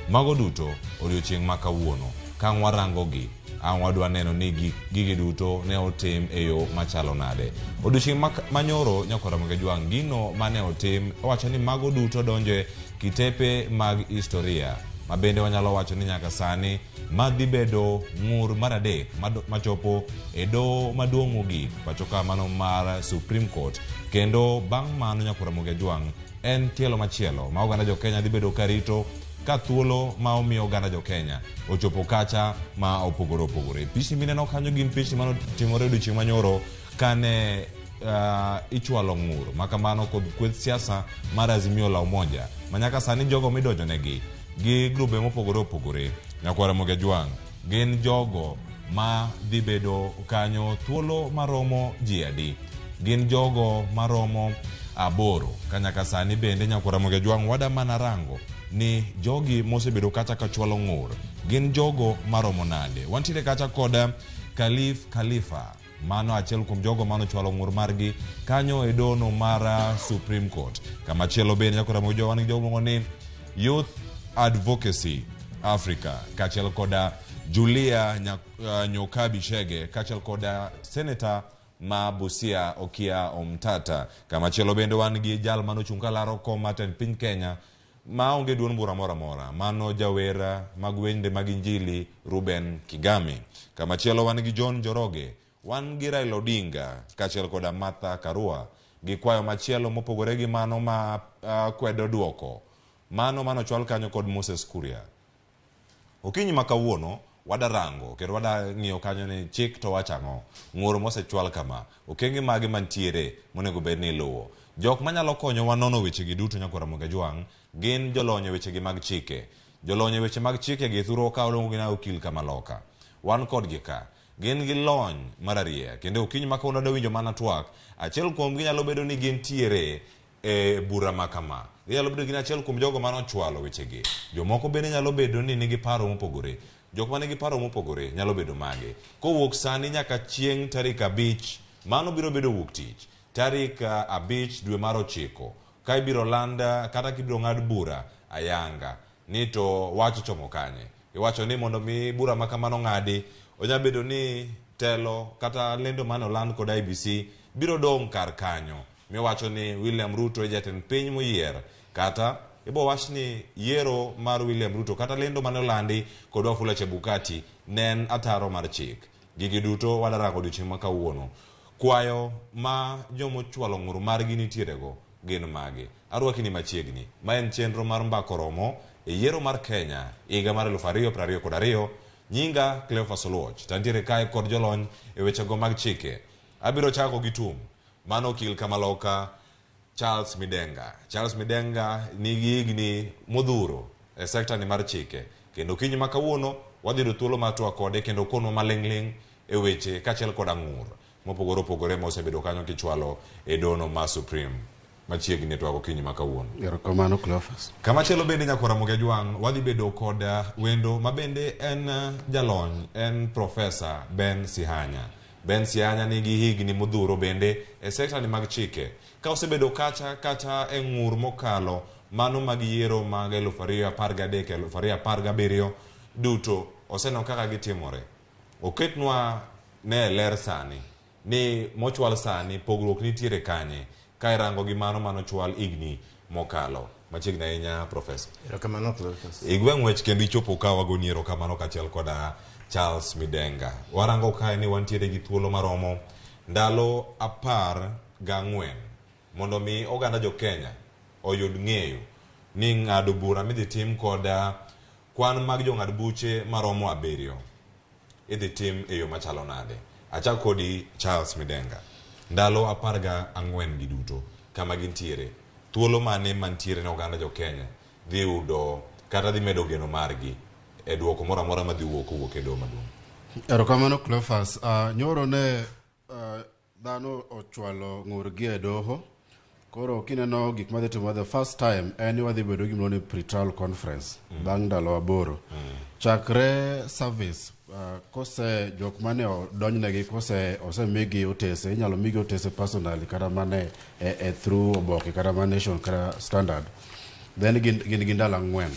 Mago duto odiochieng' ma kawuono. Ka ang' warango gi, ang' wadwa neno ni gigi duto ne otim e yo machalo nade. Odiochieng' manyoro nyakwar Ramogi Jwang' gino mane otim owacho ni mago duto donjo e kitepe mag historia ma bende wanyalo wacho ni nyaka sani madhi bedo ng'ur mar adek machopo e doho maduong' mogik pacho ka mano mar Supreme Court. Kendo bang' mano nyakwar Ramogi Jwang' en tielo machielo ma oganda jo Kenya dhi bedo karito ka thuolo ma omiyo oganda jo Kenya ochopo kacha ma opogore opogore. Pichni mineno kanyo gin pichni manotimore odiochieng' manyoro kane ichwalo ng'ur ma kamano kod kweth siasa mar Azimio la Umoja ma nyaka sani jogo midonjonegi gi grube mopogore opogore nyakwar Ramogi Jwang' gin jogo ma dhi bedo kanyo thuolo maromo ji adi? Gin jogo maromo 8. Ka nyaka sani bende nyakwar Ramogi Jwang' wada mana rango ni jogi mosebedo kacha ka chwalo ng'ur gin jogo maromo nade? Wantiere kacha kod Khalif Khalifa, mano achiel kuom jogo manochwalo ng'ur margi kanyo e dono mar Supreme Court. Kamachielo bende nyakwar Ramogi Jwang' wan gi jogo miluongo ni Youth Advocacy Africa kaachiel koda Julia Nyokabi Chege kaachiel koda Senator ma Busia Okiya Omtata. Kamachielo bende wan gi jal manochung' kalaro kom mar tend piny Kenya maonge duond bura moro amora, mano jawer mag wende mag injili Ruben Kigame. Kamachielo wan gi John Njoroge, wan gi Raila Odinga kaachiel koda Martha Karua gi kwayo machielo mopogore gi mano ma kwedo duoko mano manochwal kanyo kod Moses Kuria. Okinyi ma kawuono wadarango kendo wada ng'iyo kanyo ni chik to wacho ang'o, ng'ur mosechwal kama, okenge mage mantiere monego bed ni iluwo. Jok manyalo konyowa nono wechegi duto nyakwar Ramogi Jwang' gin jolony e wechegi mag chike. Jolony e weche mag chike gi thurwa ka waluongo gi ni okil kamaloka. Wan kodgi ka. Gin gi lony mararieya kendo okinyi ma kawuono wadwa winjo mana twak. Achiel kuomgi nyalo bedo ni gintiere e bura ma kama. Ginyalo bedo gin achiel kuom jogo manochwalo wechegi. Jomoko bende nyalo bedo ni nigi paro mopogore. Jok manigi paro mopogore nyalo bedo mage. Kowuok sani nyaka chieng' tarik 5, mano biro bedo wuok tich. Tarik 5 dwe mar 9, ka ibiro land kata kibiro ng'ad bura ayanga ni to wach ochomo kanye. Iwacho ni mondo mi bura ma kamano ng'adi, onya bedo ni telo kata lendo mane oland kod IEBC biro dong' kar kanyo. Miwacho ni William Ruto e jatend piny moyier, kata ibo wach ni yiero mar William Ruto kata lendo mane olandi kod Wafula Chebukati ne en ataro mar chik. Gigi duto wadarango odiochieng' ma kawuono. Kwayo ma jomochwalo ng'ur margi nitiere go gin mage? Arwaki ni machiegni. Ma en chenro mar Mbaka Oromo e yiero mar Kenya higa mar 2022. Nyinga Cleophas Oluoch. Tantiere kae kod jolony e wechego mag chike. Abiro chako gi tum. Mano okil kamaloka Charles Midenga. Charles Midenga nigi higni modhuro e sekta ni mar chike. Kendo okinyi ma kawuono wadhi yudo thuolo mar twak kode kendo konwa maling'ling' e weche kaachiel koda ng'ur mopogore opogore mosebedo kanyo kichwalo e dono mar Supreme. Machiegni e twak okinyi ma kawuono. Erokamano Cleophas. Kamachielo bende nyakwar Ramogi Ajwang' wadhi bedo kod wendo ma bende en jalony, en Profesa Ben Sihanya. Ben Sihanya nigi higni modhuro bende e sekta ni mag chike. Ka osebedo kacha kata e ng'ur mokalo mano mag yiero mag 2013 2017 duto oseneno kaka gitimore. Oketnwa ne ler sani ni mochwal sani pogruok nitiere kanye ka irango gi mano manochwal higni mokalo. Machiegni ahinya Profesa. Erokamano Cleophas. Igwe ng'wech kendo ichopo ka wagoni erokamano kaachiel koda Charles Midenga. Warango kae ni wantiere gi thuolo maromo ndalo 14 mondo mi oganda jo Kenya oyud ng'eyo ni ng'ado bura midhi tim kod kwan mag jong'ad buche maromo 7. idhi tim e yo machalo nade. Achak kodi Charles Midenga. Ndalo 14 gi duto kama gintiere, thuolo mane mantiere ne oganda jo Kenya dhi yudo kata dhi medo geno margi e duoko moro amora madhi wuok kowuok e doho maduong'? Erokamano Cleophas. Nyoro ne dhano ochwalo ng'urgi e doho. Koro kineno gik madhi timore the first time en ni wadhi bedo gimiluongo ni pre-trial conference bang' ndalo 8. Chakre service kose jok mane odonjnegi kose osemigi otese, inyalo migi otese personally kata mane e through oboke kata ma Nation kata Standard. Then gin gi ndalo 4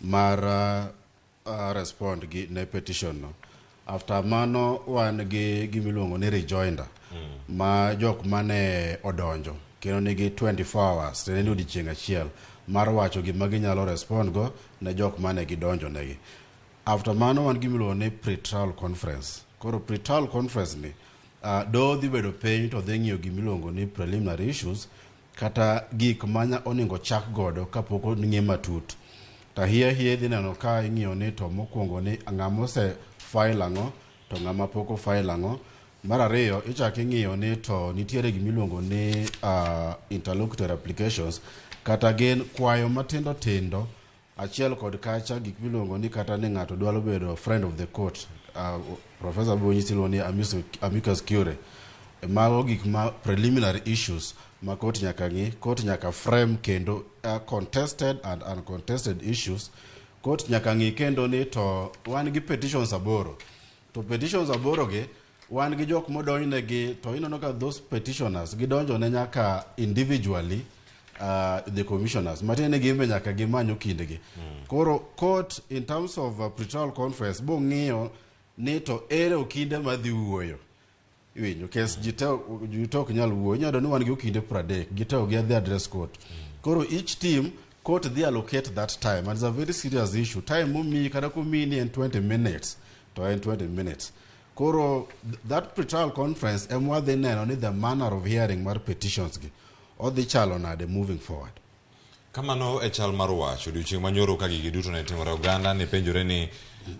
mar respond gi ne petition no. After mano wan gi gimiluongo ni rejoinder ma jok mane odonjo kendo nigi 24 hours tiende ni odiochieng' achiel mar wacho gima ginyalo respond go ne jok mane gidonjo negi. After mano wan gi gimiluongo ni pre-trial conference. Koro pre-trial conference ni doho dhi bedo piny to dhi ng'iyo gimiluongo ni preliminary issues kata gik ma onego chak godo kapok ong'i matut. To hie dhi neno ka ing'iyo ni to mokwongo ni ng'ama ose file ang'o to ng'ama pok o file ang'o. Mar ariyo ichak ing'iyo ni to nitiere gimiluongo ni interlocutory applications kata gin kwayo matindo tindo achiel kod kacha gik miluongo ni kata ni ng'ato dwaro bedo friend of the court. Professor bo nyisi luongo ni amicus curiae. Mago gik ma preliminary issues ma court nyaka ng'i, court nyaka frame kendo contested and uncontested issues. Court nyaka ng'i kendo ni to wan gi petitions 8. To petitions 8 gi wan gi jok modonjnegi to ineno ka those petitioners gidonjo ne nyaka individually the commissioners. Matiende ni gin be nyaka gimany okindgi. Koro court in terms of pre-trial conference bo ng'iyo ni to ere okinde madhi wuoyo. Iwinjo kes ji te ok nyal wuoyo. Inyalo yudo ni wan gi okinde 30 gite ok gidhi address court. Koro each team court dhi allocate that time and it's a very serious issue. Time momiyi kata komiyi ni en 20 minutes to en 20 minutes. Koro that pre-trial conference ema wadhi neno ni the manner of hearing mar petitions gi odhi chalo nade moving forward. Kamano e chal mar wach odiochieng' manyoro ka gigi duto ne timore, oganda ne penjore ni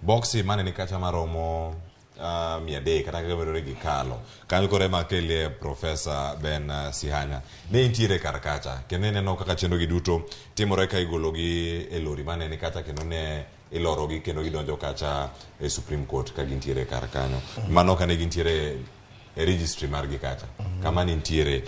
boksi mane ni kacha maromo 300 kata kaka bedore gikalo kanyo. Koro ema kelie Professor Ben Sihanya ne nitiere kar kacha kendo ineno kaka chenro gi duto timore ka igologi e lori mane ni kacha kendo ne ilorogi kendo gidonjo kacha e Supreme Court ka gintiere kar kanyo. Mano kane gintiere e registry margi kacha kama nintiere.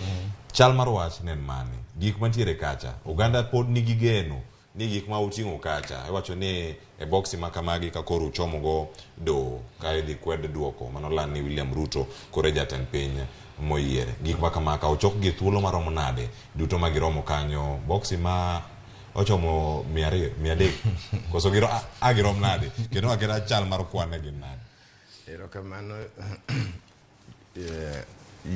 Chal mar wach ne en mane? Gik mantiere kacha oganda pod nigi geno ni gik ma uting'o kacha iwacho ni e boksi ma kamagi ka koro uchomogo doho ka idhi kwed duoko manoland ni William Ruto koro e jatend piny moyiere. Gik ma kama ka ochok gi thuolo maromo nade duto ma giromo kanyo boksi ma ochomo 200 300 koso giro a girom nade kendo aketa chal mar kwan ne gin nade? Erokamano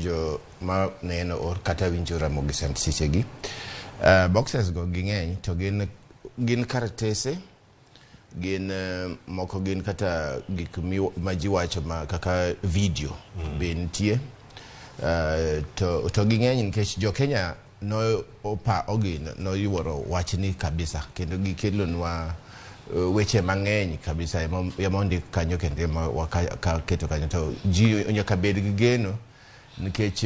jo ma neno or kata winjo Ramogi seche gi. Boxes go ging'eny to gin karatese, gin moko gin kata gik ma ji wacho ma kaka video be nitie. To ging'eny nikech jo Kenya no opa ogin noyuoro wachni kabisa kendo gikelonwa weche mang'eny kabisa ema ondik kanyo kendo ema waketo kanyo to ji nyaka bed gi geno nikech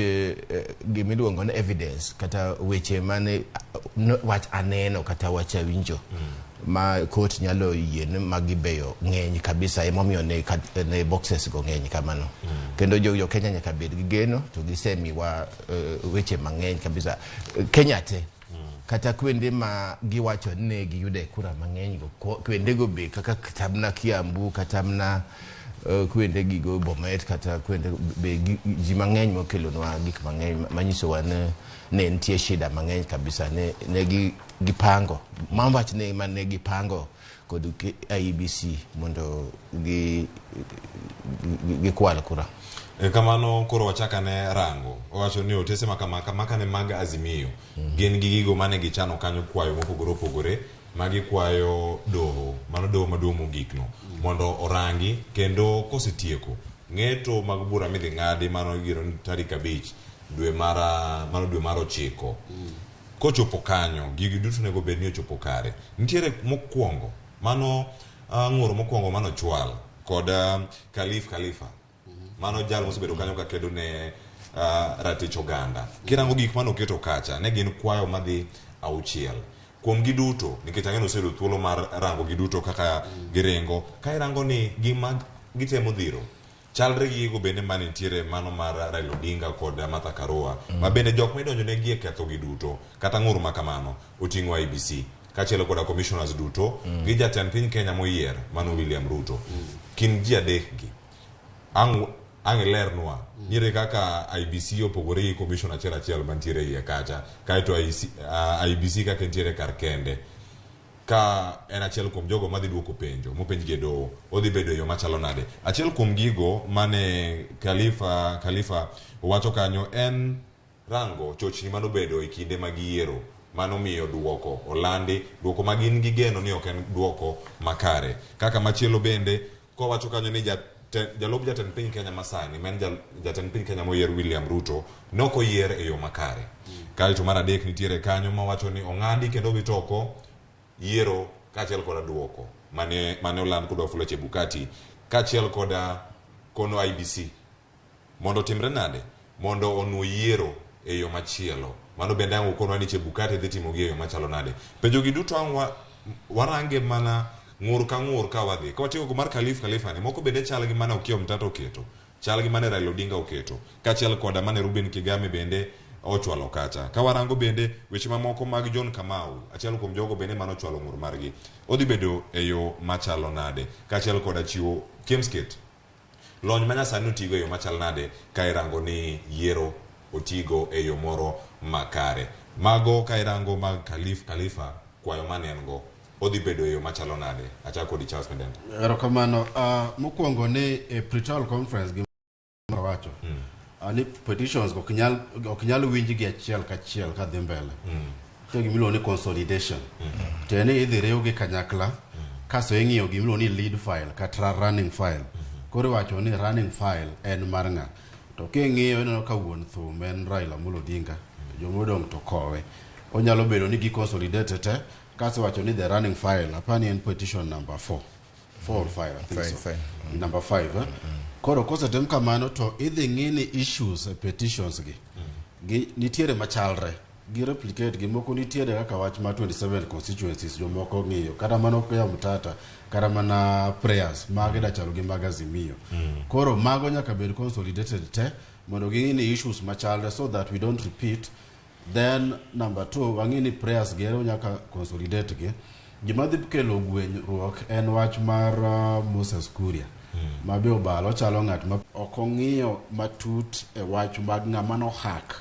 gimiluongo ni evidence kata weche mane wach aneno kata wach awinjo ma court nyalo yie ni magi beyo ng'eny kabisa emomiyo ne boxes go ng'eny kamano. Kendo jo Kenya nyaka bed gi geno to gisemiwa weche mang'eny kabisa. Kenya te kata kwende ma giwacho ni giyude kura mang'eny go kwende go be kaka kata mana Kiambu kata mana kwende gigo Bomet kata kwende be ji mang'eny mokelonwa gik mang'eny manyisowa ni ne nitie shida mang'eny kabisa ne gipango mawach ne mane gipango kod IEBC mondo gikwal kura. Kamano koro wachakane rango owacho ni otese makamaka makane mag Azimio gin gi gigo mane gichano kanyo kwayo mopogore opogore magikwayo doho mano doho maduong' mogik no mondo orangi kendo kosetieko ng'eto mag bura midhi ng'adi mano igeno ni tarik 5 dwe mar mano dwe mar 9 kochopo kanyo gigi duto onego bed ni ochopo kare. Nitiere mokwongo mano ng'ur mokwongo mano chwal kod Khalif Khalifa. Mano jal mosebedo kanyo ka kedo ne ratich oganda. Kirango gik mane oketo kacha, ne gin kwayo madhi 6. Kuom gi duto, nikech ang'e ni oseyudo thuolo mar rango gi duto kaka giringo, ka irango ni gima gitemo dhiro, chalre gi gigo bende mane nitiere mano mar Raila Odinga kod Martha Karua, ma bende jok ma idonjo negi e ketho gi duto, kata ng'ur ma kamano, oting'o IEBC, kaachiel koda commissioners duto, gi jatend piny Kenya moyier, mano William Ruto. Kind ji adek gi, ang' ilernwa nire kaka IEBC opogore gi commission achiel achiel mantiere iye kacha, kaeto IEBC kaka entiere kar kende, ka en achiel kuom jogo madhi duoko penjo mopenj gi e doho, odhi bedo e yo machalo nade. Achiel kuom gigo mane Khalifa owacho kanyo en rango chochni manobedo e kinde mag yiero manomiyo duoko olandi, duoko ma gin gi geno ni ok en duoko makare. Kaka machielo bende kowacho kanyo ni jalup jatend piny Kenya masani, ma en jatend piny Kenya moyier William Ruto, ne ok oyier e yo makare. Kaeto mar adek nitiere kanyo mawacho ni ong'adi kendo owit oko yiero kaachiel koda duoko mane oland kod Wafula Chebukati kaachiel koda kono IEBC mondo otimre nade mondo onuo yiero e yo machielo. Mano bende ang' ukonwa ni Chebukati dhi timo gi e yo machalo nade. Penjo gi duto ang' warange mana ng'ur ka ng'ur ka wadhi. Ka watieko mar Khalif Khalifa ni, moko bende chal gi mane Okiya Omtata oketo, chal gi mane Raila Odinga oketo, kaachiel koda mane Reuben Kigame bende ochwalo kacha. Ka warango bende weche mamoko mag John Kamau, achiel kuom jogo bende mane ochwalo ng'ur margi, odhi bedo e yo machalo nade, kaachiel koda chiwo Kemsket. Lony manyasani otigo e yo machal nade ka irango ni yiero otigo e yo moro makare. Mago ka irango mag Khalif Khalifa, kwayo mane en go, odhi bedo e yo machalo nade. Achako kodi Charles Midenda. Erokamano. Mokwongo ni e pre-trial conference gima wacho ni petitions ok nyal winj gi achiel kachiel kadhi mbele. Nitie gima iluongo ni consolidation. Tiende ni idhi riwgi kanyakla kasto ing'iyo gima iluongo ni lead file kata running file. Koro iwacho ni running file en mar ng'a. To king'iyo ineno ka wuon thum en Raila Amolo Odinga, jomodong' to kowe. Onyalo bedo ni gi consolidate te, kasto iwacho ni the running file, apani en petition number 4. 4 or 5, I think so. Number 5. Koro kosetim kamano to idhi ng'i ni issues e petitions gi. Gi nitiere machalre. Gi replicate gi moko nitiere kaka wach mar 27 constituencies jomoko ng'iyo. Kata mana Okiya Omtata, kata mana prayers mage da chalo gi mag Azimio. Koro mago nyaka bed consolidated te mondo ging'i ni issues machalre so that we don't repeat. Then number 2, wang'i ni prayers gi ero nyaka consolidate gi. Gima dhi kelo gwenyruok en wach mar Moses Kuria. Ma be obalo chalo ng'at ma ok ong'iyo matut e wach mag ng'ama no hack.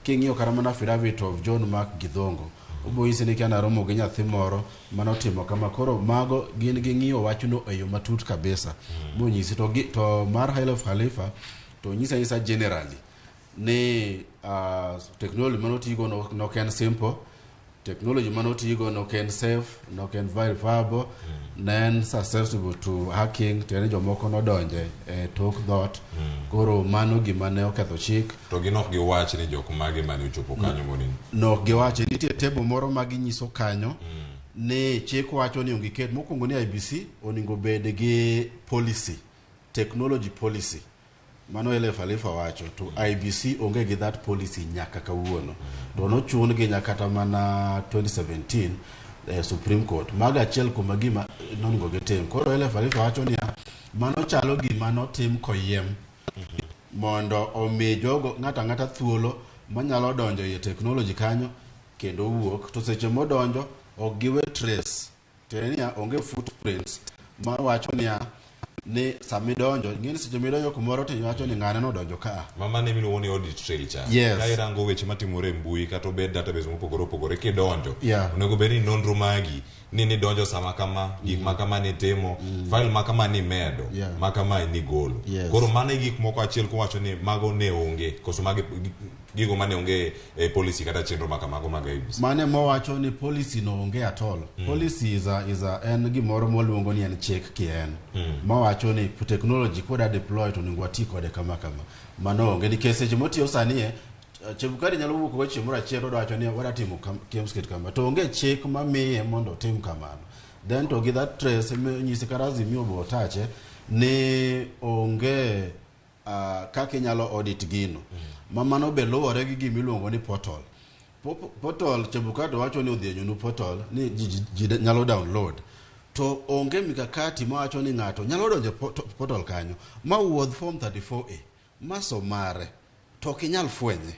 King'iyo kata mana affidavit of John Mark Githongo, obo nyisi ni kia naromo gi nyathi moro manotimo kama. Koro mago gin ging'iyo wachno e yo matut kabisa. Monyisi to mar Khalif Khalifa to nyisa nyisa generally ni technology manotigo nok en simple, technology manotigo nok en safe, nok en verifiable, ne en susceptible to hacking, tiende jomoko nodonje e tok dhoot. Koro mano gima ne oketho chik. To gin ok giwach ni jok mage mane ochopo kanyo monini. Nok giwacho, nitie table moro ma ginyiso kanyo ni chik wacho ni onge ket mokwongo ni IEBC onego bed gi policy, technology policy. Mano Khalif Khalifa wacho to IEBC onge gi that policy nyaka kawuono. To nochun gi nyaka kata mana 2017 Supreme Court. Mago achiel kuom gima nonego gitim. Koro Khalif Khalifa wacho niya, mano chalo gima notim koyiem mondo omi jogo ng'ato ang'ata thuolo manyalo donjo e technology kanyo kendo wuok. To seche modonjo ok giwe trace. Tiende niya onge footprints mar wacho niya ni samidonjo ing'e ni seche midonjo kumoro to iwacho ni ng'ane nodonjo ka. Mama ne miluongo ni audit trail cha. Yes. Ka irango weche matimore e mbui kata obed database mopogore opogore kidonjo. Onego bed ni nonro magi ni nidonjo sama kama, gik ma kama nitimo, file ma kama nimedo, ma kama nigolo. Koro mano e gik moko achiel kuwacho ni mago ne onge, koso magi gigo mane onge e policy kata chenro ma kamago mag IEBC. Mane mowacho ni policy no onge at all. Policy is a en gimoro mwaluongo ni en chik kien. Mawacho ni technology koda deploy to onego wati kode kama kama. Mano onge nikech seche motiyo sani e Chebukati nyalo wuok go chieng' moro achiel to wacho ni wadwa timo Kemsket kama. To onge chik mamiye mondo otim kamano. Then to gi that trace nyisi kata Azimio bo otache ni onge kaka inyalo audit gino. Ma mano be luwore gi gimiluongo ni portal. Portal Chebukati wacho ni odhi portal ni ji nyalo download. To onge mikakati mawacho ni ng'ato nyalo donjo portal kanyo ma wuodh form 34A ma somare to ok inyal fwenye.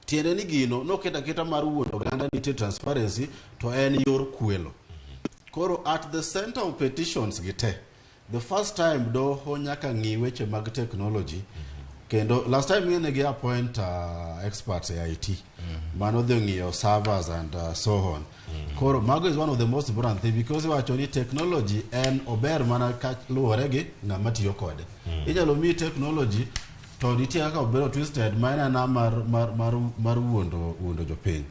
Tiende ni gino noket aketa mar wuondo oganda nitie transparency to en yor kwelo. Koro at the center of petitions gi te, the first time doho nyaka ng'i weche mag technology. Kendo last time ng'ene gi appoint experts e IT mano dhi ng'iyo servers and so on. Koro mago is one of the most important thing because iwacho ni technology en ober mana ka luwore gi ng'ama tiyo kode. Inyalo miyi technology to nitie kaka obedo twisted ma en ena mar wuondo jopiny.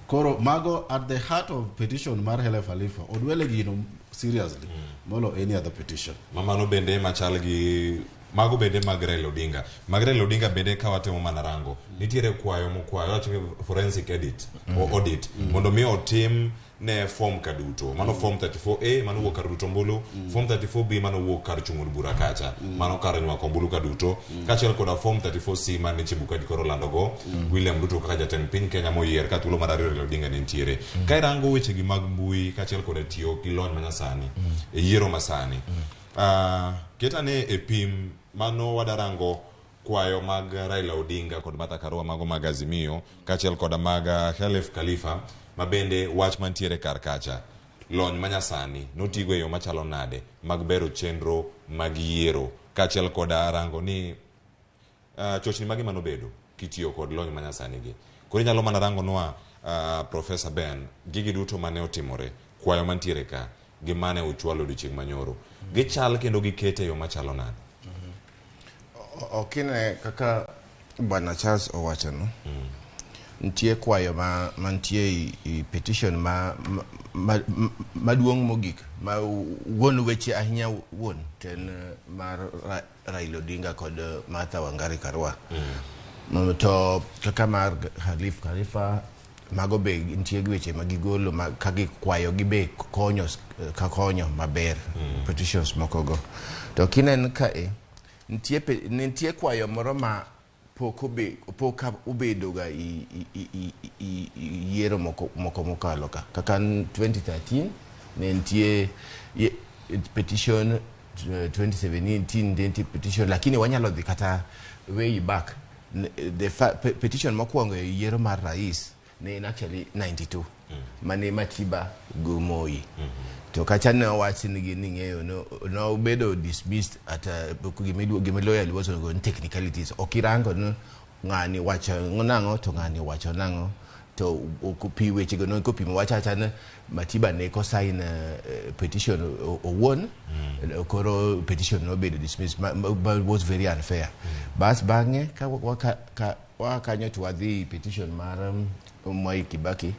Koro mago at the heart of petition mar Khelef Khalifa odwele gino seriously molo any other petition. Mamano bende machal gi mago bende mag Raila Odinga. Mag Raila Odinga bende ka watemo mana rango nitiere kwayo mokwayo wacho ni forensic edit o audit mondo mi otim ne form ka duto. Mano form 34A mano wuok kar ruto ombulu, form 34B mano wuok kar chung' od bura kacha, mano kar nywako ombulu ka duto, kaachiel koda form 34C mane Chebukati koro landogo William Ruto kaka jatend piny Kenya moyier ka thuolo mar ariyo Raila Odinga ne nitiere. Ka irango weche gi mag mbui kaachiel koda tiyo gi lony manyasani e yiero masani, ket ane e pim mano wadarango kwayo mag Raila Odinga kod Martha Karua mago mag Azimio kaachiel koda mag Khelef Khalifa ma bende wach mantiere kar kacha lony manyasani notigo e yo machalo nade mag bero chenro mag yiero kaachiel koda rango ni chochni mage manobedo kitiyo kod lony manyasani gi. Koro inyalo mana rango nwa Professor Ben gigi duto mane otimore kwayo mantiere ka gi mane uchwalo odiochieng' manyoro gichal kendo gikete e yo machalo nade? Okine kaka Bwana Charles owachono, nitie kwayo ma mantie i petition ma maduong' mogik ma wuon weche ahinya wuon to en mar Raila Odinga kod Martha Wangari Karua. To kaka mar Khalif Khalifa mago be nitie gi weche ma gigolo ma ka gikwayo gi be konyo ka konyo maber petitions moko go. To kineno kae nitie kwayo moro ma pok obedo ga i yiero moko mokalo ka. Kaka 2013 ne nitie petition, 2017 ne nitie petition, lakini wanyalo dhi kata way back. The petition mokwongo e yiero mar rais ne en actually 92 mane Matiba go Moi. To kacha ne owach ni gini ng'eyo no obedo dismissed at gima lawyer luwo go technicalities. Ok irango ni ng'ani wacho nang'o to ng'ani wacho nang'o to pi wechego no kopimo wacho acha ni Matiba ne ko sign petition owuon, koro petition nobedo dismissed was very unfair. Bas bang'e ka wakanyo to wadhi petition mar Mwai Kibaki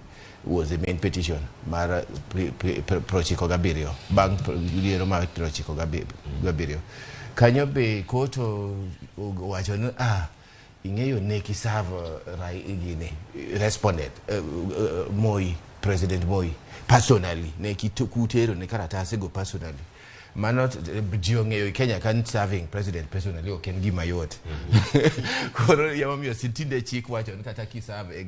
was the main petition mar 97 bang' yiero mar 97. Kanyo be court owacho ni ing'eyo ne kiserve gini respondent Moi, President Moi personally ne kutero ne karatase go personally. Mano ji ong'eyo Kenya kan serving president personally ok en gima yot. Koro emomiyo tinde chik wacho ni kata kiserve e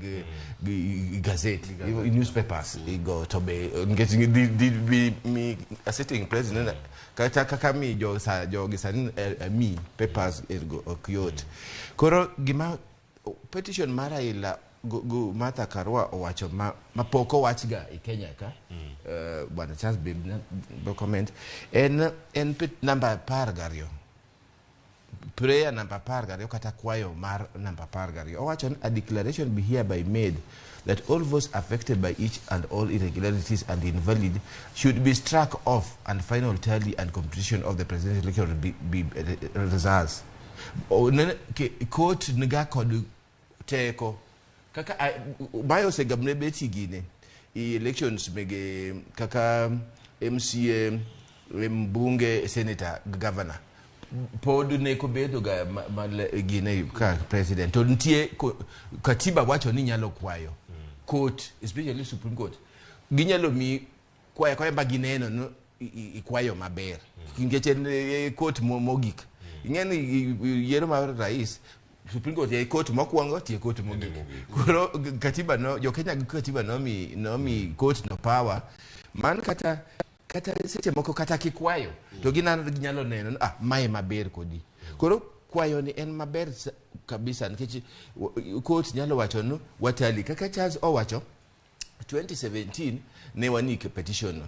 gazette, newspapers igo to be nikech di mi a sitting president kata kaka mi jogi sani mi papers go ok yot. Koro gima petition mar Raila go Martha Karua owacho ma pok owach ga e Kenya ka, Bwana Charles be comment en namba 12, prayer namba 12 kata kwayo mar namba 12. Owacho ni a declaration be hereby made that all votes affected by each and all irregularities and invalid should be struck off and final tally and computation of the presidential election be results. Court niga kod teko kaka mayo osegamne beti gine i elections mege kaka MCA, mbunge, senator, governor pod ne kobedo ga gine ka president to nitie katiba wacho ni nyalo kwayo court, especially Supreme Court, ginyalo mi kwayo akwayo ma gineno no ikwayo maber nikech en court mogik. Ing'e ni yiero mar rais, Supreme Court e court mokwongo tie court mogik. Koro katiba no, jo Kenya gi katiba nomi court no power man kata seche moko kata kikwayo to gineno, ginyalo neno ni, ah, mae maber kodi. Koro kwayo ni en maber kabisa nikech court nyalo wacho ni watali kaka Charles owacho 2017 ne wanike petition no.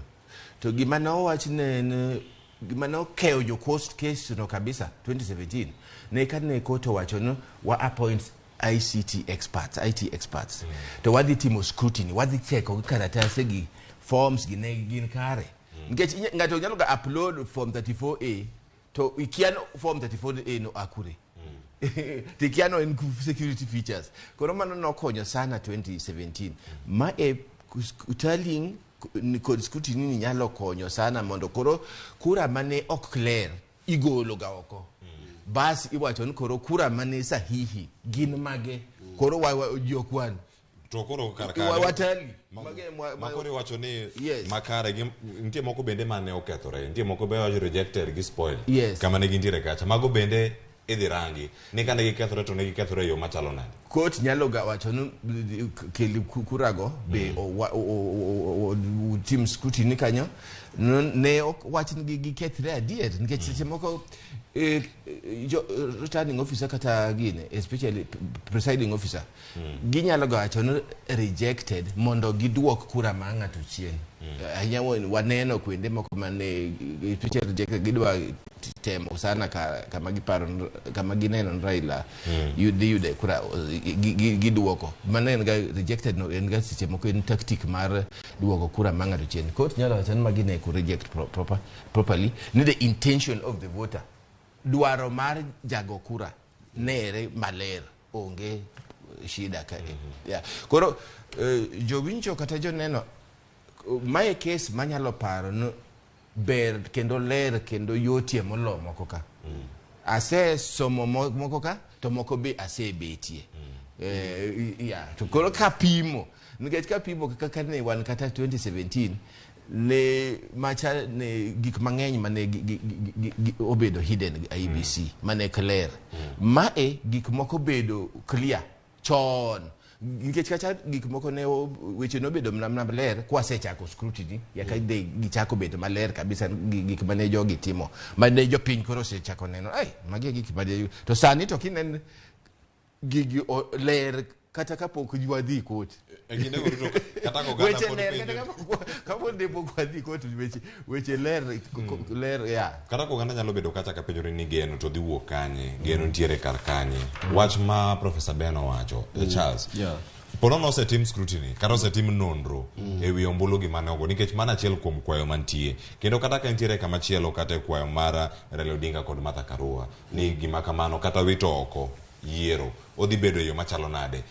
To gima ne owach ne en gima ne okeyo jo court case no kabisa 2017 ne ka ne court owacho ni wa appoint ICT experts, IT experts, to wadhi timo scrutiny, wadhi cheko gi karatase gi forms gi ne gin kare, nikech ng'ato nyalo ga upload form 34A to ikia no form 34A no akure to ikia no en security features. Koro mano nokonyo sana 2017. Ma e tallying kod scrutiny ni nyalo konyo sana mondo koro kura mane ok ler igolo ga oko, bas iwacho ni koro kura mane sahihi gin mage, koro wa ji ok wan To koro kar watali ma koro iwacho ni makare gi nitie moko bende mane okethore, nitie moko be wacho rejected gi spoil kama ne gintiere kacha, mago bende idhi rangi ni kane gikethore to ne gikethore e yo machalo nade. Court nyalo ga wacho ni kel kurago be tim scrutiny kanyo ne ok wach ni gikethre adier, nikech seche moko returning officer kata gine, especially presiding officer, ginyalo ga wacho ni rejected mondo giduok kura mar ng'ato chien. Ahinya waneno kuonde moko mane especially rejected, gidwa temo sana kama giparo kama gineno ni Raila dhi yude kura, giduoko. Mano en ga rejected no, en ga seche moko en tactic mar duoko kura mar ng'ato chien. Court nyalo wacho ni magi ne ok reject properly, ni the intention of the voter, dwaro mar jago kura nere maler, onge shida ka. Yeah. Koro jowinjo kata joneno, mae case manyalo paro ni ber kendo ler kendo yotie molo moko ka. Asesomo moko ka to moko be asebetie. Yeah. To koro kapimo, nikech kapimo kaka ne wan kata 2017 ne macha ne gik mang'eny mane obedo hidden gi IEBC mane clear. Mae gik moko bedo clear chon, nikech kacha gik moko ne weche nobedo mana maler kwasechako scrutiny, yaka de gichako bedo maler kabisa gik mane jogi timo mane jopiny koro osechako neno ai magi e gik mane. To sani to kinen gigi ler kata kapok wadhi court. E kindego duto kata ka oganda weche pod ler penjo kata kapod ne pok wadhi court, weche ler ler ya. Kata ka oganda nyalo bedo kacha ka penjore ni geno to dhi wuok kanye, geno nitiere kar kanye. Wach ma Professor Ben owacho, Charles, ponono osetim scrutiny kata osetim nonro e wi ombulu gima ne ogo, nikech mano achiel kuom kwayo mantie, kendo kata ka nitiere kama chielo kata e kwayo mar Raila Odinga kod Martha Karua ni gima kamano kata wito oko yiero odhi bedo e yo machalo nade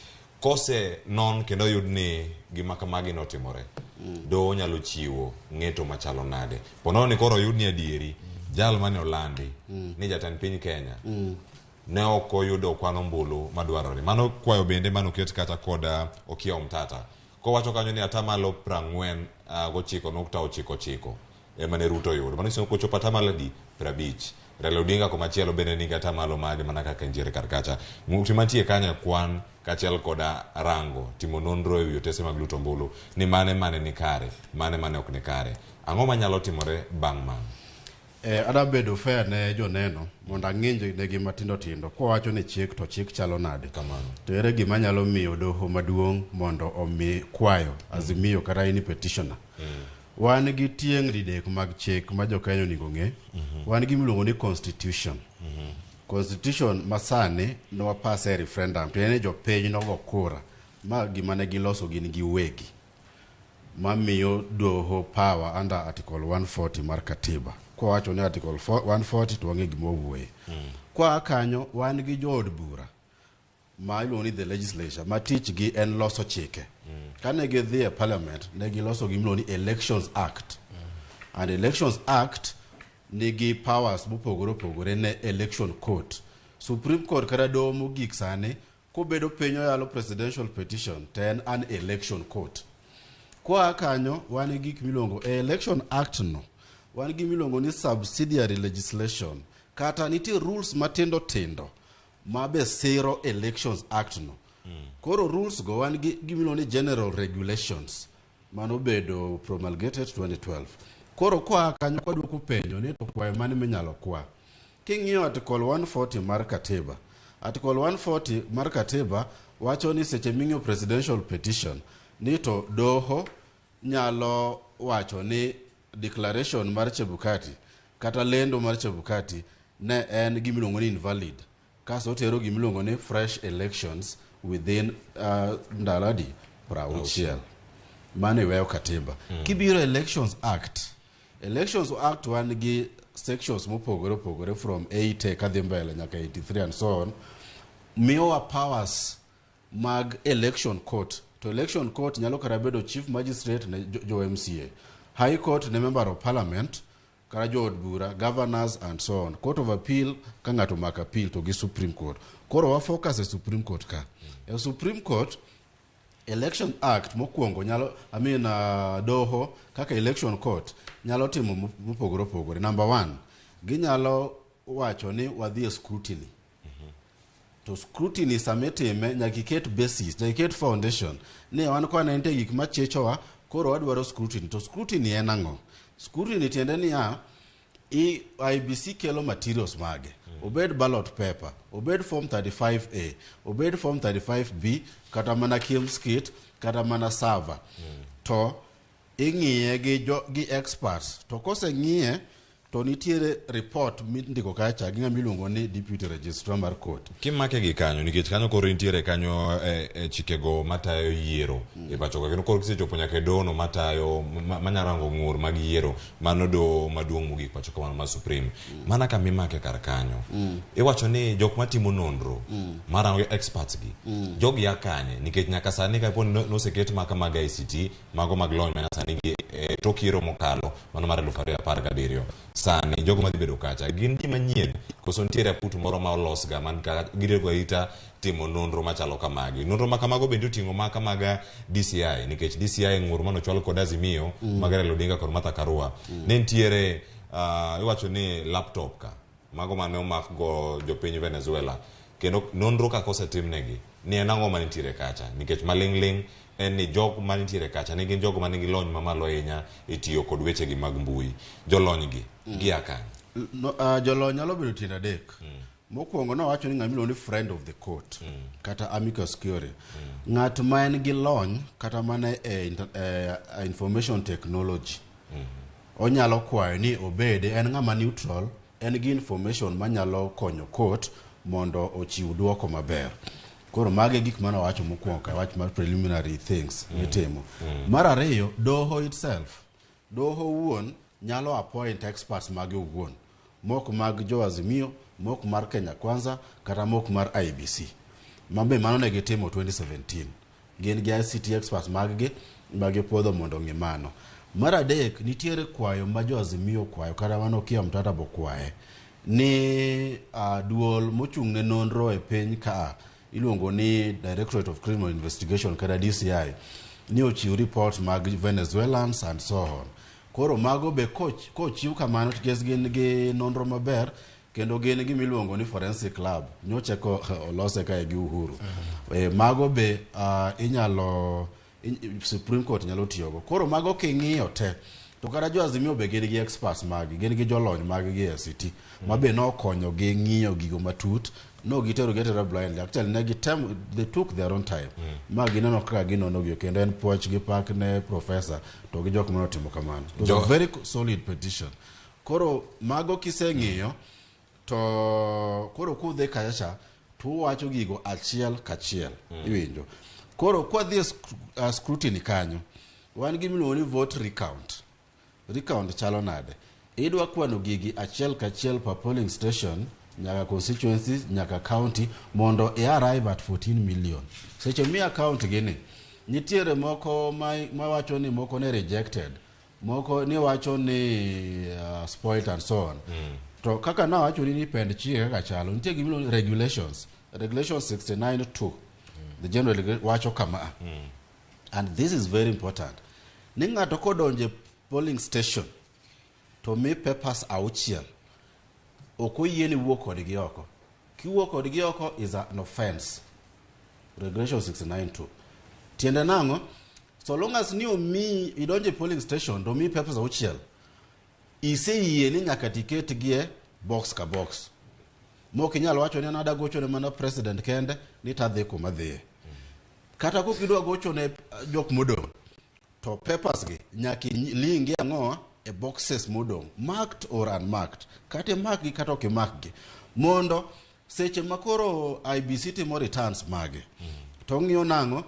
kose non kendo oyud ni gima kamagi notimore, doho nyalo chiwo ng'eto machalo nade ponono ni koro oyud ni adieri jal mane olandi ni jatend piny Kenya ne ok oyudo kwan ombulu madwarore. Mano kwayo bende manoket kata kod Okiya Omtata kowacho kanyo ni atamalo 49.99 ema ne Ruto oyudo. Mano nyiso ni kochopo atamalo adi? 50. Raila Odinga komachielo bende nigi atamalo mage mana kaka entiere kar kacha. Ng'uti mantie kanyo e kwan kaachiel koda rango timo nonro ewi otese mag luto ombulu ni mane mane ni kare, mane mane ok ni kare. Ang'o manyalo timore bang' mano? Adwa bedo fair ne joneno mondo ang'inj negi matindo tindo kwawacho ni chik to chik chalo nade. Kamano. To ere gima nyalo miyo doho maduong' mondo omi kwayo Azimio kata any petitioner. Wan gi tieng' didek mag chik ma jo Kenya onego ng'e. Wan gi miluongo ni constitution. Constitution masani nowapase e referendum tiende ni jopiny nogo kura ma gima ne giloso gin giwegi mamiyo doho power under article 140 mar katiba. Kwawacho ni article 140 to wang'e gima wawuoye. Kwa kanyo wan gi jood bura ma iluongo ni the legislature ma tichgi en loso chike. Kane gidhi e parliament ne giloso gima iluongo ni Elections Act. And Elections Act nigi powers mopogore opogore ne election court. Supreme Court kata doho mogik sani kobedo piny oyalo presidential petition to en an election court. Kwa kanyo wan gi gik miluongo e Election Act no, wan gi miluongo ni subsidiary legislation kata nitie rules matindo tindo ma be siro Elections Act no. Koro rules go wan gi gimiluongo ni general regulations manobedo promulgated 2012. Koro koa kanyo kwaduoko penjo ni to kwayo mane minyalo kwa. King'iyo Article 140 mar katiba, Article 140 mar katiba wacho ni seche ming'iyo presidential petition ni to doho nyalo wacho ni declaration mar Chebukati kata lendo mar Chebukati ne en gimiluongo ni invalid kasto otero gimiluongo ni fresh elections within ndalo adi 60. Mano iweyo katiba. Kibiro Elections Act, Elections Act wan gi sections mopogore opogore from 80 kadhi mbele nyaka 83 and so on, miyowa powers mag election court. To election court nyalo kata bedo chief magistrate ne jo MCA, high court ne member of parliament kata jood bura, governors and so on, court of appeal ka ng'ato omako appeal, to gi Supreme Court. Koro wa focus e Supreme Court ka. E Supreme Court, Election Act mokwongo nyalo, I mean, doho kaka election court nyalo timo mopogore opogore. Number one, ginyalo wacho ni wadhi e scrutiny. To scrutiny sama itime nyaka iket basis, nyaka iket foundation ni wan kwana nitie gik machichowa, koro wadwaro scrutiny. To scrutiny en ang'o? Scrutiny tiende niya, IEBC kelo materials mage, obed ballot paper, obed form 35A, obed form 35B, kata mana KIEMS kit, kata mana server, to ing'iye gi experts. To koseng'iye to nitiere report mindiko kacha gi ng'ama iluongo ni deputy registrar mar court. Kimake gi kanyo nikech kanyo koro nitiere kanyo e chikego matayo yiero e pacho ka, kendo koro kisechopo nyaka e dono matayo manyarango ng'ur mag yiero, mano doho maduong' mogik pacho ka, mano mar Supreme, mana kama imake kar kanyo, iwacho ni jok matimo nonro marango experts gi, jogi ya kanye? Nikech nyaka sani kapo ni noseket maka mag ICT, mago mag lony manyasani gi tok yiero mokalo mano mar 2017, sani jogo madhi bedo kacha gin ji manyien koso nitiere aput moro ma olosga man ka girego arita timo nonro machalo kamagi? Nonro ma kamago bende oting'o maka mag DCI, nikech DCI ng'ur manochwal kod Azimio mag Raila Odinga kod Martha Karua ne nitiere, iwacho ni laptop ka mago mane omak go jopiny Venezuela, kendo nonro kaka osetimnegi ni en ang'o manitiere kacha, nikech maling'ling' en ni jok manitiere kacha ne gin jogo manigi lony mamalo ahinya e tiyo kod wechegi mag mbui. Jolony gi gia kanye? No, jolony nyalo bedo tiend adek. Mokwongo nowacho ni ng'ama iluongo ni friend of the court kata amicus curiae, ng'at ma en gi lony kata mana e information technology, onyalo kwayo ni obede en ng'ama neutral, en gi information manyalo konyo court mondo ochiw duoko maber. Koro mago e gik mane owacho mokwongo ka wach mar preliminary things mitimo. Mar ariyo, doho itself, doho wuon nyalo appoint experts mage owuon, mok mag jo Azimio, mok mar Kenya Kwanza, kata mok mar IEBC. Mabe mano ne gitimo 2017, gin gi ICT experts mag gi magipuodho mondo ong'i mano. Mar adek, nitiere kwayo ma jo Azimio kwayo kata mano Okiya Omtata bokwaye ni duol mochung' ne nonro e piny ka iluongo ni Directorate of Criminal Investigation kata DCI ni ochiw report mag Venezuelans and so on. Koro mago be kochiw kamano nikech gin gi nonro maber kendo gin gimiluongo ni forensic lab nyocha ko olose kae gi Uhuru. Mago be inyalo Supreme Court nyalo tiyogo. Koro mago king'iyo te to kata jo Azimio be gin gi experts mag gin gi jolony mag gi ICT ma be nokonyo gi ng'iyo gigo matut. No gitero gitero blindly, actually ne gitem, they took their own time ma gineno kaka ginono gigo, kendo en puoch gi pak ne professor to gi jok manotimo kamano. It was a very solid petition. Koro mago kiseng'iyo to koro kudhi kacha cha to uwacho gigo achiel kachiel. Iwinjo koro kwadhi e scrutiny kanyo wan gi miluongo ni vote recount. Recount chalo nade? Idwa kwano gigi achiel kachiel per polling station nyaka constituency nyaka county mondo i arrive at 14 million. Seche miya count gini nitiere moko mawacho ni moko ne rejected, moko ni wacho ni spoiled and so on. To kaka nawacho ni pend chike kaka chalo, nitie gimiluongo ni regulations, regulation 69 2, the general wacho kama, and this is very important. Ni ng'ato kodonje polling station to mi papers 6, ok oyieni wuok kodgi oko. Kiwuok kodgi oko is an offense. Regulation 69(2). Tiende nang'o? So long as ni omiyi idonje polling station to omiyi papers 6, iseyie ni nyaka tiketgi e box ka box. Mok inyal wacho ni an adwa gocho ne mana president kende ni tadhi kuma dhiye. Kata kok idwa gocho ne jok modong', to papers gi nyaka ilingi ang'o e boxes modong', marked or unmarked. Kata imark gi kata ok imark gi. Mondo seche ma koro IEBC timo returns mage, to ng'iyo nang'o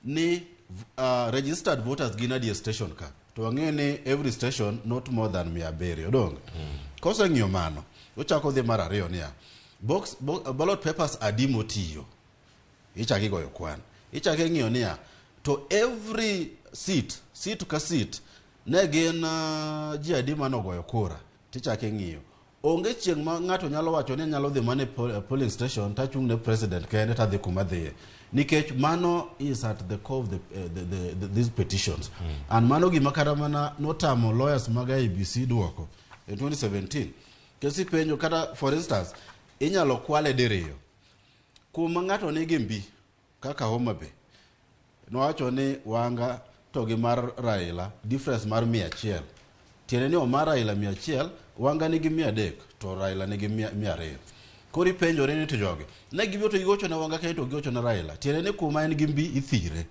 ni registered voters gin adi e station ka. To wang'eyo ni every station not more than 700 donge. Koseng'iyo mano, ochako dhi mar ariyo niya, ballot papers adi motiyo. Ichako igoyo kwan. Ichako ing'iyo niya, to every seat, seat ka seat, ne gin ji adi manogoyo kura. Tichako ing'iyo. Onge chieng' ma ng'ato nyalo wacho ni nyalo dhi mana e polling station tachung' ne president kende tadhi kuma dhiye. Nikech mano is at the core of these petitions. And mano gima kata mana notamo lawyers mag IEBC duoko in 2017. Kesi penjo kata for instance, inyalo kwale diriyo. Kuma ng'ato nigi mbi kaka Homa Bay, nowacho ni Wanga to gi mar Raila difference mar 100. Tiende ni omar Raila 100, Wanga nigi 300 to Raila nigi 200. Koro ipenjore ni to jogi ne gibiro to gigocho ne Wanga kendo to gigocho ne Raila. Tiende ni kuma en gi mbi ithire.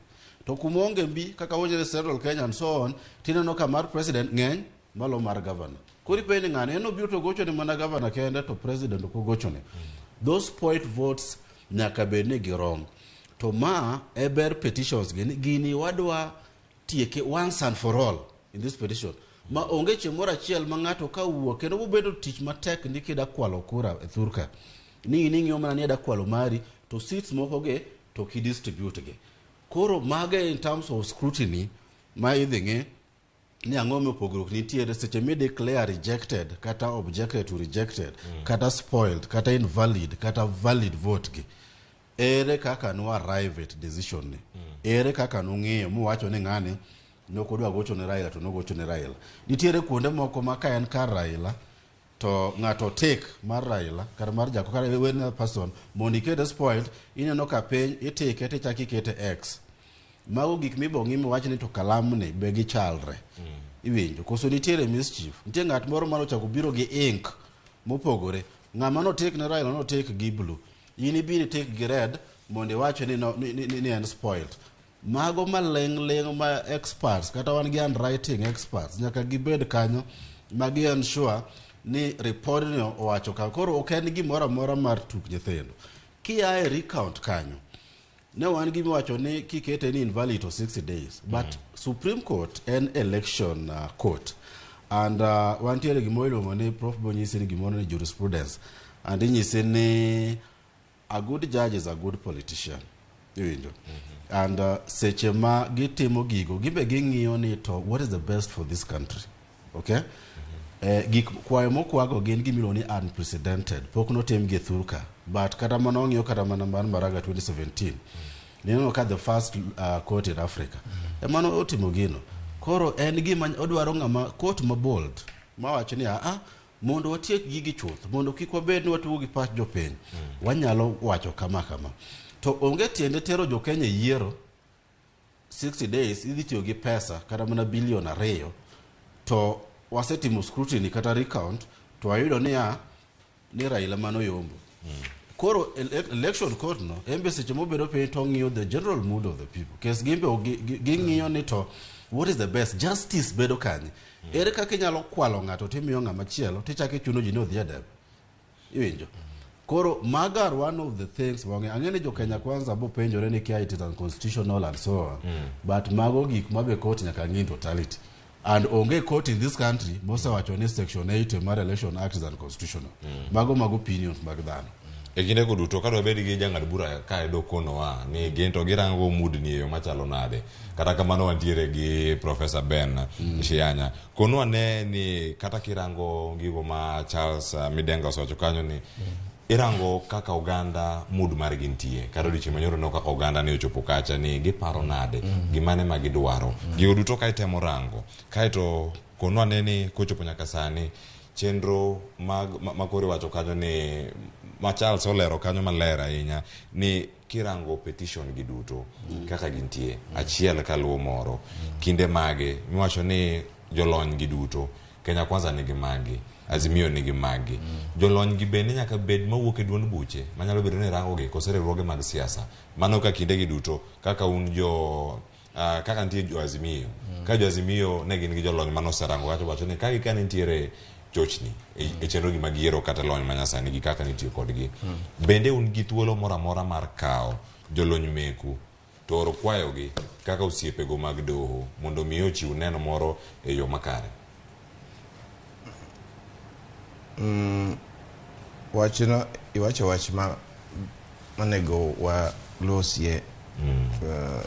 To kuma onge mbi kaka wachore Central Kenya and so on, tineno ka mar president ng'eny malo mar governor. Koro ipenjo ni ng'ani en obiro to gocho ne mana governor kende to president ok ogochone. Those point votes nyaka bed ni girom. To ma e ber petitions gini, gini wadwa tieke once and for all in this petition. Ma onge chieng' moro achiel ma ng'ato ka wuok kendo bobedo tich matek ni kida kwalo kura e thurka. Ni in ing'iyo mana ni ida kwalo mari to seats moko gi to ki distribute gi. Koro mage in terms of scrutiny ma idhi ng'i ni ang'o mopogruok nitiere seche mi declare rejected kata objected to rejected kata spoiled kata invalid kata valid vote gi. Ere kaka nu arrive at decision ni? Ere kaka nung'iyo muwacho ni ng'ani nokodwa gocho ne Raila to nogocho ne Raila. Nitiere kuonde moko ma ka en kar Raila to ng'ato take mar Raila kata mar Jako kata any person mondo ikete spoiled, ineno ka piny itike tichako ikete X. Mago gik mibo ng'i miwach ni to kalamni be gichalre. Iwinjo koso nitiere mischief. Nitie ng'at moro manochako biro gi ink mopogore. Ng'ama notik ne Raila notik gi blue. In ibiro itik gi red mondo iwach ni, no, ni, ni, ni en spoiled. Mago maling' ling' ma experts kata wan gi handwriting experts nyaka gibed kanyo ma gi ensure ni report ni owacho ka. Koro ok en gimoro amora mar tuk nyithindo. Kia e recount kanyo, ne wan gi miwacho ni kikete ni invalid to 60 days. But Supreme Court en election court. And wantiere gimoro iluongo ni Prof bonyisi ni gimoro ni jurisprudence. And inyisi ni a good judge is a good politician. Iwinjo? And seche ma gitimo gigo, gimbe ging'iyo ni to what is the best for this country. Okay? Gik kwayo mokwago gin gimiluongo ni unprecedented. Pok notim gi e thurka. But kata mana wang'iyo kata mana mar Maraga 2017. Nineno ka the first court in Africa. Ema otimo gino. Koro en gima odwaro ng'ama court ma bold. Mawacho ni a mondo watiek gigi chuth, mondo kik wabed ni watugo gi pach jopiny. Wanyalo wacho kama kama. To onge tiende tero jokenya e yiero 60 days idhi tiyo gi pesa kata mana bilion 2 to wasetimo scrutiny kata recount to wayudo niya ni Raila mano yombo. Koro election court no en be seche mobedo piny to ng'iyo the general mood of the people. Kes gimbe ging'iyo ni to what is the best justice bedo kanye. Ere kaka inyalo kwalo ng'ato timiyo ng'ama chielo tichako ichuno ji ni odhi e debe. Iwinjo? Koro maga are one of the things wang'e ang'e ni jo Kenya Kwanza bo penjore ni kia it is unconstitutional and so on. But mago gik ma be court nyaka ng'i in totality. And onge court in this country mosewacho ni section 80 mar Election Act is unconstitutional. Mago mago opinions mag dhano. E kinde go duto ka dwabed gi jang'ad bura kae dokonowa ni gin to girango mudni e yo machalo nade. Kata kamano wantiere gi Professor Ben Shianya. Konwa ne ni kata kirango gigo ma Charles Midenga osewacho kanyo ni Irango kaka oganda mood margi nitie kata odiochieng' manyoro no kaka oganda ne ochopo kacha ni giparo nade, gimane ma gidwaro. Gigo duto ka itemo rango kaeto konwa ne ni kochopo nyaka sani chenro mag ma koro iwacho kanyo ni ma Charles olero kanyo maler ahinya ni kirango petition gi duto kaka gintie achiel kaluwo moro kinde mage miwacho ni jolony gi duto Kenya Kwanza nigi magi, Azimio nigi magi. Jolony gi bende nyaka bed mawuok e duond buche manyalo bedo ni rango gi koso riwruoge mag siasa. Mano ka kinde gi duto kaka un jo kaka nitie jo Azimio. Ka jo Azimio ne gin gi jolony mane oserango kacha wacho ni ka gi ka nitiere chochni e chenro gi mag yiero kata lony manyasani gi kaka nitiyo kodgi. Bende un gi thuolo moro amora mar kawo jolony meku to oro kwayogi kaka osiepego mag doho mondo mi ochiw neno moro e yo makare? Wachno iwacho wach ma onego walosie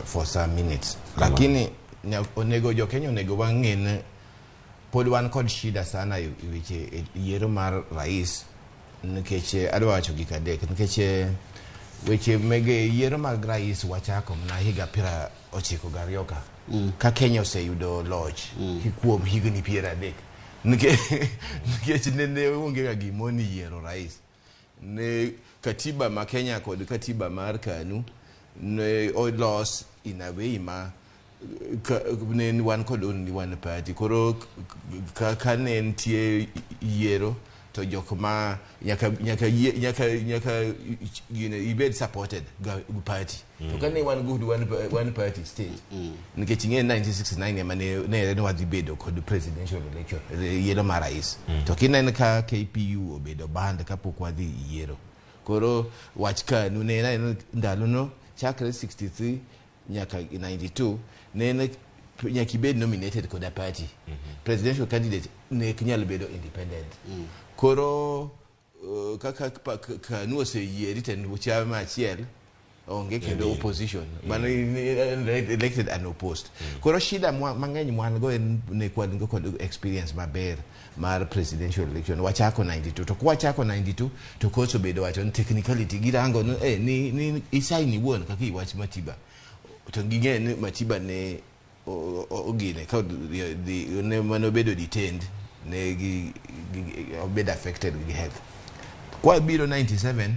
for some minutes. Lakini onego jo Kenya onego wang'e ni pod wan kod shida sana e weche e yiero mar rais, nikech adwa wacho gik adek nikech weche mege yiero mag rais wachako mana higa 92 ka ka Kenya oseyudo loch kuom higni 30, nikech nene onge ga gimoni yiero rais. Ne katiba ma Kenya kod katiba mar KANU ne olos in a way ma ne wan kod only one party. Koro ka ne nitie yiero to jok ma nyaka nyaka nyaka nyaka ibed supported ga party. To ka ne wan good one party state, nikech ing'e 1969 ema ne wadhi bedo kod presidential election, yiero mar rais. To kineno ka KPU obedo banned kapok wadhi yiero, koro wach KANU ne en ndalono chakre 63 nyaka 92 ne en nyaka ibed nominated kod a party. Presidential candidate ne ok nyal bedo independent. Koro kaka KANU oseyieri to en chama achiel, onge kendo opposition mano elected and opposed. Koro shida mang'eny mwan go en ne wan go kod experience maber mar presidential election. Wachako 92, to kwachako 92 to koso bedo wacho ni technicality girango ni, ni isign iwuon kaka iwach Matiba, to ging'e ni Matiba ne ogine ka ne manobedo detained, ne gi obedo affected gi health. Kwa biro 97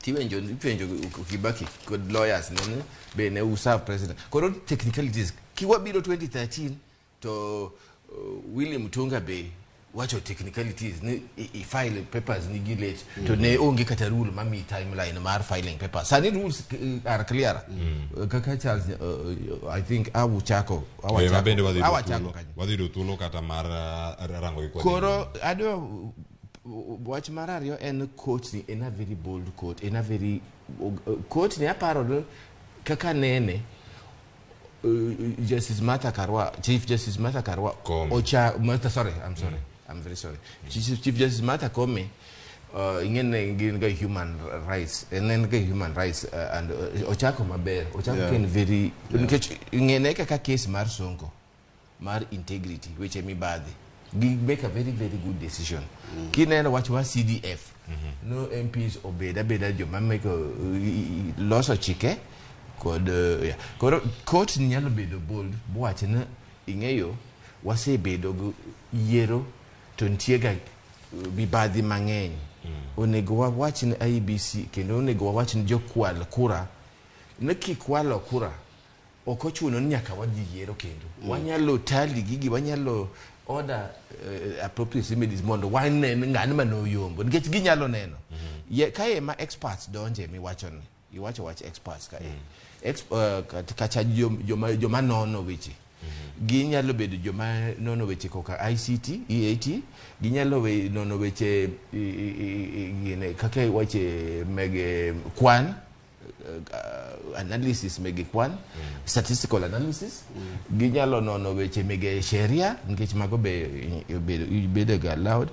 tiwenjo ipenjo Kibaki kod lawyers ne be ne userve president. Koro technicalities kiwabiro 2013 to William Mutunga be wacho technicalities ni i file papers ni gi late, to ne onge kata rule mami timeline mar filing papers. Sani rules are clear. Kaka Charles, I think awuchako Ma bende wadhi yudo awachako thuolo kanyo. Wadhi yudo thuolo kata mar rango gi kwa. Koro adwa wach mar ariyo en court ni en a very bold court, en a very court ni aparo ni kaka nene Justice Martha Karua, Chief Justice Martha Karua ocha Martha, sorry, I'm sorry, I'm very sorry, Chief Justice Martha Koome, ing'e gin ga human rights, en ga human rights and ochako maber, ochako ken very nikech ing'ene kaka case mar Sonko mar integrity, weche mibadhi, gi make a very very good decision. Kineno wach mar CDF, no MPs obed abeda joma make loso chike kod yeah. Koro court ni nyalo bedo bold bowach ni ing'eyo wasebedo gi yiero to nitie ga mibadhi mang'eny, onego wawach ni IEBC kendo onego wawach ni jokwal kura ni kikwalo kura ok ochuno ni nyaka wadhi yiero kendo. Wanyalo tally gigi, wanyalo order appropriate remedies mondo wane ni ng'ano manoyombo, nikech ginyalo neno. Kae ma experts donje miwacho ni iwacho wach experts kae. Kacha joma nono weche ginyalo bedo joma nono weche koka ICT, EAT, ginyalo nono weche gine, kaka weche mege kwan, analysis mege kwan, statistical analysis, ginyalo nono weche mege sheria nikech mago be bedo ga allowed.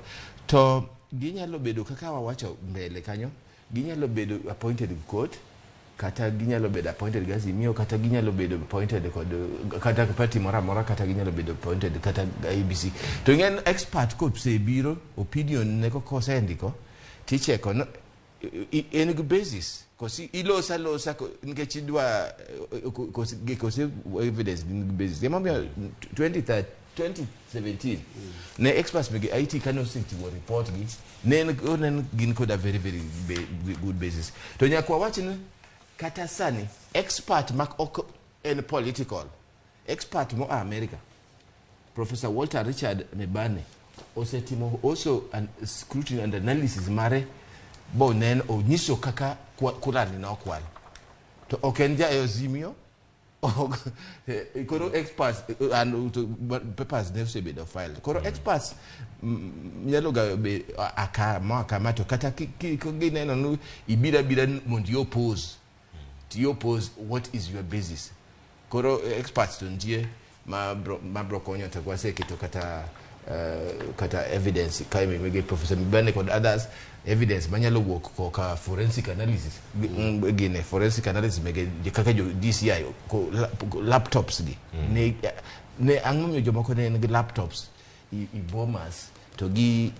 To ginyalo bedo kaka wawacho mbele kanyo, ginyalo bedo appointed gi court, kata ginyalo bedo appointed gi Azimio, kata ginyalo bedo appointed kod kata party moro amora, kata ginyalo bedo appointed kata IEBC. To ing'en expert kosebiro opinion ne kosendiko ticheko no En gi basis kosi ilosa losa nikech idwa kosi evidence nigi basis. Emomiyo 2013 2017 ne experts mege IT kane osetimo report gi ne en gin koda very very good basis. To nyaka wawach ni kata sani expert mak ok en political expert moa America, Professor Walter Richard Mebane, osetimo also an scrutiny and analysis mare bo nen onyiso kaka kura ni nokwal, to ok en ja Azimio. Koro experts and to, papers ne osebedo filed. Koro experts nyalo ga be aka moa kama, to kata gineno ni ibiro abira mondo i oppose to i oppose, what is your basis? Koro experts to nitie ma bro konyo, to waseketo kata evidence kae mege Professor Mibane kod others, evidence manyalo wuok koka forensic analysis gine forensic analysis mege kaka jo DCI ko laptops gi ne ang'o miyo jomoko ne nigi laptops i Bomas to gi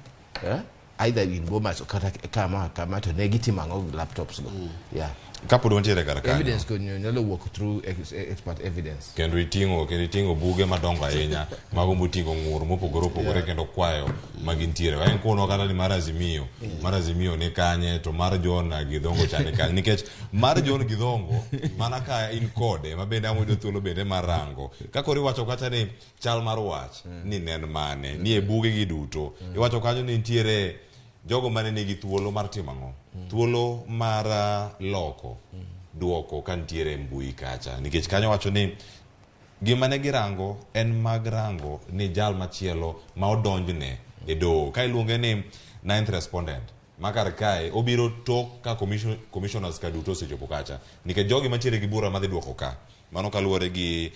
either in Bomas kata kama kama, to ne gitimo ang'o gi laptops go? Yeah. Kapod wantiere kar kanyo, evidence ko nyalo wuok through expert evidence. Kendo iting'o buge madongo ahinya mago moting'o ng'ur mopogore opogore kendo kwayo magintiere. En kono kata ni mar Azimio, mar Azimio ni kanye, to mar John Gidhongo cha ni kanye? Nikech mar John Gidhongo mana ka in kode ma bende ang' yudo thuolo bende mar rango ka koro iwacho kata ni chal mar wach ni nen mane ni e buge gi duto. Iwacho kanyo ni nitiere jogo mane nigi thuolo mar timo ang'o, thuolo mar loko duoko ka nitiere e mbui kacha, nikech kanyo wacho ni gima ne girango en mag rango ni jal machielo ma odonjne e doho ka iluonge ni ninth respondent ma kar kae obiro tok ka commissioners ka duto osechopo kacha, nikech jogi mantiere gi bura madhi duoko ka mano kaluwore gi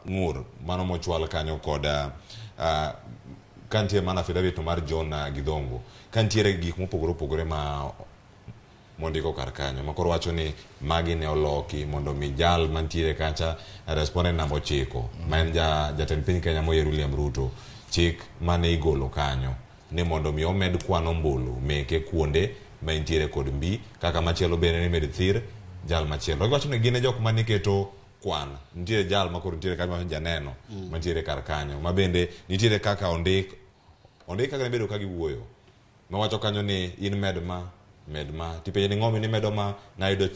ng'ur mano mochwal kanyo kod ka nitie mana affidavit to mar John Gidhongo, ka nitiere gik mopogore opogore ma mondiko kar kanyo ma koro wacho ni magi ne oloki mondo mi jal mantiere kacha, respondent namba 9 ma en jatend piny Kenya moyier William Ruto, chik mane igolo kanyo ni mondo mi omed kwan ombulu meke kuonde ma entiere kod mbi kaka machielo bende ni med thir jal machielo. To giwacho ni gin e jok mane keto kwan. Nitiere jal ma koro nitiere kanyo, janeno mantiere kar kanyo ma bende nitiere kaka ondik kaka nebedo ka giwuoyo mawacho kanyo ni in med ma med ma tipenje ni ng'omi ni medo ma nayudo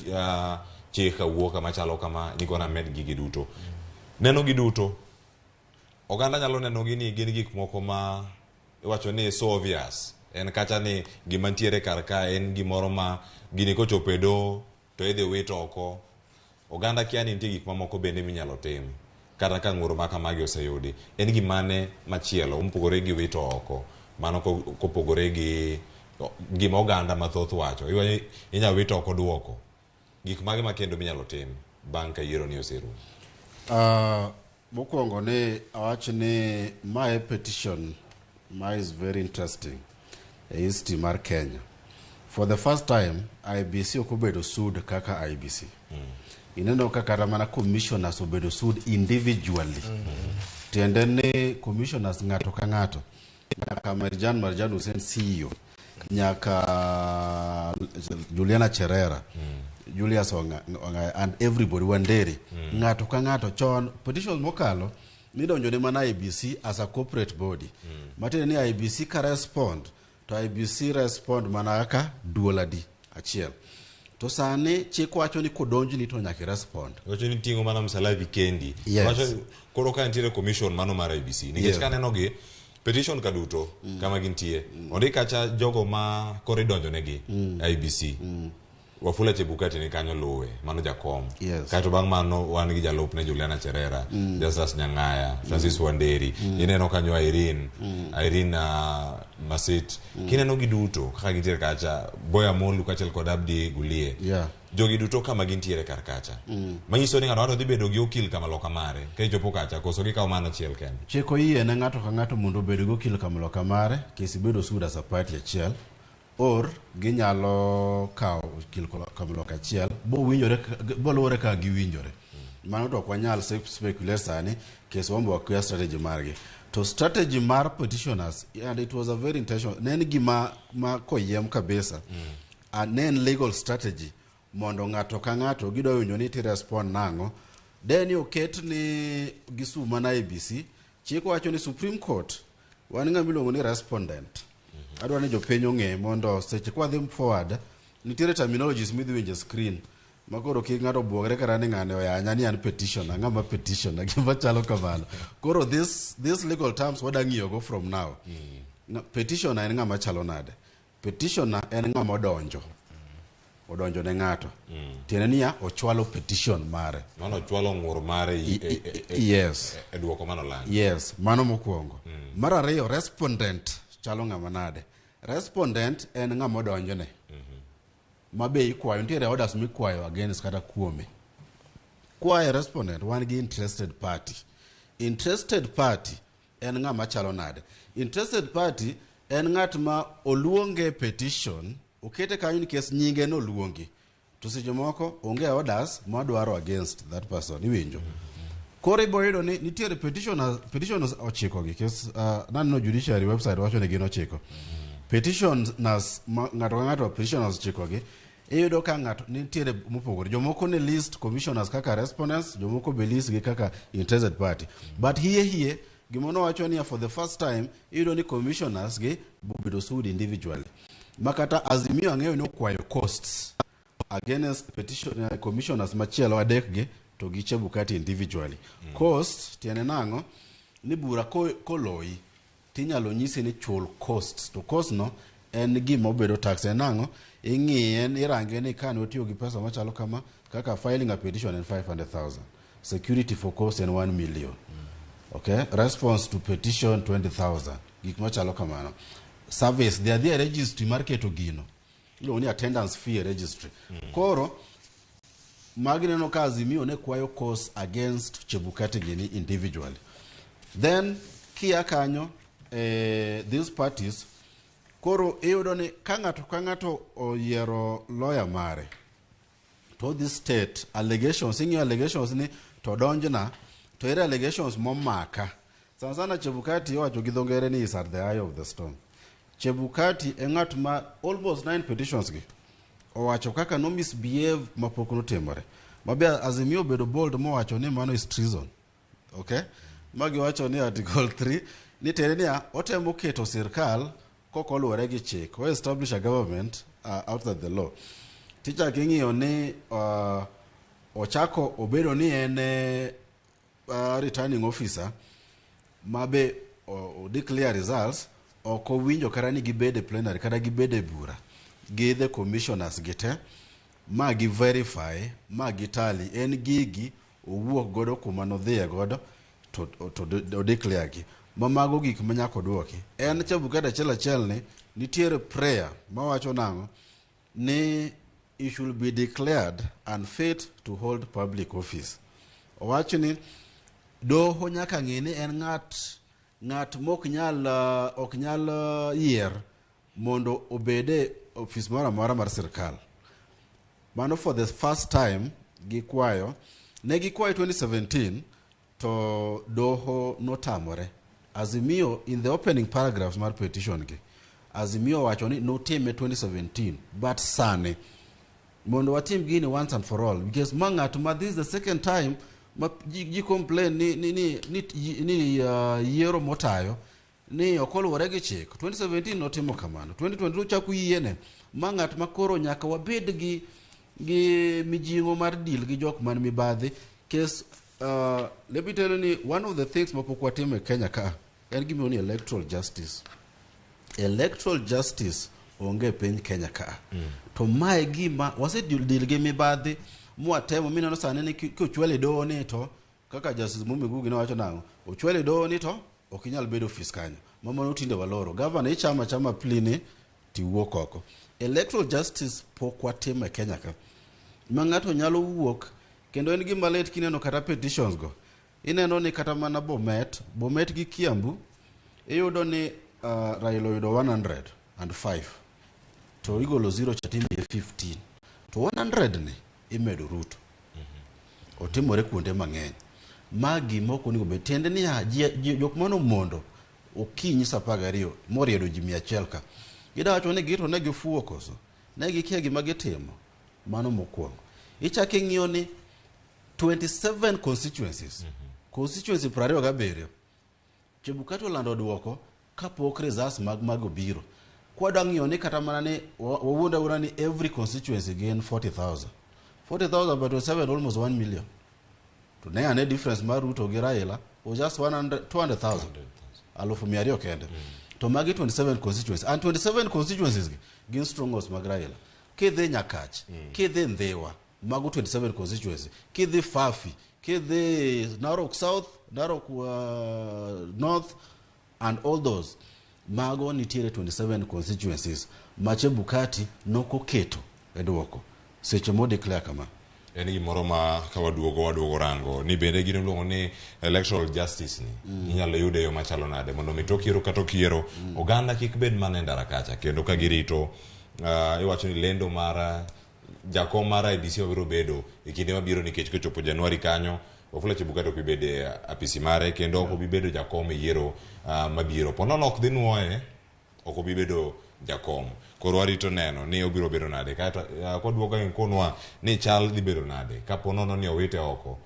chik kawuok kama chalo kama nikona med gigi duto. Neno gi duto oganda nyalo neno gi ni gin gik moko ma iwacho ni so obvious en kacha ni gima ntiere kar ka en gimoro ma gini kochopo e doho to idhi wit oko. Oganda kia ni nitie gik mamoko bende minyalo tim kata ka ng'ur ma kamagi oseyudi. En gimane machielo mopogore gi wito oko mano kopogore gi gima oganda mathoth wacho? Iwacho inyalo wit oko duoko gik mage ma kendo minyalo tim bang' ka yiero ni oserumo? Mokwongo ni awach ni mae petition ma is very interesting e history mar Kenya. For the first time IEBC ok obedo sued kaka IEBC. Ineno ka kata mana commissioners obedo sued individually. Tiende ni commissioners ng'ato ka ng'ato, nyaka Marjan Hussein CEO, nyaka Juliana Cherera, Julius Ongaya and everybody, Wanderi, ng'ato ka ng'ato. Chon petitions mokalo nidonjo ne mana IEBC as a corporate body. Matiende ni IEBC ka respond to IEBC respond mana kaka duol adi achiel. To sani chik wacho ni kodonjni to nyaka i respond. Wacho ni ting'o mana msalabi kendi. Yes. Wacho koro ka nitiere commission mano mar IEBC nikech kaneno gi petition ka duto kama gintie ondik kacha jogo ma koro idonjo negi IEBC, Wafula Chebukati ni kanyo luwe mano jakom. Kaeto bang' mano wan gi jalupne Juliana Cherera, Justus Nyang'aya, Francis Wanderi. Ineno kanyo Irene, Irene Masit. Kineno gi duto kaka gintiere kacha, Boya Molu kaachiel kod Abdi Gulie. Jogi duto kama gintiere kar kacha. Manyiso ni ng'ato ng'ato dhi bedo gi okil kama loka mare ka ichopo kacha, koso gikawo mana achiel kende. Chik oyie ne ng'ato ka ng'ato mondo obed gi okil kamloka mare kesi bedo sued as a party achiel, or ginyalo kawo okil kamloka achiel bowinjore boluwore kaka giwinjore. Mano to ok wanyal speculate sani kes wambo wakia strategy margi. To strategy mar petitioners, and it was a very intentional, ne en gima ma koyiem kabisa. Ne en legal strategy mondo ng'ato ka ng'ato gidwa winjo ni ti respond nang'o. De ni oket ni gisu mana IEBC, chik wacho ni Supreme Court wan ng'ama iluongo ni respondent. Adwa ni jopiny ong'e mondo seche kwadhi forward nitiere terminologies midhi winjo e screen ma koro kik ng'ato buogre kata ni ng'ane oyanya ni an petitioner, ng'ama petitioner, gima chalo kamano. Koro this legal terms wada ng'iyogo from now. Petitioner en ng'ama chalo nade? Petitioner en ng'ama odonjo. Odonjo ne ng'ato. Tiende niya, ochwalo petition mare. Mano ochwalo ng'ur mare Yes. e duoko manoland. Yes, mano mokwongo. Mar ariyo, respondent chalo ng'ama nade? Respondent en ng'ama odonjone. Ma be ikwayo, nitiere orders mikwayo against kata kuome. Kwaye respondent, wan gi interested party. Interested party en ng'ama chalo nade? Interested party en ng'at ma oluonge petition, okete kanyo nikech nyinge noluongi. To seche moko onge orders madwaro against that person, iwinjo? Koro ibo yudo ni nitiere petitioners ochiko gi kes naneno judiciary website wacho ni gin 9. Petitioners ng'ato ka ng'ato petitioners 9 gi iyudo ka ng'ato nitiere mopogore. Jomoko ne list commissioners kaka respondents, jomoko be list gi kaka interested party. But hie gima nowacho niya for the first time iyudo ni commissioners gi obedo sued individually. Ma kata Azimio ang'eyo ni okwayo costs against petition commissioners machielo adek gi to gi Chebukati individually. Cost tiende nang'o? Ni bura koloyi tinyalo nyisi ni chul costs to cost no en gima obedo tax en nang'o? Ing'iye irange ni kane otiyo gi pesa machalo kama kaka filing a petition en 500,000, security for cost en 1 million. Okay, response to petition 20,000, gik machalo kamano. Service dhi adhiya e registry mar keto gino iluongo ni attendance fee e registry. Koro magi neno ka Azimio ne kwayo cost against Chebukati gini individually. Then kia kanyo these parties koro iyudo ni ka ng'ato ka ng'ato oyiero lawyer mare to odhi state allegations, ing'iyo allegations ni to donjna to ere allegations momaka. Sana sana Chebukati iwacho gi dho ngere ni is at the eye of the storm. Chebukati e ng'at ma almost 9 petitions gi owacho kaka no misbehave mapok notimore. Mabe Azimio obedo bold mowacho ni mano is treason. Okay? Magi wacho ni article 3 ni tere niya otemo keto sirkal kokoluwore gi chik. O establish a government outside the law. Tichak ing'iyo ni ochako obedo ni en returning officer mabe o declare results ok owinjo kata ni gibed e plenary kata gibed e bura gi the commissioners gi te ma gi verify ma gi tally en gigi owuok godo kuma nodhiye godo to declare gi ma mago gik ma nyaka oduoki. En Chebukati achiel achiel ni nitiere prayer mawacho nang'o ni he should be declared unfit to hold public office. Owach ni doho nyaka ng'e ni en ng'at mok nyal ok nyal yier mondo obede ofis moro amora mar sirkal. Mano for the first time gikwayo. Ne gikwayo 2017 to doho notamore. Azimio in the opening paragraphs mar petition gi, Azimio wacho ni notime 2017 but sani mondo watim gini once and for all because ma ng'at ma this is the second time ma ji complain ni yiero motayo ni ok oluwore gi chik. 2017 notimo kamano, 2022 chako yiene ma ng'at ma koro nyaka wabed gi mijing'o mar deal gi jok man mibadhi kes. Let me tell you ni one of the things mapok watimo e Kenya ka en gimiluongo ni electoral justice. Electoral justice onge e piny Kenya ka. To mae gima wasedeal gi mibadhi mwatemo mineno sani ni kochwal e doho ni to kaka Justice Mumbi Ngugi nowacho nang'o ochwal e doho ni to ok inyal bedo ofis kanyo ma mano tinde waloro gavana ichamo achama plea ni tiwuok oko. Electoral justice pok watimo e Kenya ka ma ng'ato nyalo wuok kendo en gima lit kineno kata petitions go ineno ni kata mana Bomet gi Kiambu iyudo ni Raila oyudo 105 to igolo 0 cha timiye 15 to 100 ni imedo Ruto. Otimore kuonde mang'eny ma gima ok onego bed tiende niya jok mano mondo okinyi saa 12 moriedo ji 100 ka gidawacho ni gito ne gifuwo koso. Ne gikia gima gitimo. Mano mokwongo. Ichako ing'iyo ni 27 constituencies. Constituency 27. Chebukati olando duoko kapok results mag mago biro. Kwadwa ng'iyo ni kata mana ni wawuond awuonda ni every constituency gin 40,000. 40,000 by 27 almost 1 million. To ne ane difference mar Ruto gi Raila was just 100 200,000. 200,000 kende. To magi 27 constituencies. And 27 constituencies gi gin strongholds mag Raila. Kidhi Nyakach, kidhi Ndhiwa, mago 27 constituency. Kidhi Fafi, kidhi Narok South, Narok North, and all those. Mago nitiere 27 constituencies ma Chebukati nokoketo e duoko seche mo declare kama. En gimoro ma ka waduogo waduogo rango ni bende gino miluongo ni electoral justice ni inyalo yude e yo machalo nade mondo mi tok yiero ka tok yiero oganda kik bed mana e ndara kacha kendo ka girito iwacho ni lendo mar jakom mar IEBC mabiro bedo e kinde mabiro nikech kochopo Januari kanyo Wafula Chebukati ok bi bedo e apisi mare kendo ok obi bedo jakom e yiero mabiro. Ponono ok dhi nuoye, ok obi bedo jakom. Koro warito neno ni obiro bedo nade. Kaeto kwaduogo konwa ni chal dhi bedo nade kapo nono ni owite oko.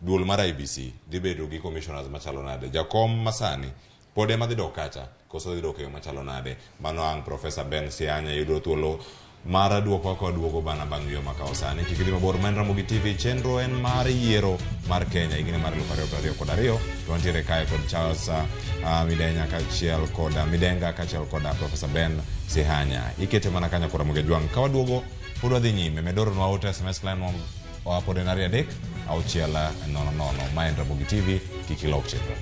Duol mar IEBC dhi bedo gi commissioners machalo nade. Jakom masani pod ema dhi dok kacha koso dhi dok e yo machalo nade. Mano ang' Professor Ben Sianya yudo thuolo mar duoko kaka waduogo bana bang' yueyo makawo sani. Kik idhi mabor, ma en Ramogi TV, chenro en mar yiero mar Kenya higni mar 2022. To wantiere kae kod Charles Midenya kaachiel kod Midenga kaachiel kod Professor Ben Sihanya. Ikete mana kanyo kod Ramogi Ajwang'. Ka waduogo pod wadhi nyime. Medoronwa ote SMS line wa pod en 2 3 6 0 0. Ma en Ramogi TV, kik ilok chenro.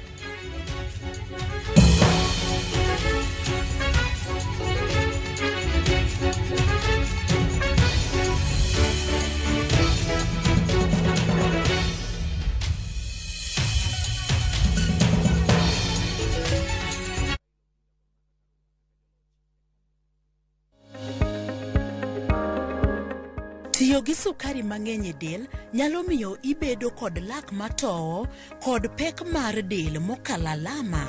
Tiyo gi sukari mang'eny e del nyalo miyo ibedo kod lak matowo kod pek mar del mokalo alama.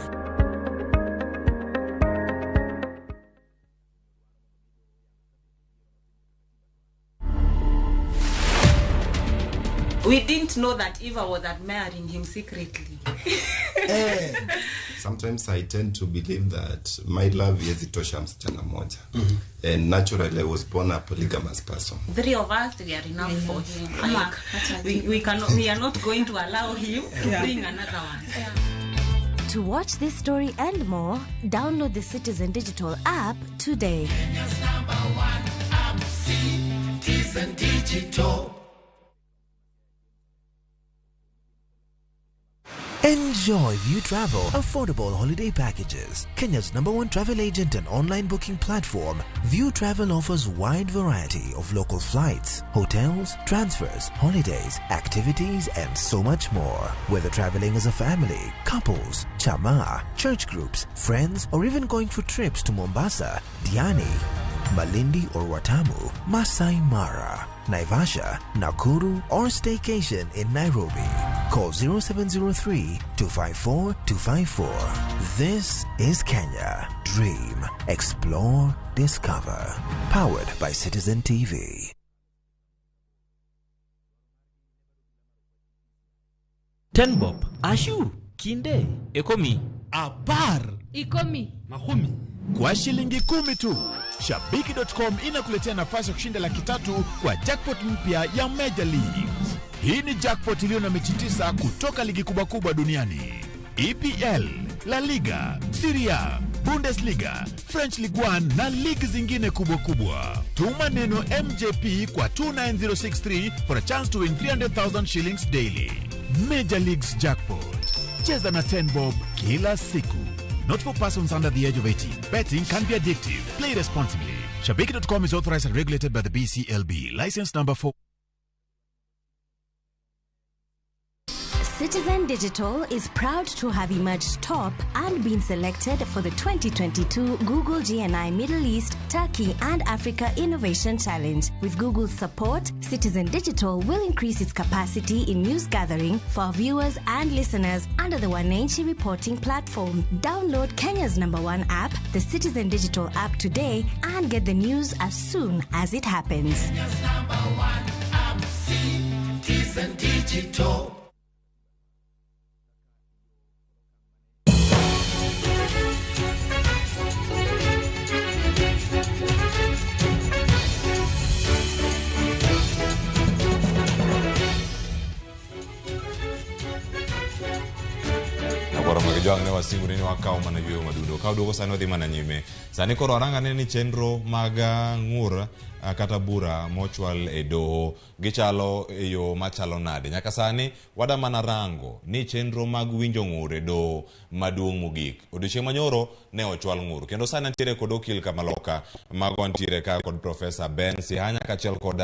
We didn't know that Eva was admiring him secretly. Sometimes I tend to believe that my love haiwezi tosha msichana moja. And naturally I was born a polygamous person. Three of us, we are enough for him. Ama, Like, we cannot, we are not going to allow him to bring another one. To watch this story and more, download the Citizen Digital app today. Kenya's number one app, Citizen Digital. Enjoy View Travel affordable holiday packages. Kenya's #1 travel agent and online booking platform, View Travel offers wide variety of local flights, hotels, transfers, holidays, activities, and so much more. Whether traveling as a family, couples, chama, church groups, friends, or even going for trips to Mombasa, Diani, Malindi or Watamu, Masai Mara, Naivasha, Nakuru, or staycation in Nairobi. Call 0703 254 254. This is Kenya. Dream, explore, discover. Powered by Citizen TV. Tenbob, Ashu, Kinde, Ekomi, Apar, Ikomi, Mahumi. Kwa shilingi 10 tu, Shabiki.com inakuletea nafasi ya kushinda 300,000 kwa jackpot mpya ya Major Leagues. Hii ni jackpot iliyo na mechi 9 kutoka ligi kubwa kubwa duniani: EPL, La Liga, Serie A, Bundesliga, French Ligue 1 na ligi zingine kubwa kubwa. Tuma neno MJP kwa 29063 for a chance to win 300,000 shillings daily. Major Leagues Jackpot. Cheza na 10 bob kila siku. Not for persons under the age of 18. Betting can be addictive. Play responsibly. Shabiki.com is authorized and regulated by the BCLB. License number 4. Citizen Digital is proud to have emerged top and been selected for the 2022 Google GNI Middle East, Turkey and Africa Innovation Challenge. With Google's support, Citizen Digital will increase its capacity in news gathering for our viewers and listeners under the Wananchi reporting platform. Download Kenya's #1 app the Citizen Digital app today and get the news as soon as it happens. Kenya's number one app, Citizen Digital. Koro mag jwang' ne wasingo ni wakaw mana yweyo madundo ka duogo sani wadhi mana nyime sani koro aranga ne ni chenro mag ng'ur kata bura mochwal e doho gichalo e yo machalo nade nyaka sani wada mana rango ni chenro mag winjo ng'ur e doho maduong' mogik odiochieng' manyoro ne ochwal ng'ur kendo sani antiere kod okil kamaloka mago antiere ka kod Profesa Ben Sihanya kaachiel kod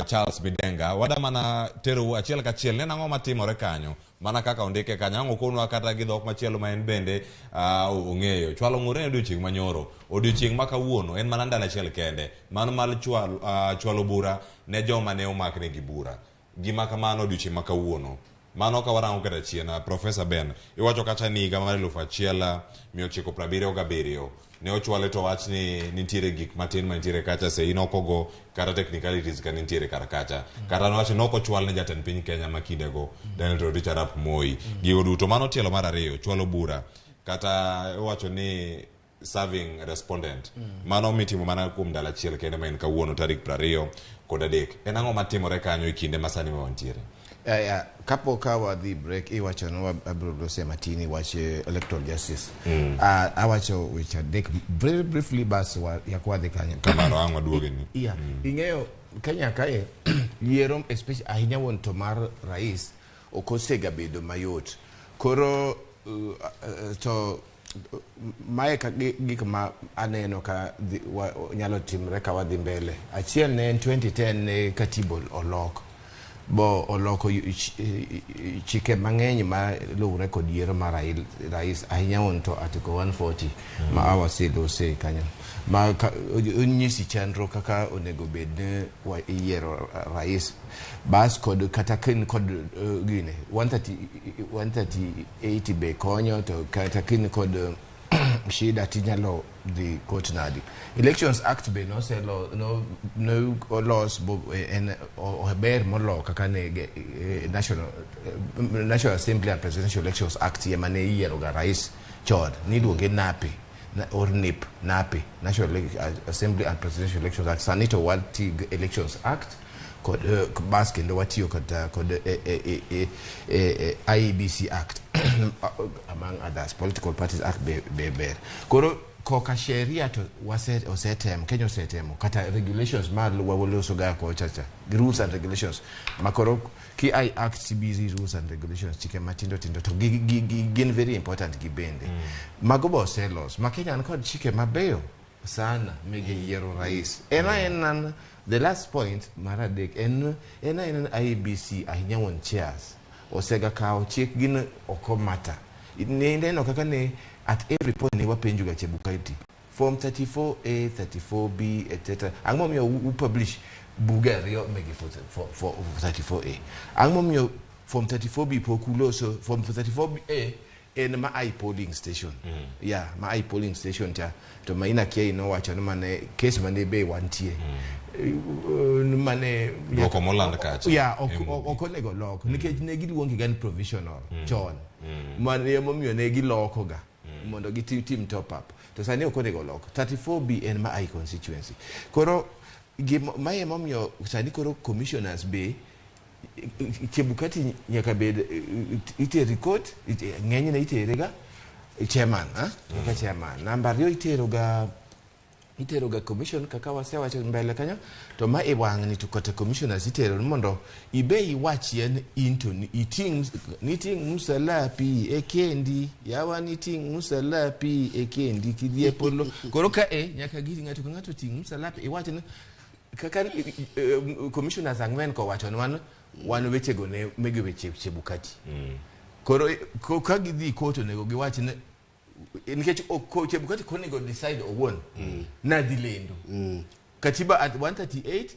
Charles Midenga wada mana terou achiel kachiel neno ang'o matimore kanyo mana kaka ondike kanyo ang' okonwa kata gi dhok machielo ma en bende ong'eyo chwalo ng'ur en odiochieng' manyoro odiochieng' ma kawuono en mana ndalo achiel kende mano mar chwalo bura ne joma ne omaknegi bura gima kamano odiochieng' ma kawuono mano ka warango kata chien Profesa Ben iwacho kacha ni higa mar 1977 ne ochwale to wach ni nitiere gik matin mantiere kacha sei nokogo kata technicalities ka nitiere kar kacha kata nowach ni nokochwal ne jatend piny Kenya ma kindego Daniel Toroitich arap Moi gigo duto mano tielo mar ariyo chwalo bura kata iwacho ni serving respondent mano mitimo mana kuom ndalo achiel kende ma en kawuono tarik 23 en ang'o matimore kanyo e kinde ma sani ma wantiere Kapo ka wadhi break iwacho ni abiro lose matin wach electoral justice. Awacho weche adek very briefly bas yakwadhi kanyo. Kamano ang' waduoge ni. Yeah. Ing'eyo Kenya kae yiero especially ahinya wuon to mar rais ok osega bedo mayot. Koro to mae ka gik ma aneno ka nyalo timre ka wadhi mbele. Achiel ne en 2010 ne katiba olok. Bo oloko chike mang'eny ma luwre kod yiero mar rais ahinya wuon to article 140 ma awaselose kanyo ma onyisi chenro kaka onego bed ni iyiero rais bas kod kata kin kod gine 138 be konyo to kata kin kod shida tinyalo dhi court nadi. Elections Act be noselo no no olos bo en ober molo kaka ne National Assembly and Presidential Elections Act ema ne iyiero ga rais chon niluonge NAPE or NIP NAPE National Assembly and Presidential Elections Act. Sani to wati Elections Act kod bas kendo watiyo kod IEBC Act among others Political Parties Act be ber. Koro koka sheria to osetem Kenya osetemo kata regulations ma waloso ga kocha cha rules and regulations makoro ki I Act CBC rules and regulations chike matindo tindo to gin very important gi bende. Mago bo oselos ma Kenya an kod chike mabeyo sana mege yiero rais. En the last point mar adek en IEBC ahinya wuon chairs osega kawo chik gin ok mata. Neno kaka ne at every point ne wapenjo ga Chebukati form 34A 34B etc. Ang'o momiyo u publish buge ariyo mege for 34A? Ang'o momiyo form 34B pok uloso? Form 34A en ma I polling station. Yeah, ma I polling station cha to maina kia inowacho ni mane case mane be wantie. Mane dwoko moland kacha. Yeah, ok onego lok nikech ne giluongi ga ni provisional chon. Mane emomiyo ne giloko ga mondo gitim top up. To sani ok onego lok. 34B en ma I constituency. Koro mae emomiyo sani koro commissioners be Chebukati nyaka bed iteri court ng'enyne itere ga chairman kaka chairman. Namba ariyo itero ga commission kaka wasewacho mbele kanyo to ma e wang'ni to kata commissioners itero mondo ibe iwachie into iting' msalapi e kendi yawa niting' msalapi e kendi kidhi e polo. Koro ka nyaka gi ng'ato ka ng'ato ting' msalapi iwach ni kaka commissioners ang'wen kowacho ni wan wechego ne mege weche Chebukati. Koro ka gidhi court onego giwach ni nikech Chebukati konego decide owuon nadhi lendo. Katiba at 138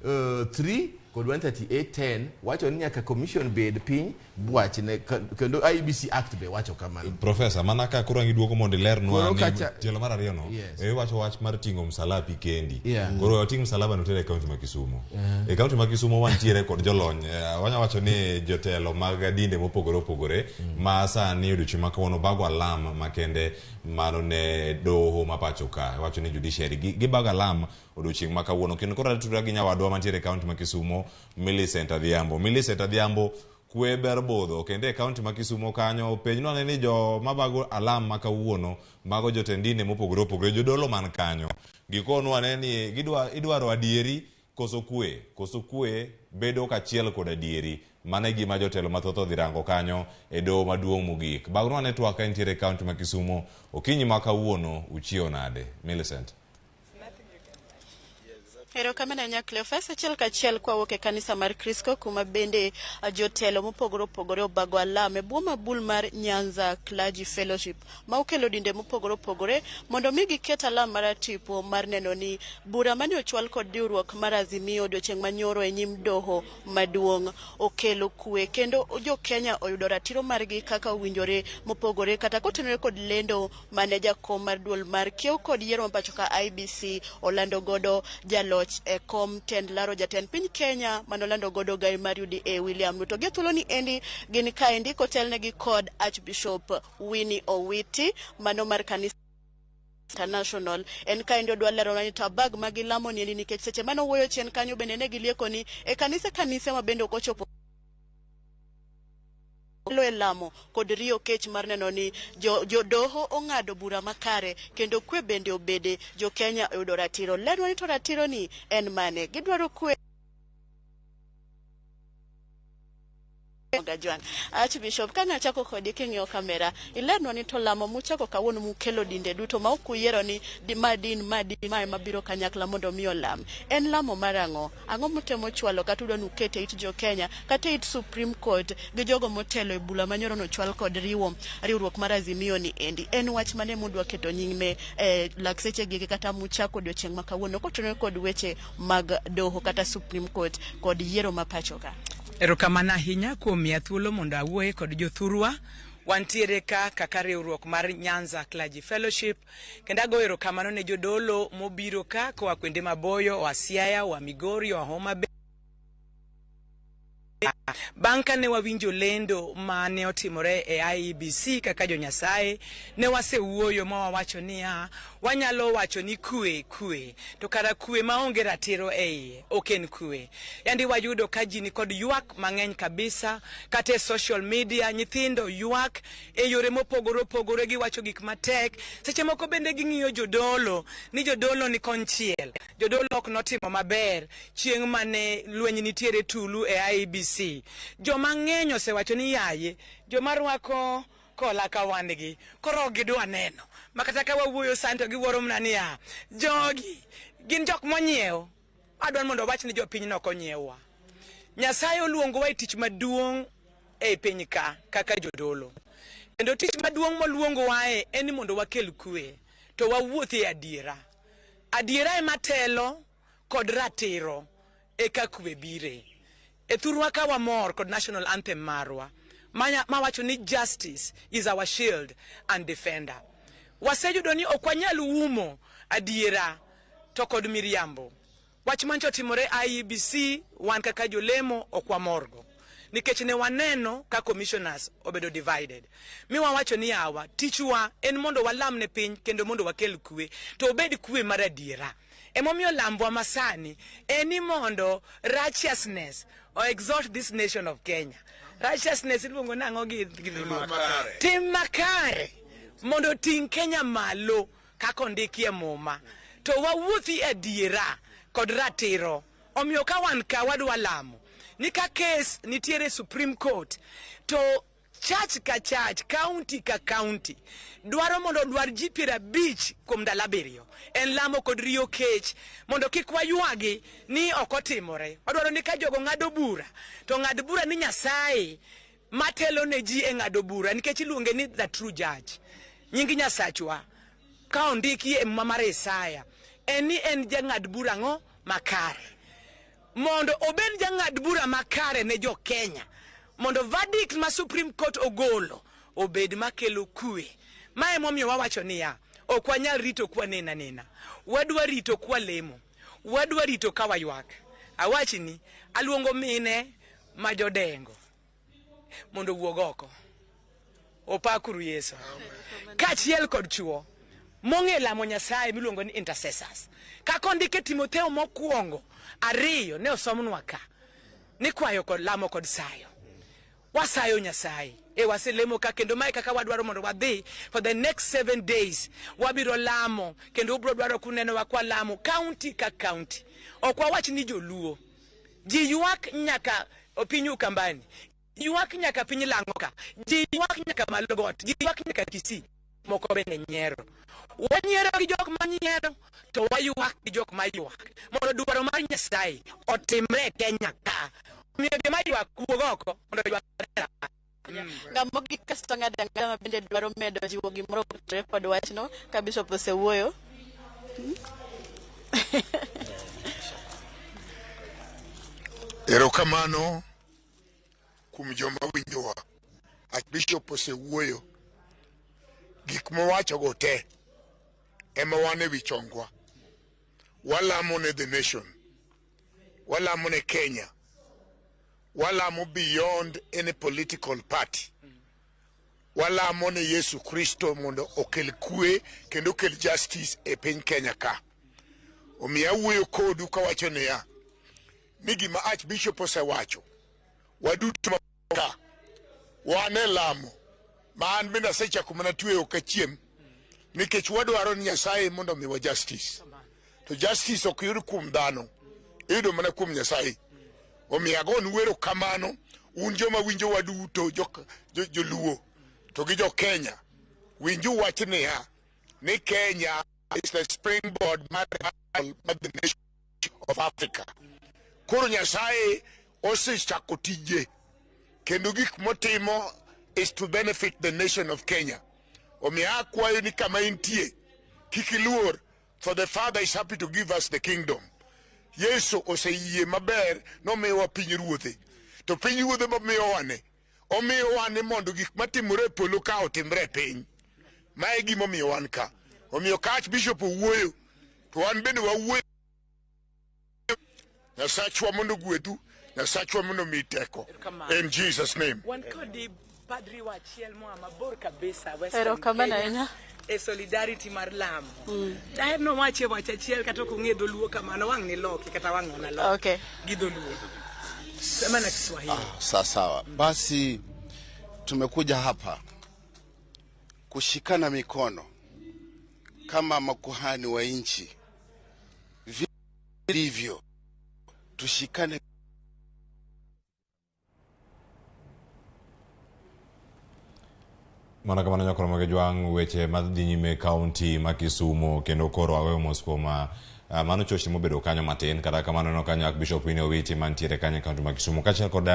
3 kod 138.10 wacho ni nyaka commission bed piny bwach ne kendo IEBC Act be wacho kamano. Profesa, mana ka koro ang' iduogo mondo ilernwa Koro ni tielo mar ariyo no, Yes. iwacho wach mar ting'o msalapi kendi. Yeah. Koro wating' msalaba no tere e kaunti ma Kisumu. E kaunti ma Kisumu wantiere kod jolony, wanya wacho ni jotelo mag dinde mopogore opogore ma sani odiochieng' ma kawuono bago alam makende mano ne doho ma pacho ka. Iwacho ni judiciary gibago alam odiochieng' ma kawuono. Kendo koro atudra gi nyawadwa mantiere e kaunti ma Kisumu, Millicent Adhiambo. Millicent Adhiambo, kwe ber budho kendo e kaunti ma Kisumu kanyo penjnwa ane ni jo mabago alam ma kawuono mago jotend dinde mopogore opogore, jodolo man kanyo, gikonwa ane ni idwaro adieri koso kwe, koso kwe bedo kachiel kod adieri. Mano e gima jotelo mathoth odhi rango kanyo e doho maduong' mogik. Bagnwa ane twak ka intiere e kaunti ma Kisumu okinyi ma kawuono, uchiewo nade? Millicent. Erokamano ahinya Cleophas. Achiel kachiel kwawuok e kanisa mar Kristo kuma bende jotelo mopogore opogore obago alam e bwo mabul mar Nyanza Clergy Fellowship ma okelo dinde mopogore opogore mondo mi giket alam mar tipo mar neno ni bura mane ochwal kod riwruok mar Azimio odiochieng' manyoro e nyim doho maduong' okelo kwe kendo jo Kenya oyudo ratiro margi kaka owinjore mopogore kata kotenore kod lendo mane jakom mar duol mar kiew kod yiero ma pacho ka IEBC olando godo jaloch e kom tend laro jatend piny Kenya manolando godo gai mar UDA William Ruto. Gi thuolo ni endi gin kaendi kotelnegi kod Archbishop Winnie Owiti mano mar kanisa International. En kaendi odwa lero ni to bag ma gilamo ni endi nikech seche mane owuoyo chien kanyo bende ne gilieko ni e kanise kanise ma bende ok ochopo e lamo kod riyo kech mar neno ni jodoho ong'ado bura makare kendo kwe bende obede jo Kenya oyudo ratiro. Lerwa ni to ratiro ni en mane? Gidwaro kwe. Gajwang. Archbishop, kane achako kodi king'iyo kamera, ilernwa ni to lamo muchako kawuono mukelo dinde duto ma ok uyiero ni ma din, ma din, ma ema biro kanyakla mondo mi olam. En lamo mar ang'o? Ang'o mutemo chwalo kata udwa ni uket e it jo Kenya kata e it Supreme Court gi jogo motelo e bura manyoro nochwal kod riwruok mar Azimio ni endi? En wach mane mudwa keto nyime e lak seche gi kata muchako odiochieng' ma kawuono kotenore kod weche mag doho kata Supreme Court kod yiero ma pacho ka? Erokamano ahinya kuom miya thuolo mondo awuoye kod jothurwa. Wantiere ka kaka riwruok mar Nyanza Clergy Fellowship kendo agoyo erokamano ne jodolo mobiro ka koa kuonde maboyo, oa Siaya, oa Migori, oa Homa Bay. Bang' kane wawinjo lendo mane otimore e IEBC kaka jo Nyasaye, ne wasewuoyo ma wawacho niya, wanyalo wacho ni kwe kwe, to kara kwe maonge ratiro e iye ok en kwe. Yandi wayudo ka ji nikod ywak mang'eny kabisa, kata e social media nyithindo ywak e yore mopogore opogore, giwacho gik matek. Seche moko bende ging'iyo jodolo ni jodolo ni konchiel, jodolo ok notimo maber chieng' mane lweny nitiere tulu e IEBC. Joma ng'eny osewacho ni yaye, joma rwako kola ka wan gi, koro ok gidwa neno. Ma kata ka wawuoyo sani to giwuoro mana niya, jogi gin jok monyiew. Adwa mondo wach ni jopiny no ok onyiewwa. Nyasaye oluongowa e tich maduong' e piny ka kaka jodolo. Kendo tich maduong' moluongowae en ni mondo wakel kwe, to wawuothi e adiera. Adiera ema telo kod ratiro eka kwe bire. E thurwa ka wamor kod national anthem marwa mawacho ni justice is our shield and defender. Waseyudo ni ok wanyal umo adiera to kod miriambo. Wach mancho otimore IEBC, wan kaka jolemo ok wamorgo. Nikech ne waneno ka commissioners obedo divided. Mi wawacho ni yawa, tichwa en mondo walam ne piny kendo mondo wakel kwe, to obed kwe mar adiera. Emomiyo lambwa masani en ni mondo righteousness o exalt this nation of Kenya. Righteousness iluongo nang'o gi dholuo? Tim makare mondo ting' Kenya malo kaka ondiki e Muma. To wawuothi e adiera kod ratiro. Omiyo ka wan ka wadwa lamo ni ka case nitiere Supreme Court to church ka church, county ka county dwaro mondo odwar ji 50 kuom ndalo 7. En lamo kod riyo kech mondo kik waywagi ni ok otimore. Wadwaro ni ka jogo ng'ado bura to ng'ad bura ni Nyasaye matelo ne ji e ng'ado bura, nikech iluonge ni the true judge. Nying Nyasachwa ka ondiki e Muma mar Isaya en ni en jang'ad bura ang'o makare. Mondo obed jang'ad bura makare ne jo Kenya. Mondo verdict ma Supreme Court ogolo obed makelo kwe. Ma emomiyo wawacho niya, ok wanyal rito kwa nena nena. Wadwa rito kwa lemo. Wadwa rito ka waywak. Awachni, aluongo mine ma jodengo mondo owuog oko. Opakuru Yesu. Kaachiel kod chuo mong'e lamo Nyasaye miluongo ni intercessors. Kaka ondike Timotheo mokwongo 2 ne osomnwa ka ni kwayo kod lamo kod sayo. Wasayo Nyasaye. Waselemo ka kendo mae kaka wadwaro mondo wadhi for the next 7 days. Wabiro lamo kendo ubiro dwaro kunenowa kwa lamo county ka county. Ok wawach ni joluo. Ji ywak nyaka piny Ukambani. Ywak nyaka piny Lang'o ka. Ji ywak nyaka Malogot. Ji ywak nyaka Kisii. Moko bende nyiero. Wanyiero gi jok manyiero to waywak gi jok maywak. Mondo dwaro mar Nyasaye otimre e Kenya ka. Omiyo joma ywak wuog oko mondo ywak. Ng'ama ogik kasto ng'ado ang'ada ma bende dwaro medo jiwo gimoro kotenore kod wachno ka Bishop osewuoyo. Erokamano kuom joma winjowa. Archbishop osewuoyo. Gik mowachogo te ema wan e wi chongwa. Walamo ne the nation. Walamo ne Kenya. Walamo beyond any political party. Walamo ne Yesu Kristo mondo okel kwe kendo okel justice e piny Kenya ka. Omiyo awuoyo kodu kawacho niya, ni gima Archbishop osewacho, waduto ma ka wan e lamo ma an bende asechako mana tweyo kachiem nikech wadwaro ni Nyasaye mondo omiwa justice. To justice ok yud kuom dhano, iyudo mana kuom Nyasaye. Omiyo agonu erokamano un joma winjo waduto joluo to gi jo Kenya. Winju wach niya ni Kenya is the springboard mar the nation of Africa. Koro Nyasaye osechako tije kendo gik motimo is to benefit the nation of Kenya. Omiyo akwayo ni kama intie kik iluor, for the Father is happy to give us the kingdom. Yesu oseyie maber nomiyowa piny ruodhe. To piny ruodhe momiyowa ni, omiyowa ni mondo gik matimore e polo ka otimre e piny. Ma e gimomiyo wan ka. Omiyo ka Archbishop owuoyo, to wan bende wawuoyo. Nyasachwa mondo ogwedhu, Nyasachwa mondo omiyi teko. In Jesus name. Wan kodi padri wa achiel moa mabor kabisa Western Erokamano Kenya ahinya. e solidarity mar lamo. Daher nowache wach achiel kata ok ong'e dholuo kamano wang' ni loki kata wang' ona loki. Okay. Gi dholuo. Sema na Kiswahili. Sawa sawa. Basi tumekuja hapa kushikana mikono kama makuhani wa nchi vilivyo, tushikane. Mana kamano nyakoro mag jwang' weche madhi nyime e kaunti ma Kisumu kendo koro aweyo mos kuom mano chochni mobedo kanyo matin. Kata kamano neno kanyo Archbishop Winnie Owiti mantiere kanyo e kaunti ma Kisumu kaachiel kod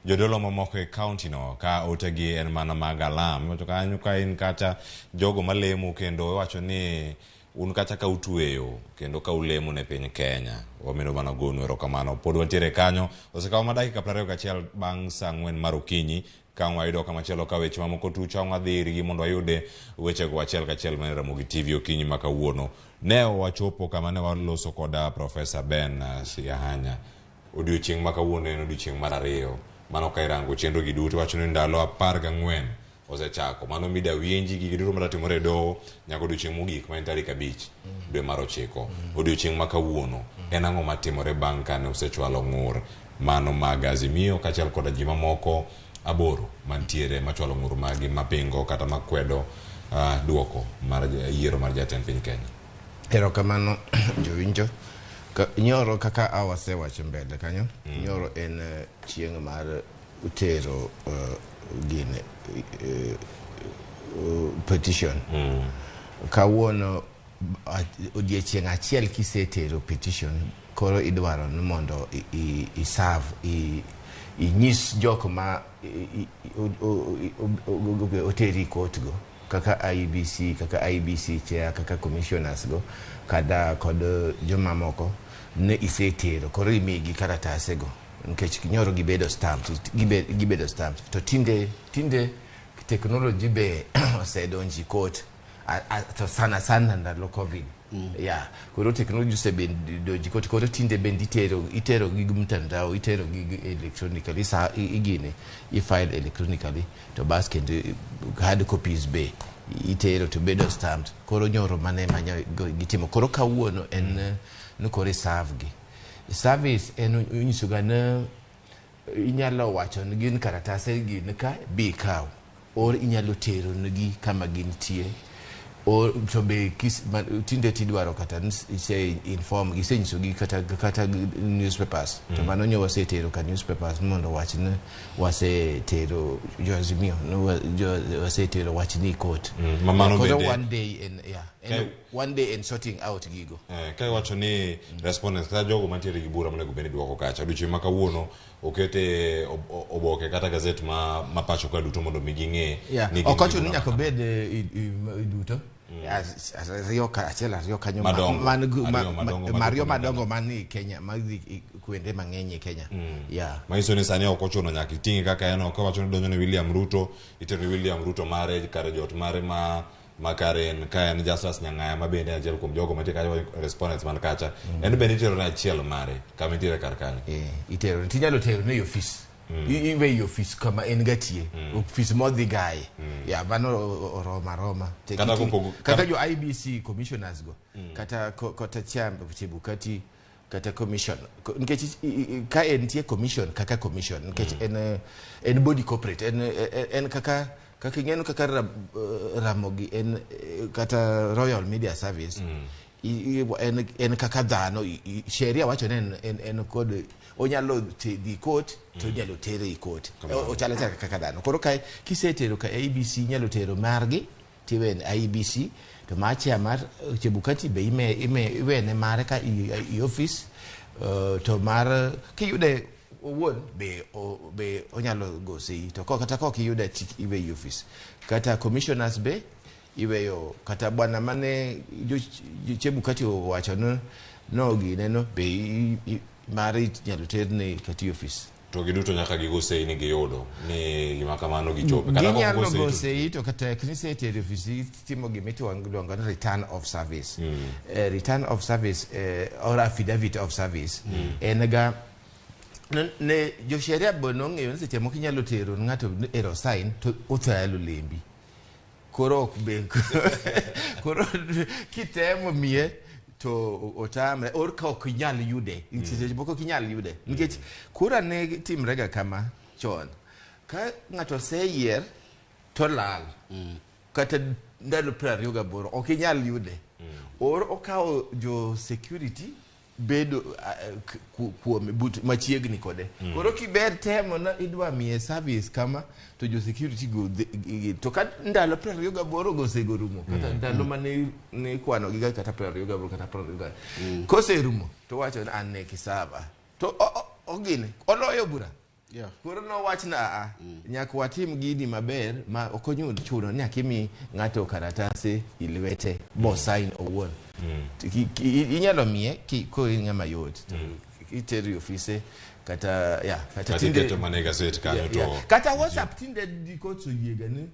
jodolo mamoko e kaunti no ka otegi en mana mag alam. Iwacho kanyo ka in kata jogo malemo kendo iwacho ni un kata ka utweyo kendo ka ulemo ne piny Kenya. Wamedo mana gonu erokamano. Pod wantiere kanyo. Osekawo ma dakika 21 bang' saa 4 mar okinyi. Ka wayudo kamachielo ka weche mamoko tucho ang' wadhi irgi mondo wayude wechego achiel kachiel mane Ramogi TV okinyi ma kawuono. Ne wachopo kama ne waloso koda Professor Ben Siahanya. Odiochieng' ma kawuono en odiochieng' mar 2. Mano ka irango chenro gi duto wacho ni ndalo 14 osechako. Mano mida winji gigi duto matimore e doho nyaka odiochieng' mogik ma en tarik 5 dwe mar 9. Odiochieng' ma kawuono en ang'o matimore bang' kane osechwalo ng'ur mano mag Azimio kaachiel koda ji mamoko 8 mantiere machwalo ng'ur magi mapingo kata makwedo duoko mar yiero mar jatend piny Kenya. Erokamano jowinjo. Nyoro kaka awasewacho mbele kanyo, nyoro en chieng' mar utero gine petition. Kawuono odiechieng' achiel kisetero petition, koro idwaro ni mondo iserve, inyis jok ma oteri court go, kaka IEBC, kaka IEBC chair, kaka commissioners go, kada kod jomamoko Ne isetero koro imigi karatasego nikech nyoro gibedo stamped, gibedo stamped. To tinde technology be osedonji court, to sana sana ndalo COVID. Yeah, koro technology osebedonji court, koro tinde bende itero gi mtandao, itero gi electronically, sa igine i-file electronically to bas, kendo hard copies be itero to bedo stamped. Koro nyoro mane manyo gitimo, koro kawuono en ni koro iserve gi service. En onyiso ga ni inyalo wacho ni gin karatase gin ka bi ikaw, or inyalo tero negi kama gintie, or to be kis, ma, tinde tidwaro kata ise inform, isenyisogi kata newspapers. To mano nyo wasetero ka newspapers mondo wach ni wasetero jo Azimio no jo wasetero wach ni court. Ma mano Koro bende one day in, yeah, en one day in sorting out gigo. Ka iwacho ni respondents kata jogo mantiere gi bura monego bed ni duoko kacha odiochieng' ma kawuono okete oboke kata gazet ma pacho ka duto mondo mi ging'e ni gin Ok gi ochuno ni bura. nyaka obed i duto. Ariyo ka achiel ariyo kanyo Madongo. man Ariyo madongo ariyo madhi madongo man i Kenya, madhi kuonde mang'eny e Kenya. Yeah. Manyiso ni sani ok ochuno nyaka iting'e kaka en ok wacho ni donjo ne William Ruto, itero ne William Ruto mare kare jot mare ma kare en ka en Justus Nyang'aya ma bende achiel kuom jogo mantie kacha, respondents man kacha, en bende itero ne achiel mare kama intiere kar kanyo. Itero tinyalo tero ne e ofis. Iwe i ofis kama en gatie, ofis modhi gaye. Ya mano oroma aroma. Kata Kata jo IEBC commissioners go, kata Chebukati kata commission. Nikech ka en tie commission kaka commission, nikech en en body corporate, en kaka ing'eno kaka Ramogi en kata Royal Media Service, en kaka dhano, sheria wacho ni en kod onyalo dhi court to onyalo tere i court. Ochalo achala kaka dhano. Koro ka kisetero ka IEBC nyalo tero margi tiwene IEBC, to mar chair mar Chebukati be iwene mare ka i office, to mar kiyude owuon be be onyalo go sei, to kata kok iyude iwe i office, kata commissioners be iweyo, kata bwana mane jo Chebukati owacho no no gine no be mare inyalo terne kata i office. To giduto nyaka gigo sei ni giyudo ni gima kamano gichope kata kok Ginyalo go sei go to sei, to kata kisetero e office itimo gimiluongo ni return of service. Return of service or affidavit of service en ga ne jo sheria bo nong'eyo ni seche moko inyalo tero ne ng'ato ni ero sign to othalo lembi, koro ok be koro kitemo miye to otamre, or ka ok inyal yude. Seche moko ok inyal yude nikech kura ne timre ga kama chon, ka ng'ato oseyier to lal kata ndalo 28 ok inyal yude, or okawo jo security bedo kuome but machiegni kode. Koro kiber temo na idwa miye service kama to jo security go to ka ndalo 28 go osegorumo, kata ndalo mane ne ikwano gi ga kata 28 kata 20 koserumo to wacho ni an ne kisaba to ogine oloyo bura. Koro nowach na aa, nyaka watim gini maber ma ok onyul chuno ni nyaka imi ng'ato karatase i lwete bo sign owuon. Inyalo miye ko in ng'ama yot to itero e ofise kata ya kata Kata iketo mana e gaset kanyo to Kata WhatsApp tinde di court oyiega ni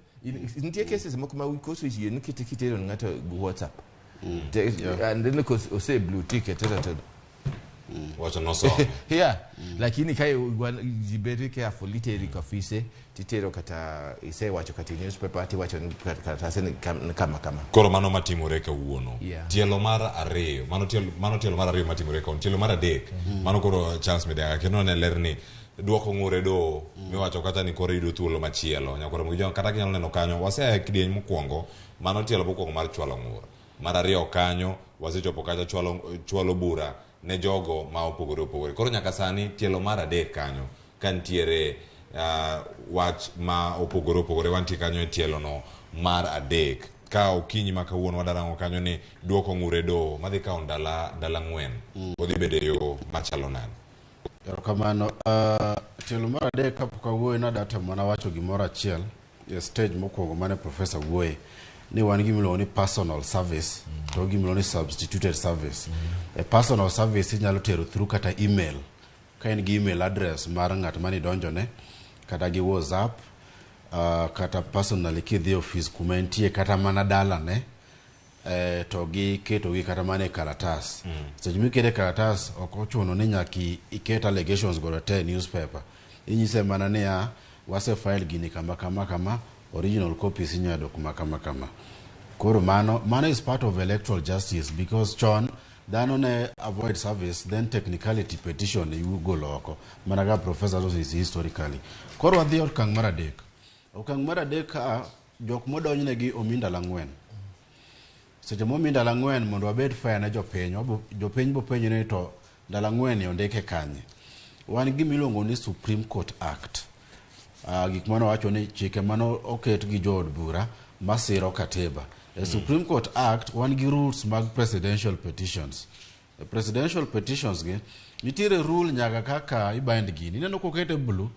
nitie cases moko ma court oyie ni kitero ne ng'ato WhatsApp. And then ose blue tick et cetera, to wacho nosomo. Yeah, lakini kae ji very careful, iteri ka ofise titero kata isewacho kata i newspaper tiwacho ni karatase ni kama kama. Koro mano matimore kawuono. Yeah. Tielo mar ariyo mano tielo mar ariyo matimore kawuono. Tielo mar adek mano koro Charles Midiaga kendo ne ler ni duoko ng'ure do miwacho kata ni koro yudo thuolo machielo nyakoro Mugijwang' kata kinyalo neno kanyo wasea e kidieny mokwongo, mano tielo mokwongo mar chwalo ng'ur. Mar ariyo kanyo wasechopo kacha chwalo bura ne jogo ma opogore opogore. Koro nyaka sani tielo mar adek kanyo ka nitiere wach ma opogore opogore, wantie kanyo e tielo no mar adek ka okinyi ma kawuono wadarango kanyo ni duoko ng'ure doho madhi kawo ndalo 4 odhi bedo e yo machalo nade? Erokamano. Tielo mar adek kapok awuoyo nadwa temo mana wacho gimoro achiel e stage mokwongo mane profesa wuoye. Ni wan gi gimiluongo ni personal service to gi gimiluongo ni substituted service. E personal service inyalo tero through kata email. Ka in gi email address mar ng'at mane idonjone kata gi WhatsApp kata personally kidhi e ofis kuma entie kata mana dalane to giketogi kata mana e kalatas. Seche mikete e kalatas ok ochuno ni nyaka iket allegations go te e newspaper. Inyise mana niya wase file gini kama kama kama original copies inyalo yudo kuma kama kama. Koro mano mano is part of electoral justice because chon dhano ne avoid service then technicality petition igolo oko mana kaka professor osisi historically. Koro wadhi e okang' mar adek. Okang' mar adek ka jok modonjnegi omi ndalo ang'wen. Seche momi ndalo ang'wen mondo wabed fair ne jopiny, jopiny bopenjo ni to ndalo ang'wen ni ondike kanye. Wan gi gima iluongo ni Supreme Court Act. Gik mane owacho ni chike mane oket gi jood bura masiro katiba. E Supreme Court Act wan gi rules mag presidential petitions. E presidential petitions gi nitiere rule nyaka kaka ibind gini. Ineno kokete blue,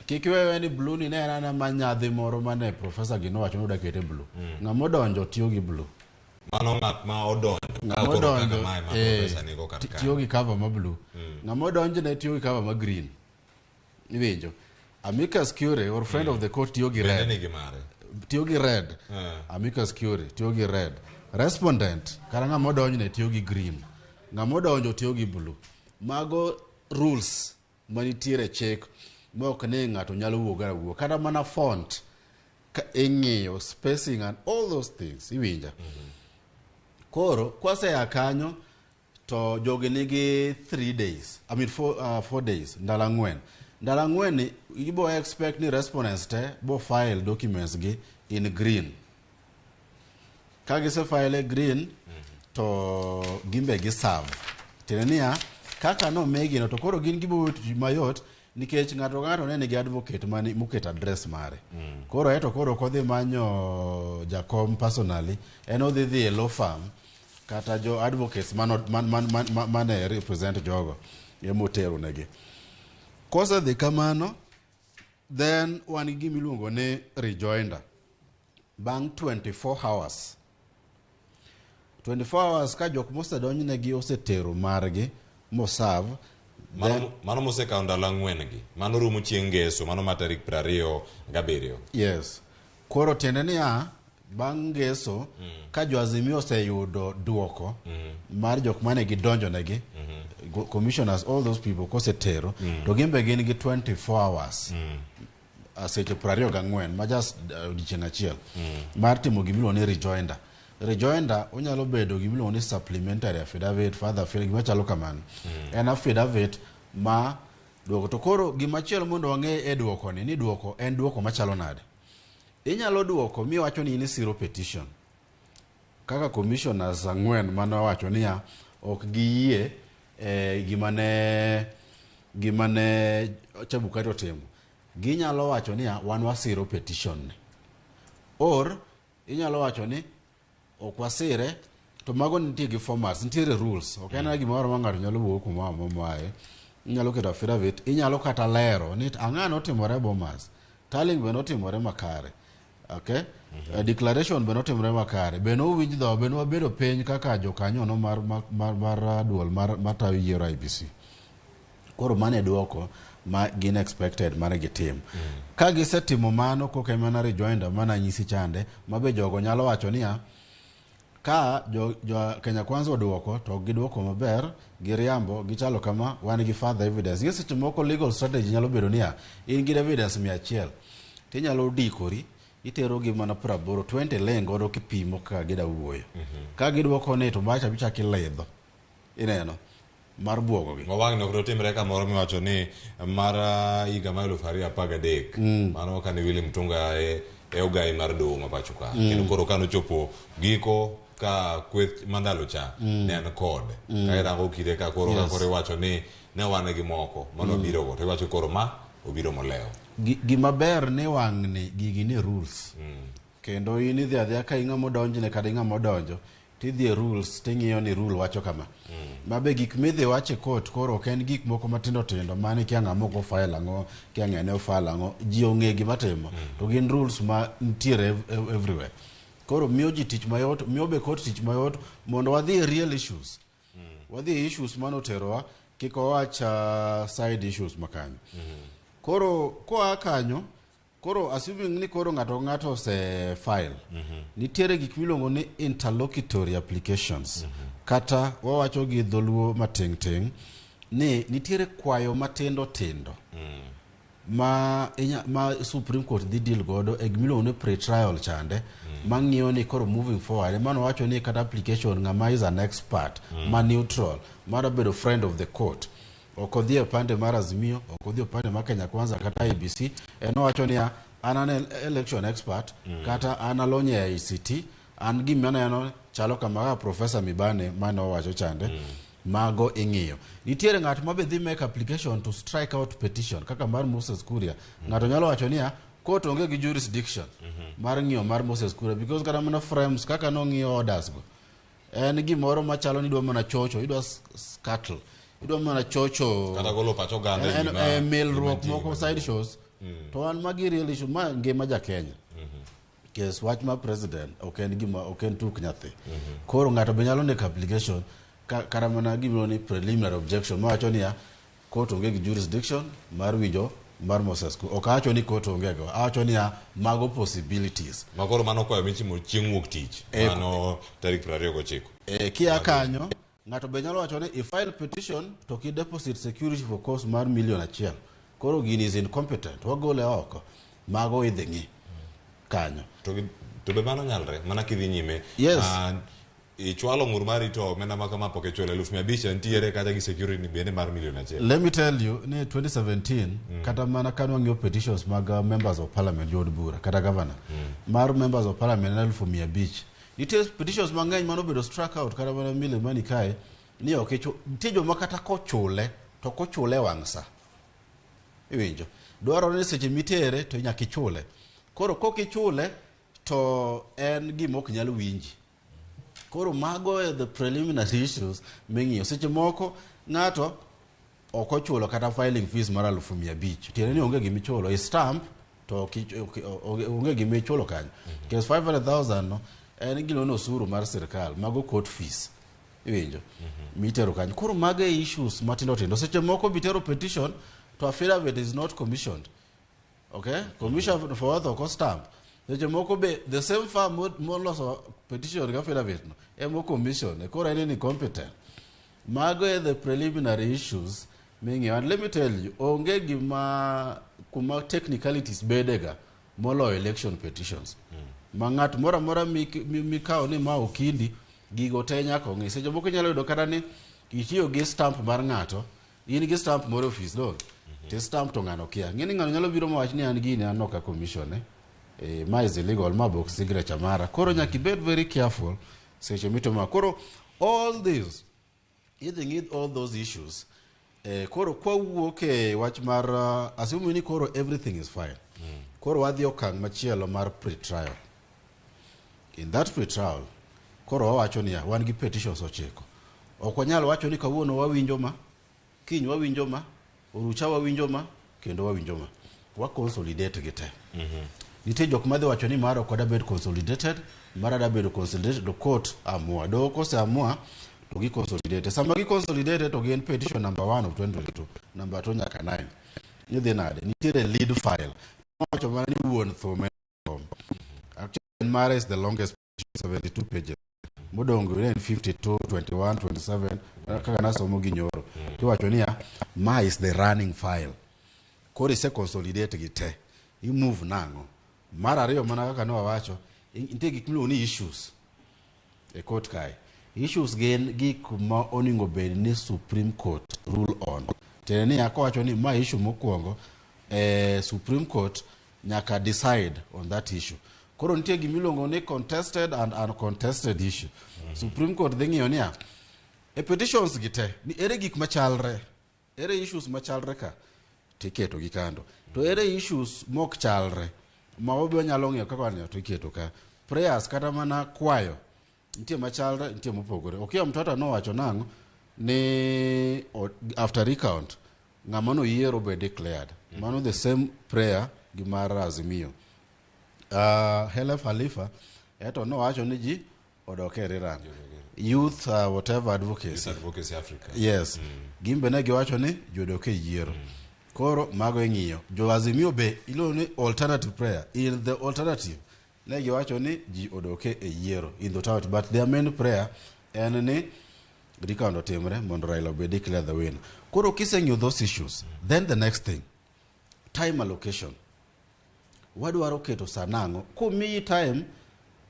kik iwewe ni blue ni ne en ana ma nyadhi moro mane professor gi nowacho ni odwa kete blue. Ng'ama odonjo tiyo gi blue. Mano ng'at ma odonjo. Ng'ama Koro kaka odonjo mae ma professor nigo kar kae. tiyo gi cover ma blue. Ng'ama odonjne tiyo gi cover ma green. Iwinjo? Amicus curiae or friend of the court tiyo gi Bende red. nigi mare. Tiyo gi red. Amicus curiae tiyo gi red. Respondent kata ng'ama odonjne tiyo gi green. Ng'ama odonjo tiyo gi blue. Mago rules manitiere e chik ma ok ni ng'ato nyalo wuok awuoka. Kata mana font ka ing'iyo spacing and all those things iwinja. Koro kwasea kanyo to jogi nigi 3 days I mean 4 days ndalo ang'wen. Ndalo ang'wen ni ibo expect ni respondents te bo file documents gi in green. Ka gise file green to gimbe gi serve. Tiende niya kaka nomigi no to koro gin gibo tich mayot nikech ng'ato ka ng'ato ne nigi advocate mane moketo address mare. Koro eto koro ok odhi manyo jakom personally, en odhi dhi e law firm kata jo advocates mano, man, man, man, man, mane represent jogo emotero negi. Kosedhi kamano, then wan gi gima iluongo ni rejoinder. Bang' 24 hours. 24 hours ka jok mosedonjnegi osetero margi moserve Mano, mano mosekawo ndalo ang'wen gi. Mano rumo chieng' ngeso, mano ma tarik 27. Yes. Koro tiende niya, bang' ngeso, ka jo Azimio oseyudo duoko mar jok mane gidonjonegi, commissioners, all those people kosetero, to gin be gin gi 24 hours. Seche 24 ma just odiechieng' achiel mar timo gimiluongo ni rejoinder. Rejoinder onyalo bedo gimiluongo ni supplementary affidavit, further affidavit, gima chalo kamano. En affidavit ma duoko. To koro gimachielo mondo wang'e e duoko ni duoko en duoko machalo nade. Inyalo duoko miwacho ni in isiro petition. Kaka commissioners ang'wen mane owacho niya ok giyie gima ne Chebukati otimo. Ginyalo wacho niya wan wasiro petition ni. Or inyalo wacho ni ok wasire to mago nitie gi formats, nitiere rules. Ok en gimoro ma ng'ato nyalo wuok kuma moaye. Inyalo keto affidavit, inyalo kata lero ni ang'o notimore Bomas. Tallying be notimore makare. Okay? Declaration be notimore makare. Be nowinj dho, be nwabedo piny kaka jokanyono mar duol mar matayo yiero IEBC. Koro mano e duoko ma gin expected mar gitim. Ka gisetimo mano koka mana rejoinder mana nyisi chande, ma be jogo nyalo wacho niya ka jo Kenya Kwanza oduoko to ok giduoko maber, giriambo, gichalo kama, wan gi further evidence. Gi seche moko legal strategy nyalo bedo niya, in gi evidence 100, tinyalo dikori, itero gi mana 80, 20 leng godo kipimo kaka gida wuoyo. Ka giduoko ni to macha bichak ilidho. Ineno? Mar buogo gi. Ma wang'ni ok notimre kamoro miwacho ni mar higa mar 2013. Mano kane Willy Mutunga e ogai mar doho ma pacho ka. Kendo koro kanochopo giko ka kweth mandalo cha ne en kod. Ka irango kinde ka koro ka koro iwacho ni ne wan gi moko mano obiro go to iwacho koro ma obiro molewo. Gima ber ni wang'ni gigi ni rules. Kendo in idhi adhiya ka ing'ama odonjne kata ing'ama odonjo tidhi e rules ting'iyo ni rule wacho kama. Ma be gik midhi wach e court koro ok en gik moko matindo tindo mane kia ng'ama ok ofile ang'o, kia ng'ane ofile ang'o, ji ong'e gima timo. To gin rules ma nitiere everywhere. Koro miyo ji tich mayot, miyo be court tich mayot mondo wadhi e real issues. Wadhi e issues manoterowa, kik wawach side issues makanyo. Koro koa kanyo, koro assuming ni koro ng'ato ka ng'ato ose file, nitiere gik miluongo ni interlocutory applications. Kata wawacho gi dholuo mating' ting' ni nitiere kwayo matindo tindo ma Supreme Court dhi deal godo e gimiluongo ni pre-trial chande, mang'iyo ni koro moving forward mano wacho ni kata application ng'ama is an expert ma neutral mar bedo friend of the court, ok odhi e pande mar Azimio, ok odhi e pande mar Kenya Kwanza kata IEBC, en owacho niya an election expert kata an alony e ICT, an gima aneno chalo kama kaka Professor Mibane mane owacho chande. Mago ing'iyo. Nitiere ng'at ma be dhi make application to strike out petition kaka mar Moses Kuria. Ng'ato nyalo wacho niya court onge gi jurisdiction mar ng'iyo mar Moses Kuria because kata mana frames kaka nong'iyo orders go en gimoro machalo ni idwa mana chocho, idwa scuttle, idwa mana chocho kata golo pach oganda e en milruok gima moko nitie. Side shows to an magi real issue ma ngima ja Kenya. Kes wach mar president ok en gima, ok en tuk nyathi. Koro ng'ato be nyalo ndiko application kata mana gimiluongo ni preliminary objection mawacho niya court onge gi jurisdiction mar winjo mar Moses Kuria. Ok awacho ni court onge go, awacho niya mago possibilities. Ma koro mano kwayo mitimo chieng' wuok tich, mano tarik 29. Kia kanyo ng'ato be nyalo wacho ni i file petition to ki deposit security for cost mar 1,000,000. Koro gini is incompetent, wagole oko. Mago idhi ng'i kanyo. To be mano nyalre mana kidhi nyime. Yes. Ichwalo ng'ur mari to omenda ma kama pok ichulo 500,000 nitiere kata gi security bende mar 1,000,000. Let me tell you ni 2017 kata mana ka nwang'iyo petitions mag members of parliament, jood bura kata governor, mar members of parliament en 500,000. Nitie petitions mang'eny manobedo struck out kata mana Milimani kae ni ok ichu, nitie joma kata kochule to kochule wang' sa. Iwinjo? Dwarore ni seche mitere to nyaka ichule. Koro kok ichule to en gima ok nyal winji. Koro mago e the preliminary issues ming'iyo. Seche moko ng'ato ok ochulo kata filing fees mar 500,000. Tiende ni onge gimichulo. I stamp to onge gimichulo kanyo. Kes 500,000 no en gino osuru mar sirkal, mago court fees. Iwinjo? Mitero kanyo. Koro mago e issues matindo tindo. Seche moko bitero petition to affidavit is not commissioned. Okay? Commission for oath ok stamp. Seche moko be the same firm moloso petition gi affidavit no emo commission. Koro en incompetent. Mago e the preliminary issues ming'iyo. And let me tell you, onge gima kuma technicalities bedega moloyo election petitions. Ma ng'at moro amora mikawo ni ma okindi, gigo te nyaka ong'i. Seche moko inyalo yudo kata ni itiyo gi stamp mar ng'ato, in gi stamp moro e ofis dong. Ti stamp to ng'ano kia. Ng'eni ng'ano nyalo biro mawach ni an gini an ok a commission eh. Ma is illegal, ma box signature mara. Koro nyaka ibed very careful seche mitimo. Koro all these, idhi ng'i all those issues. Koro kwawuok e wach mar assuming ni koro everything is fine. Koro wadhi okang' machielo mar pre-trial. In that pre-trial, koro wawacho niya, wan gi petitions 9. Ok wanyal wacho ni kawuono wawinjo ma, kiny wawinjo ma, orucha wawinjo ma, kendo wawinjo ma. Wa consolidate gi te. Nitie jok madhi wacho ni mara ok odwa consolidated, mara da bedo consolidated, to court amua. Doho kose amua, to gi consolidate. Sama gi consolidate to gin petition number 1 of 2022, number 2 nyaka 9. Nidhi nade? Nitiere lead file. Wacho mana ni wuon thum en thum. Actually, mare is the longest, 72 pages. Modong' en 52, 21, 27, kaka nasomo gi nyoro. Tiwacho niya, ma is the running file. Koro ise consolidate gi te. I move nang'o? Mar ariyo mana kaka ne wawacho, nitie gik miluongo ni issues e court kae. Issues gin gik ma onego bed ni Supreme Court rule on. Tiende niya, kowacho ni ma issue mokwongo, Supreme Court nyaka decide on that issue. Koro nitie gimiluongo ni contested and uncontested issue. Supreme Court dhi ng'iyo niya, e petitions gi te, ni ere gik machalre, ere issues machalre ka, tiketo gi kando. To ere issues mok chalre, ma wabe wanyalo ng'iyo kaka waneno to iketo ka. Prayers kata mana kwayo, nitie machalre, nitie mopogore. Okiya Mtata nowacho nang'o ni after recount, ng'ama noyiero be declared. Mano the same prayer gi mar Azimio. Khelef Khalifa Eto nowacho ni ji odok e rerun. Youth whatever advocacy. Youth Advocacy Africa. Yes. Gin be ne giwacho ni ji odok e yiero. Koro mago ing'iyo. Jo Azimio be iluongo ni alternative prayer. In the alternative ne giwacho ni ji odok e yiero in the alternative, but their main prayer en ni recount otimre mondo Raila obed declare the winner. Koro kiseng'iyo those issues, then the next thing, time allocation. Wadwaro keto saa nang'o? Komiyi time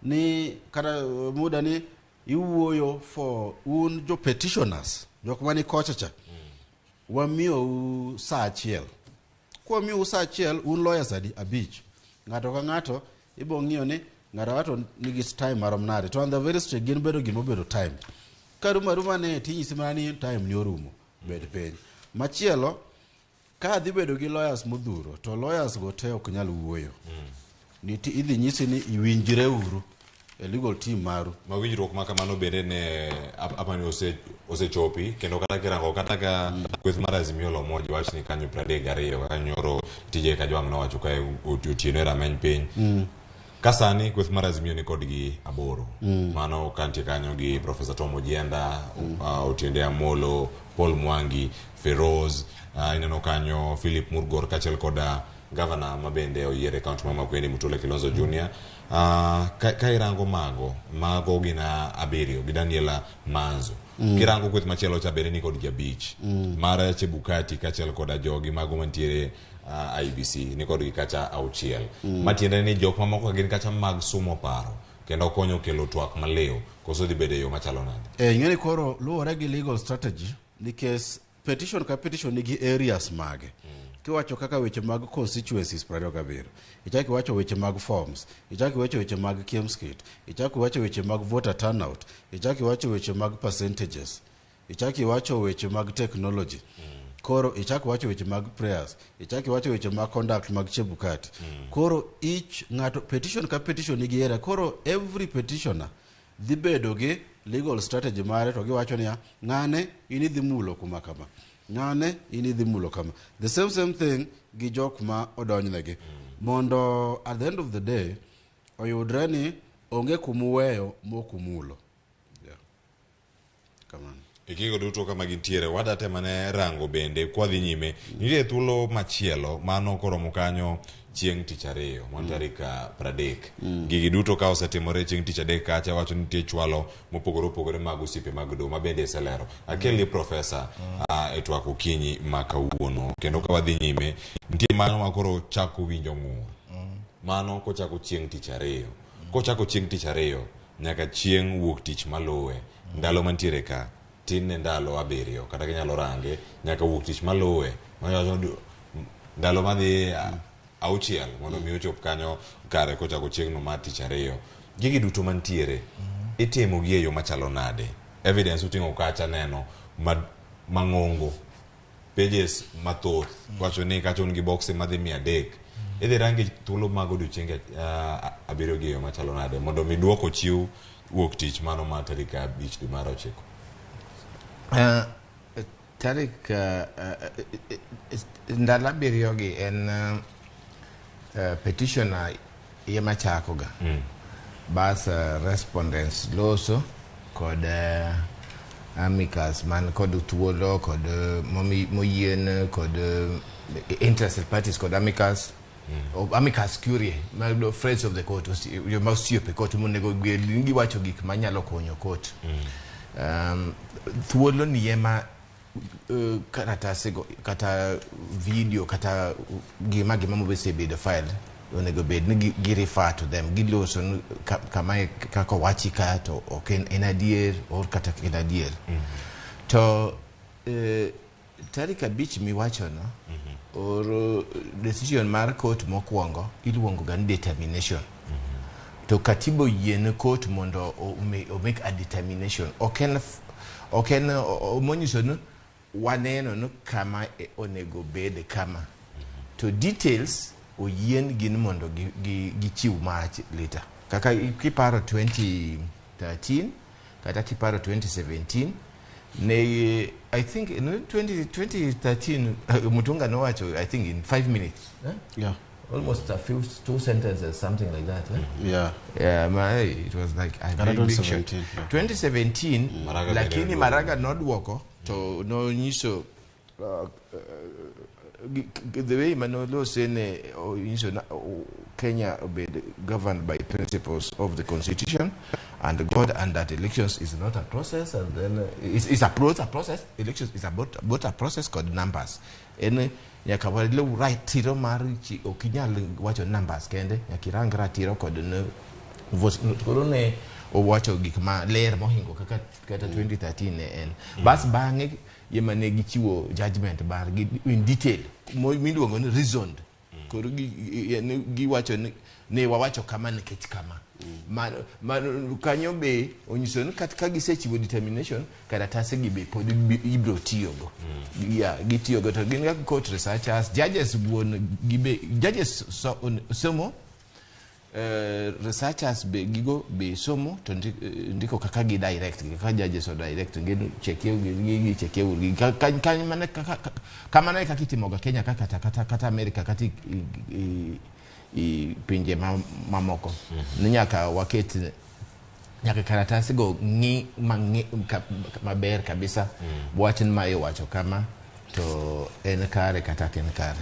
ni kata muda ni iwuoyo for un jo petitioners, jok mani kocha cha. Wamiyou saa achiel. Kwamiyou saa achiel, un lawyers adi? 5. Ng'ato ka ng'ato ibo ng'iyo ni ng'ato ka ng'ato nigi time marom nade. To on the very strict gin bedo gimobedo time. Karumo aruma ne tinyisi mana ni time ni orumo, bed piny. Machielo, ka dhi bedo gi lawyers modhuro, to lawyers go te ok nyal wuoyo. Niti idhi nyisi ni iwinjre uru e legal team maru. Ma winjruok ma kamano bende ne apani osechopi kendo kata kirango kata ka kweth mar Azimio la Umoja wach ni kanyo 32 kaka nyoro tije Kajwang' nowacho ka otieno e rameny piny. Ka sani kweth mar Azimio ni kod gi 8. Mano kantie kanyo gi Professor Tom Ojienda, Otiende Amolo, Paul Mwangi, Feroz, ineno kanyo Philip Murgor kaachiel koda gavana ma bende oyier e kaunti ma Makueni Mutula Kilonzo Junior. Ka irango mago gin 7 gi Daniela Manzo. Kirango kweth machielo cha bende ni kod ji 5. Mar Chebukati kaachiel koda jogi mago mantiere IEBC ni kodgi kacha 6. Matiende ni jok mamoko gin kacha mag sumo paro kendo konyo kelo twak maliw koso dhi bedo e yo machalo nade? Ing'e ni koro luwore gi legal strategy nikech petition ka petition nigi areas mage. Kiwacho kaka weche mag constituencies 27, ichako iwacho weche mag forms, ichako iwacho weche mag KIEMS kit, ichako iwacho weche mag voter turnout, ichako iwacho weche mag percentages, ichako iwacho weche mag technology. Koro ichako iwacho weche mag prayers, ichako iwacho weche mag conduct mag Chebukati. Koro each ng'ato petition ka petition nigi area. Koro every petitioner dhi bedo gi legal strategy mare to giwacho niya, ng'ane in idhi mulo kuma kama, ng'ane in idhi mulo kama. The same thing gi jok ma odonjnegi. Mondo at the end of the day oyudre ni onge kumuweyo mokumulo. Yeah. Kamano. E gigo duto kama gintiere, wadate mane rango bende kwadhi nyime. Nitie thuolo machielo mano koromo kanyo chieng' tich ariyo, mar tarik 30. Gigi duto ka osetimore chieng' tich adek kacha wacho ni nitie chwalo mopogore opogore mag osiepe mag doho ma bende iselero. Akelni profesa e twak okinyi ma kawuono. Kendo ka wadhi nyime, nitie mano ma koro chako winjo ng'ur. Mano kochako chieng' tich ariyo. Kochako chieng' tich ariyo, nyaka chieng' wuok tich maluwe. Ndalo mantiere ka, tin ne ndalo 7, kata kinyalo range, nyaka wuok tich maluwe. Ndalo madhi 6 mondo mi ochop kanyo kare kochako chieng'no mar tich ariyo. Gigi duto mantiere, itimo gi e yo machalo nade? Evidence uting'o kacha neno mang'ongo, pages mathoth, wacho ni kacha un gi boxe madhi 300. Idhi rangi thuolo mag odiochienge 7 gi e yo machalo nade mondo mi duoko chiw wuok tich mano mar tarik 5 dwe mar 9? Tarik ndalo 7 gi en petitioner ema chakoga. Bas respondents loso kod amicus man kod thuolo kod moyien kod interested parties kod amicus. Amicus curiae, ma friends of the court, joma osiepe court monego giwacho gik manyalo konyo court. Thuolo ni ema karatasego kata video kata gima mosebedo file onego bed ni gi refer to them, giloso ni kama kaka owachi ka to ok en adier or kata en adier. To tarik 5 miwachono, or decision mar court mokwongo iluongo ga ni determination. To katiba oyie court mondo o make a determination. Ok en monyiso ni waneno ni kama onego bed kama. To details oyien gin mondo gichiw mach later. Kaka kiparo 2013 kata kiparo 2017 ne I think in 2013 Mutunga nowacho I think in 5 minutes. Yeah. Almost a few two sentences, something like that. Eh? Yeah. Yeah, it was like a Kata big, big shock. 2017, yeah. 2017, Maraga lakini bende Maraga nodwoko to nonyiso the way manolose ne onyiso na Kenya obed governed by principles of the constitution and God, and that elections is not a process, and then it's a process. Elections is about a process called numbers. En nyaka waluw ratiro mar chi, ok inyal wacho numbers kende, nyaka irang ratiro kod ne votes. Koro ne owacho gik ma ler mohingo kaka kata 2013 ne en. Bas bang'e ema ne gichiwo judgment margi in detail miluongo ni reasoned. Koro giwacho ni ne wawacho kama nikech kama. Mano kanyo be onyiso ni kata ka gisechiwo determination, karatase gi be pod ibiro tiyogo. Yeah, gitiyogo to gin kaka court researchers, judges wuon gibe judges somo, researchers be gigo be somo to ndiko kaka gi direct, kaka judges o direct gin chekie gi chekie gi mana kamano e kaka itimoga Kenya kaka kata America kata i pinje mamoko. Ni nyaka waket nyaka karatasi go ng'i maber kabisa. Wach ni mae wacho kama to en kare kata ok en kare.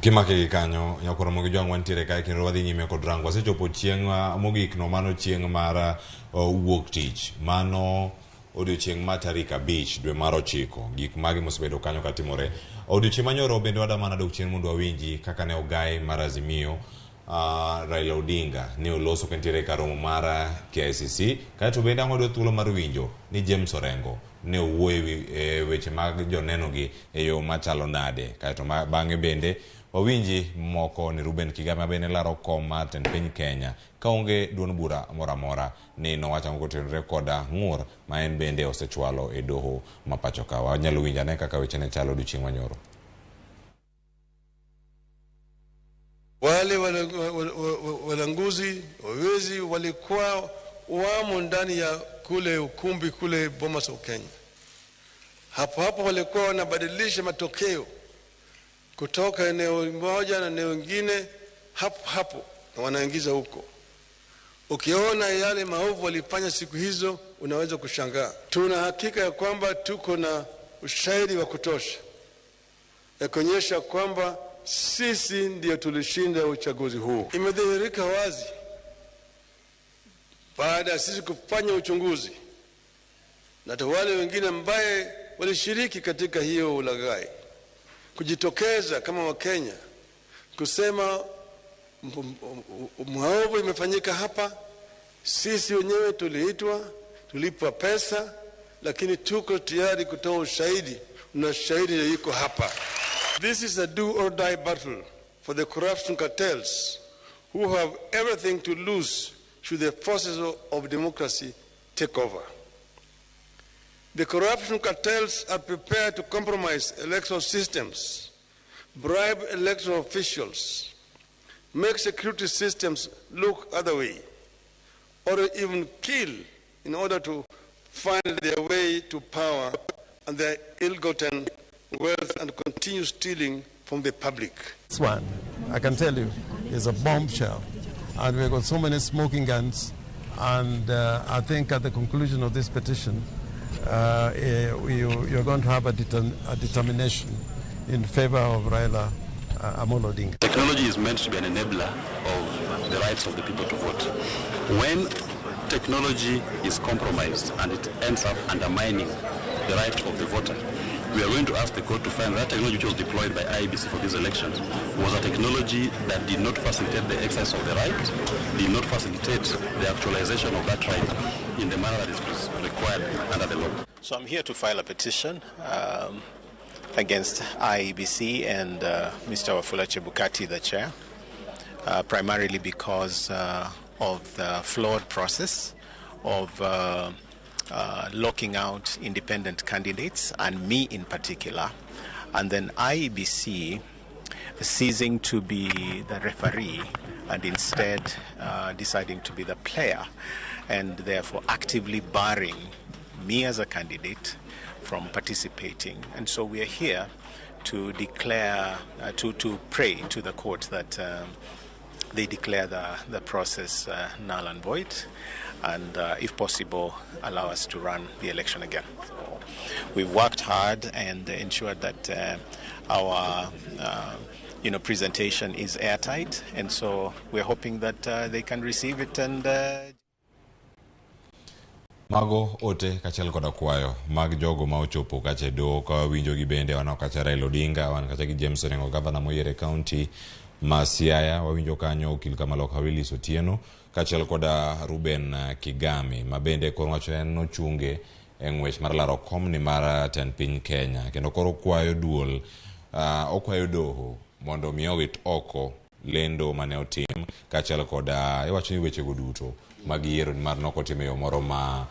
Kimake gi kanyo nyakoro mogi jwang' wantiere kae kendo wadhi nyime kod rango. Wasechopo chieng' mogik no, mano chieng' mar wuok tich, mano odiochieng' mar tarik 5 dwe mar 9. Gik magi mosebedo kanyo katimore odiochieng' manyoro bende wadwa dok chien mondo wawinji kaka ne ogai mar Azimio Raila Odinga ne oloso kantiere kar romo mar KICC. Kaeto bende ang' wayudo thuolo mar winjo ni James Orengo ne owuoyo e weche mag joneno gi e yo machalo nade. Kaeto bang'e bende wawinji moko ni Ruben Kigame bende laro kom mar tend piny Kenya kaonge duond bura moro amora ni nowacho ang'o kotenore koda ng'ur ma en bende osechwalo e doho ma pacho ka. Wanyalo winjo ane kaka weche ne chalo odiochieng' manyoro. Wale walanguzi wawezi walikuwa wamo ndani ya kule ukumbi kule Bomas of Kenya. Hapo hapo walikuwa wanabadilisha matokeo kutoka eneo moja na eneo lingine, hapo hapo na wanaingiza huko. Ukiona yale maovu walifanya siku hizo unaweza kushangaa. Tuna hakika ya kwamba tuko na ushahidi wa kutosha ya kuonyesha kwamba sisi ndio tulishinda uchaguzi huu. Imedhihirika wazi baada ya sisi kufanya uchunguzi na hata wale wengine ambaye walishiriki katika hiyo ulaghai kujitokeza kama Wakenya kusema maovu imefanyika hapa, sisi wenyewe tuliitwa, tulipwa pesa, lakini tuko tayari kutoa ushahidi na shahidi yuko hapa. This is a do or die battle for the corruption cartels who have everything to lose should the forces of democracy take over. The corruption cartels are prepared to compromise electoral systems, bribe electoral officials, make security systems look other way, or even kill in order to find their way to power and their ill-gotten wealth and continue stealing from the public. This one, I can tell you, is a bombshell. And we've got so many smoking guns. And I think at the conclusion of this petition, you're going to have a determination in favor of Raila Amolo Odinga. Technology is meant to be an enabler of the rights of the people to vote. When technology is compromised and it ends up undermining the right of the voter, we are going to ask the court to find that technology which was deployed by IEBC for this election was a technology that did not facilitate the exercise of the right, did not facilitate the actualization of that right in the manner that is required under the law. So I'm here to file a petition against IEBC and Mr. Wafula Chebukati, the chair, primarily because of the flawed process of locking out independent candidates, and me in particular, and then IEBC ceasing to be the referee and instead deciding to be the player, and therefore actively barring me as a candidate from participating. And so we are here to declare, to pray to the court that they declare the process null and void, and if possible, allow us to run the election again. So we've worked hard and ensured that our presentation is airtight, and so we're hoping that they can receive it and. Mago ote kachiel koda kwayo mag jogo ma ochopo kacha e doho ka wawinjo gi bende waneno kacha Raila Odinga, wan kacha gi James Orengo gavana moyier e kaunti ma Siaya, wawinjo kanyo okil Kamaloka Willis Otieno kaachiel koda Ruben Kigame ma bende koro wacho en nochunge e ng'wech mar laro komni mar tend piny Kenya kendo koro kwayo duol okwayo doho mondo mi owit oko lendo mane otim kaachiel koda iwacho ni wechego duto mag yiero nimar nokotim e yo moro ma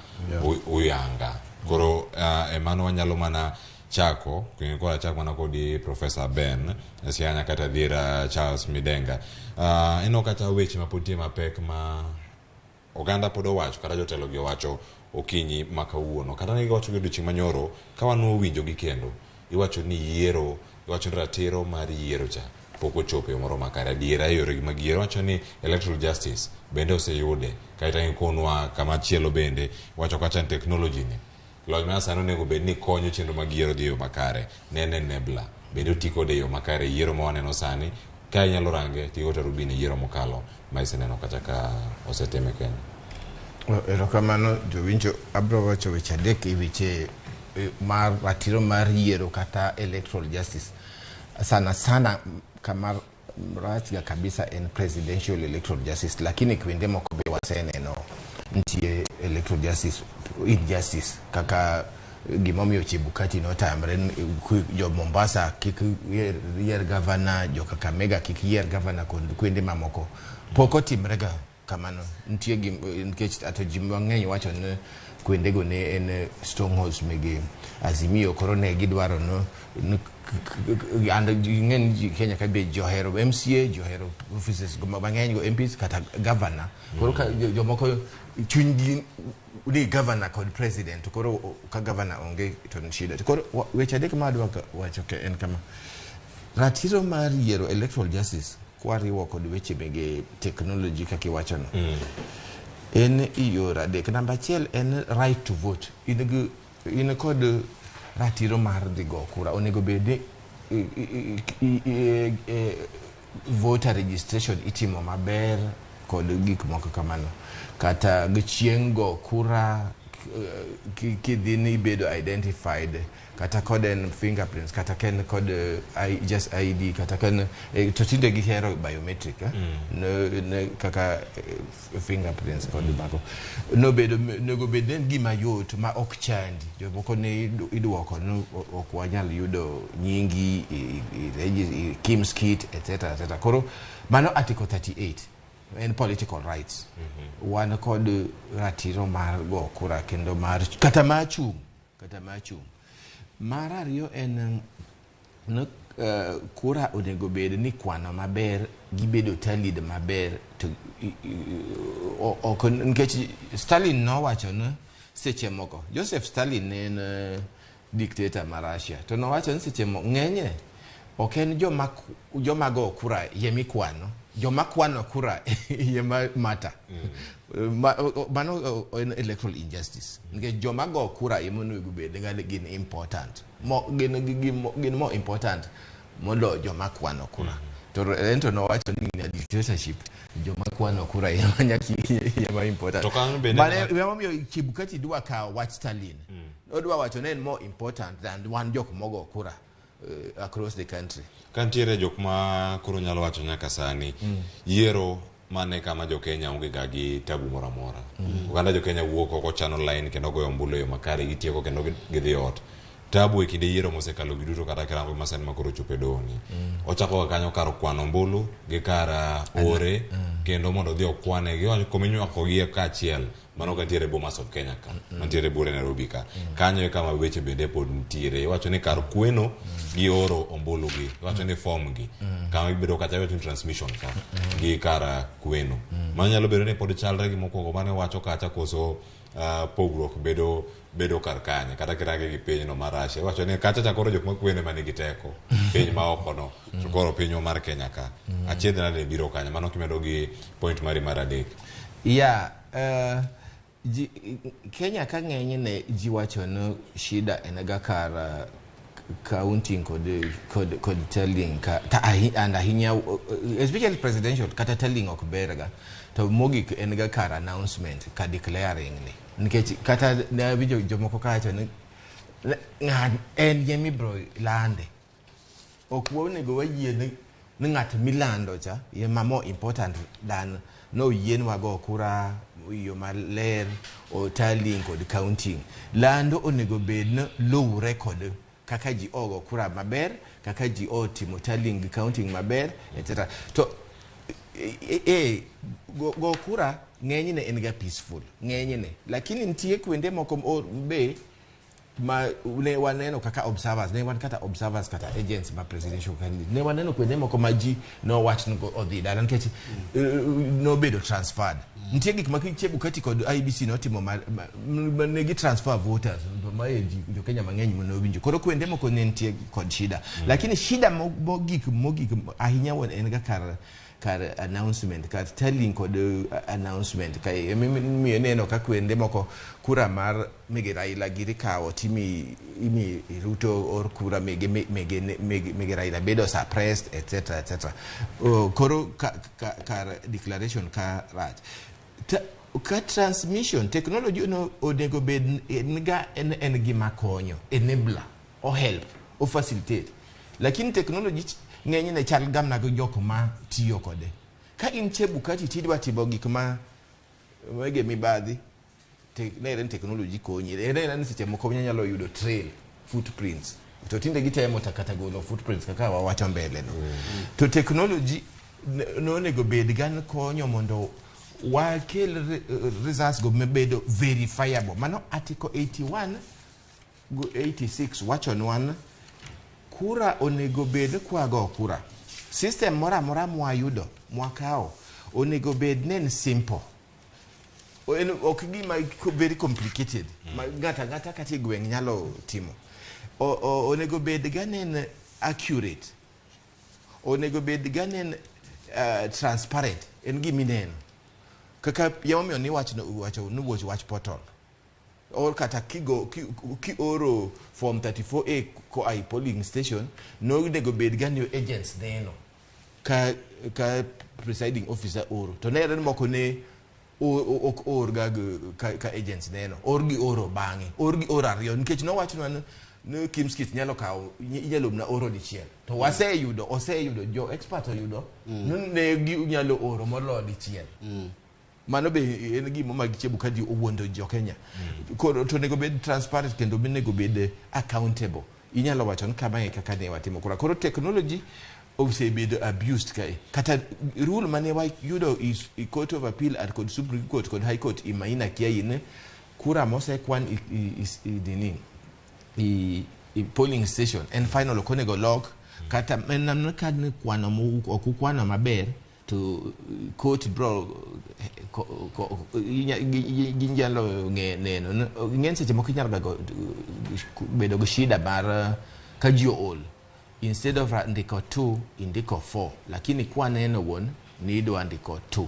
uyanga. Koro emano wanyalo mana chako kendo koro achak mana kodi Professor Ben Sianya kata dhira Charles Midenga. Ineno kata weche ma pod nitie mapek ma oganda pod owacho kata jotelo gi owacho okinyi ma kawuono kata ne giwacho gi odiochieng' manyoro ka wan winjo gi kendo iwacho ni yiero iwacho ni ratiro mar yiero cha pok ochopo e moro makare adiera e yore mag yiero wacho ni electoral justice bende oseyude kaeto gikonwa kama chielo bende wacho kacha ni technology ni lony ma sani onego bed ni konyo chenro mag yiero dhi e yo makare ne en enabler bende oti kode e yo makare yiero ma waneno sani ka inyalo range tigo tarubin e yiero mokalo ma iseneno kata ka osetim e Kenya. Erokamano jowinjo, abro wacho weche adek e weche mar ratiro mar yiero kata electoral justice. Sana sana kama rach ga kabisa en presidential electoral justice, lakini kuonde moko be waseneno nitie electoral justice injustice kaka gimomiyo Chebukati notamre jo Mombasa kik yier gavana, jo Kakamega kik yier gavana kod kuonde mamoko. Pok otimre ga kamano. Nitie nikech ato ji mang'eny wacho ni kuondego ne en strongholds mege Azimio, koro ne gidwaro no and ng'eny ji Kenya ka be johero MCA, johero offices go mang'eny go MPs kata governor. Koro ka jomoko chunygi ni governor kod president, koro ka governor onge to ni shida. Koro weche adek ma adwa wacho ke en kama. Ratiro mar yiero electoral justice kwariwo kod weche mege technology kaka iwachono. En yor adek. Namba achiel en right to vote. In kod ratiro mar dhi go kura. Onego bed ni voter registration itimo maber kod gik moko kamano. Kata gi chieng' go kura kidhi ni ibedo identified kata kod en fingerprints kata ka en kod just ID kata ka en to tinde gihero biometric ne kaka fingerprints kod mago nobedo onego bed ni en gima yot ma ok chandi. Jomoko ne idwoko ni ok wanyal yudo nyingi i KIEMS kit etc etc. Koro mano article 38 en political rights. Wan kod ratiro mar go kura kendo mar kata mar chung'. Mar ariyo en no, kura onego bed ni kwano maber gibedo tallied maber to ok nikech Stalin nowacho ni seche moko Joseph Stalin ne en dictator ma Russia to nowacho ni seche moko ng'enyne ok en joma go kura yemikwano, joma kwano kura yema mata. Mano en electoral injustice nikech joma go kura ema onego bed ni gin important gin more important molo joma kwano kura. To en to nowacho ni in a dictatorship joma kwano kura ema nyaka ema important. To kanyo bende Mane emomiyo Chebukati dwa kawo wach Stalin. Odwa wacho ni en more important than wan jok mogo kura across the country. Ka nitiere jok ma koro nyalo wacho nyaka sani yiero mane kama jo Kenya onge ga gi tabu moro amora. Oganda jo Kenya wuok oko chano line kendo goyo ombulu e yo makare gitieko kendo gidhi ot. Tabu e kinde yiero mosekalo gi duto kata kirango masani ma koro ochopo e doho ni. Ochako ga kanyo kar kwano ombulu gi kar ore kendo mondo odhi okwane gi kuma inywako gi kaachiel mano kantiere Bomas of Kenya ka mantiere buore Nairobi ka. Kanyo e kama weche bende pod nitiere. Iwacho ni kar kweno gi oro ombulu gi. Iwacho ni form gi. Kama ibedo kata iwacho ni transmission ka gi kar kweno. Mano nyalo bedo ni pod chalre gi mokwongo mane wacho kacha koso Pogruok bedo kar kanye kata kirange gi pinyno mar Russia iwacho ni kacha cha koro jok makwene manigi teko piny ma oko no to koro pinywa mar Kenya ka achiedh nade biro kanyo mano kimedo gi point mari mar adek. Yeah, ji, Kenya ka ng'enyne ji wacho ni shida en ga kar counting kod telling ka, ta, and ahinya especially presidential kata telling ok ber ga to mogik en ga kar announcement ka declaring ni nikech kata ne awinjo jomoko kawacho ni ng'at en ema ibro lande ok onego wayie ni ng'at milando cha ema more important than no yienwa go kura yo maler o tallying kod counting. Lando onego bed ni luwre kod kaka ji ogo kura maber, kaka ji otimo tallying gi counting maber, etc. To go kura ng'enyne en ga peaceful ng'enyne, lakini nitie kuonde moko be ma ne waneno kaka observers, ne wan kata observers kata agents ma presidential candidate, ne waneno kuonde moko ma ji nowach ni odhi dala nikech nobedo transferred. Nitie gik ma Chebukati kod IEBC notimo ma ne gi transfer voters ma e ji jo Kenya mang'eny manowinjo. Koro kuonde moko ne nitie kod shida, lakini shida mogik ahinya wuon en ga kar announcement, kar telling kod announcement. Ka emiyo neno ka kuonde moko kura mar mege Raila giri kawo timi imi Ruto or kura mege Raila bedo suppressed, etc etc. Koro kar declaration ka rach. Ka transmission technology no onego bed en ga en gima konyo, enabler o help o facilitate, lakini technology ng'enyne chal gamna gi jok ma tiyo kode. Ka in Chebukati tidwa timo gik ma wege mibadhi te, nere ni technology konyi ere ni seche moko nyalo yudo trail footprints, to tinde gitemo ta kata golo footprints kaka wawacho mbele no. To technology nonego bed gan konyo mondo wakel results go mabedo verifiable. Mano article 81 go 86 wachonwa ni kura onego bed kwago kura system moro amora mwayudo mwakawo onego bed ne en simple. En ok gima very complicated ma ng'ato ang'ata kata e gweng' nyalo timo. Onego bed ga ne en accurate, onego bed ga ne en transparent, en gimineno kaka emomiyo ni wacho ni wuoch wach portal or kata kigo kioro form 34A koa e polling station nonego bed ga ni agents neno ka presiding officer oro, to nere ni moko ne ok or ga ka agents neno or gi oro bang'e or gi oro ariyo nikech nowachnwa ni KIEMS kit nyalo kawo inyalo mna oro dichiel to waseyudo oseyudo jo expert oyudo ni ne ginyalo oro moloyo dichiel. Mano be en gima mag Chebukati owuondo jo Kenya. Koro to onego bed transparent kendo onego bed accountable. Inyalo wacho ni kamae kaka ne watimo kura. Koro technology osebedo abused kae. Kata rule mane wayudo is i Court of Appeal and kod Supreme Court kod High Court i Maina Kiai ni kura mosekwan i nini i polling station en final, ok onego lok kata en ka ni kwano ok ukwano maber to court bro ginyalo neno ng'eny seche moko inyalo ga bedo gi shida mar ka ji ool instead of ndiko 2 indiko 4, lakini kwaneno wuon ni idwa ndiko 2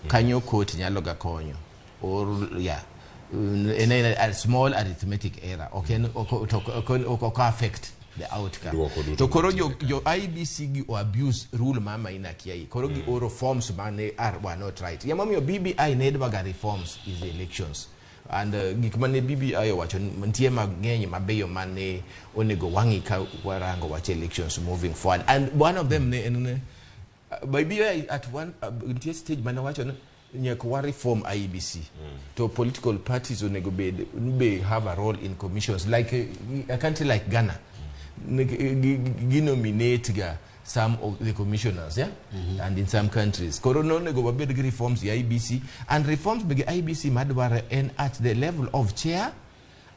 kanyo court nyalo ga konyo or yeah, en a small arithmetic error ok en ok affect the outcome. Duoko duto. To koro jo IEBC gi o abuse rule ma Maina Kiai. Koro gi oro forms mane are were not right. Emomiyo BBI ne dwaga reforms is the elections and gik mane BBI owacho nitie mang'eny mabeyo mane onego wang'i ka warango wach elections moving forward, and one of them ne en ne BBI at one nitie stage mane wacho ni nyaka wa reform IEBC to political parties onego bed be have a role in commissions like a country like Ghana gi nominate ga some of the commissioners, yeah. And in some countries koro nonego wabed gi reforms e IEBC, and reforms mege IEBC madwaro en at the level of chair,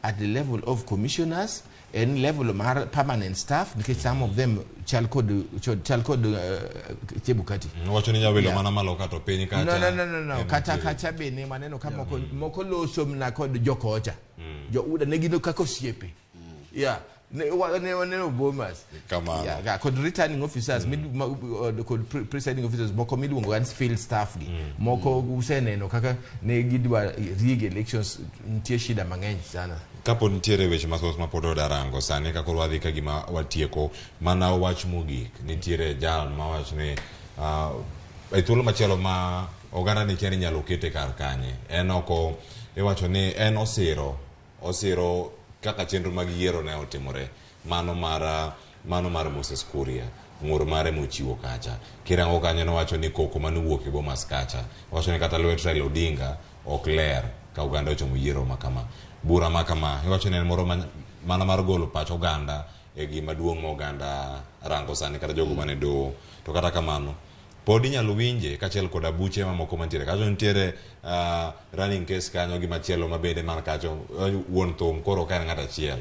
at the level of commissioners. En level mar permanent staff nikech some of them chal kod chal kod Chebukati. Wacho ni nyawilo mana malo kato piny kacha. No. Kata kacha bende maneno ka moko moko loso mna kod jokocha. Jo uda ne gino kaka osiepe. Yeah. Ne waneno Bomas. Kamano. Yeah, kod returning officers kod presiding officers moko miluongo ni field staff gi. Moko useneno kaka ne gidwa rig elections, nitie shida mang'eny sana. Kapo nitiere weche mathoth ma pod odarango sani ka koro wadhi ka gima watieko mana wach mogik, nitiere jal mawach ni e thuolo machielo ma oganda ni kia ni inyalo kete kar kanye, en oko iwacho ni en osiro kaka chenro mag yiero ne otimore, mano mar Moses Kuria, ng'ur mare mochiwo kacha. Kirango kanyo nowacho ni koko manowuok e Bomas kacha, owacho ni kata lwet Raila Odinga ok ler ka oganda ochomo yiero makama. Bura makama iwacho ni en moro mana mar golo pach oganda e gima duong' ma oganda rango sani kata jogo mane doho. To kata kamano pod inyalo winje kaachiel koda buche mamoko mantiere kacho. Nitiere running case kanyo gi machielo mabende man kacho, wuon thum koro ka en ng'at achiel,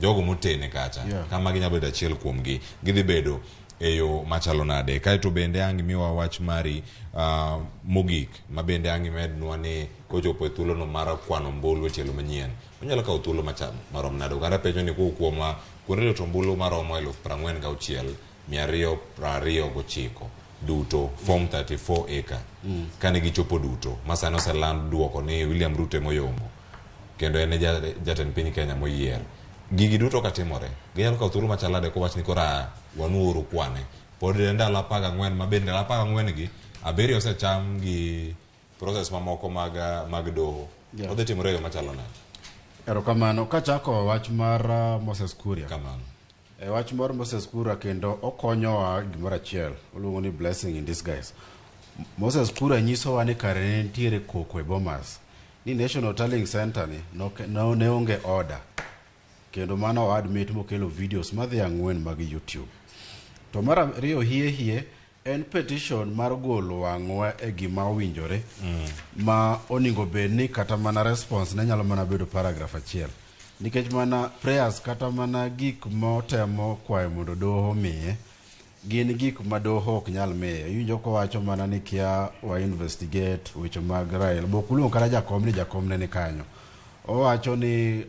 jogo motene kacha kama ginyalo bedo achiel kuomgi gidhi bedo e yo machalo nade. Kaeto bende ang' imiwa wach mari mogik ma bende ang' imednwa ni kochopo e thuolono mar kwano ombulu e tielo manyien onyalo kawo thuolo marom nade. Oganda penjo ni kowuok kuom kuonde luto ombulu maromo 46,229 duto form 34 acre kane gichopo duto ma sani oseland duoko ni William Ruto emoyombo kendo en e jatend piny Kenya moyier. Gigi duto katimore ginyalo kawo thuolo machalo nade kowach ni koro wanuoru kwane pod ndalo 14 ma bende ndalo 14 gi 7 osecham gi process mamoko mag doho. Odhi timore e yo machalo nade? Erokamano. Kachako wach mar Moses Kuria. Kamano. E wach mar Moses Kuria kendo okonyowa gimoro achiel, oluongo ni blessing in disguise. Moses Kuria nyisowa ni kare ne nitiere koko e Bomas ni National Tallying Center ni ne onge order, kendo mano o admit mokelo videos madhi 4 mag YouTube. To mar ariyo hie en petition mar golo wang'wa e gima owinjore ma oningo bed ni kata mana response ne nyalo mana bedo paragraph achiel, nikech mana prayers kata mana gik motemo kwayo mondo doho miye gin gik ma doho ok nyal miye. Iwinjo kowacho mana ni kia wa investigate weche mag Raila, bok uluongo kata jakom ni jakom ne ni kanyo. Owacho ni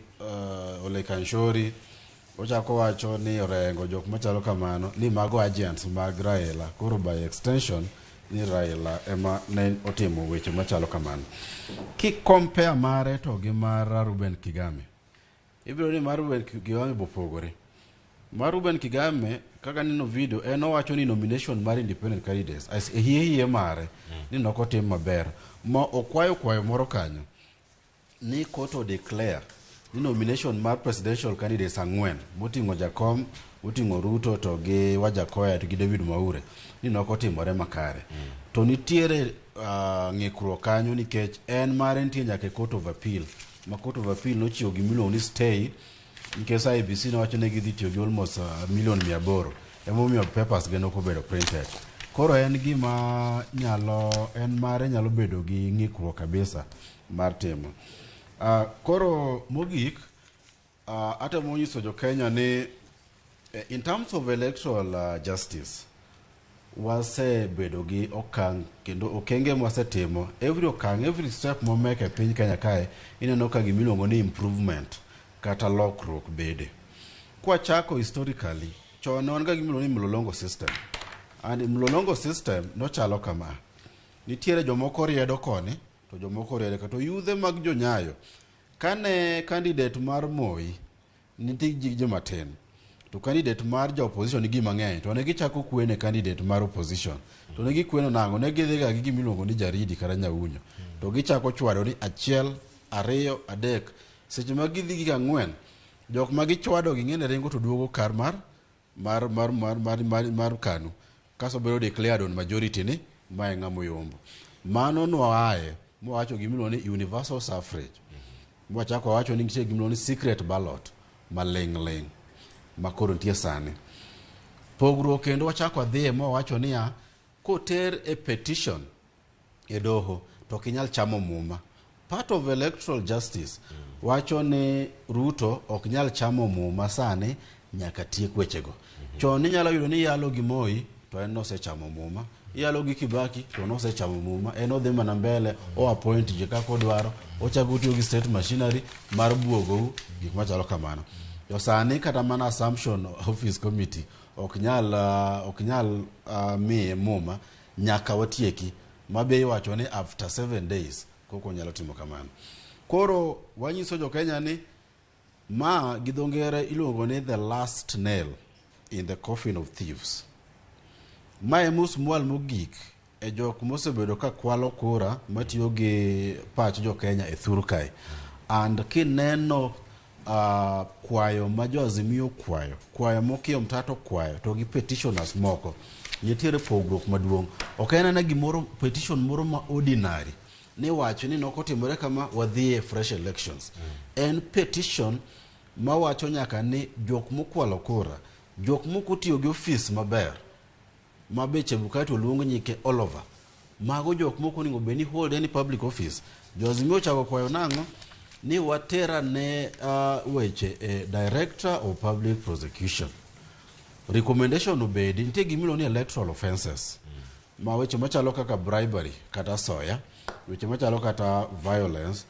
Ole Kanshori, ochako wacho ni Orengo, jok machalo kamano ni mago agents mag Raila, koro by extension ni Raila ema ne otimo weche machalo kamano. Ki compare mare to gi mar Ruben Kigame, ibiro ni mar Ruben Kigame bopogore. Mar Ruben Kigame kaka neno video en owacho ni nomination mar independent candidates as e hie mare ni nokotim maber, ma okwayo kwayo moro kanyo ni court o declare ni nomination mar presidential candidates 4 moting'o Jakom, moting'o Ruto to gi Wajakoya to gi David Mwaure ni nokotimore makare. To nitiere ng'ikruok kanyo nikech en mare nitie nyaka e Court of Appeal, ma Court of Appeal nochiwo gimiluongo ni stay nikech IEBC nowacho ni gidhi tiyo gi almost milion 800, emomiyo papers ge nokobedo printed. Koro en gima nyalo, en mare nyalo bedo gi ng'ikruok kabisa mar timo. Koro mogik, atemo nyiso jo Kenya ni in terms of electoral justice wasebedo gi okang' kendo okenge mwasetimo, every okang', every step momek e piny Kenya kae ineno ka gimiluongo ni improvement kata lokruok bede. Kwachako historically, chon ne wan ga gimiluongo ni mlolongo system, and mlolongo system nochalo kama: nitiere jomoko riedo koni to jomoko riedo ka, to yudhe mag jonyayo kane candidate mar Moi nitie gi joma tin to candidate mar jo opposition nigi mang'eny, to ne gichako kwene candidate mar opposition, to ne gikweno nang'o? Ne gidhiga gi gimiluongo ni jaridi kata nyaunyo, to gichako chwado ni 1, 2, 3. Seche ma gidhi gi 4, jok ma gichwado gi ng'ene ringo to duogo kar mar mar mar mar mar mar mar KANU, kaso bedo declared on majority ni mae ng'ama oyombo. Mano noaye mowacho gimiluongo ni universal suffrage, mwachako wacho ni nitie gimiluongo ni secret ballot maling' ling' ma koro nitie sani. Pogruok kendo wachako adhiye mowacho niya, koter e petition e doho to ok inyal chamo muma. Part of electoral justice wacho ni Ruto ok nyal chamo muma sani nyaka tiek wechego. Chon inyalo yudo ni iyalo gi Moi to en nosechamo muma, iyalo gi Kibaki to nosechamo muma, en odhi mana mbele o appoint ji kaka odwaro, ochako otiyo gi state machinery mar buogou gik machalo kamano. To sani kata mana assumption office committee ok nyal ok nyal miye muma nyaka watieki mabe iwacho ni after 7 days koko nyalo timo kamano. Koro wanyiso jo Kenya ni ma gi dho ngere iluongo ni the last nail in the coffin of thieves. Ma e musmwal mogik e jok mosebedo ka kwalo kura matiyo gi pach jo Kenya e thur kae. And kineno kwayo ma jo Azimio kwayo, kwayo mokiyo mtato kwayo to gi petitioners moko, nitiere pogruok maduong'. Ok en ane gimoro petition moro ma ordinary ni wacho ni nokotimore kama wadhi e fresh elections. En petition mawacho nyaka ni jok mokwalo kura, jok mokotiyo gi ofis maber, ma be Chebukati oluong nyike all over. Mago jok moko onego bed ni hold any public office. Jo Azimio ochako kwayo nang'o? Ni watera ne weche e Director of Public Prosecution. Recommendation obedi, nitie gimiluongo ni electoral offences. Ma weche machalo kaka bribery kata soya, weche machalo kata violence,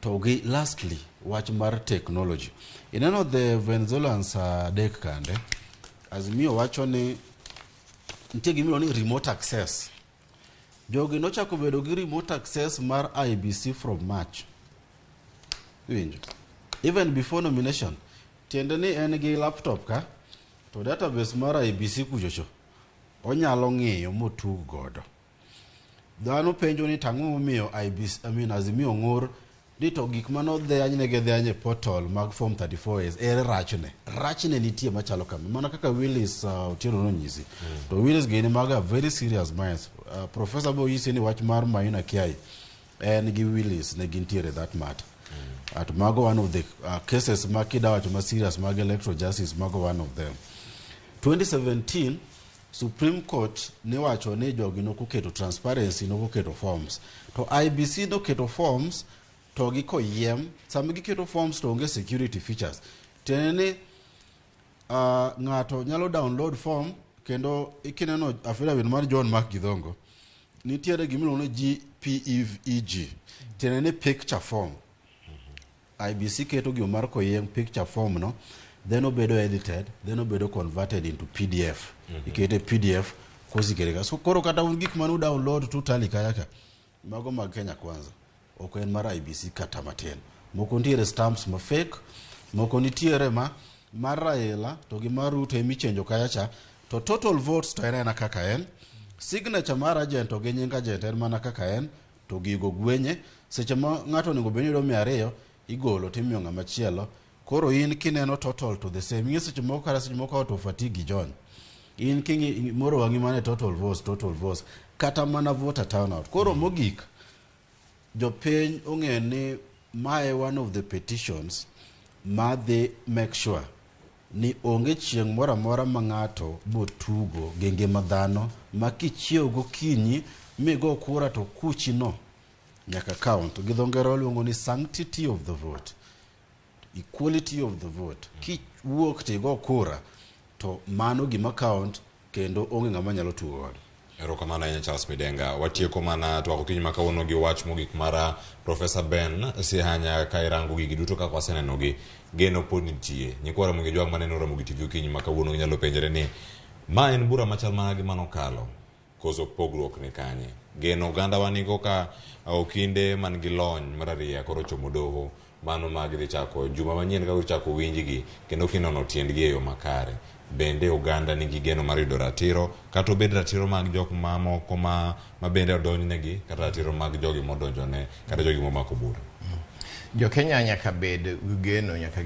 to gi lastly wach mar technology. Ineno the Venezuelans adek kande, Azimio wacho ni nitie gimiluongo ni remote access. Jogi nochako bedo gi remote access mar IEBC from March. Iwinjo? Even before nomination. Tiende ni en gi laptop ka, to database mar IEBC kuchocho, onyalo ng'iyo motug godo. Dhano penjo ni tang'o momiyo IEBC, I mean Azimio ng'ur ni to gik manodhianynegi dhiany e portal mag form 34 ere rachne. Rachne nitie machalo kama. Mana kaka Willis Otieno nonyisi. To Willis gini maga very serious minds. Professor bo nyisi ni wach mar Maina Kiai en gi Willis ne gintiere that matter. At mago one of the cases ma kidawacho ma serious mag electoral justice, mago one of them. 2017 Supreme Court niwacho ni jogi nokoketo transparency, nokoketo forms. To IEBC noketo forms to gi koyiem, sama giketo forms to onge security features. Tiende ni ng'ato nyalo download form kendo ikineno affidavit mar John Mark Githongo, nitiere gimiluongo ni JPEG, tiende ni picture form. IEBC keto gima mar koyiem picture form no, then obedo edited, then obedo converted into PDF. Ikete PDF kosikete ka. So koro kata un gik manu download to tally kaya ka, mago mag Kenya Kwanza. Ok en mar IEBC kata matin. Moko nitiere stamps ma fake, moko nitiere ma mar Raila to gi mar Ruto emichenjo kaya cha, to total votes to en ena kaka en. Signature mar agent to gi nying agent en mana kaka en, to gigo gwenye. Seche ma ng'ato onego bed ni yudo 200, igolo timiyo ng'ama chielo. Koro in kineno total to the same. Ing'e seche moko kata seche moko out of fatigue John. In king'i moro wang'i mana total votes, total votes. Kata mana voter turnout. Koro mogik, jopiny ong'e ni mae one of the petitions ma dhi make sure ni onge chieng' moro amora ma ng'ato botugo gi ngima dhano ma kichiew gokinyi migo kura to kuchi no nyaka count. Gi dho ngere waluongo ni sanctity of the vote, equality of the vote. Kiwuok tigo kura to mano gima count kendo onge ng'ama nyalo tugo godo. Erokamano ahinya Charles Midenga. Watieko mana twak okinyi ma kawuono gi wach mogik mar Professor Ben Sihanya ka irango gigi duto kaka wasenenogi, geno pod nitie. Nyikwa Ramogi Jwang' maneno Ramogi TV okinyi ma kawuono ginyalo penjore ni ma en bura machal mana gi manokalo koso pogruok ni kanye? Geno oganda wa nigo ka okinde man gi lony mararieya koro chomo doho mano ma gidhi chako juma manyien ka gichako winjgi kendo kinono tiendgi e yo makare. Bende oganda nigi geno mar yudo ratiro kata obed ratiro mag jok mamoko ma bende odonjnegi kata ratiro mag jogi modonjone kata jogi momako bura. Jo Kenya nyaka bed gi geno nyaka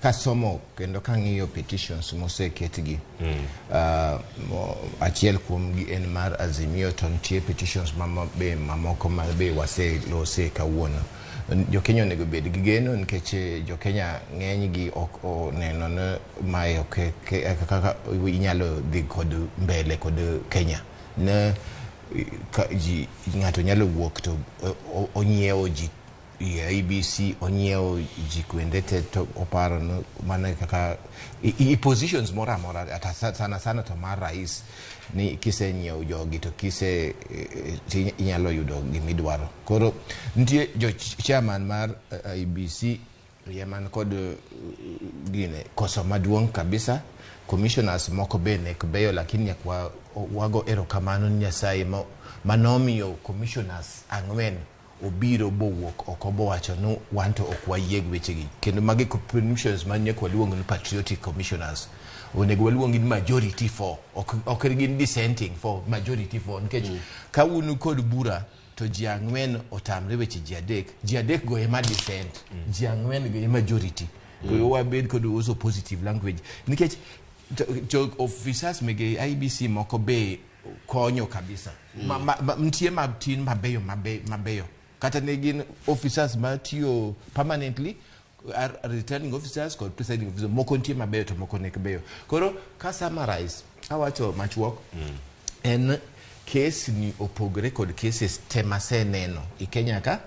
ka somo kendo ka ng'iyo petitions moseketgi. Achiel kuomgi en mar Azimio to nitie petitions be mamoko ma be waselose kawuono. Jo Kenya onego bed gi geno nikech jo Kenya ng'eny gi ok oneno ni mae ok kaka inyalo dhi kod mbele kod Kenya. Ne Ka ji ng'ato nyalo wuok to onyiewo ji IEBC, onyiewo ji kuonde te, to oparo no mana kaka i positions moro amora, ata sana sana to mar rais, ni kisenyiewo jogi to kise inyalo yudo gimidwaro. Koro nitie jo chairman mar IEBC man kod gine koso maduong' kabisa. Commissioners moko be nek beyo, lakini nyaka wago erokamano ni Nyasaye manomiyo commissioners 4 obiro bowuok oko bowacho ni wan to ok wayie gi wechegi. Kendo magi commissioners ma nyaka waluong ni patriotic commissioners, onego waluong ni majority 4, ok gin dissenting 4, majority 4, nikech ka un kod bura to ji 4 otamre weche ji 3, ji 3 go ema dissent, ji 4 go ema majority. Koro wabed kod also positive language, nikech jo officers mege IEBC moko be konyo kabisa. Nitie matin mabeyo mabeyo, kata ne gin officers matiyo permanently, returning officers kod presiding officers, moko nitie mabeyo to moko nek beyo. Koro ka summarize, awacho machuok, en case ni opogre kod cases te maseneno i Kenya ka,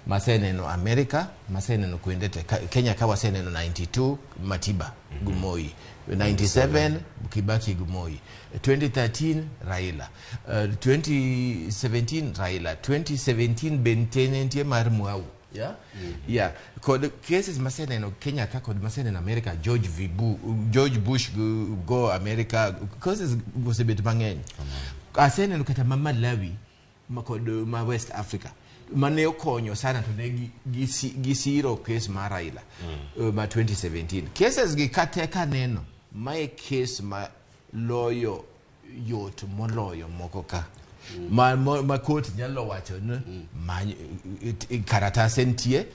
maseneno America, maseneno kuonde te. Kenya ka waseneno 92 Matiba Gumoi, 97 Kibaki Gumoi, 2013 Raila, 2017 Raila, 2017 bende nitie mar Mwau. Yeah. Kod cases maseneno Kenya ka kod maseneno America, George Bush go America, cases osebet mang'eny. Aseneno kata ma Malawi kod ma West Africa mane okonyo sana to ne gisiro case mar Raila ma 2017. Cases gi kate kaneno, mae case ma loyo yot moloyo moko ka. Ma court nyalo wacho ni karatase nitie,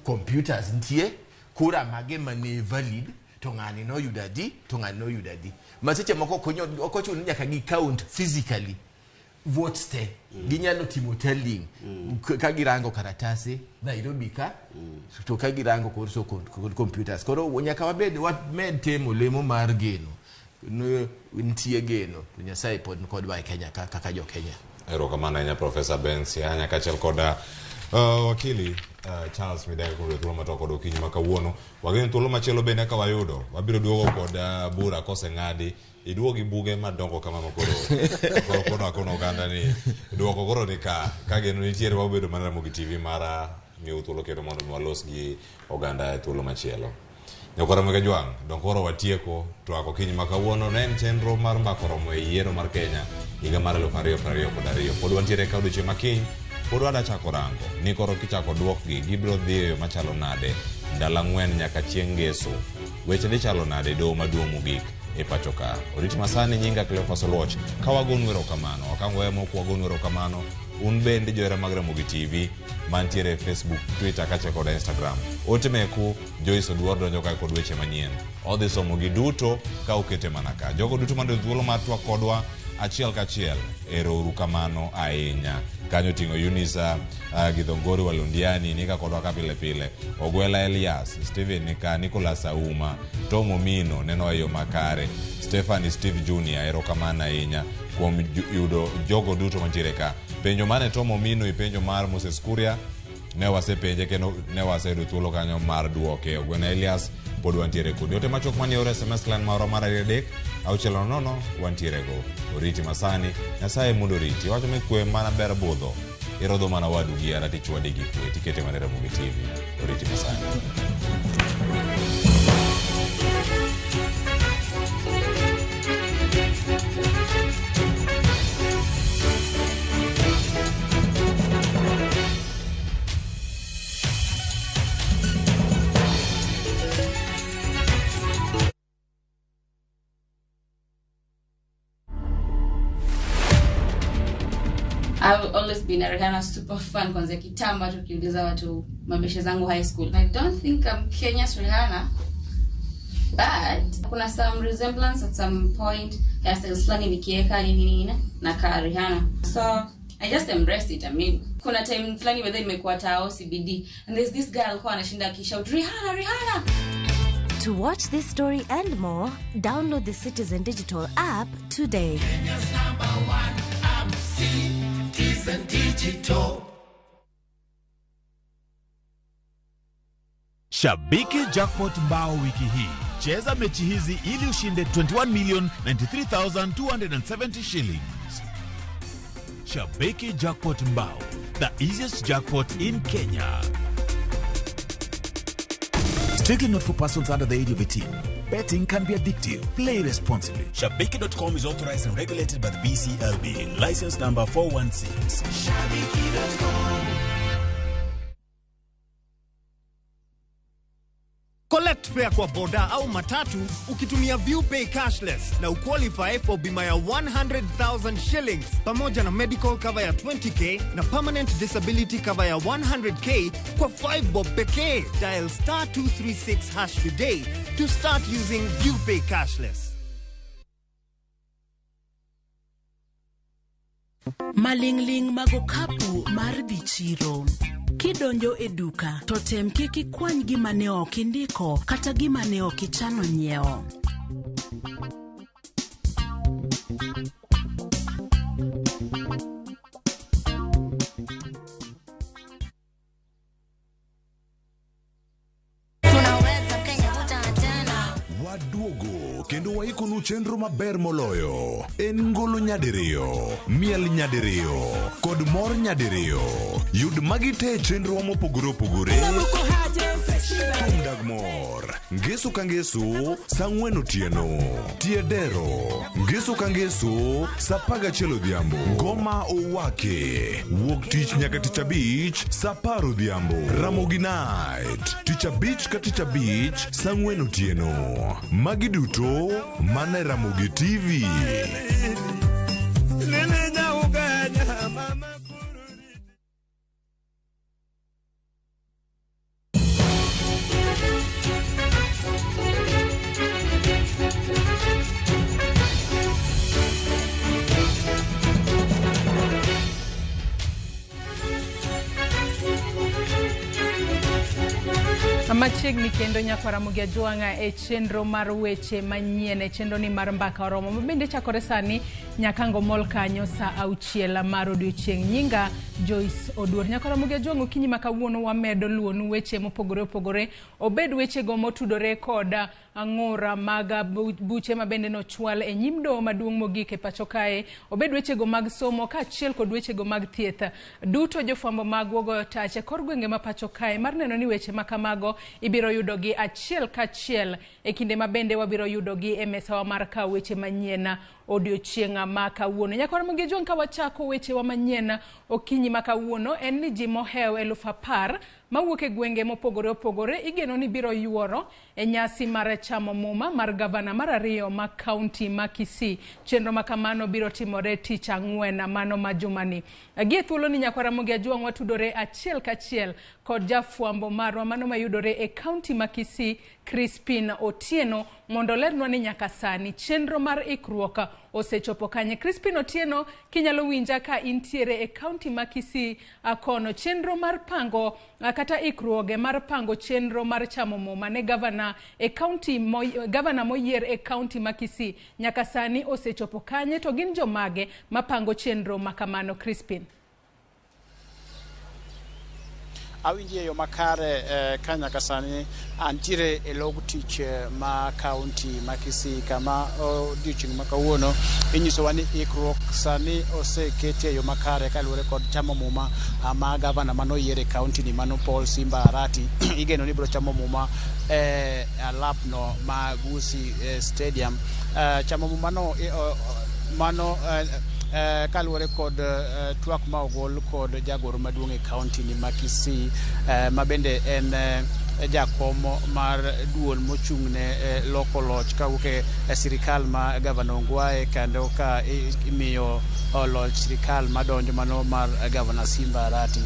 computers nitie, kura mage mane valid, to ng'ani noyudo adi, to ng'ani noyudo adi. Ma seche moko ok ochuno ni nyaka gi count physically votes te. Ginyalo timo telling ka girango karatase Nairobi ka, to ka girango korso kod computers. Koro nyaka wabed wamed temo lemo mar geno. Nitie geno to Nyasaye pod kodwa e Kenya kaka jo Kenya. Erokamano ahinya Professor Ben Sianya kaachiel kod wakili Charles Mideka kuom thuolo matok kod okinyi ma kawuono. Wageno thuolo machielo bende ka wayudo, wabiro duogo kod bura koseng'adi. Iduogo gi buge madongo kama ma koro kono akono oganda ni duoko koro ni ka geno nitiere wabedo mana Ramogi TV mara miyo thuolo kendo mondo walos gi oganda e thuolo machielo. Nyakora Ramogi Jwang', dong koro watieko twak okinyi ma kawuono. Ne en chenro mar mbaka oromo e yiero mar Kenya higa mar 2022. Pod wantiere ka odiochieng' ma kiny, pod wada chako rango ni koro kichako duokgi gibiro dhi e yo machalo nade ndalo 4 nyaka chieng' ngeso. Weche dhi chalo nade e doho maduong' mogik e pacho ka. Oriti masani, nyinga Cleophas Oluoch. Ka wagonu erokamano, ok ang' wewe mok wagonu erokamano. Un bende johera mag Ramogi TV mantiere e Facebook, Twitter kaachiel kod Instagram. Ote meku Joyce Oduor donjo kae kod weche manyien. Odhi somogi duto ka okete mana ka. Jogo duto mandio thuolo mar twak kodwa achiel kachiel, ero uru kamano ahinya. Kanyo oting'o Eunice Githongori Walundiani nika kodwa ka pile pile, Ogwela Elias, Steven nika, Nicholas Auma, Tom Omino neno e yo makare, Stephanie Steve Jr, erokamano ahinya kuom yudo jogo duto mantiere ka. Penjo mane Tom Omino ipenjo mar Moses Kuria ne wasepenje kendo ne waseyudo thuolo kanyo mar duoke. Ogwena Elias pod wantiere kodi. Ote machuok manie yor SMS line marwa mar 2 3 6 0 wantiere go. Oriti masani, Nyasaye mondo oriti. Wacho ni kwe mana ber budho. Irodho mana wadu gi hera tichwade gi kwe tikete mana Ramogi TV. Oriti masani. I've always been a Rihanna super fan kwanzia kitambo, hata ukiuliza watu mabeshe zangu high school. I don't think I'm Kenya's Rihanna, but kuna some resemblance at some point, hairstyles fulani nikieka nini nini na ka Rihanna. So I just embraced it. I mean, kuna time fulani whether imekuwa tao CBD and there's this girl alikuwa anashinda akishout Rihanna Rihanna. To watch this story and more, download the Citizen Digital app today. Kenya's number one app. Citizen Digital. Shabiki Jackpot mbao wiki hii. Cheza mechi hizi ili ushinde 21,093,270 shillings. Shabiki Jackpot mbao, the easiest jackpot in Kenya. Strictly not for persons under the age of 18. Betting can be addictive. Play responsibly. Shabiki.com is authorized and regulated by the BCLB. License number 416. Shabiki.com. Collect fare kwa boda au matatu ukitumia ViewPay cashless na uqualify for bima ya 100,000 shillings pamoja na medical cover ya 20k na permanent disability cover ya 100k kwa 5 bob pekee. Dial star 236 hash today to start using ViewPay cashless. Maling'ling mag okapu mar dhi chiro. Kidonjo e duka to tem kik ikwany gima ne ok indiko kata gima ne ok ichano nyiewo. Tunaweza Kenya tena. Waduogo kendo waikonu chenro maber moloyo. En ngolo nyadiriyo, miel nyadiriyo, kod mor nyadiriyo. Yud magi te e chenrowa mopogore opogore. Thum dag mor, ngeso ka ngeso, saa ang'wen otieno. Tie dero, ngeso ka ngeso, saa 11 odhiambo. Ngoma owake, wuok tich nyaka tich abich, saa 10 odhiambo. Ramogi Night, tich abich ka tich abich, saa 4 otieno. Magi duto mana e Ramogi TV. Machiegni kendo nyakwa Ramogi Ajwang'a e chenro mar weche manyien e chenro ni mar Mbaka Oromo ma bende chakore sani nyaka ngomol kanyo saa 6 mar odiochieng'. Nyinga Joyce Oduor. Nyakwa Ramogi Ajwang'a, okinyi ma kawuono wamedo luwonu weche mopogore opogore, obed wechego motudore kod ang'ora mag buche ma bende nochwal e nyim doho maduong' mogik e pacho kae, obed wechego mag somo kaachiel kod wechego mag thieth. Duto jofwambo magwa goyo tach e kor gwenge ma pacho kae mar neno ni weche ma kamago ibiro yudogi achiel kachiel e kinde ma bende wabiro yudogi e mesawa mar kawo weche manyien odiochieng' ma kawuono. Nyakwa Ramogi Ajwang', ka wachako wechewa manyien okinyi ma kawuono en ni ji mohewo 10,000 mawuok e gwenge mopogore opogore igeno ni biro yuoro e nyasi mar chamo muma mar gavana mar ariyo ma kaunti ma Kisii. Chenro ma kamano biro timore tich ang'wen mano ma jumani. Gie thuolo ni Nyakwa Ramogi Ajwang' watudore achiel kachiel kod jafwambo marwa mano mayudore e kaunti ma Kisii, Crispin Otieno, mondo olernwa ni nyaka sani chenro mar ikruok osechopo kanye. Crispin Otieno, kinyalo winja ka intiere e kaunti ma Kisii kono, chenro mar pango kata ikruoge mar pango chenro mar chamo muma ne gavana e kaunti gavana moyier e kaunti ma Kisii nyaka sani osechopo kanye, to gin jomage mapango chenro makamano? Crispin. Awinji e yo makare ka nyaka sani antiere e log tich ma kaunti ma Kisii kama odiochieng' ma kawuono inyisowa ni ikruok sani oseketi e yo makare kaluwore kod chamo muma ma gavana manoyier e kaunti ni mano Paul Simba Arati igeno ni biro chamo muma e alapno ma Gusii Stadium. Chamo muma no mano kaluwore kod twak ma ogol kod jagoro maduong' e kaunti ni ma Kisii ma bende en jakom mar duol mochung' ne loko loch kawuok e sirikal ma gavana Ongwae kendo ka imiyo loch sirikal madonjo mano mar gavana Simba Arati.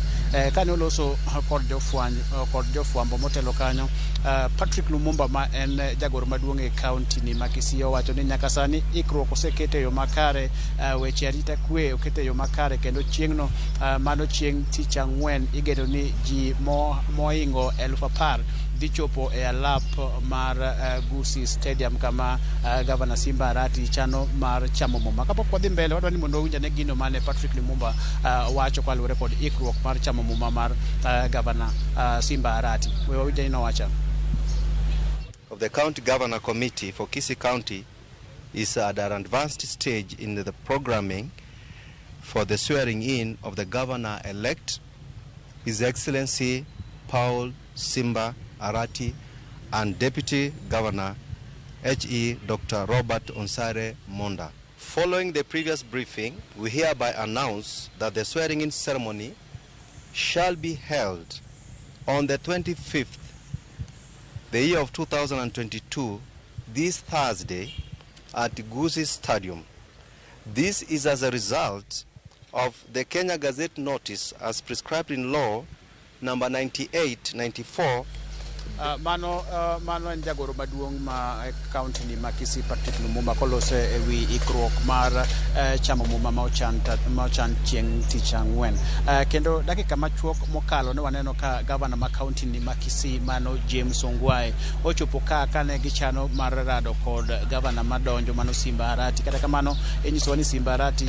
Kane oloso kod jofwambo motelo kanyo, Patrick Lumumba ma en jagoro maduong' e kaunti ni ma Kisii owacho ni nyaka sani ikruok oseket e yo makare, weche arita kwe oket e yo makare kendo chieng'no mano chieng' tich ang'wen igeno ni ji mohingo 10,000 dhi chopo e alap mar Gusii Stadium kama Gavana Simba Arati chano mar chamo muma. Kapok wadhi mbele, wadwa ni mondo wawinj ane gino mane Patrick Lumumba wacho kaluwore kod ikruok mar chamo muma mar Gavana Simba Arati. We wawinj ane nowacho. Of the County Governor Committee for Kisii County is at an advanced stage in the programming for the swearing in of the governor-elect, His Excellency Paul Simba Arati, and Deputy Governor H.E. Dr. Robert Onsare Monda. Following the previous briefing, we hereby announce that the swearing-in ceremony shall be held on the 25th, the year of 2022, this Thursday, at Gusii Stadium. This is as a result of the Kenya Gazette notice as prescribed in law number 9894. Mano en jagoro maduong' ma kaunti ni ma Kisii, Patrick Lumumba, kolose e wi ikruok mar chamo muma ma ochan chieng' tich ang'wen. Kendo dakika machuok mokalo ne waneno ka gavana ma kaunti ni ma Kisii mano James Ongwae ochopo ka kane gichano mar rado kod gavana madonjo mano Simba Arati. Kata kamano inyisowa ni Simba Arati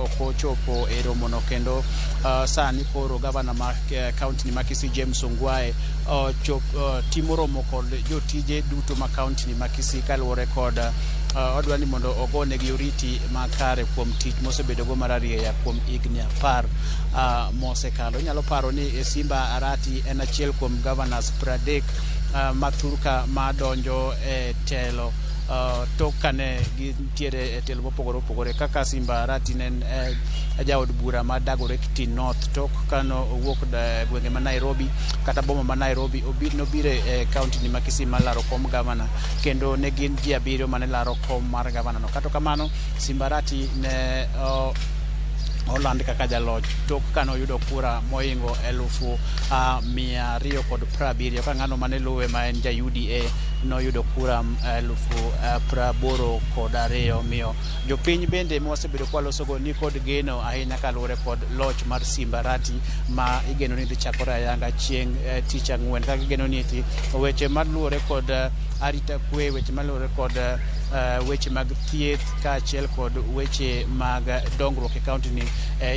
ok ochopo e romono, kendo sani koro gavana ma kaunti ni ma Kisii James Ongwae timo romo kod jotije duto ma kaunti ni ma Kisii kaluwore kod odwa ni mondo ogonegi oriti makare kuom tich mosebedogo mar arieya kuom higni 10 mosekalo. Inyalo paro ni Simba Arati en achiel kuom governors 30 ma thurka madonjo e telo tok kane gintiere e telo mopogore opogore, kaka Simba Arati ne en jaod bura ma Dagoretti North tok kano owuok gwenge ma Nairobi kata boma ma Nairobi nobiro e kaunti ni ma Kisii mar laro kom gavana, kendo ne gin ji 7 mane laro kom mar gavana no. Kata kamano Simba Arati ne oland kaka jaloch tok kane oyudo kura mohingo 270,000 ka ng'ano mane luwe ma en ja UDA noyudo kura 82,000. Omiyo jopiny bende mwasebedo kwalosogo ni kod geno ahinya kaluwore kod loch mar Simba Arati ma igeno ni dhi chakore ayanga chieng' tich ang'wen, kaka igeno ni eti weche maluwore kod arita kwe, weche maluwore kod weche mag thieth kaachiel kod weche mag dongruok e kaunti ni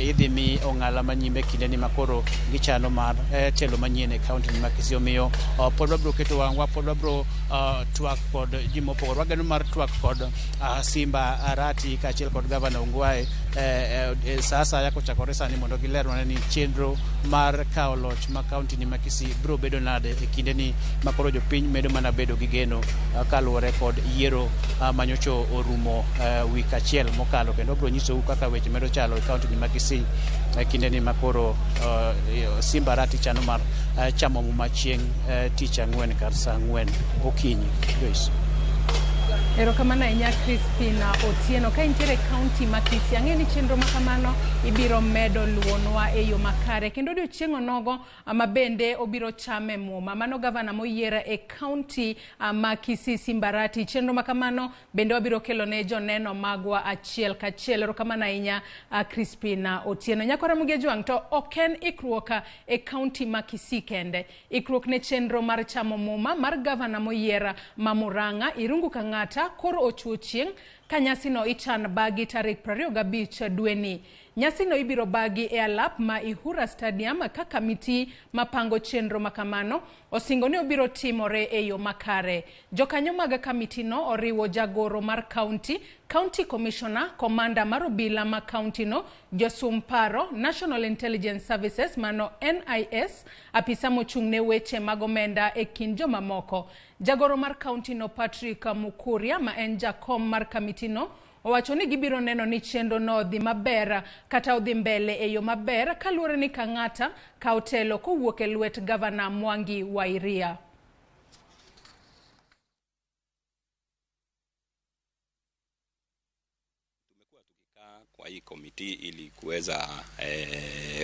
idhi mi ong'ala manyime kinde ni makoro gichano mar telo manyien e kaunti ni ma Kisii. Omiyo pod wabiro keto wang'wa, pod wabiro twak kod ji mopogore. Wageno mar twak kod Simba Arati kaachiel kod Gavana Ongwae sa asaya kochakore sani mondo gilerwane ni chenro mar kawo loch ma kaunti ni ma Kisii biro bedo nade e kinde ni makoro jopiny medo mana bedo gi geno kaluwore kod yiero manyocho orumo wik achiel mokalo. Kendo wabiro nyisou kaka weche medo chalo e kaunti ni ma Kisii e kinde ni makoro Simba Arati chano mar chamo muma chieng' tich ang'wen kar saa 4 okinyi. Joyce. Erokamano ahinya Crispina Otieno. Ka intiere kaunti ma Kisii, ang'e ni chenro ma kamano ibiro medo luwonwa e yo makare, kendo odiochieng' onogo ma bende obiro chame muma. Mano gavana moyier e kaunti ma Kisii Simba Arati. Chenro ma kamano bende wabiro kelo ne joneno magwa achiel kachiel. Erokamano ahinya Crispina Otieno. Nyakora Ramogi Ajwang', to ok en ikruok e kaunti ma Kisii kende. Ikruok ne chenro mar chamo muma mar gavana moyier ma Murang'a Irungu Kang'ata koro ochuo chieng' ka nyasino ichan bagi tarik 25 dweni. Nyasino ibiro bagi e alap ma Ihura Stadium ka kamiti mapango chenro makamano osingo ni obiro timore e yo makare. Jokanyo mag kamitino oriwo jagoro mar county, county commissioner, commander mar obila ma county no, josum paro, National Intelligence Services mano NIS, apisa mochung' ne weche mag omenda e kind jomamoko. Jagoro mar county no Patrick Mukuria ma en jakom mar kamitino owacho ni gibiro neno ni chenro no odhi maber kata odhi mbele e yo maber kaluwore ni Kang'ata kawo telo kowuok e lwet gavana Mwangi Wa Iria. Kwa hii komiti ili kuweza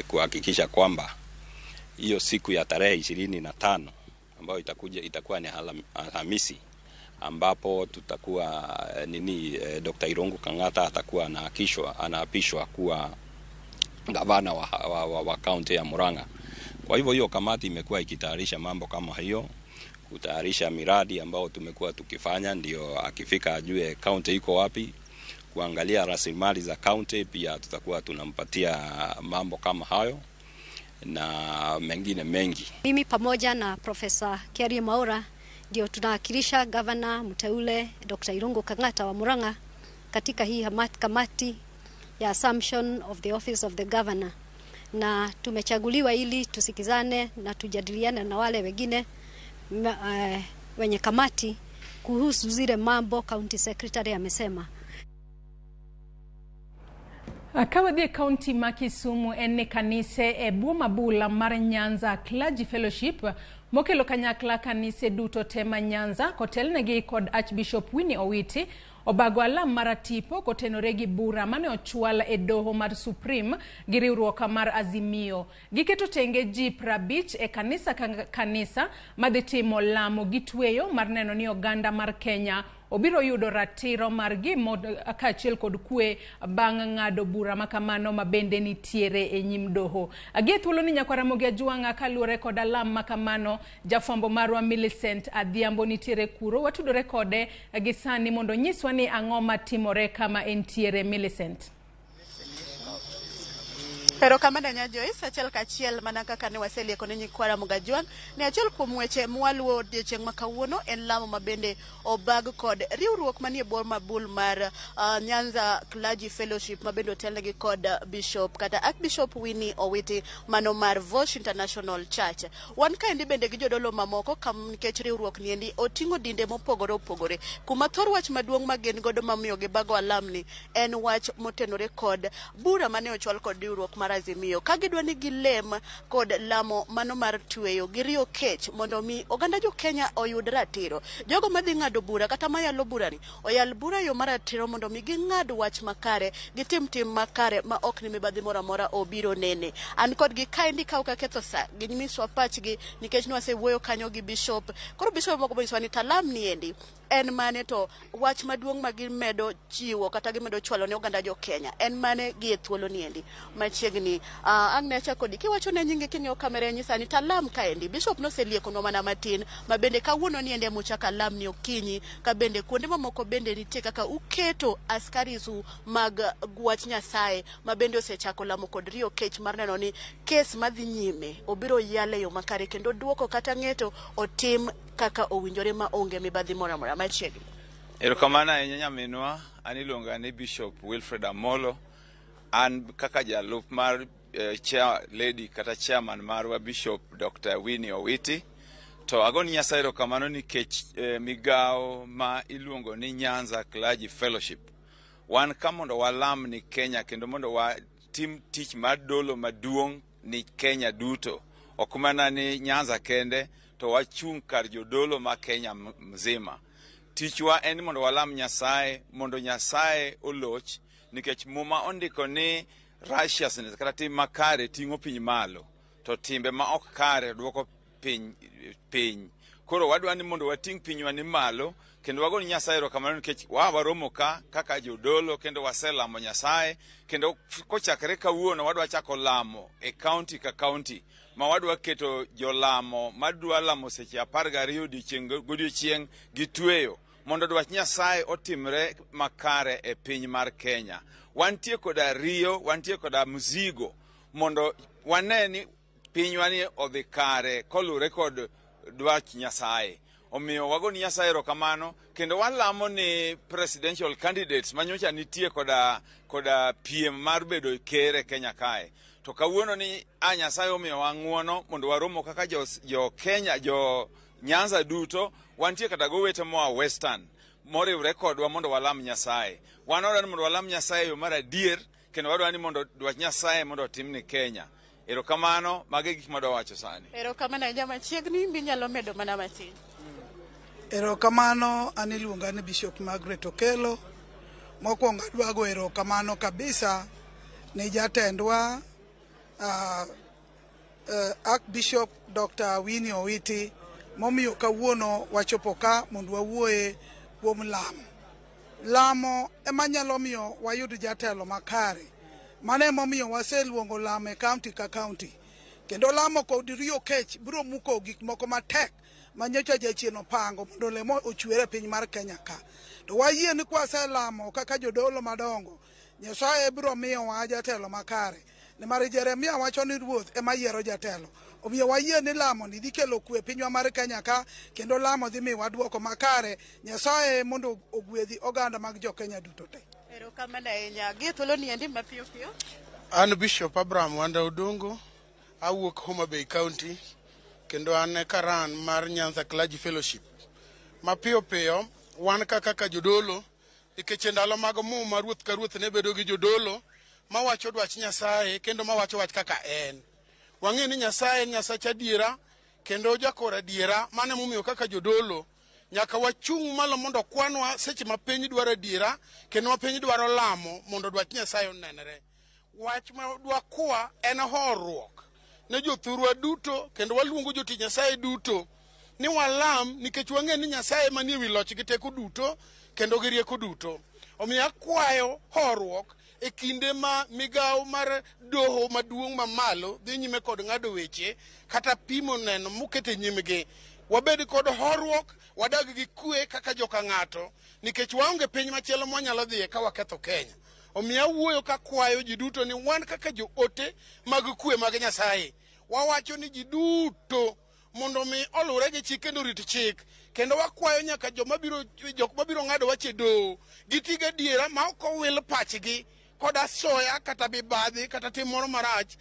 kuhakikisha kwamba hiyo siku ya tarehe 25 ambayo itakuja itakuwa ni Alhamisi, ambapo tutakuwa Dr. Irungu Kang'ata atakuwa anaapishwa kuwa gavana wa kaunti ya Murang'a. Kwa hivyo hiyo kamati imekuwa ikitayarisha mambo kama hiyo. kutayarisha miradi ambao tumekuwa tukifanya, ndio akifika ajue kaunti iko wapi, kuangalia rasilimali za kaunti. Pia tutakuwa tunampatia mambo kama hayo na mengine mengi. Mimi pamoja na Profesa Kiarie Mwaura ndio tunawakilisha gavana mteule Dr. Irungu Kang'ata wa Murang'a katika hii kamati ya assumption of the office of the governor, na tumechaguliwa ili tusikizane na tujadiliane na wale wengine wenye kamati kuhusu zile mambo county secretary amesema. Ka wadhi e kaunti ma Kisumu en ni kanise e bwo mabula mar Nyanza Clergy Fellowship mokelo kanyakla kanise duto te ma Nyanza kotelnegi kod Archbishop Winnie Owiti obago alam maratipo kotenore gi bura mane ochwal e doho mar Supreme gi riwruok mar Azimio. Giketo tenge ji 50 e kanisa ka kanisa madhi timo lamo gi tweyo mar neno ni oganda mar Kenya obiro yudo ratiro margi kaachiel kod kwe bang' ng'ado bura makamano mabende nitiere e nyim doho. Agie thuolo ni nyakwa Ramogi Ajwang'a kaluwore kod alam makamano, jafwambo marwa Millicent Adhiambo nitiere kuro, watudore kode gi sani mondo onyiswa ni ang'o matimore kama entiere. Millicent. Erokamano ahinya Joyce, achiel kachiel mana kaka ne waselieko ne nyikwa Ramogi Ajwang' ni achiel kuom weche mwaluwo odiechieng' ma kawuono en lamo ma bende obag kod riwruok manie bwo mabul mar Nyanza Clergy Fellowship ma bende otelnegi kod Bishop kata Archbishop Winnie Owiti mano mar Vosh International Church. Wan kaendi bende gi jodolo mamoko kam nikech riwruok niendi oting'o dinde mopogore opogore. Kuma thor wach maduong' ma gin godo mamiyo gibago alamni en wach motenore kod bura mane ochwal kod riwruok mar Azimio ka gidwa ni gilem kod lamo mano mar tweyo giriyo kech mondo mi oganda jo Kenya oyud ratiro. Jogo madhi ng'ado bura kata mayalo burani oyal bura e yo mar ratiro mondo mi ging'ad wach makare, gitim tim makare ma ok ni mibadhi moro amora obiro nene. An kodgi kaendi ka ok aketho sa, ginyiswa pachgi nikech nwasewuoyo kanyo gi Bishop. Koro Bishop moko bonyisowa ni talam niendi en mane to wach maduong' ma gimedo chiwo kata gimedo chwalo ne oganda jo Kenya en mane gi e thuolo niendi machiegni. Ang' ne achako kodi kiwacho ne nyingi king'iyo kamera nyisa ni talam kaendi Bishop noseliekonwa mana matin ma bende kawuono niendi emochako alam ni okinyi ka bende kuonde mamoko bende nitie kaka uketo askarisu mag wach Nyasaye ma bende osechako lamo kod riyo kech mar neno ni kes madhi nyime obiro yale e yo makare kendo duoko kata ng'eto otim kaka owinjore ma onge mibadhi moro amora machiegni. Erokamano ahinya nyaminwa, an iluonga ni Bishop Wilfred Amolo. An kaka jalup mar chair lady kata chairman marwa Bishop Dr. Winnie Owiti. To agoni Nyasaye erokamano nikech migawo ma iluongo ni Nyanza Clergy Fellowship. Wan ka mondo walam ni Kenya kendo mondo watim tich mar dolo maduong' ni Kenya duto. Ok mana ni Nyanza kende, to wachung' kar jodolo ma Kenya mzima. Tichwa en mondo walam Nyasaye, mondo Nyasaye oloch, nikech Muma ondiko ni righteousness kata tim makare ting'o piny malo, to timbe ma ok kare duoko piny piny. Koro wadwa ni mondo wating' pinywa ni malo, kendo wago ni Nyasaye erokamano nikech waromo ka kaka jodolo kendo waselamo Nyasaye, kendo kochakre kawuono wadwa chako lamo e kaunti ka kaunti ma wadwa keto jolamo madwa lamo seche 12 odiochieng' godiochieng' gi tweyo mondo dwach Nyasaye otimre makare e piny mar Kenya. Wantie koda riyo, wantie koda mzigo mondo wane ni pinywa ni odhi kare koluwore kod dwach Nyasaye. Omiyo wago ni Nyasaye erokamano kendo walamo ni presidential candidates manyocha nitie koda piem mar bedo ker e Kenya kae. To kawuono ni a Nyasaye omiyowa ng'uono mondo waromo kaka jo Kenya, jo Nyanza duto, wantie kata gowete moa Western moriwre kodwa mondo walam Nyasaye. Wan wadwa ni mondo walam Nyasaye e yo mar adier kendo wadwa ni mondo dwach Nyasaye mondo otim ni Kenya. Erokamano, mago e gik madwa wacho sani. Erokamano ahinya machiegni, minyalo medo mana matin. Erokamano, an iluonga ni Bishop Margaret Okello. Mokwongo adwa go erokamano kabisa ni jatendwa Archbishop Dr. Winnie Owiti momiyo kawuono wachopo ka mondo wawuoye kuom lamo. Lamo ema nyalo miyo wayud jatelo makare. Mano emomiyo waseluongo lamo e kaunti ka kaunti. Kendo lamo kod riyo kech biro muko gik moko matek ma nyocha jachien opango mondo lemo ochwer e piny mar Kenya ka. To wayie ni kwaselamo kaka jodolo madongo, Nyasaye biro miyowa jatelo makare. Nimar Jeremia wacho ni ruoth ema yiero jatelo. Omiyo wayie ni lamo ni dhi kelo kwe e pinywa mar Kenya ka, kendo lamo dhi miyowa duoko makare. Nyasaye mondo ogwedhi oganda mag jo Kenya duto te. Erokamano ahinya. Gi thuolo ni endi mapiyo piyo. An Bishop Abraham Wanda Odongo, awuok Homa Bay County, kendo an e karan mar Nyanza Clergy Fellowship. Mapiyo piyo, wan ka kaka jodolo, nikech e ndalo mag muma ruoth ka ruoth ne bedo gi jodolo mawacho dwach Nyasaye kendo mawacho wach kaka en. Wang'eyo ni Nyasaye en Nyasach adiera kendo jakor adiera, mano emomiyo kaka jodolo nyaka wachung' malo mondo kwanwa seche ma piny dwaro adiera kendo ma piny dwaro lamo mondo dwach Nyasaye onenre. Wach ma dwakwa en horuok ne jothurwa duto kendo waluongo jotich Nyasaye duto ni walam nikech wang'e ni Nyasaye manie wi loch gi teko duto kendo gi rieko duto. Omiyo akwayo horuok e kinde ma migawo mar doho maduong' mamalo dhi nyime kod ng'ado weche kata pimo neno moket e nyimgi. Wabed kod horuok, wadag gi kwe kaka joka ng'ato nikech waonge piny machielo mwanyalo dhiye ka waketho Kenya. Omiyo awuoyo kakwayo ji duto ni wan kaka joote mag kwe mag Nyasaye, wawacho ni ji duto mondo mi oluwre gi chik kendo orit chik kendo wakwayo nyaka joma biro jok mabiro ng'ado wach e doho giti gadiera ma ok owil pachgi kod asoya kata mibadhi kata tim moro marach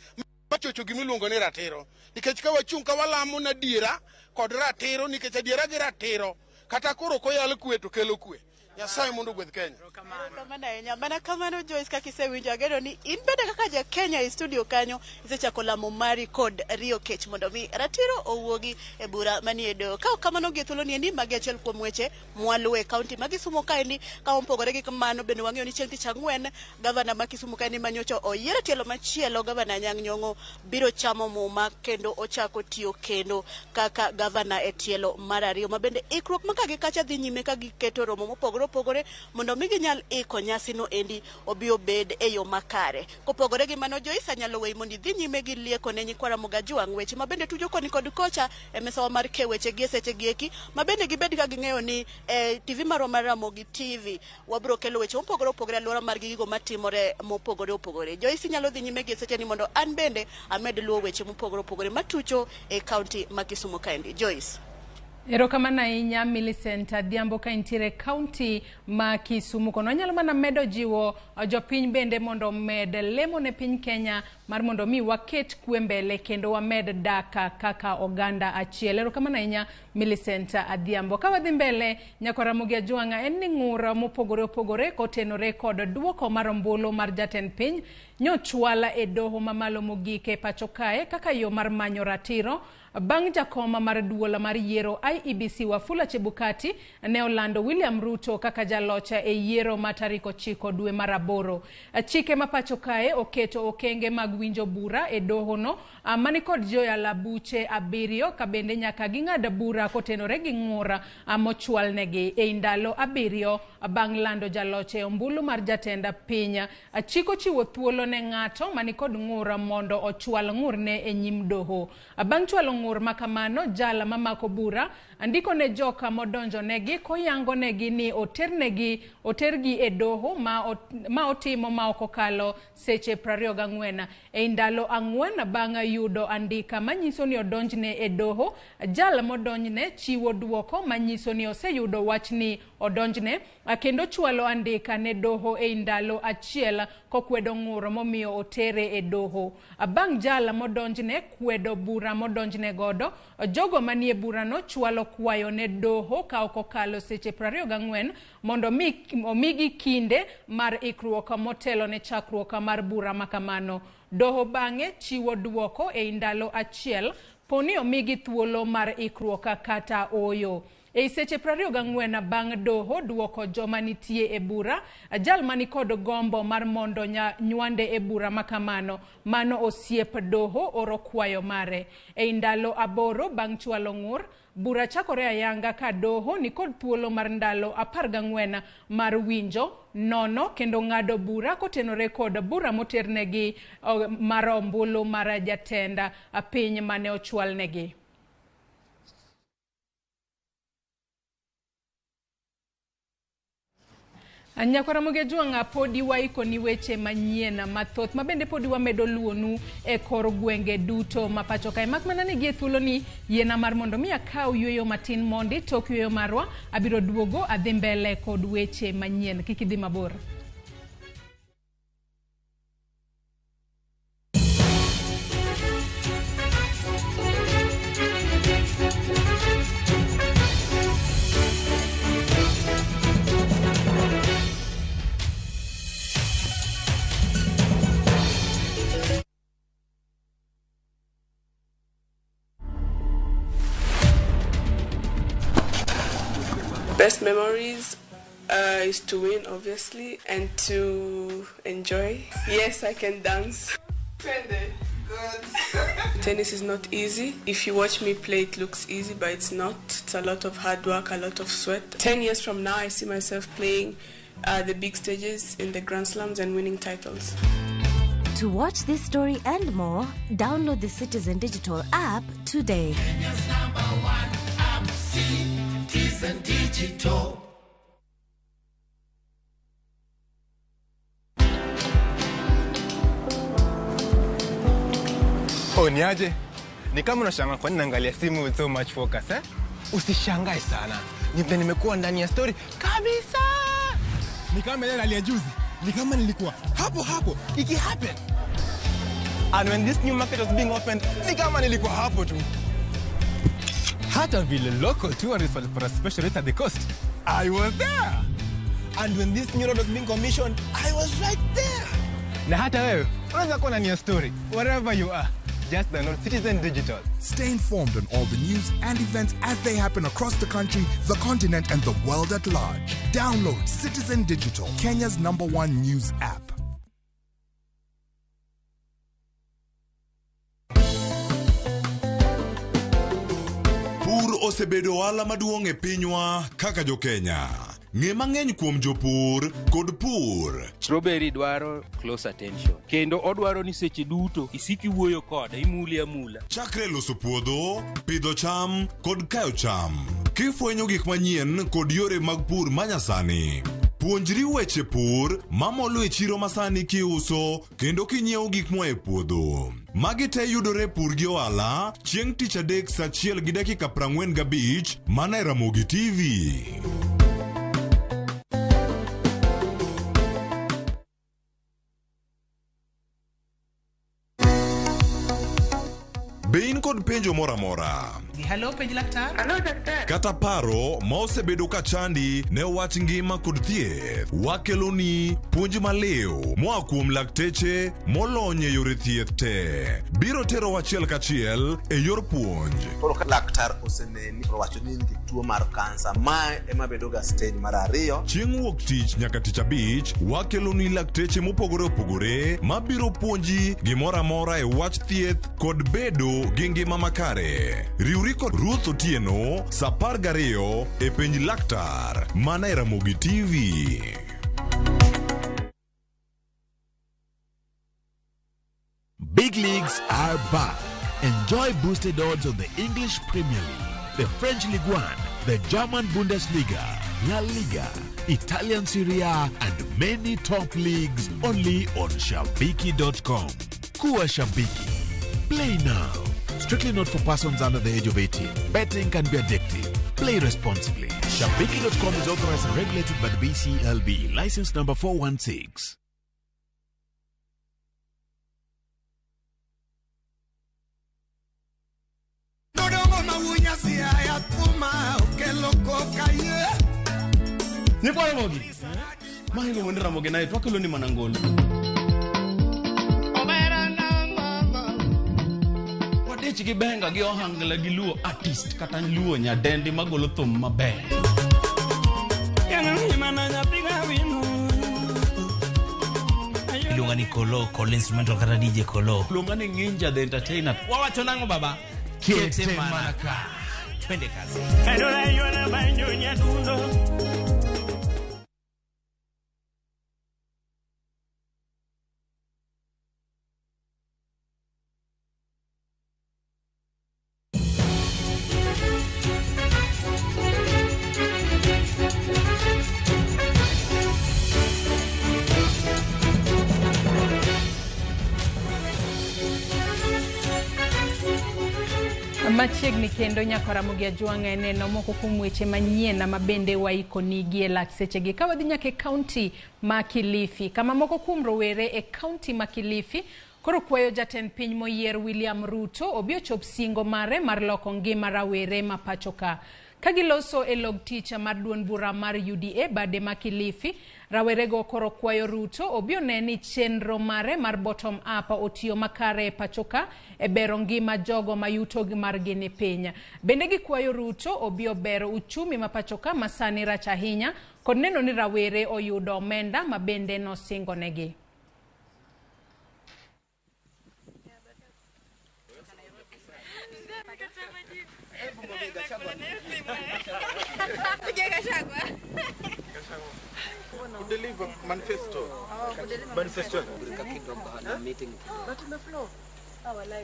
machocho gimiluongo ni ratiro nikech ka wachung' ka walamo na adiera kod ratiro nikech adiera gi ratiro kata koro ok oyal kwe to kelo kwe. Nyasaye mondo ogwedh Kenya. Erokamano ahinya. Mana kamano Joyce, kaka isewinjo ageno ni in bende kaka ja Kenya e studio kanyo isechako lamo mari kod riyo kech mondo mi ratiro owuogi e bura manie doho. Ka ok kamano gi thuolo ni endi magi achiel kuom weche mwaluwo e kaunti ma Kisumu kaendi. Ka opogore gi mano bende wang'eyo ni chieng' tich ang'wen gavana ma Kisumu kaendi manyocha oyier e tielo machielo gavana Anyang' Nyong'o biro chamo muma kendo ochako tiyo kendo kaka gavana e tielo mar ariyo ma bende ikruok ma ka gi kacha dhi nyime ka giketo romo mopogore opogore mondo mi ginyal iko nyasino endi obi obed e yo makare. Kopogore gi mano Joyce anyalo weyi mondo idhi nyime gi lieko ne nyikwa Ramogi Ajwang' weche ma bende tujo koni kod kocha e mesawa mar ke weche gi e seche gi eki ma bende gibed ka ging'eyo ni e TV marwa mar Ramogi TV wabiro kelo weche mopogore opogore alwora mar gigo matimore mopogore opogore. Joyce inyalo dhi nyime gi e seche ni mondo an bende amed luwo weche mopogore opogore matucho e kaunti ma Kisumu kaendi. Joyce. Erokamano ahinya Millicent Adhiambo ka intiere kaunti ma Kisumu kono. Anyalo mana medo jiwo jopiny bende mondo omed lemo ne piny Kenya mar mondo mi waket kwe mbele kendo wamed dak kaka oganda achiel. Erokamano ahinya Millicent Adhiambo. Ka wadhi mbele nyakwa Ramogi Ajwang'a en ni ng'ur mopogore opogore kotenore kod duoko mar ombulu mar jatend piny nyochwal e doho mamalo mogik e pacho kae kaka yo mar manyo ratiro bang' jakom mar duol mar yiero IEBC Wafula Chebukati ne olando William Ruto kaka jaloch e yiero ma tarik 9 dwe mar 8. Chike ma pacho kae oketo okenge mag winjo bura e dohono manikod joyala buche 7 ka bende nyaka ging'ad bura kotenore gi ng'ur mochwalnegi e ndalo 7 bang' lando jaloch e ombulu mar jatend piny. Chik ochiwo thuolo ne ng'ato manikod ng'ur mondo ochwal ng'urne e nyim doho. Bang' chwalo ng'ur makamano, jal mamako bura andiko ne joka modonjonegi koyangonegi ni otergi e doho ma otimo ma ok okalo seche 24. E ndalo 4 bang' yudo andika manyiso ni odonjne e doho, jal modonjne chiwo duoko manyiso ni oseyudo wach ni odonjne kendo chwalo andika ne doho e ndalo 1 kokwedo ng'ur momiyo otere e doho. Bang' jal modonjne kwedo bura modonjne godo, jogo manie burano chwalo kwayo ne doho ka ok okalo seche 24 mondo omigi kinde mar ikruok motelo ne chakruok mar bura makamano. Doho bang'e chiwo duoko e ndalo 1 poni omigi thuolo mar ikruok kata oyo. E seche 24 bang' doho duoko joma nitie e bura, jal manikod gombo mar mondo nywande e bura makamano, mano osiep doho oro kwayo mare. E ndalo 8 bang' chwalo ng'ur, bura chakore ayanga ka doho nikod thuolo mar ndalo 14 mar winjo, nono kendo ng'ado bura kotenore kod bura moternegi mar ombulu mar jatend piny mane ochwalnegi. Nyakwara Jwang'a podi waikoni weche manyien mathoth ma bende podi wamedo luonu e kor gwenge duto ma pacho kae. Mak mana ni gie thuoloni yiena mar mondo mi akaw yweyo matin mondi tok yweyo marwa abiro duogo adhi mbele kod weche manyien. Kik idhi mabor. Best memories is to win, obviously, and to enjoy. Yes, I can dance. Good. Tennis is not easy. If you watch me play, it looks easy, but it's not. It's a lot of hard work, a lot of sweat. 10 years from now, I see myself playing the big stages in the Grand Slams and winning titles. To watch this story and more, download the Citizen Digital app today. Kenya's number one app, Citizen Digital. Oh, niaje? Ni kama unashangaa kwa nini naangalia simu with so much focus, eh? Usishangae sana. Ni vile nimekuwa ndani ya story kabisa. Ni kama ile nalia juzi. Ni kama nilikuwa hapo hapo iki happen. And when this new market was being opened, ni kama nilikuwa hapo tu. Hata vile local tourists walipata special rate at the coast, I was there. And when this new road was being commissioned, I was right there. Na hata wewe unaweza kuwa ndani ya story wherever you are. Just download Citizen Digital. Stay informed on all the news and events as they happen across the country, the continent, and the world at large. Download Citizen Digital, Kenya's #1 news app. Pur osebedo ohala maduong' e pinywa kaka jo-Kenya. Ng'e mang'eny kuom jopur kod pur. Strawberry dwaro close attention. Kendo odwaro ni seche duto isik iwuoyo kode, imule amula. Chakre loso puodho, pidho cham kod kayo cham. Kifwenyo gik manyien kod yore mag pur manyasani. Puonjri weche pur mamolo e chiro masani kiuso kendo kinyiewo gik moa e puodho. Magi te yudore Pur gi Ohala chieng' tich adek saa 1:45 mana e Ramogi TV. Be in kod penjo moro amora? Hello, penj laktar. Hello, daktari. Kata paro ma osebedo ka chandi ne wach ngima kod thieth, wakeloni puonj maliw moa kuom lakteche molony e yore thieth te. Biro tero achiel kachiel e yor puonj. Koro ka laktar oseneni owacho ni in gi tuo mar kansa, mae ema bedo ga stage mar ariyo. Chieng' wuok tich nyaka tich abich, wakeloni lakteche mopogore opogore mabiro puonji gimoro amora e wach thieth kod bedo gi ngima makare. Riwri kod Ruth Otieno saa 12 e penj laktar mana e Ramogi TV. Big leagues are back. Enjoy boosted odds on the English Premier League, the French Ligue 1, the German Bundesliga, La Liga, Italian Serie A, and many top leagues only on Shabiki.com. Kuwa Shabiki. Play now. Strictly not for persons under the age of 18. Betting can be addictive. Play responsibly. Shabiki.com is authorized and regulated by the BCLB. License number 416. Nyikwa Ramogi. Mailo wuond Ramogi nae twakelo ni mana ngolo. Wadich gi benga gi ohangla gi luo artist kata luo nyadendi magolo thum maber. Iluonga ni Kolo, Kolo instrumental kata DJ Kolo. Iluonga ni Nginja the entertainer. Wawacho nang'o baba? Kete mana ka. Twende kazi. Machiegni kendo nyaka Ramogi Ajwang' e neno moko kuom weche manyien ma bende waikonigi e lak sechegi. Ka wadhi nyaka e kaunti ma Kilifi, kama moko kuom rowere e kaunti ma Kilifi koro kwayo jatend piny moyier William Ruto obi ochop singo mare mar loko ngima rawere ma pacho ka. Ka giloso e log tich mar duond bura mar UDA bade ma Kilifi, rawerego koro kwayo Ruto obi one ni chenro mare mar bottom up otiyo makare e pacho ka e bero ngima jogo ma yuto margi ni piny. Bende gikwayo Ruto obi ober uchumi ma pacho ka ma sani rach ahinya kod neno ni rawere oyudo omenda ma bende nosingonegi.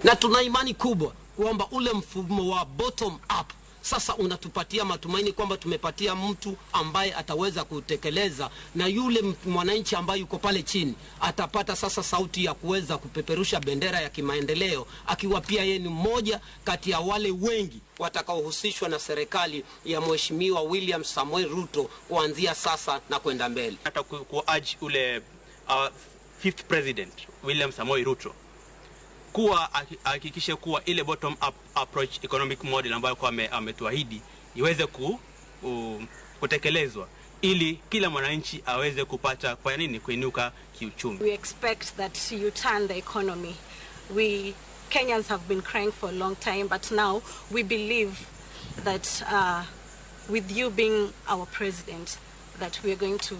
Na tuna imani kubwa kwamba ule mfumo wa bottom up sasa unatupatia matumaini kwamba tumepatia mtu ambaye ataweza kutekeleza, na yule mwananchi ambaye yuko pale chini atapata sasa sauti ya kuweza kupeperusha bendera ya kimaendeleo, akiwa pia yeye ni mmoja kati ya wale wengi watakaohusishwa na serikali ya Mheshimiwa William Samoei Ruto kuanzia sasa na kwenda mbele. Hata ku-urge ule fifth president William Samoei Ruto kuwa ahakikishe kuwa ile bottom up approach economic model ambayo kwa ametuahidi iweze kutekelezwa ili kila mwananchi aweze kupata kwa nini kuinuka kiuchumi. We expect that you turn the economy. We Kenyans have been crying for a long time, but now we believe that with you being our president, that we are going to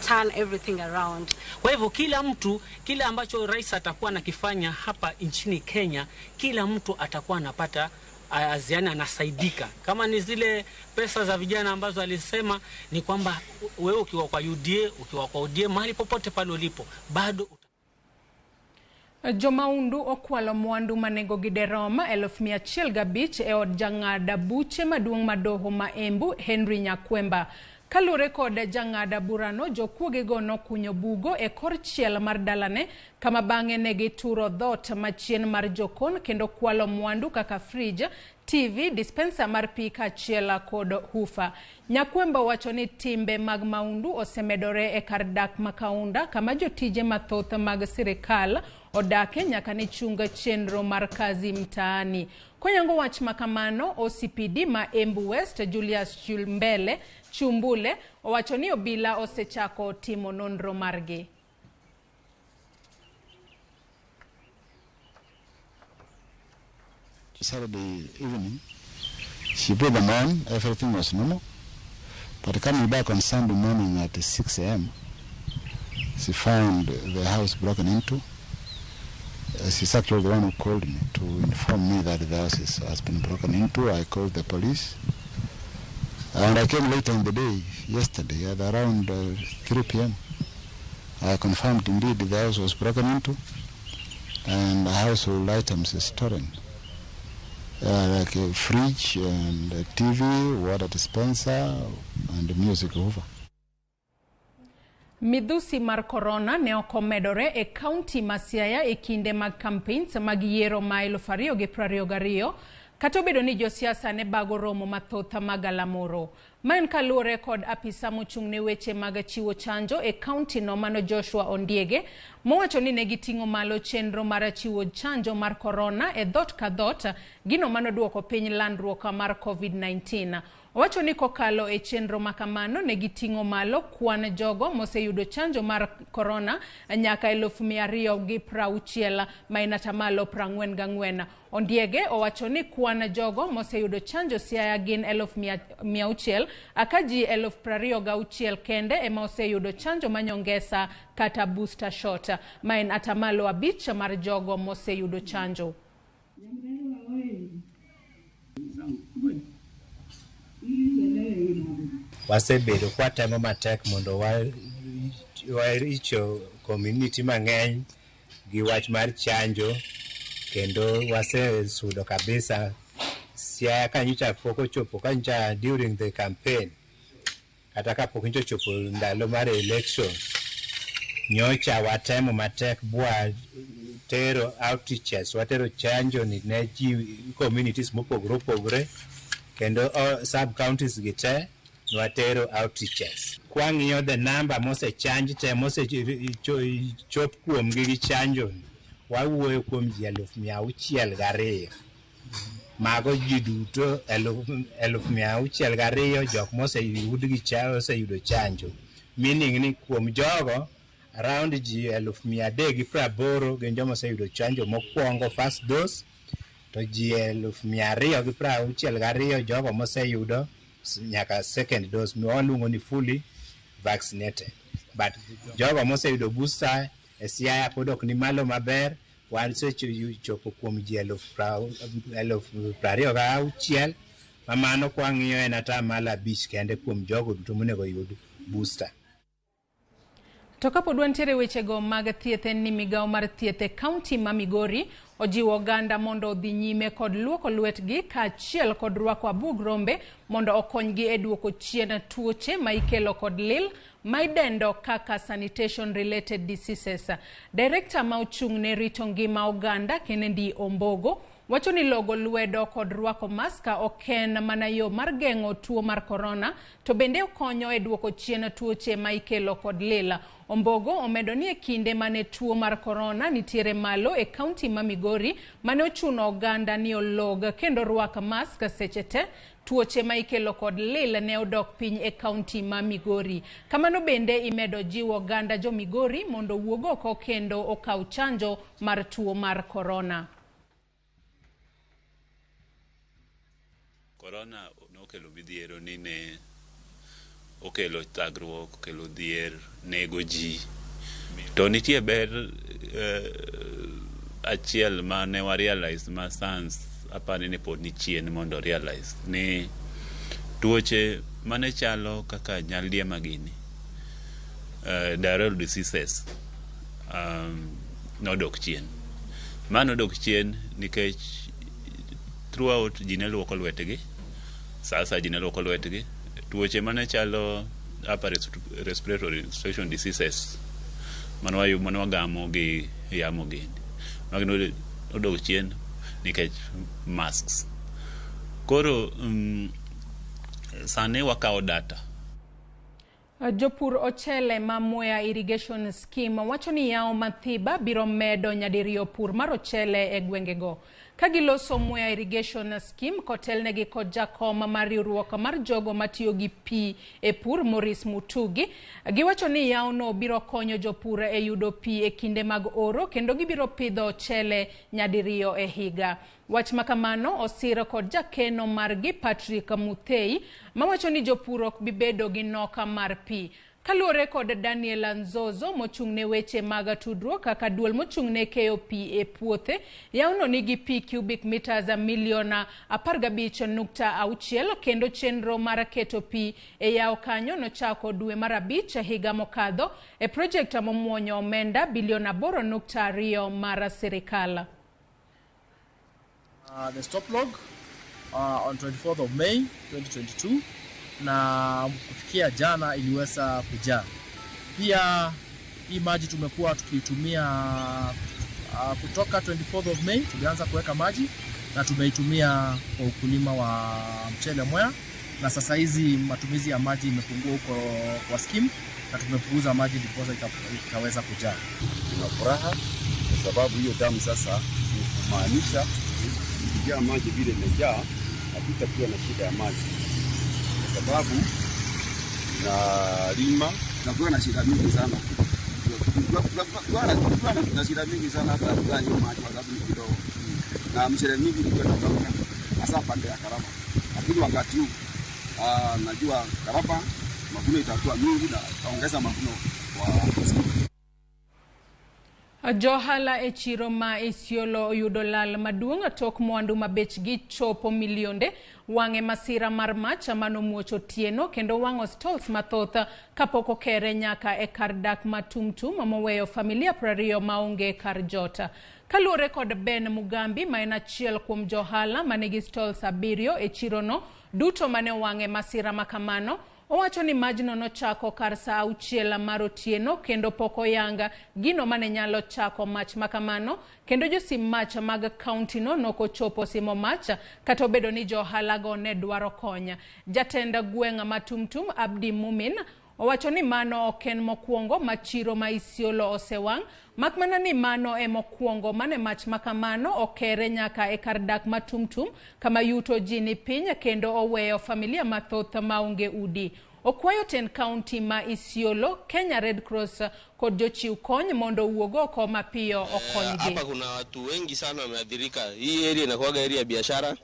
turn everything around. Kwa hivyo kila mtu, kile ambacho rais atakuwa anakifanya hapa nchini Kenya, kila mtu atakuwa anapata aziana, anasaidika. Kama ni zile pesa za vijana ambazo alisema ni kwamba wewe ukiwa kwa UDA, ukiwa kwa ODM, mahali popote pale ulipo bado. Jomaundu okwalo mwandu manego gi derom 105,000 e od jang'ad buche maduong' ma doho ma Embu Henry Nyakwemba. Kaluwore kod jang'ad burano, jokuogego nokunyo bugo e kor chiel mar dalane kama bang'e ne gituro dhoot machien mar jokon kendo kwalo mwandu kaka frij, TV, dispenser mar pi kaachiel kod hufa. Nyakwemba wacho ni timbe mag maundu osemedore e kar dak ma Kaunda kama jotije mathoth mag sirikal odake nyaka ne chung chenro mar kazi mtaani. Konyango wach makamano, OCPD ma Embu West Julius Chumbule owacho ni obila osechako timo nonro margi. Saturday evening, she put them on, everything was normal. But coming back on Sunday morning at 6 a.m., she found the house broken into. She's actually the one who called me to inform me that the house has been broken into. I called the police. And I came later in the day, yesterday, at around 3 p.m. I confirmed indeed the house was broken into and the household items is stolen. Like a fridge and a TV, water dispenser, and music over. Midhusi mar korona ne ok omedore e kaunti ma Siaya e kinde mag campaigns mag yiero ma 2022 kata obedo ni josiasa ne bago romo mathoth mag galamoro. Ma en kaluwore kod apisa mochung' ne weche mag chiwo chanjo e kaunti no mano Joshua Ondiege mowacho ni ne giting'o malo chenro mar chiwo chanjo mar korona e dhoot ka dhoot, gino manoduoko piny landruok mar COVID-19. Owacho ni kokalo e chenro makamano ne giting'o malo kwan jogo moseyudo chanjo mar korona nyaka 260,000 ma en atamalo 44. Ondiege owacho ni kwan jogo moseyudo chanjo Siaya gin 600,000 aka ji 26,000 kende ema oseyudo chanjo manyongesa kata booster shot, ma en atamalo 5 mar jogo moseyudo chanjo. Wasebedo kwatemo matek mondo waricho community mang'eny gi wach mar chanjo kendo wasesudo kabisa. Siaya kanyocha pok ochopo kanyocha during the campaign, kata kapok nyocha ochopo ndalo mar election, nyocha watemo matek bwa tero outreaches, watero chanjo ni ne ji communities mopogore opogore kendo sub counties gi te watero outreaches. Kwang'iyo the number mosechanj te mosechop kuomgi gi chanjo, wawuoyo kuom ji 602,000. Mago ji duto 602,000 jok moseyud gi oseyudo chanjo. Meaning ni kuom jogo around ji 380,000 gin joma oseyudo chanjo mokwongo first dose, to ji 262,000 jogo moseyudo nyaka second dose mawaluongo ni fully vaccinated. But jogo moseyudo booster e Siaya pod ok ni malo maber, wan sechopo kuom ji 26,000 ma mano kwang'iyo en 5% kende kuom jogo duto monego yud booster. To kapod wantiere wechego mag thieth, en ni migawo mar thieth e kaunti ma Migori ojiwo oganda mondo odhi nyime kod luoko lwetgi kaachiel kod rwako abuog rombe mondo okonygi e duoko chien tuoche ma ikelo kod lil ma idendo kaka sanitation related diseases. Direkta ma ochung' ne rito ngima oganda Kennedy Ombogo wacho ni logo lwedo kod rwako maska ok en mana yo mar geng'o tuo mar korona, to bende okonyo e duoko chien tuoche ma ikelo kod lil. Ombogo omedo ni e kinde mane tuo mar korona nitiere malo e kaunti ma Migori, mane ochuno oganda ni olog kendo rwak mask seche te, tuoche ma ikelo kod lil ne odok piny e kaunti ma Migori. Kamano bende imedo jiwo oganda jo Migori mondo owuog oko kendo okaw chanjo mar tuo mar korona. Korona nokelo midhiero ni ne okelo thagruok, okelo dhier, nego ji. To nitie ber achiel ma ne wa realize ma science apani ni pod ni chien mondo realize ni tuoche mane chalo kaka nyaldiema gini, diarrheal diseases, nodok chien. Ma nodok chien nikech throughout ji ne luoko lwetgi, sasa ji ne luoko lwetgi. Tuoche mane chalo upper respiratory infection diseases mane wagamo gi yamo gini, magi nodok chien nikech masks. Koro sani wakawo data. Jopur ochele ma Mwea Irrigation Scheme wacho ni yawo Mathiba biro medo nyadiriyo pur mar ochele e gwengego. Ka giloso Mwea Irrigation Scheme kotelnegi kod jakom mar riwruok mar jogo matiyo gi pi e pur Maurice Mutugi, giwacho ni yawono biro konyo jopur e yudo pi e kinde mag oro kendo gibiro pidho ochele nyadiriyo e higa. Wach makamano osir kod jakeno margi Patrick Muthei mawacho ni jopur ok bi bedo gi noka mar pi. Kaluwore kod Daniel Nzozo mochung' ne weche mag tudruok kaka duol mochung' ne keyo pi e puothe, yawono nigi pi cubic meters milion 15.6 kendo chenro mar keto pi e yawo kanyo nochako dwe mar 5 higa mokadho e project momuonyo omenda bilion 8.2 mar sirikal. The stop log on 24th of May 2022 na kufikia jana iliweza kujaa. Pia hii maji tumekuwa tukiitumia kutoka 24th of May tulianza kuweka maji na tumeitumia kwa ukulima wa mchele Mwea, na sasa hizi matumizi ya maji imepungua huko kwa scheme na tumepunguza maji ndiposa ikaweza kujaa. Tuna furaha kwa sababu hiyo damu sasa ni kumaanisha ikijaa maji vile imejaa hatutakuwa na shida ya maji, kwa sababu tunalima tunakuwa na shida mingi sana. Tunakuwa na shida mingi sana hata hiyo maji kwa sababu ni kidogo. Na mchele mingi ilikuwa inakauka hasa pande ya Karaba. Lakini wakati huu najua Karaba mavuno itakuwa mingi na itaongeza mavuno kwa Johala e chiro ma Isiolo oyudo lal maduong' tok mwandu ma bechgi chopo milionde wang'e masira mar mach manomuoch otieno kendo wang'o stalls mathoth kapok okere nyaka e kar dak ma Tumtum moweyo familia 20 maonge kar jot. Kaluwore kod Ben Mugambi ma en achiel kuom johala manigi stalls 7 e chirono duto mane owang'e masira makamano, Owacho ni majno nochako kar saa 6 mar otieno kendo pok oyanga gino mane nyalo chako mach makamano, kendo josim mach mag kaunti no nokochopo simo mach kata obedo ni johalago ne dwaro kony. Jatend gweng' ma Tumtum Abdi Mumin owacho ni mano ok en mokwongo ma chiro ma Isiolo osewang', mak mana ni mano e mokwongo mane mach makamano okere nyaka e kar dak ma Tumtum kama yuto ji ni piny kendo oweyo familia mathoth maonge udi. Okwayo tend kaunti ma Isiolo, Kenya Red Cross kod jochiw kony mondo owuog oko mapiyo okonygi. Hapa kuna watu wengi sana wameathirika. Hii area inakuwaga area ya biashara.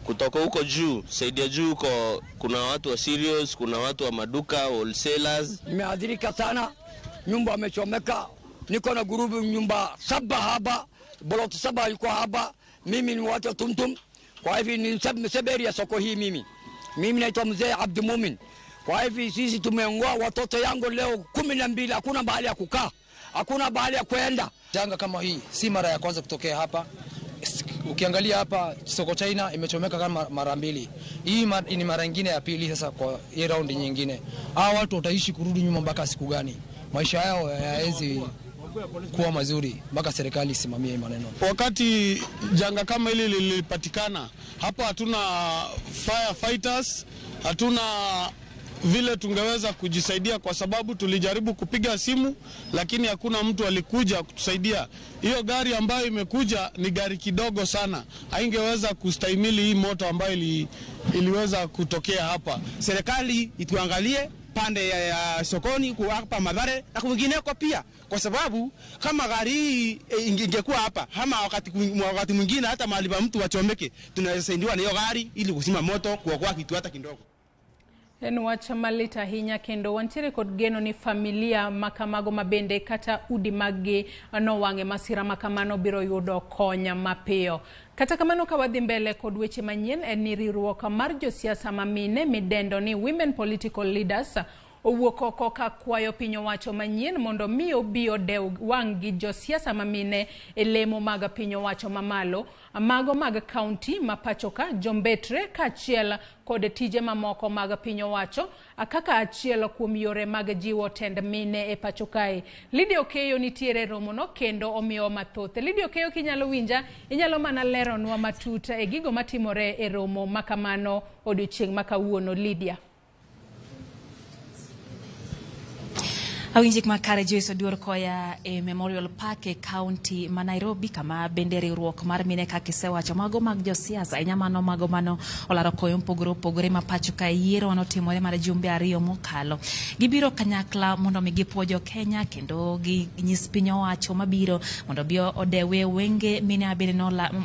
Kutoka huko juu, saidi ya juu huko kuna watu wa serious, kuna watu wa maduka, wholesalers. Nimeathirika sana, nyumba amechomeka. Niko na gurubu nyumba 7 hapa, boloti 7 yuko hapa. Mimi ni watu wa Tumtum. Kwa hivyo ni mseberi ya soko hii mimi. Mimi naitwa Mzee Abdi Mumin. Kwa hivyo sisi tumeongoa watoto yangu leo 12, hakuna mahali ya kukaa, hakuna mahali ya kwenda. Janga kama hii si mara ya kwanza kutokea hapa. Ukiangalia hapa soko China imechomeka kama mara 2. Hii ni mara nyingine ya pili sasa kwa hii round nyingine. Hawa watu wataishi kurudi nyuma mpaka siku gani? Maisha yao hayawezi kuwa mazuri mpaka serikali isimamie maneno. Wakati janga kama hili lilipatikana, hapa hatuna firefighters, hatuna vile tungeweza kujisaidia kwa sababu tulijaribu kupiga simu lakini hakuna mtu alikuja kutusaidia. Hiyo gari ambayo imekuja ni gari kidogo sana, haingeweza kustahimili hii moto ambayo iliweza kutokea hapa. Serikali ituangalie pande ya sokoni hapa Mathare na kwingineko pia, kwa sababu kama gari hii ingekuwa hapa ama wakati mwingine hata mahali pa mtu wachomeke, tunasaidiwa na hiyo gari ili kuzima moto, kuokoa kitu hata kidogo. En wach malit ahinya kendo wantiere kod geno ni familia makamago mabende kata udi maggi nowang'e masira makamano biro yudo kony mapiyo. Kata kamano ka wadhi mbele kod weche manyien en ni riwruok mar josiasa mamine midendo ni Women Political Leaders owuok oko ka kwayo piny owacho manyien mondo mi obi odew wang' gi josiasa mamine e lemo mag piny owacho mamalo, mago mag kaunti ma pachoka, jombetre kaachiel kod tije mamoko mag piny owacho kaka achiel kuom yore mag jiwo tend mine e pacho kae. Lydia Okeyo nitiere romono kendo omiyo mathoth. Lydia Okeyo, kinyalo winja, inyalo mana leronwa matut e gigo matimore e romo makamano odiochieng' ma kawuono. Lydia. Awinjik makare Joyce Oduor koya e Memorial Park e county ma Nairobi kama bende riwruok mar mine kaka isewacho mago mag josiasa ahinya mano mago mano olaro koyo mopogore opogore ma pacho ka yiero manotimore mar jumbe 2 mokalo. Gibiro kanyakla mondo mi gipuo jo Kenya kendo ginyis piny owacho mabiro mondo bi odewe wenge mine abende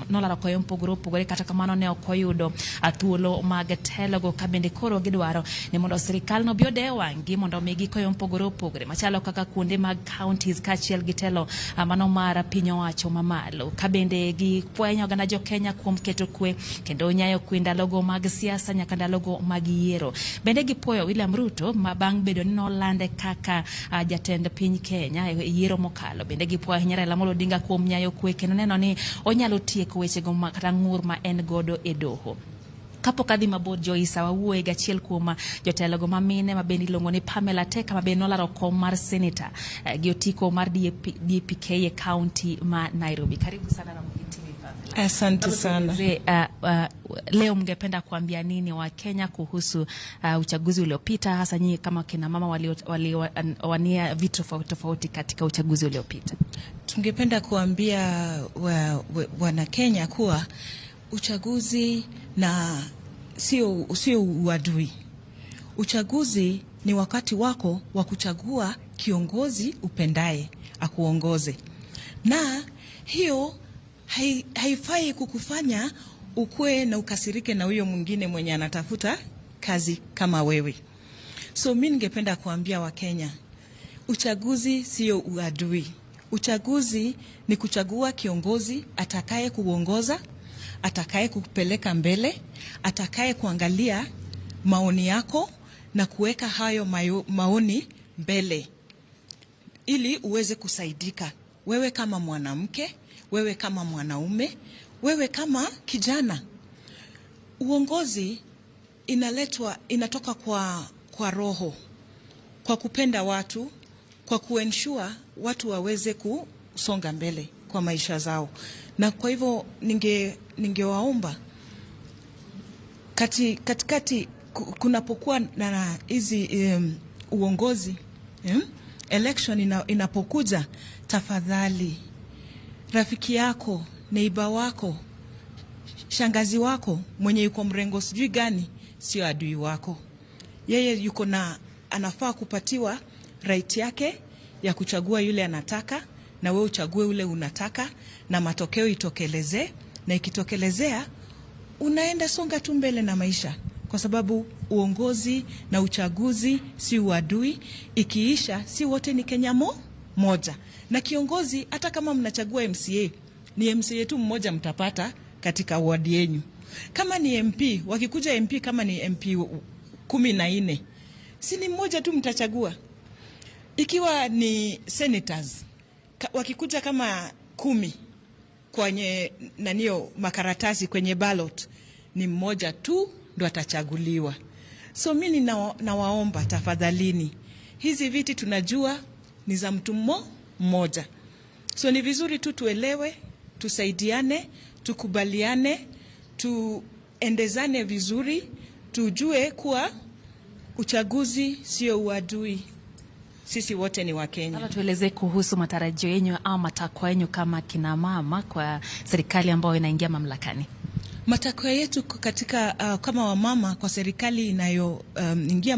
nolaro koyo mopogore opogore, kata kamano ne ok oyudo thuolo mag telogo ka bende koro gidwaro ni mondo sirikal no bi odew wang'gi mondo mi gikoyo mopogore opogore machalo kaka kuonde mag counties kaachiel gi telo mano mar piny owacho mamalo. Ka bende gifwenyo oganda jo Kenya kuom keto kwe kendo nyayo kwe ndalogo mag siasa nyaka ndalogo mag yiero. Bende gipuoyo William Ruto ma bang' bedo ni nolande kaka jatend piny Kenya e yiero mokalo. Bende gipuoyo ahinya Raila Amolo Odinga kuom nyayo kwe kendo neno ni onyalo tieko wechego kata ng'ur ma en godo e doho. Kapok adhi mabor Joyce, wawuoye gi achiel kuom jotelogo ma mine ma bende iluongo ni Pamela Teka ma bende nolaro kom mar seneta gi otiko mar DPK e county ma Nairobi. Karibu sana Ramogi TV, Pamela. Asante sana. Leo mngependa kuambia nini wa Kenya kuhusu uchaguzi uliopita, hasa nyinyi kama kina mama waliowania vitu tofauti tofauti katika uchaguzi uliopita? Tungependa kuambia wana Kenya kuwa uchaguzi na sio uadui. Uchaguzi ni wakati wako wa kuchagua kiongozi upendaye akuongoze. Na hiyo haifai kukufanya ukue na ukasirike na huyo mwingine mwenye anatafuta kazi kama wewe. So mimi ningependa kuambia Wakenya, uchaguzi sio uadui. Uchaguzi ni kuchagua kiongozi atakaye kuongoza, atakaye kukupeleka mbele, atakaye kuangalia maoni yako na kuweka hayo maoni mbele ili uweze kusaidika. Wewe kama mwanamke, wewe kama mwanaume, wewe kama kijana. Uongozi inatoka kwa roho, kwa kupenda watu, kwa kuensure watu waweze kusonga mbele kwa maisha zao. Na kwa hivyo ningewaomba katikati kunapokuwa na hizi uongozi, election inapokuja, tafadhali rafiki yako, neighbor wako, shangazi wako mwenye yuko mrengo sijui gani, sio adui wako. Yeye yuko na anafaa kupatiwa right yake ya kuchagua yule anataka, na wewe uchague ule unataka, na matokeo itokelezee, na ikitokelezea unaenda songa tu mbele na maisha, kwa sababu uongozi na uchaguzi si uadui. Ikiisha si wote ni Kenya moja, na kiongozi hata kama mnachagua MCA ni MCA tu mmoja mtapata katika ward yenu. Kama ni MP, wakikuja MP kama ni MP 14, si ni mmoja tu mtachagua. Ikiwa ni senators, wakikuja kama 10 kwenye nanio makaratasi kwenye ballot, ni mmoja tu ndo atachaguliwa. So mimi nawaomba tafadhalini, hizi viti tunajua ni za mtu mmoja. So ni vizuri tu tuelewe, tusaidiane, tukubaliane, tuendezane vizuri, tujue kuwa uchaguzi sio uadui. Sisi wote ni Wakenya. Sasa tueleze kuhusu matarajio yenu au matakwa yenu kama kina mama kwa serikali ambayo inaingia mamlakani. Matakwa yetu katika kama wamama kwa serikali inayo ingia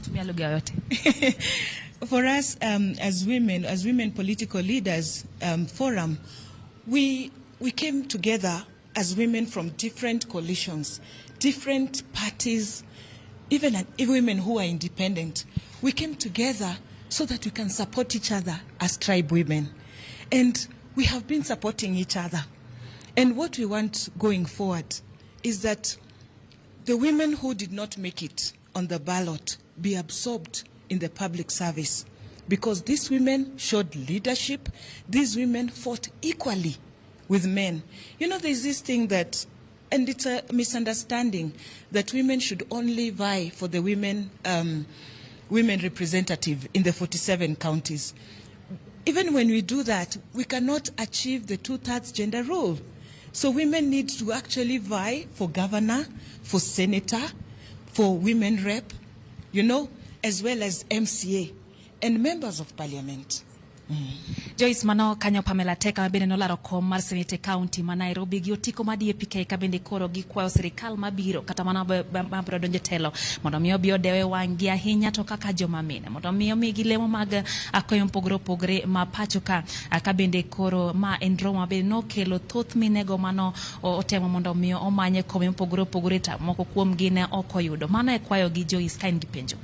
tumia lugha yote. For us as women political leaders forum, we came together as women from different coalitions, different parties, even women who are independent. We came together so that we can support each other as tribe women. And we have been supporting each other. And what we want going forward is that the women who did not make it on the ballot be absorbed in the public service, because these women showed leadership. These women fought equally with men. You know, there's this thing that, and it's a misunderstanding, that women should only vie for the women representative in the 47 counties. Even when we do that, we cannot achieve the 2/3 gender rule. So women need to actually vie for governor, for senator, for women rep, you know, as well as MCA and members of parliament. Joyce mano kanyo Pamela Teka mabende nolaro kom mar Senate County ma Nairobi gi otiko ma DAP-K ka bende koro gikwayo sirikal mabiro kata mana mabiro donjo telo mondo mi obi odewe wang' gi ahinya to kaka joma mine mondo mi omigi lemo mag akoyo mopogore opogore ma pacho ka ka bende koro ma en romo mabende nokelo thoth minego mano otemo mondo mi omanye kome mopogore opogore ta moko kuom gi ne ok oyudo. Mano e kwayo gi Joyce ka en gi penjo.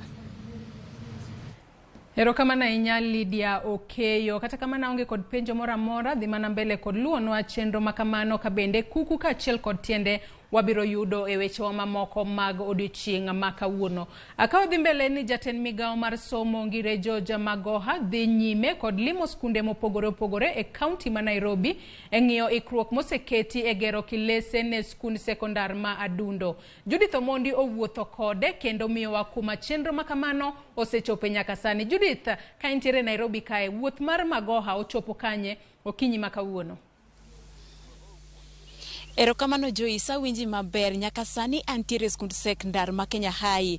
Erokamano ahinya Lydia Okeyo. Kata kamano aonge kod penjo moro amora, dhi mana mbele kod luwonwa chenro makamano ka bende kuku kaachiel kod tiende wabiro yudo e wechewa mamoko mag odiochieng' ma kawuono. Ka wadhi mbele ni jatend migawo mar somo Ngire George Magoha dhi nyime kod limo skunde mopogore opogore e kaunti ma Nairobi e ng'iyo ikruok moseketi e gero kilese ne skund sekondar ma Adundo. Judith Omondi owuotho kode kendo miyowa kuma chenro makamano osechope nyaka sani. Judith, ka intiere Nairobi kae, wuoth mar Magoha ochopo kanye okinyi ma kawuono? Erokamano Joyce, awinji maber. Nyaka sani antiere skund sekondar ma Kenya High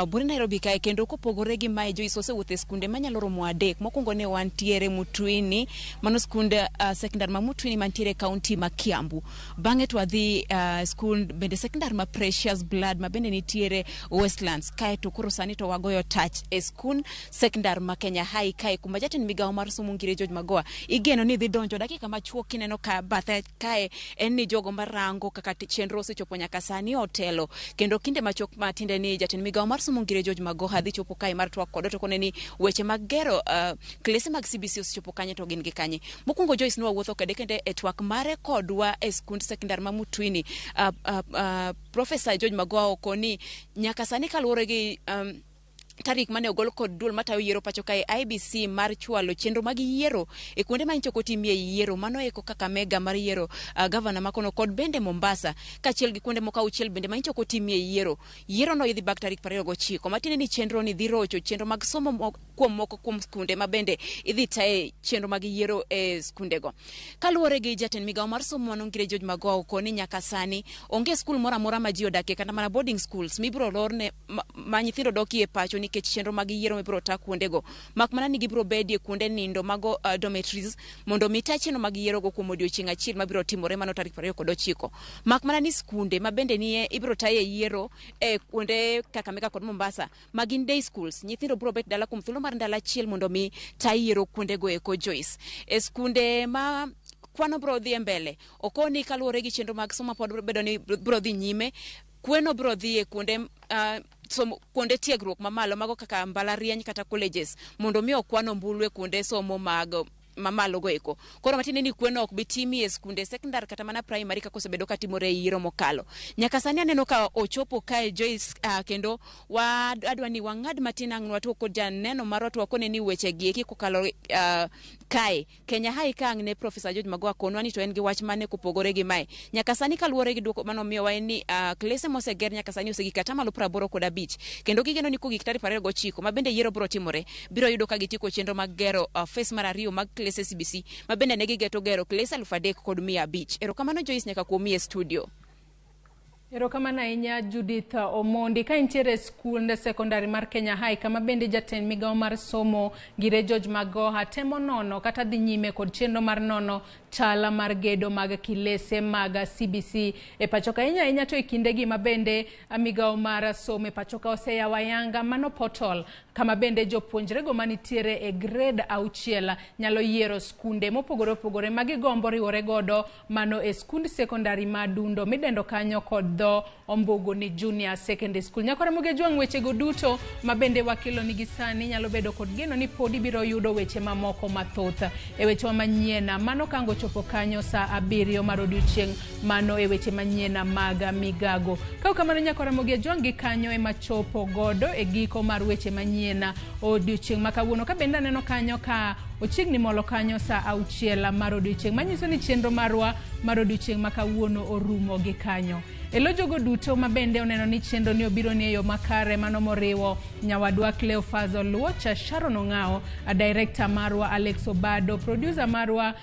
bure Nairobi kae, kendo kopogore gi mae Joyce osewuotho e skunde manyalo romo 3. Mokwongo ne wantiere Mutwini, mano skund sekondar ma Mutwini mantiere kaunti ma Kiambu. Bang'e to wadhi skund bende sekondar ma Precious Blood ma bende nitiere Westlands. Kae to koro sani to wagoyo touch e skund sekondar ma Kenya High kae, kuma jatend migawo mar somo Ngire George Magoha igeno ni dhi donjo dakika machuok. Kineno ka bathe kae en ni jogo rango kaka chenro osechopo nyaka sani otelo, kendo kinde machuok matinde ni jatend migawo mar somo Ngire George Magoha dhi chopo kae mar twak kod to kone ni weche mag gero klese mag CBC osechopo kanye to gin gi kanye. Mokwongo Joyce nwawuotho kode kende e twak mare kodwa e skund sekondar ma Mutwini. Professor George Magoha okoni nyaka sani kaluwore gi Tarik mane ogol kod duol matayo yiero pacho kae IEBC mar chwalo chenro mag yiero e kuonde ma nyocha ok otimie yiero, mano eko Kakamega mar yiero gavana makono kod bende Mombasa kaachiel gi kuonde moko auchiel bende ma nyocha ok otimie yiero. Yiero no idhi bag tarik 29, matiende ni chenro ni dhi rocho chenro mag somo kuom moko kuom skunde ma bende idhi taye chenro mag yiero e skundego. Kaluwore gi jatend migawo mar somo manongire George Magoha okoni nyaka sani onge skul moro amora ma ji odakie kata mana boarding schools mibiro lorne ma nyithindo dokie pacho nikech chenro mag yiero mibiro ta kuondego, mak mana ni gibiro bedie kuonde nindo mago dormitories mondo mi ta chenro mag yierogo kuom odiochieng' achiel mabiro timore mano tarik 29. Mak mana ni skunde ma bende nie ibiro taye yiero e kuonde Kakamega kod Mombasa ma gin day schools, nyithindo biro bet dala kuom thuolo mar ndalo achiel mondo mi ta yiero kuondego eko. Joyce, e skunde ma kwano biro dhi e mbele okoni kaluwore gi chenro mag somo pod bedo ni biro dhi nyime, kweno biro dhi e kuonde somo, kuonde tiegruok mamalo mago kaka mbalariany kata colleges mondo mi okwan ombulu e kuonde somo mag mamalo go eko. Koro matiende ni kweno ok bi timi e skunde sekondar kata mana primary kaka osebedo ka timore e yiero mokalo. Nyaka sani aneno ka ochopo kae Joyce, kendo wa adwa ni wang'ad matin ang' nwatuo kod janeno marwa to wakone ni weche gi eki kokalo kae Kenya High ka ang' ne Professor George Magoha konwa ni to en gi wach mane kopogore gi mae. Nyaka sani kaluwore gi duoko manomiyowa en ni klese moseger nyaka sani osegik atamalo 85, kendo gigeno ni kogik tarik 29 ma bende yiero biro timore, biro yudo ka gitieko chenro mag gero phase mar ariyo mag klese CBC ma bende ne gigeto gero klese 3500. Erokamano Joyce, nyaka kuomi e studio. Erokamano ahinya Judith Omondi. Ka intiere e skund sekondari mar Kenya High, kama bende jatend migawo mar somo Ngire George Magoha temo nono kata dhi nyime kod chenro mar nono chal mar gedo mag kilese mag CBC e pachoka. Ahinya ahinya to e kindegi ma bende migawo mar somo e pachoka oseyawo ayanga mano portal kama bende jopuonjrego manitiere e grade 6 nyalo yiero skunde mopogore opogore ma gigombo riwore godo mano e skund sekondari ma Dundo midendo kanyo kod dho ombugu ni Junior Secondary School. Nyakora Mogejwang', wechego duto ma bende wakelo nigi sani nyalo bedo kod geno ni pod ibiro yudo weche mamoko mathoth e wechewa manyien. Mano kango chopo kanyo saa 7 mar odiochieng', mano e weche manyien mag migago. Ka ok kamano Nyakora Mogejwang', gi kanyo ema chopo godo e giko mar weche manyien odiochieng' ma kawuono. Ka bende aneno kanyo ka ochiegni molo kanyo saa 6 mar odiochieng', manyiso ni chenro marwa mar odiochieng' ma kawuono orumo gi kanyo. Elo jogo duto ma bende oneno ni chenro ni obiro ni e yo makare, mano moriwo nyawadwa Cleophas Oluoch, Sharon Ong'ao, director marwa Alex Obado, producer marwa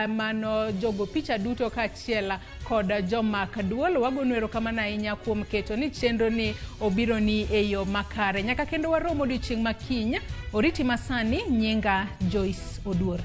mano jogo picha duto kaachiel kod jomak duol. Wagonu erokamano ahinya kuom keto ni chenro ni obiro ni e yo makare. Nyaka kendo warom odiochieng' ma kiny. Oriti masani, nyinga Joyce Oduor.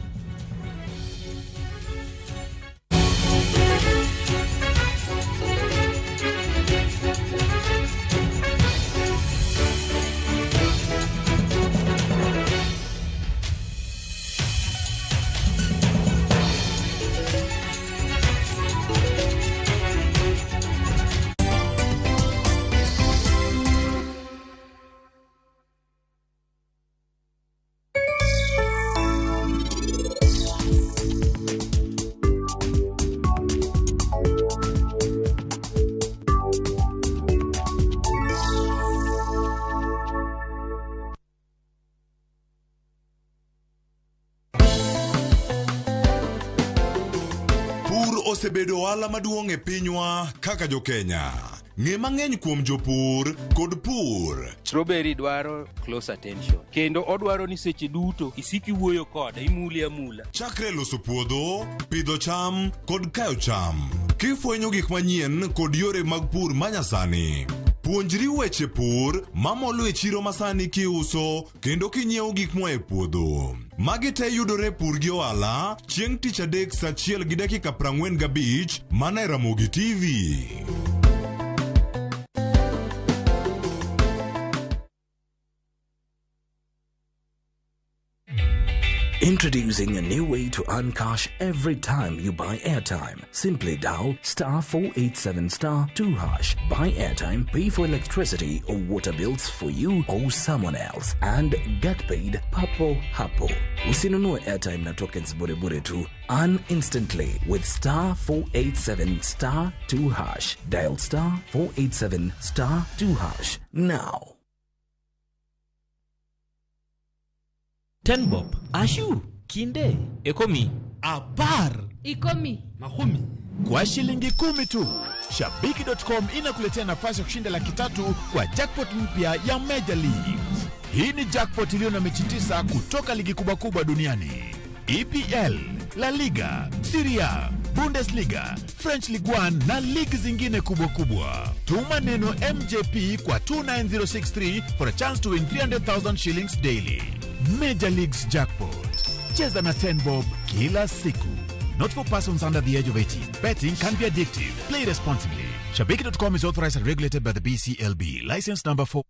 Osebedo ohala maduong' e pinywa kaka jo-Kenya. Ng'e mang'eny kuom jopur kod pur. Strawberry dwaro close attention. Kendo odwaro ni seche duto isik iwuoyo kode, imule amula. Chakre loso puodho, pidho cham kod kayo cham. Kifwenyo gik manyien kod yore mag pur manyasani. Puonjri weche pur mamolo e chiro masani kiuso kendo kinyiewo gik moa e puodho. Magi te yudore Pur gi Ohala chieng' tich adek saa 1:45 mana e Ramogi TV. Introducing a new way to earn cash every time you buy airtime. Simply dial star 487 star 2 hash. Buy airtime, pay for electricity or water bills for you or someone else, and get paid papo hapo. Usinunue airtime na tokens bure bure tu. Earn instantly with star 487 star 2 hash. Dial star 487 star 2 hash now. Ten bob, ashu, kinde, ekomi, apar, Ikomi. makumi. Kwa shilingi 10 tu, Shabiki.com inakuletea nafasi ya kushinda 300,000 kwa jackpot mpya ya Major Leagues. Hii ni jackpot iliyo na mechi 9 kutoka ligi kubwa kubwa duniani: EPL, La Liga, Serie A, Bundesliga, French Ligue 1 na ligi zingine kubwa kubwa. Tuma neno MJP kwa 29063 for a chance to win 300,000 shillings daily. Major Leagues Jackpot. Cheza na 10 bob kila siku. Not for persons under the age of 18. Betting can be addictive. Play responsibly. Shabiki.com is authorized and regulated by the BCLB. License number 4.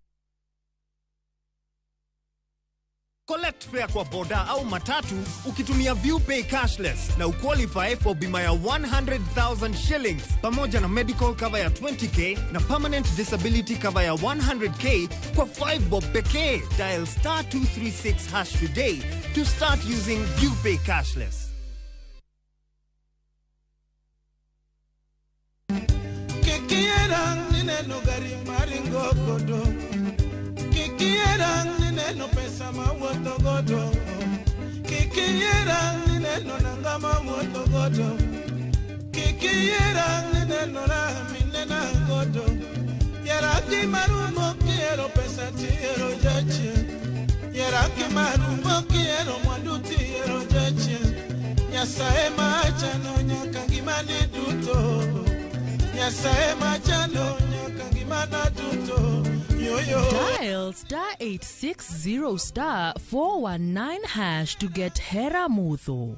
Collect fare kwa boda au matatu ukitumia ViewPay cashless na uqualify for bima ya 100,000 shillings pamoja na medical cover ya 20K na permanent disability cover ya 100K kwa 5 bob pekee. Dial star 236 hash today to start using ViewPay cashless. Kikierang nineno gari maringo godo. Kikierang nineno pesa mawuotho godo. Kikierang nineno nanga mawuotho godo. Kikierang nineno raha minena godo. Yeraki marumo kiero pesa tiero jachien. Yeraki marumo kiero mwandu tiero jachien. Nyasaye machano nyaka ngimani duto. Nyasaye machano nyaka ngimana duto. Yo yo. Dial star 860 star 419 hash to get Hera Mutho.